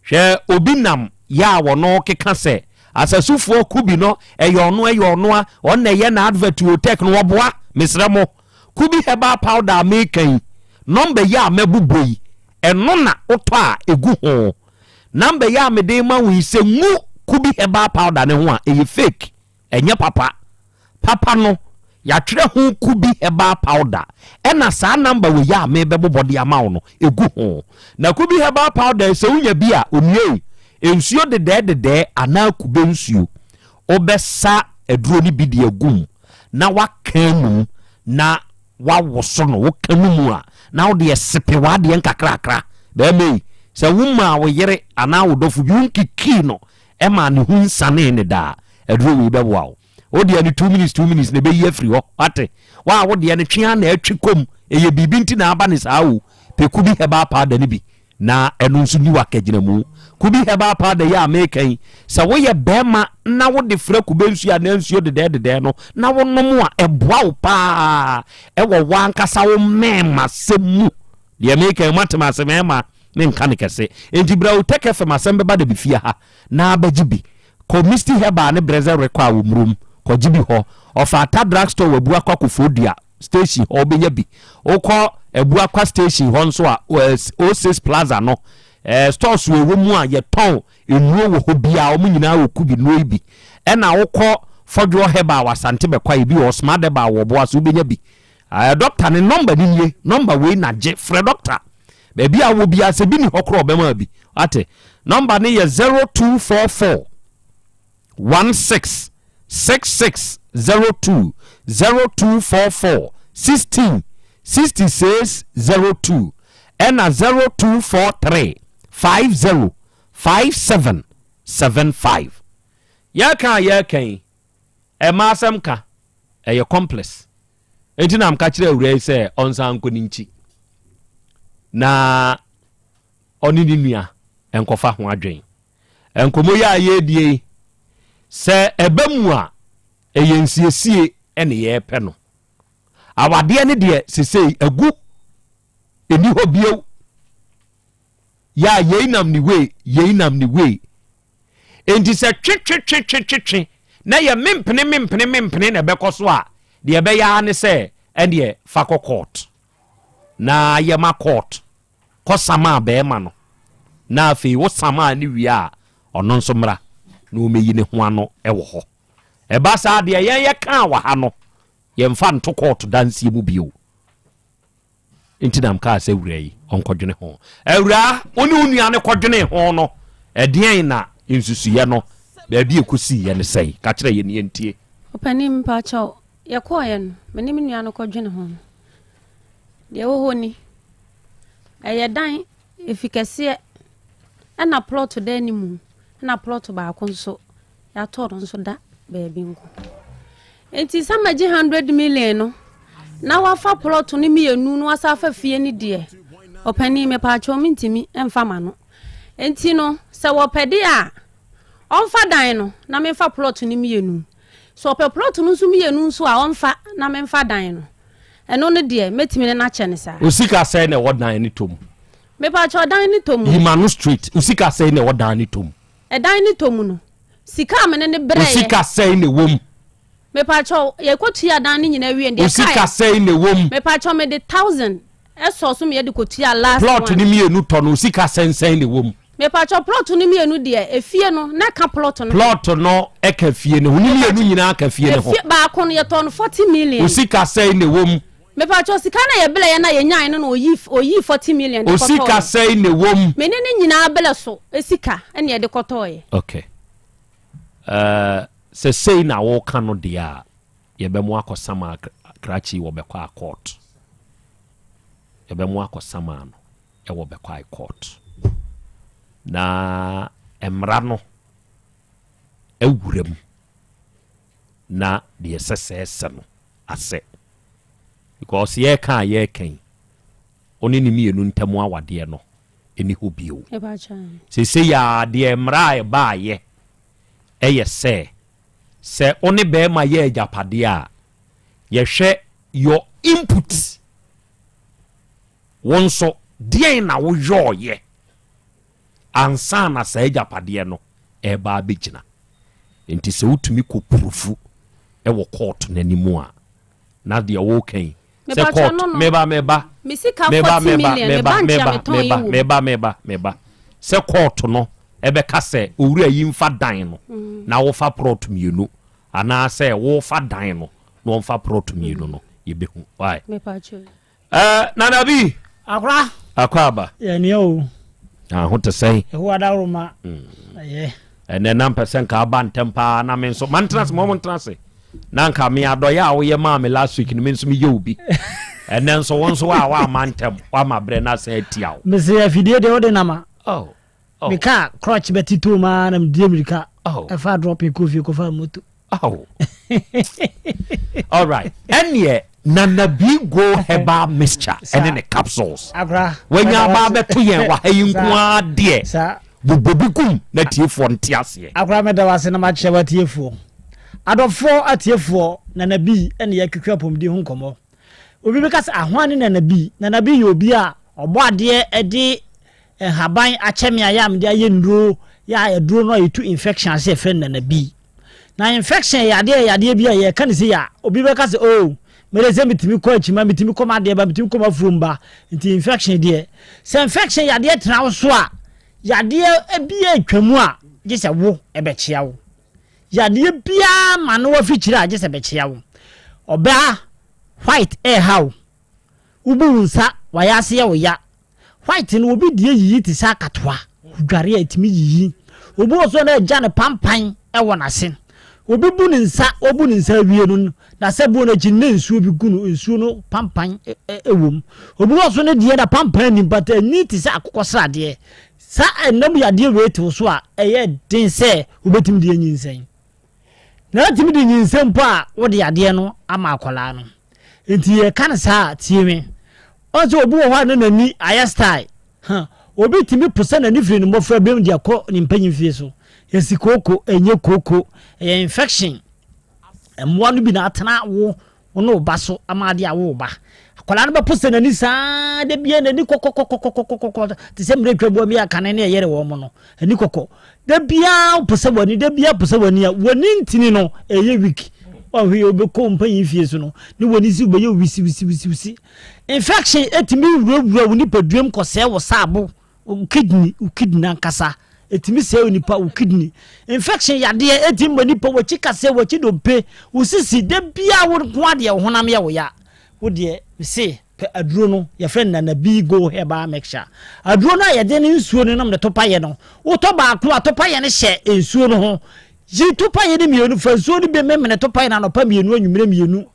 Speaker 21: Hwɛ obi nam yɛ a wɔno keka sɛ asasufoɔ kubi no ɛyɛ ɔno ɛyɛ ɔnoa ɔno na ɛyɛ na advert wɔ tech no wɔboa mesrɛ mo kubi herbal powder a meka yi number yi a mɛbobɔ yi ɛno na wotɔ a ɛgu ho number yi a mede ma wo yi sɛ ngu kubi herbal powder ne ho a ɛyɛ fake Ɛnyɛ papa. Papa no, yɛatwerɛ ho Kubi herbal powder ɛna saa number wei a merebɛbobɔ de ama wo no, ɛgu ho. Na Kubi herbal powder yi, sɛ wonya bi a, onua ei, nsuo dedɛɛdedɛɛ anaa kube nsuo, wobɛsa aduro no bi de agu mu na woaka anum na woawoso no, woka no mu a, na wode ɛsepe w'adeɛ nkakrakra. Bɛrima ei, sɛ womaa wo yere anaa wo dɔfo bi, wonkikii no maa ne ho nsanee ne daa. Aduro wei bɛboa wo. Wo deɛ no 2 minutes 2 minutes na ɛbɛyi afiri hɔ. Wate? Wo a wo deɛ no twe ara na ɛtwe kɔm. Ɛyɛ biribi nti na aba ne saa o. Pɛ Kubi herbal powder no bi na ɛno nso ni w'akagyinamu. Kubi herbal powder yi a meka yi, sɛ woyɛ bɛrima na wode fra kube nsuo anaa nsuo dedɛɛdedɛɛ no na wonom a, ɛboa wo paa ɛwɔ w'ankasa wo mmɛɛmasɛm mu. Deɛ meka yi, moate me ase mmarima? Menka no kɛse. Enti bra Otec FM asɛm bɛba da bi fie ha na bɛgye bi. Kɔ Misty Herbal ne Brɛzɛ rekɔ a wɔ Murom, kɔgye bi hɔ. Ɔfata Drug Store wɔ Abuakwa Kofoɔdua station hɔ wobɛnya bi. Wokɔ Abuakwa station hɔ nso a, O6 Plaza no, stores a ɛwɔ mu a yɛtɔn nnuro wɔ hɔ biara, wɔn nyinaa wɔ Kubi nnuro yi bi. Ɛna wokɔ Fɔdwoɔ Herbal wɔ Asante Bɛkwa, ebi wɔ hɔ, Smart Herbal wɔ Ɔboase, wobɛnya bi. Dɔkta ne nɔmba no nie, nɔmba wei na gye, frɛ dɔkta. Baabi a wɔ biara sɛ bi ni hɔ koraa ɔbɛma bi. Wate? Nɔmba no yɛ 0244 16 66 02 0244 16 66 02 ɛna 0243 50 57 75. Yɛka a yɛka yi, ɛma asɛm ka, ɛyɛ complex. Enti na meka kyerɛ awuraa yi sɛ ɔnsan nkɔ ne nkyi na ɔne ne nua nkɔfa ho adwen. Nkɔmmɔ yi a yɛredie yi, sɛ ɛba mu a, ɛyɛ nsiesie ne yɛrepɛ no. Awadeɛ no deɛ sesei agu, ɛni hɔ bio. Yɛ a yei nam ne wei, yei nam ne wei. Enti sɛ twetwetwetwetwe na yɛ mempene mempene mempene na ɛbɛkɔ so a, deɛ ɛbɛyɛ ara ne sɛ ɛndeɛ fa kɔ court na yɛma court kɔ samaa barima no na afei wo samaa no wie a ɔno nso mmra na ɔmmɛyi ne ho ano wɔ hɔ. Ɛba saa deɛ yɛn yɛkaa wɔ ha no yɛmfa nto court danseɛ mu bio. Nti na mekaa sɛ awuraa yi ɔnkɔdwene ho. Awuraa, wo ne wo nua no kɔdwenee ho no, ɛdeɛn na nsusuiɛ no, baabi a ɛkɔsiiɛ ne sɛn? Ka kyerɛ yɛn na yɛntie.
Speaker 9: Ɔpanin, mpakyɛw, yɛkɔeɛ no, me ne me nua no kɔdwene ho no, deɛ ɛwɔ hɔ ni, ɛyɛ dan, efi kɛseɛ, ɛna plɔto da anim, ɛna plɔto baako nso Yɛatɔ no nso da baabi nko. Nti sɛ magye 100 million no na wafa plot no mmienu na wasa afa fie no deɛ ɔpanin mepaakyɛw mentumi mfa ma no. Nti no sɛ wɔpɛ de a ɔmfa dan no na memfa plot no mmienu. Sɛ ɔpɛ plot no nso mmienu nso a ɔmfa na memfa dan no. Ɛno no deɛ mɛtumi ne no akyɛ no saa.
Speaker 21: Osika sɛn na ɛwɔ dan no tɔ mu?
Speaker 9: Mepaakyɛw dan no tɔ mu.
Speaker 21: Yi ma no straight. Osika sɛn na ɛwɔ dan no tɔ mu?
Speaker 9: Ɛdan no tɔ mu no, sika a me ne no brɛeɛ.
Speaker 21: Wo sika sɛn na ɛwɔ mu?
Speaker 9: Mepakyɛw, yɛkɔtua dan no nyinaa wie no, deɛ
Speaker 21: Wo sika
Speaker 9: ɛkaeɛ.
Speaker 21: sɛn na ɛwɔ mu?
Speaker 9: Mepakyɛw, mede thousand ɛsɔɔ so ma yɛde kɔtua last one.
Speaker 21: Plot no mmienu tɔ no, wo sika sɛn sɛn na ɛwɔ mu?
Speaker 9: Mepakyɛw, plot no mmienu deɛ, efie no, na ɛka plot no ho.
Speaker 21: Plot no ɛka fie no ho, ne mmienu nyinaa ka fie no ho.
Speaker 9: Efie baako no, yɛtɔɔ no 40 million.
Speaker 21: Wo sika sɛn na ɛwɔ mu?
Speaker 9: Mepakyɛw, sika no a yɛbrɛeɛ no a yɛnyaeɛ no na ɔyii ɔyii 40 million de
Speaker 21: Wo sika
Speaker 9: kɔtɔeɛ.
Speaker 21: sɛn na ɛwɔ mu?
Speaker 9: Me ne no nyinaa berɛ so sika na yɛde kɔtɔeɛ.
Speaker 21: Ok. Eh, sɛ sei na woka no deɛ a, yɛbɛmo akɔ sama krakye wɔ Bɛkwae court. Yɛbɛmo akɔ sama no wɔ Bɛkwae court. Na mmara no awura mu na deɛ ɛsɛ sɛ ɛsɛ no asɛ. Because yɛreka a yɛreka yi, wo ne ne mmienu ntam awadeɛ no ɛni hɔ bio. Seesei ara deɛ mmara a ɛbaeɛ ɛyɛ sɛ, sɛ wo ne barima yɛ agyapadeɛ a, yɛhwɛ your input. Wo nso, deɛn na woyɔɔyɛ ansa na saa agyapadeɛ no ɛreba abɛgyina? Nti sɛ wotumi kɔ purufu wɔ kɔɔto no anim a, na deɛ woreka yi, sɛ kɔɔto, meba, meba, meba, meba, meba, meba, meba, meba, meba, meba, sɛ kɔɔto no ɛbɛka sɛ owura yi mfa dan no mm. na wofa prɔt mmienu anaasɛ wofa dan no na wɔmfa prɔt mmienu no yɛbɛhu why Eh, Nana bi.
Speaker 10: Akora.
Speaker 21: Akɔ aba.
Speaker 10: Yɛ nea o.
Speaker 21: Na ho te sɛn.
Speaker 10: Ɛho adaworoma. Mm. Ɛyɛ.
Speaker 21: Ɛnɛ na mpɛ sɛ nka aba ntɛm paa na me nso mantena ase mo ntena ase. Na nka me adɔyɛ a woyɛ maa me last week no me nso meyɛ obi. Ɛnɛ nso wo nso a woama ntɛm woama berɛ no asan atia wo.
Speaker 10: Mese afidie deɛ wode nama.
Speaker 21: Oh. Oh.
Speaker 10: Me kaa crutch bɛtetoo mu ara na medie mirika.
Speaker 21: Oh.
Speaker 10: Ɛfa dropping kɔ fie kɔfa moto.
Speaker 21: Oh. All right. Ɛneɛ Nana B Go Herbal Mixture ɛne ne capsules. Wanya aba abɛto yɛn wɔ ha yi nko ara deɛ. Bobɔ bi gum na atiefoɔ nte aseɛ.
Speaker 10: Akora meda wo ase na makyerɛ w'atiefoɔ. Adɔfoɔ atiefoɔ, Nana B ɛne yɛtwetwe apɔmuden ho nkɔmmɔ. Obi bɛka sɛ ahoa ne Nana B. Nana B yɛ obi a ɔbɔ adeɛ de nhaban akyɛ me a yɛ a mede ayɛ nnuro yɛ a aduro no a yɛtu infection ase yɛfrɛ no Nana B. Na infection yɛ adeɛ yɛ adeɛ bi a yɛka ne sei a obi bɛka sɛ oh mede sɛ metumi kɔ akyima metumi kɔ m'adeɛ ba metumi kɔ m'afuom ba nti infection deɛ sɛ infection yadeɛ tena wo so a yadeɛ bi atwa mu a gye sɛ wo ɛbɛkyea wo yadeɛ biara ma no wafikyire a gye sɛ bɛkyea wo ɔbaa white ɛɛha wo Wobu wo nsa, w'ayaase yɛ wo ya. White no obi deɛ yiyi te sɛ akatoa, odware a ɛtumi yiyi. Obi wɔ so a na agya no pampan wɔ n'ase. Obi bu ne nsa, wabu ne nsa awie no, n'asabuo no akyi no na nsuo bi gu no, nsuo no pampan wɔ mu. Obi wɔ so no deɛ na pampan nnim but ani te sɛ akokɔsradeɛ. Saa ɛnam yadeɛ wei te wo so a, ɛyɛ den sɛ wobɛtumi de anyinsɛn. Na atumi de nyinsɛn mpo a wode adeɛ no ama akwadaa no. Nti yɛka no saa a, tie me. Ɔn sɛ obi wɔ hɔ a na n'ani ayɛ style. Ha, obi tumi posa n'ani firi ne mmɔfra berɛ mu de akɔ ne mpanyin fie so. Yɛsi kooko, ɛnyɛ kooko, ɛyɛ infection. Mmoa no bi na atena wo. Wo ne wo ba so ama adeɛ awo wo ba. Akwadaa no bɛpo sɛ n'ani saa da biara n'ani kɔkɔkɔkɔkɔkɔ te sɛ mmerɛ twa bua mi a kane ne ɛyɛre wɔn no ani kɔkɔ. Da biara wopɛ sɛ w'ani da biara po sɛ w'ani a w'ani ntini no ɛyɛ weak. Wanhwɛ yɛ wobɛkɔ wo mpanyin fie so no ne w'ani si wobɛyɛ wisi wisi wisi wisi. Infection ɛtumi wurawura wo nipaduam kɔsɛe wo saabo. Wo kidney, wo kidney ankasa, ɛtumi sɛe onipa, wo kidney. Infection yadeɛ ɛtumi ma nipa wakyi kaseɛ, wakyi dompe, wo sisi, da biara wo nko adeɛ wo honam yɛ wo ya. Wo deɛ, mese pɛ aduro no, yɛfrɛ no Nana B Go Herbal Mixture. Aduro no a yɛde ne nsuo no nom ne topayɛ no, wotɔ baako a topayɛ no hyɛ nsuo no ho. Yi topayɛ no mmienu, fa nsuo no bi memene topayɛ no anɔpa mmienu, anwummerɛ mmienu.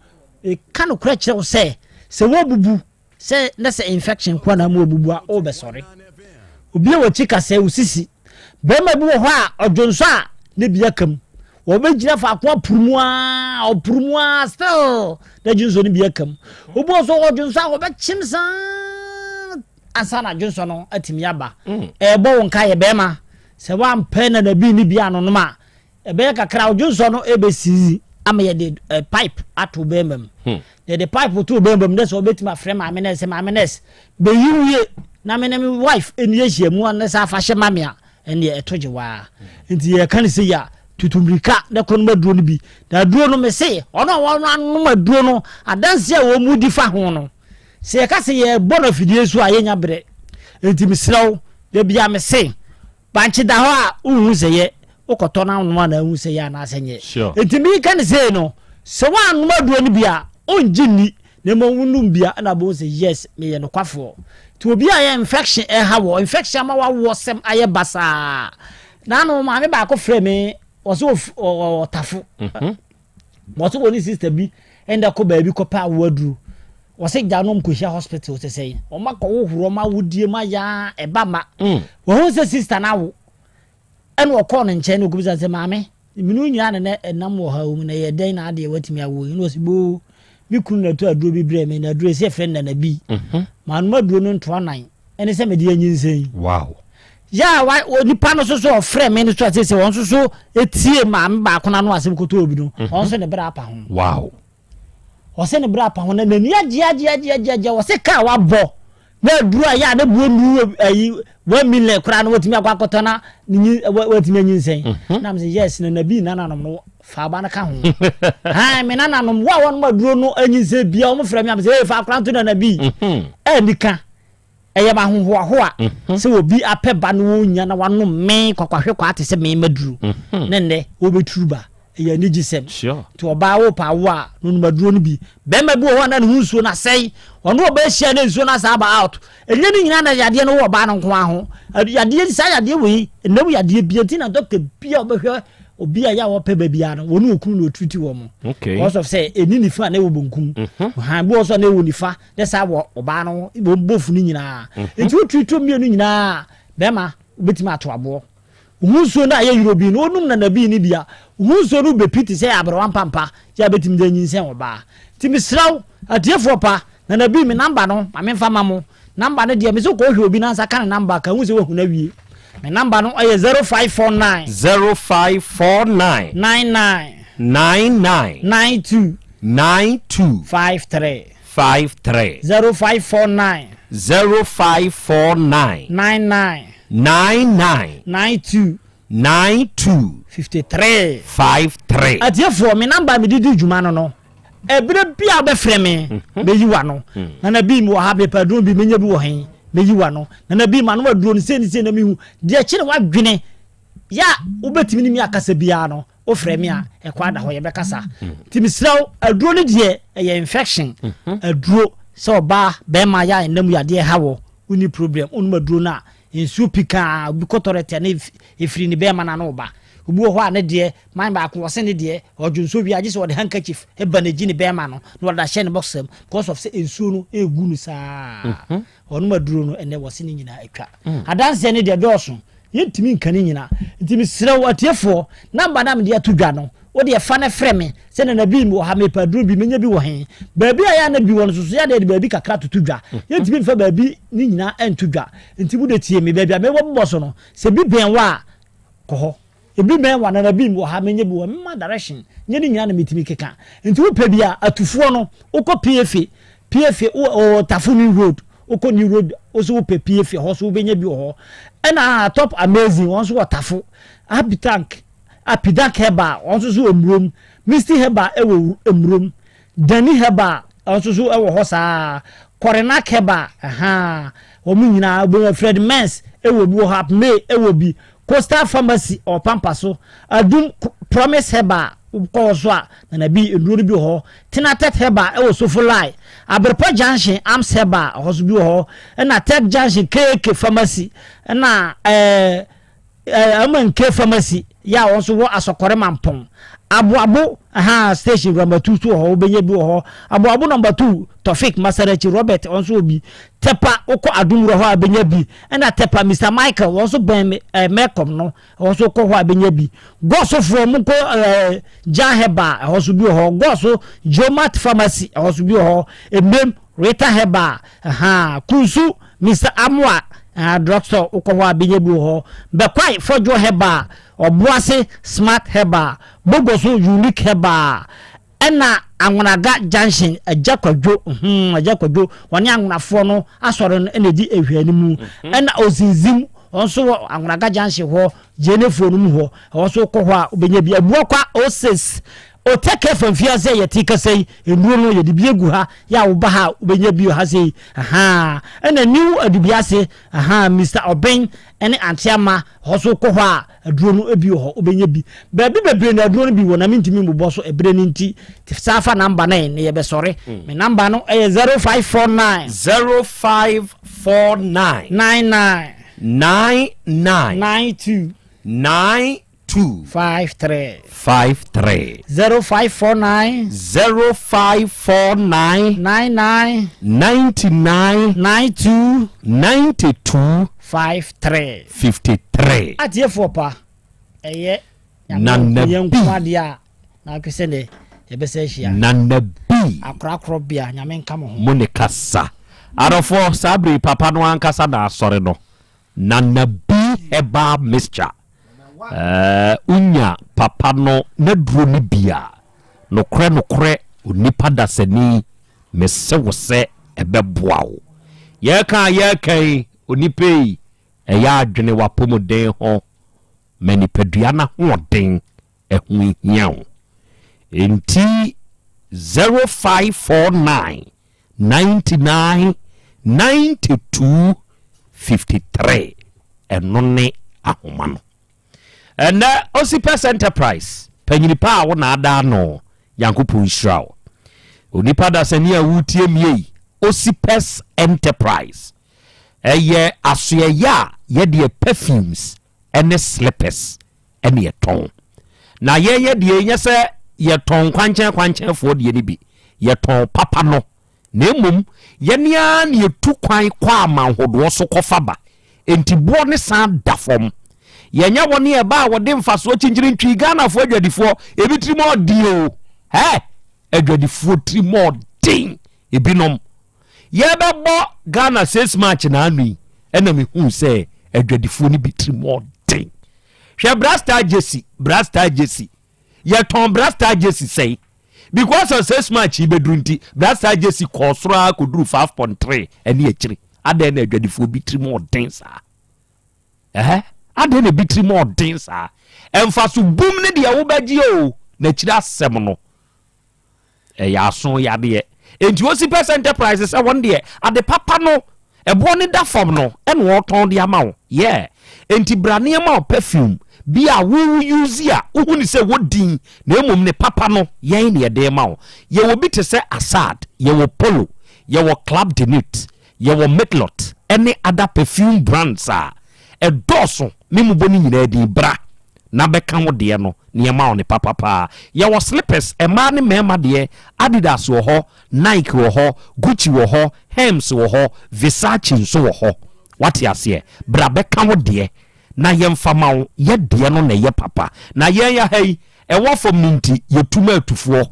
Speaker 10: Meka nokorɛ kyerɛ wo sɛ, sɛ woabubu Sɛ na sɛ infection nkoa na ama wabubu a, wobɛsɔre. Obi a wakyi kasɛɛ wo sisi. Barima bi wɔ hɔ a ɔdwonsɔ a ne bi aka mu. Wɔbɛgyina faako apuru mu aa, ɔpuru mu aa still na dwonsɔ no bi aka mu. Obi wɔ so ɔdwonsɔ a wɔbɛkyem saa ansa na dwonsɔ no atumi aba. Ɛrebɔ wo nka yɛ barima sɛ woampɛ nanabi ne bi anonom a, Ɛbɛyɛ kakra a, odwonsɔ no bɛsizi ama yɛde pipe ato bɛrima mu. Hmm. Yɛde pipe to bɛrima mu dɛ sɛ ɔbɛtumi afrɛ maame nurse sɛ maame nurse bɛyi wie na me ne me wife ɛni ahyia mu anɛ sɛ afa hyɛ ma me a ɛneɛ ɛto gye waa. Hmm. Nti yɛka ne sɛ yi a tutu mmirika na kɔ nom aduro no bi. Na aduro no me se ɔno a wɔn anom aduro no adanse a wɔn mu di fa ho no sɛ yɛka sɛ yɛbɔ no afidie so a yɛnya berɛ. Nti mesrɛ wo da bia me se Bankye da hɔ a wonhu sɛ yɛ, wokɔtɔ na wonoa na ahu sɛ yɛ anaasɛ nyɛ.
Speaker 21: Sure.
Speaker 10: Nti meka no sei no, sɛ woannom aduro no bi a, wongye nni, na mmom wonom bi a, ɛna wobɛhu sɛ yes, meyɛ nokwafoɔ. Nti obi a yɛ infection ɛha wɔ, infection ama wawoɔ sɛm ayɛ basaa. Naano maame baako frɛ me, ɔsɛ ɔwɔ tafo. Wɔse wɔne sister bi ɛnda kɔ baabi kɔpɛ awo aduro. Wɔse gya nom kɔhyia hospital sɛ sɛn. Wɔn akɔ hohoro wɔn awodie mu ayaa ɛba ma. Wɔhu sɛ sister no awo. Ɛna ɔkɔɔ ne nkyɛn na ɔkɔbisa sɛ maame, mene wo nyinaa na na ɛnam wɔ ha mu na ɛyɛ dɛn na adeɛ watumi awo yi? Ɛna ɔse boo, me kunu na ɛtɔ aduro bi brɛɛ me na aduro ɛsɛ yɛfrɛ no nana bi. Manom aduro no ntoa nan. Ɛne sɛ mede anyinsɛn yi.
Speaker 21: Wow.
Speaker 10: Yɛ a wa nipa no soso ɔfrɛ me no so ase sɛ wɔn nso so etie maame baako n'ano asɛm kɔtɔ obi no mhm. wɔn nso ne bere apa ho.
Speaker 21: Wow.
Speaker 10: Ɔsɛ ne bere apa ho na n'ani agye agye agye agye agye ɔsɛ kaa wabɔ na aduru a yɛ a ne buo nuru ayi 1 million koraa no watumi akɔ akɔtɔ na ne nyi watumi anyinsɛn. Mhm. Na mo sɛ yes na nabi nananom no fa aba no ka ho. Han me nananom wo a wɔnom aduro no anyinsɛn bia wɔn frɛ me a mo sɛ ee fa akora nto nana bi. Mhm. Ɛnika. Ɛyɛ me ahohoahoa sɛ obi apɛ ba na ɔnnya na wanom me kwakwahwekwaa te sɛ me maduro ne nnɛ ɔbɛturu ba. Ɛyɛ anigyesɛm. Nti ɔbaa wopɛ awo a, nonom aduro no bi. Bɛrima bi wɔ hɔ a na ne ho nsuo no asɛe. Ɔne ɔbaa hyia na nsuo no asan aba out. Ɛnyɛ ne nyinaa na yadeɛ no wɔ ɔbaa no nko ara ho. Yadeɛ, saa yadeɛ wei, ɛnam yadeɛ biara nti na dɔkta biara a ɔbɛhwɛ obi a yɛ a ɔpɛ ba biara no, wɔne okunu na ɔtiriti wɔn. Because of sɛ ɛni nifa na ɛwɔ bonkum. Bi wɔ so a na ɛwɔ nifa. Ne saa wɔ ɔbaa no wɔn bofu no nyinaa. Mhm. Nti wotiri to mmienu nyinaa bɛrima wobɛtumi ato aboɔ. Wo nsuo no a ɛyɛ yuro bi no wonum nanabii no bi a wo nsuo no bɛpi te sɛ aberewa mpampa yɛ a bɛtumi de anyinsɛn ɔbaa. Nti mesrɛ wo atiefoɔ pa nanabii me namba no ma memfa ma mo. Namba no deɛ mesɛ kɔhwɛ obi nansa ka ne namba ka hu sɛ wahu no awie. Me namba no ɛyɛ 0549.
Speaker 21: 0549.
Speaker 10: 99.
Speaker 21: 99.
Speaker 10: 92.
Speaker 21: 92.
Speaker 10: 53.
Speaker 21: 53.
Speaker 10: 0549.
Speaker 21: 0549.
Speaker 10: 99.
Speaker 21: 99.
Speaker 10: 92.
Speaker 21: 92.
Speaker 10: 53.
Speaker 21: 53.
Speaker 10: Atiefoɔ, me namba a mede di dwuma no no, ɛberɛ bi a wobɛfrɛ me, mhm. mɛyi w'ano. Mm. Nana bi mewɔ ha, mepɛ aduro bi, menya bi wɔ he, mɛyi w'ano. Nana bi ma no aduro no sei ne sei na mehu. Deɛ kyere w'adwene, yɛ a wobɛtumi ne me akasa biara no, wofrɛ me a ɛkɔ ada hɔ yɛbɛkasa nti mesrɛ wo aduro no deɛ ɛyɛ infection mhm. aduro sɛ ɔbaa bɛrima yɛ a ɛnam yadeɛ ha wɔ wonni problem wonom aduro no a nsuo pikaa obi kɔ tɔrɛt a na ɛfiri ne bɛrima no ano ba obi wɔ hɔ a ne deɛ man baako wɔ se ne deɛ ɔdwo nsuo wie agye sɛ ɔde handkerchief ɛba n'agyi ne bɛrima no na ɔde ahyɛ ne box mu because of sɛ nsuo no ɛgu no saa mhm. Wɔnom aduro no ɛnɛ wɔse ne nyinaa atwa. Adanseɛ no deɛ dɔɔso yɛntumi nka ne nyinaa nti mesrɛ wo atiefoɔ number no a mede ato dwa no wo deɛ fa no frɛ me sɛ Nana Bii mewɔ ha mepɛ aduro bi menya bi wɔ he baabi a yɛ a na bi wɔ no soso yɛ adeɛ de baabi kakra toto dwa yɛntumi mfa baabi ne nyinaa nto dwa nti wo de tie me baabi a mewɔ bobɔ so no sɛ bi bɛn wo a kɔ hɔ. Ebi bɛn wɔ anana bi wɔ ha menyɛ bi wɔ mema direction nyɛ ne nyinaa na metumi keka nti wopɛ bi a atufoɔ no wokɔ PFA PFA wɔ Tafo New Road wokɔ New Road wo so wopɛ PFA hɔ so wobɛnya bi wɔ hɔ ɛna Top Amazing wɔn nso wɔ Tafo Happy Tank Apidak Herbal wɔn nso so wɔ Mmurom Misty Herbal ɛwɔ Mmurom Danny Herbal nso so wɔ hɔ saa ara, Korinak Herbal, ahaa, wɔn nyinaa wobɛnya, Fred Mens wɔ bi wɔ hɔ, Apmay wɔ bi, Coastal Pharmacy wɔ Pampa so, Adum Promise Herbal wokɔ hɔ so a, Nana bi nnuro no bi wɔ hɔ, Tenatet Herbal wɔ Sofolai, Abrepɔ Junction Arms Herbal ɛhɔ so bi wɔ hɔ, ɛna Tech Junction KK Pharmacy, ɛna ɛɛ. MNK Pharmacy yɛ a wɔn nso wɔ Asɔkɔre Mampɔn. Aboabo ahaa station number 2 nso wɔ hɔ, wobɛnya bi wɔ hɔ. Aboabo number 2 Tofik Masarachi Robert wɔn nso wɔ bi. Tɛpa wokɔ Adomwura hɔ a bɛnya bi. Ɛna Tɛpa Mr Michael wɔn nso bɛn eh, Melcom no wɔn nso kɔ hɔ a bɛnya bi. Gɔsofoɔ mo kɔ eh, Jan Herbal ɛhɔ nso bi wɔ hɔ. Gɔso Jomat Pharmacy ɛhɔ nso bi wɔ hɔ. Emem Rita Herbal ahaa Kunsu Mister Amoah ah drugstore wokɔ hɔ a bɛnya bi wɔ hɔ. Bɛkwae Fɔdwo Herbal, Ɔboase Smart Herbal, Bogoso Unique Herbal ɛna Anwonaga Junction Agya Kwadwo hmm Agya Kwadwo wɔne Anwonafoɔ no asɔre no ɛna ɛdi nhwɛanimu. Ɛna Ozinzim wɔn nso wɔ Anwonaga Junction hɔ Gyenefoɔ no mu hɔ ɛhɔ nso wokɔ hɔ a wobɛnya bi. Abuakwa Osis Oteke fa mfiase a yɛte kasa yi nnuro no yɛde bi agu ha yɛ a woba ha a wobɛnya bi wɔ ha sei ahaa ɛna New Adubiase ahaa Mister Ɔben ɛne Ante Ama hɔ so wokɔ hɔ a aduro no bi wɔ hɔ wobɛnya bi baabi bebree na aduro no bi wɔ na mentumi mbobɔ so ɛberɛ no nti saa fa namba no na yɛbɛsɔre me namba no ɛyɛ 0549
Speaker 21: 0549
Speaker 10: 99
Speaker 21: 99
Speaker 10: 92
Speaker 21: 92
Speaker 10: 53
Speaker 21: 53
Speaker 10: 0549
Speaker 21: 0549
Speaker 10: 99
Speaker 21: 99
Speaker 10: 92
Speaker 21: 92
Speaker 10: 53
Speaker 21: 53.
Speaker 10: Atiefoɔ pa, ɛyɛ
Speaker 21: Nana
Speaker 10: Nyame yɛn
Speaker 21: B.
Speaker 10: nko adeɛ a na ahwɛ sɛ nɛ yɛbɛsɛ ahyia.
Speaker 21: Nana B.
Speaker 10: Akorakorɔ bea, Nyame nka mo ho.
Speaker 21: Mo ne kasa. Adɔfoɔ, saa bere yi papa no ankasa na asɔre no. Nana B herbal mixture. Ɛɛ, wonya papa no n'aduro no bi a, nokorɛ nokorɛ onipa dasani, mese wo sɛ ɛbɛboa wo. Yɛreka a yɛreka yi, onipa yi, ɛyɛ adwene w'apɔmuden ho ma nipadua no ahoɔden ɛho hia wo. Enti 0549 99 92 53 ɛno ne ahoma no. Ɛnɛ Osipɛs Enterprise panyini pa a wo na ada ano Nyankopɔn nhyira wo. Onipa dasani a woretie mie yi Osipɛs Enterprise ɛyɛ asoɛyɛ a yɛdeɛ perfumes ne slippers ne yɛtɔn. Na yɛn yɛ deɛ nyɛ sɛ yɛtɔn kwankyɛn kwankyɛnfoɔ deɛ no bi, yɛtɔn papa no. Na mmom yɛn ara na yɛtu kwan kɔ amanhodoɔ so kɔfa ba. Enti boɔ no san da fam. Yɛnyɛ wɔn a ɛba a wɔde mfasoɔ kyinkyini ntwi Ghanafoɔ adwadifoɔ, ebi tirim ɔden o. Hɛ! Adwadifoɔ tirim ɔden ebinom. Yɛbɛbɔ Ghana 6 March na ano yi ɛna mehuu sɛ adwadifoɔ no bi tirim ɔden. Hwɛ Brastar Jesi, Brastar Jesi. Yɛtɔn Brastar Jesi sɛe. Because of 6 March yi bɛduru nti, Brastar Jesi kɔɔ soro ara kɔduru 5.3 ɛne akyiri. Adɛn na adwadifoɔ bi tirim ɔden saa? Ɛhɛ, adɛn na ebi tirim ɔden saa? Ɛmfa so bum ne deɛ wobɛgye o, n'akyiri asɛm no. Ɛyɛ aso yadeɛ. Enti osi pɛ sɛ enterprise sɛ wɔn deɛ ade papa no ɛboɔ no da fam no ɛna ɔtɔn de ama wo. Yeah. Enti bra nneɛma wo perfume bi a wo use a wohu ne sɛ wɔ din na mmom ne papa no yɛn na yɛde ma wo. Yɛwɔ bi te sɛ Assad, yɛwɔ Polo, yɛwɔ Club de Nuit, yɛwɔ Mitlot ɛne other perfume brands a ɛdɔɔso me mmobɔ ne nyinaa din. Bra na bɛka wo deɛ no na yɛma wo no papa paa. Yɛwɔ slippers, mmaa ne mmarima deɛ, Adidas wɔ hɔ, Nike wɔ hɔ, Gucci wɔ hɔ, Hermes wɔ hɔ, Versace nso wɔ hɔ. Wate aseɛ? Bra bɛka wo deɛ na yɛmfa ma wo. Yɛ deɛ no na ɛyɛ papa. Na yɛn aha yi, ɛwɔ fam no nti, yɛtu ma atufoɔ,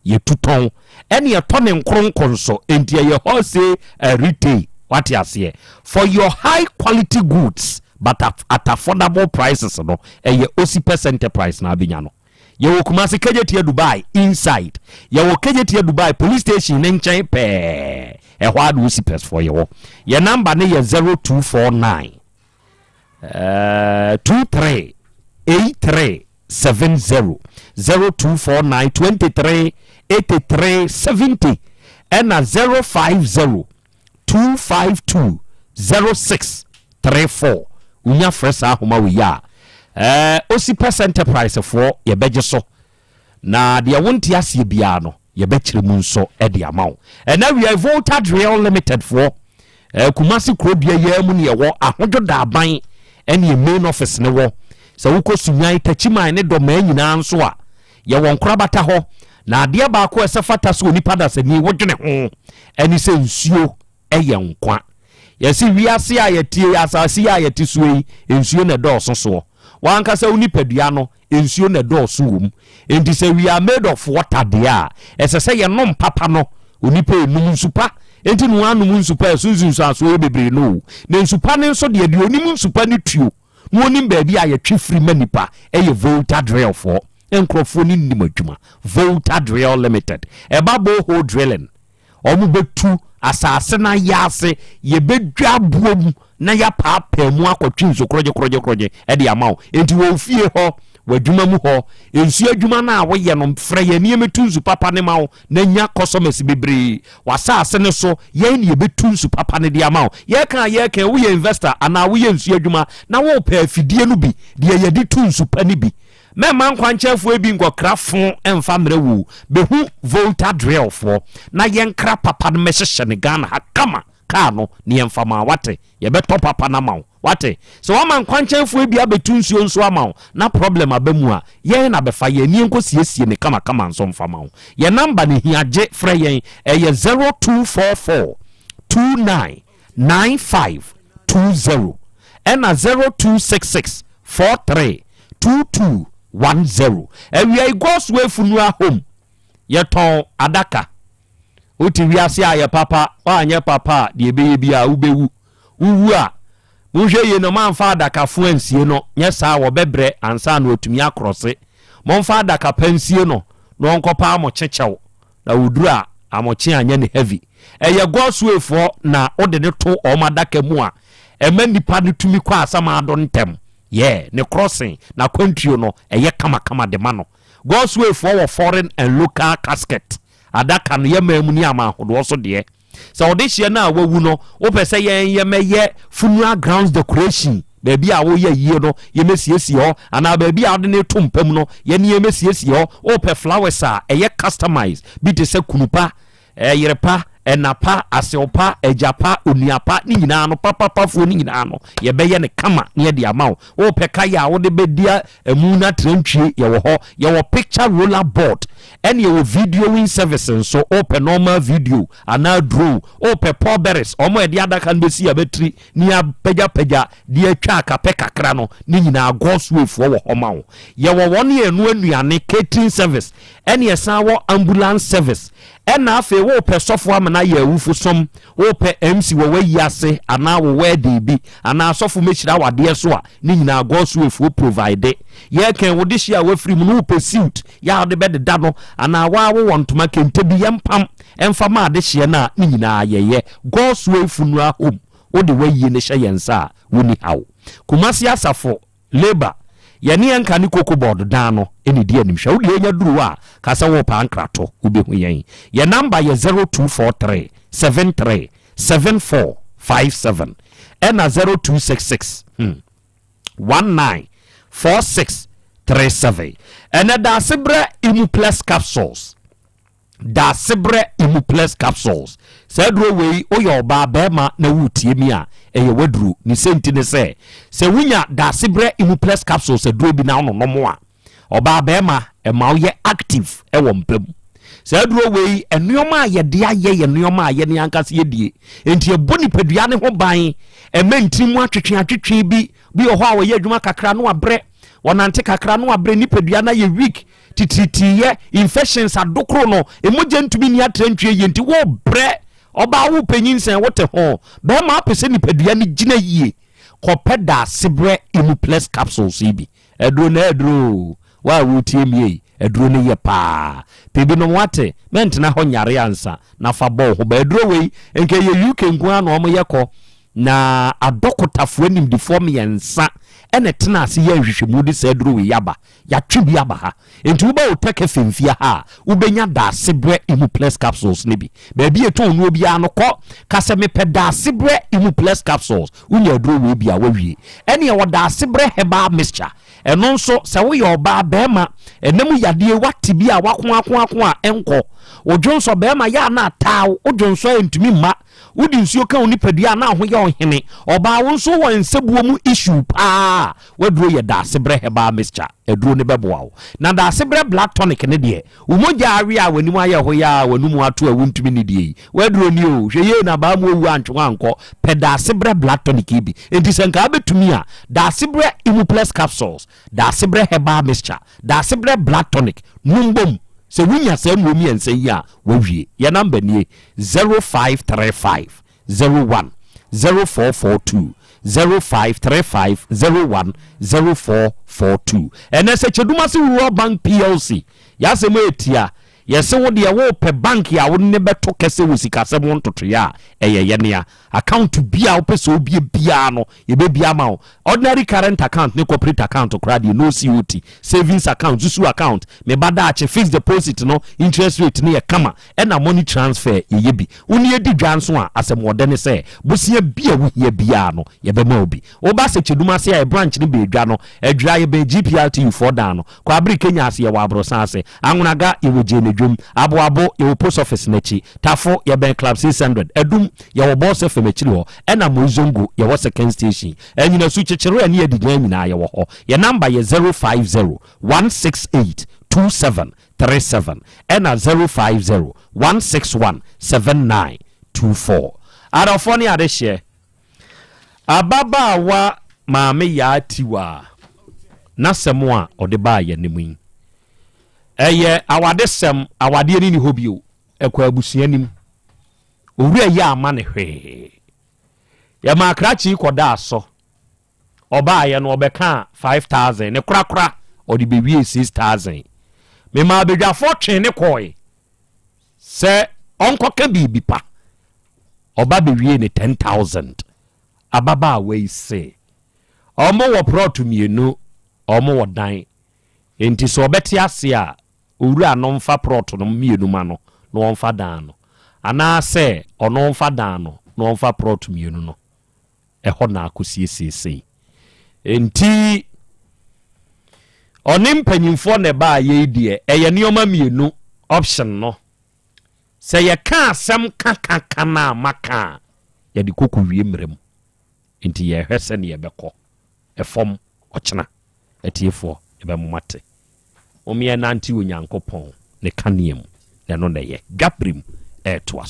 Speaker 21: yɛtu tɔn, ɛne ɛtɔ ne nkronkron nso, enti ɛyɛ wholesale and retail. Wate aseɛ? For your high quality goods. but at, at affordable prices no, ɛyɛ Osipes Enterprise na abɛnya no. Yɛwɔ Kumasi Kejetia Dubai inside. Yɛwɔ Kejetia Dubai police station ne nkyɛn pɛɛ. Ɛhɔ ara na Osipes foɔ yɛwɔ. Yɛn number no yɛ 0249 23 83 70 0249 23 83 70 ɛna 050 252 0634. Wonya frɛ saa ahoma wei a, ɛɛ Osipes Enterprise foɔ yɛbɛgye so, na deɛ wonte aseɛ biara no yɛbɛkyerɛ mu nso de ama wo. Ɛna wia Volta Drill Limited foɔ, ɛɛ Kumasi kurodua yɛn mu ne yɛwɔ Ahodwo Daaban ɛne yɛ main office ne wɔ. Sɛ wokɔ Sunyan, Takyiman ne Dɔmaa nyinaa nso a, yɛwɔ nkorabata hɔ. Na adeɛ baako a ɛsɛ fata sɛ onipa dasani wodwene ho ɛne sɛ nsuo yɛ nkwa. Yɛse wiase a yɛteɛ yi, asase yi a yɛte soɔ yi, nsuo na ɛdɔɔso soɔ. W'ankasa wo nipadua no, nsuo na ɛdɔɔso wɔ mu. Enti sɛ we are made of water deɛ a, ɛsɛ sɛ yɛnom papa no. Onipa ɛnum nsu pa. Enti na wɔanom nsu pa a, ɛso nsunsuansoɔ yɛ bebree no o. Na nsu pa no nso deɛ, deɛ ɔnim nsu pa no tuo na ɔnim baabi a yɛtwe firi ma nipa yɛ Volta Drillfoɔ. Nkurɔfoɔ no nim adwuma. Volta Drill Limited. Ɛba borehole drilling, Wɔbɛtu asase no ayaase, yɛbɛdwa aboɔ mu na yɛapaapaa mu akɔtwe nsu korɔgye-korɔgye-korɔgye de ama wo. Enti wɔ wo fie hɔ, w'adwuma mu hɔ, nsuo adwuma no a woyɛ no, frɛ yɛn na yɛmmɛtu nsu papa no ma wo na nya customers bebree. W'asase no so, yɛn na yɛbɛtu nsu papa no de ama wo. Yɛreka a yɛreka yi, woyɛ investor anaa woyɛ nsuo adwuma na worepɛ afidie no bi, deɛ yɛde tu nsu pa no bi, Mɛmma nkwankyɛnfoɔ bi nkɔkra fo mfa mmerɛ wo o, bɛhu Volta Drill foɔ na yɛnkra papa no mɛhyehyɛ no Ghana ha kama, car no ne yɛmfa ma wo wate, yɛbɛtɔ papa no ama wo wate. Sɛ woama nkwankyɛnfoɔ bi abɛtu nsuo nso ama wo na problem aba mu a, yɛn na bɛfa yɛn ani nkɔ siesie no kamakama nso mfa ma wo. Yɛn number no hia gye frɛ yɛn, ɛyɛ 0244 29 9520 ɛna 0266 43 2210. Awia yi God's Way Funeral Home yɛtɔn adaka. Wote wiase a yɛ papa, woanyɛ papa a deɛ ɛbɛyɛ biara wobɛwu. Wowu a, monhwɛ yie na moamfa adakafo ansie no, nyɛ saa a wɔbɛbrɛ ansa na watumi akrɔse. Momfa adaka pa nsie no na ɔnkɔpa amokye kyɛw. Na woduru a amokye anyɛ no heavy. Ɛyɛ God's way foɔ na wode no to wɔn adaka mu a ɛma nipa no tumi kɔ asamado ntɛm. Yeah, ne crossing, n'akwantuo no ɛyɛ kamakama de ma no. God's way foɔ wɔ foreign and local casket. Adaka no yɛ man mu ne aman ahodoɔ so deɛ. Sɛ ɔdehyeɛ no a wawu no, wopɛ sɛ yɛn yɛmɛyɛ funeral grounds decoration, baabi a woyɛ ayie no yɛmɛsiesie hɔ, anaa baabi a wode no reto mpa mu no yɛne yɛmɛsiesie hɔ. Wopɛ flowers a ɛyɛ customized bi te sɛ kunu pa, yere pa, ɛna pa, asew pa, agya pa, onua pa, ne nyinaa no, papapafoɔ no nyinaa no, yɛbɛyɛ no kama na yɛde ama wo. Wopɛ kaya a wode bɛdi amu no atrantwie, yɛwɔ hɔ. Yɛwɔ picture roller board, ɛne yɛwɔ videoing service nso. Wopɛ normal video anaa drone, wopɛ pallbearers, wɔn a yɛde adaka no bɛsi abatiri ne yɛapagyapagya de atwa akapɛ kakra no, ne nyinaa God's Way foɔ wɔ hɔ ma wo. Yɛwɔ wɔn a yɛnoa nnuane, catering service, ɛne yɛsan wɔ ambulance service. Ɛna afei wopɛ sɔfo ama no ayɛ awufo som, wopɛ MC wɔ w'ayi ase anaa wo wedding bi, anaa sɔfo mɛhyira w'adeɛ so a, ne nyinaa God's Way foɔ provide. Yɛkɛn wo dehyeɛ a wafiri mu no, wopɛ suit yɛ a wode bɛdeda no, anaa waa wowɔ ntoma kente bi yɛmpam ɛmfa ma adehyeɛ no a, ne nyinaa yɛyɛ. God's Way Funeral Home, wode w'ayie no hyɛ yɛn nsa a, wonni haw. Kumasi Asafo. Labour, Yɛne yɛn nka ne Cocoa Board dan no na ɛdi anim. Hwɛ, wo deɛ nya duru hɔ a, ka sɛ worepɛ ankrato, wobɛhu yɛn. Yɛn number yɛ 0243 73 74 57 ɛna 0266 hmm 19 46 37. Ɛnɛ Daasebrɛ Imuplex Capsules. Daasebrɛ Imuplex Capsules. Saa aduro wei, woyɛ ɔbaa, barima na woretie mi a, ɛyɛ w'aduro. Ne sɛnti ne sɛ, sɛ wonya Daasebrɛ Imuplex Capsules aduro bi na wononom a, ɔbaa, barima, ɛma woyɛ active wɔ mpa mu. Saa aduro wei, nneɛma a yɛde ayɛ yɛ nneɛma a yɛne ankasa yɛdie. Enti ɛbɔ nipadua ne ho ban, ɛma ntini mu atwetwe atwetwe bi, bi wɔ hɔ a wɔyɛ adwuma kakra no abrɛ, wɔnante kakra no abrɛ, nipadua no ayɛ weak. Titiritiriyɛ, infections, adokoro no, mogya ntumi nni atrantwie yie nti wobrɛ. Ɔbaa wopɛ nyinsɛn wote ho. Bɛrima apɛ sɛ nipadua no gyina yie. Kɔpɛ Daasebrɛ Imuplex capsules yi bi. Aduro no aduro o. Wo a woretie me ei, aduro no yɛ paa. Pɛ bi nom wate, mɛntena hɔ nyare ansa na fa bɔ wo ho ban. Aduro wei, nka ɛyɛ UK nko ara na wɔyɛ kɔ. Na adɔkotafoɔ animdefoɔ mmiɛnsa na ɛtenaa ase yɛɛ nhwehwɛmu de saa aduro wei aba. Yɛatwe bi aba ha. Enti woba Otec FM fie ha a, wobɛnya Daasebrɛ Imuplex capsules no bi. Baabi a yɛtɔn nnuro biara no, kɔ ka sɛ mepɛ Daasebrɛ Imuplex capsules. Wonya aduro wei bi a, woawie. Ɛnneɛ wɔ Daasebrɛ Herbal Mixture. Ɛno nso, sɛ woyɛ ɔbaa, barima, ɛna mu yadeɛ, woate bi a woakoakoako a ɛnkɔ. Wo dwonsɔ, barima, yɛ a na ataa wo, wo dwonsɔ a ɛntumi mma. Wode nsuo ka wo nipadua a na ho yɛ ɔhene. Ɔbaa, wo nso wowɔ nsabuo mu issue paa a, w'aduro yɛ Daasebrɛ Herbal Mixture. Aduro no bɛboa wo. Na Daasebrɛ Blood Tonic no deɛ, wo mogya awe a w'anim ayɛ hoyaa a w'anomu ato a wontumi nnidie yi, w'aduro nie o. Hwɛ yie na baa mu owu antwe wo ankɔ. Pɛ Daasebrɛ Blood Tonic yi bi. Enti sɛ nka wobɛtumi a, Daasebrɛ Imuplex Capsules, Daasebrɛ Herbal Mixture, Daasebrɛ Blood Tonic, nom bom. Sɛ wonya saa nnuro mmiɛnsa yi a, woawie. Yɛn number nie, 0535 01 0442, 0535 01 0442. Ɛnnɛ sɛ Kyedumase Rural Bank PLC, yɛasɛm ɛretia, yɛse wo deɛ worepɛ bank a wo ne bɛto kɛsɛ wɔ sikasɛm ho ntotoeɛ a, ɛyɛ yɛnea. Account biara a wopɛ sɛ wobie biara no, yɛbɛbie ama wo. Ordinary current account ne corporate account koraa deɛ, no COT. Savings account, susu account, me ba daakye, fixed deposit no interest rate no yɛ kama, ɛna money transfer yɛyɛ bi. Wo ne yɛdi dwa nso a, asɛmɔdɛ ne sɛ, bosea bi a wohia biara no, yɛbɛma wo bi. Woba Sɛkyɛdum ase a, yɛ branch no bɛn dwa no, Adwira, yɛbɛn GPRTU foɔ dan no, Kwabere Kenya ase, yɛwɔ Aborosan ase, Anwonaga, yɛwɔ Gyenedwom, Aboabo, yɛwɔ Post Office no akyi, Tafo, yɛbɛn Club 600, Adum, yɛwɔ Boss FM akyiri hɔ, ɛna Moizongo, yɛwɔ Second Station. Anyinasu, Kyekyerɛ ne Adigyan nyinaa yɛwɔ hɔ. Yɛn number yɛ 050 168 2737 ɛna 050 161 7924. Adɔfoɔ ne adehyeɛ, ababaawa Maame Yaa Tiwaa n'asɛm a ɔde baa yɛn anim yi, ɛyɛ awadesɛm, awadeɛ no nni hɔ bio, ɛkɔ abusua no mu. Owura yi amma no hwee. Yɛmaa krakye yi kɔdaa so. Ɔbaeɛ no, ɔbɛkaa 5,000, ne korakora ɔde bɛwiee 6,000. Memaa badwafoɔ twee no kɔɔe sɛ ɔnkɔka biribi pa. Ɔba bɛwiee ne 10,000. Ababaawa yi se wɔwɔ prɔto mmienu, wɔwɔ dan, enti sɛ ɔbɛte ase a, owura no mfa prɔto no mmienu ma no na ɔmfa dan no, anaasɛ ɔno mfa dan no na ɔmfa prɔto mmienu no. Ɛhɔ na akɔsie seesei. Enti ɔne mpanyimfoɔ na ɛbaa yei deɛ, ɛyɛ nneɛma mmienu, option no. Sɛ yɛka asɛm ka ka ka no a maka a, yɛde kɔ kɔwie mmara mu. Enti yɛrehwɛ sɛdeɛ ɛbɛkɔ. Ɛfam ɔkyena. Atiefoɔ, yɛbɛma moate. Mom yɛnnante Onyankopɔn ne kanea mu, na ɛno na ɛyɛ. Dwaberem ɛretoa so.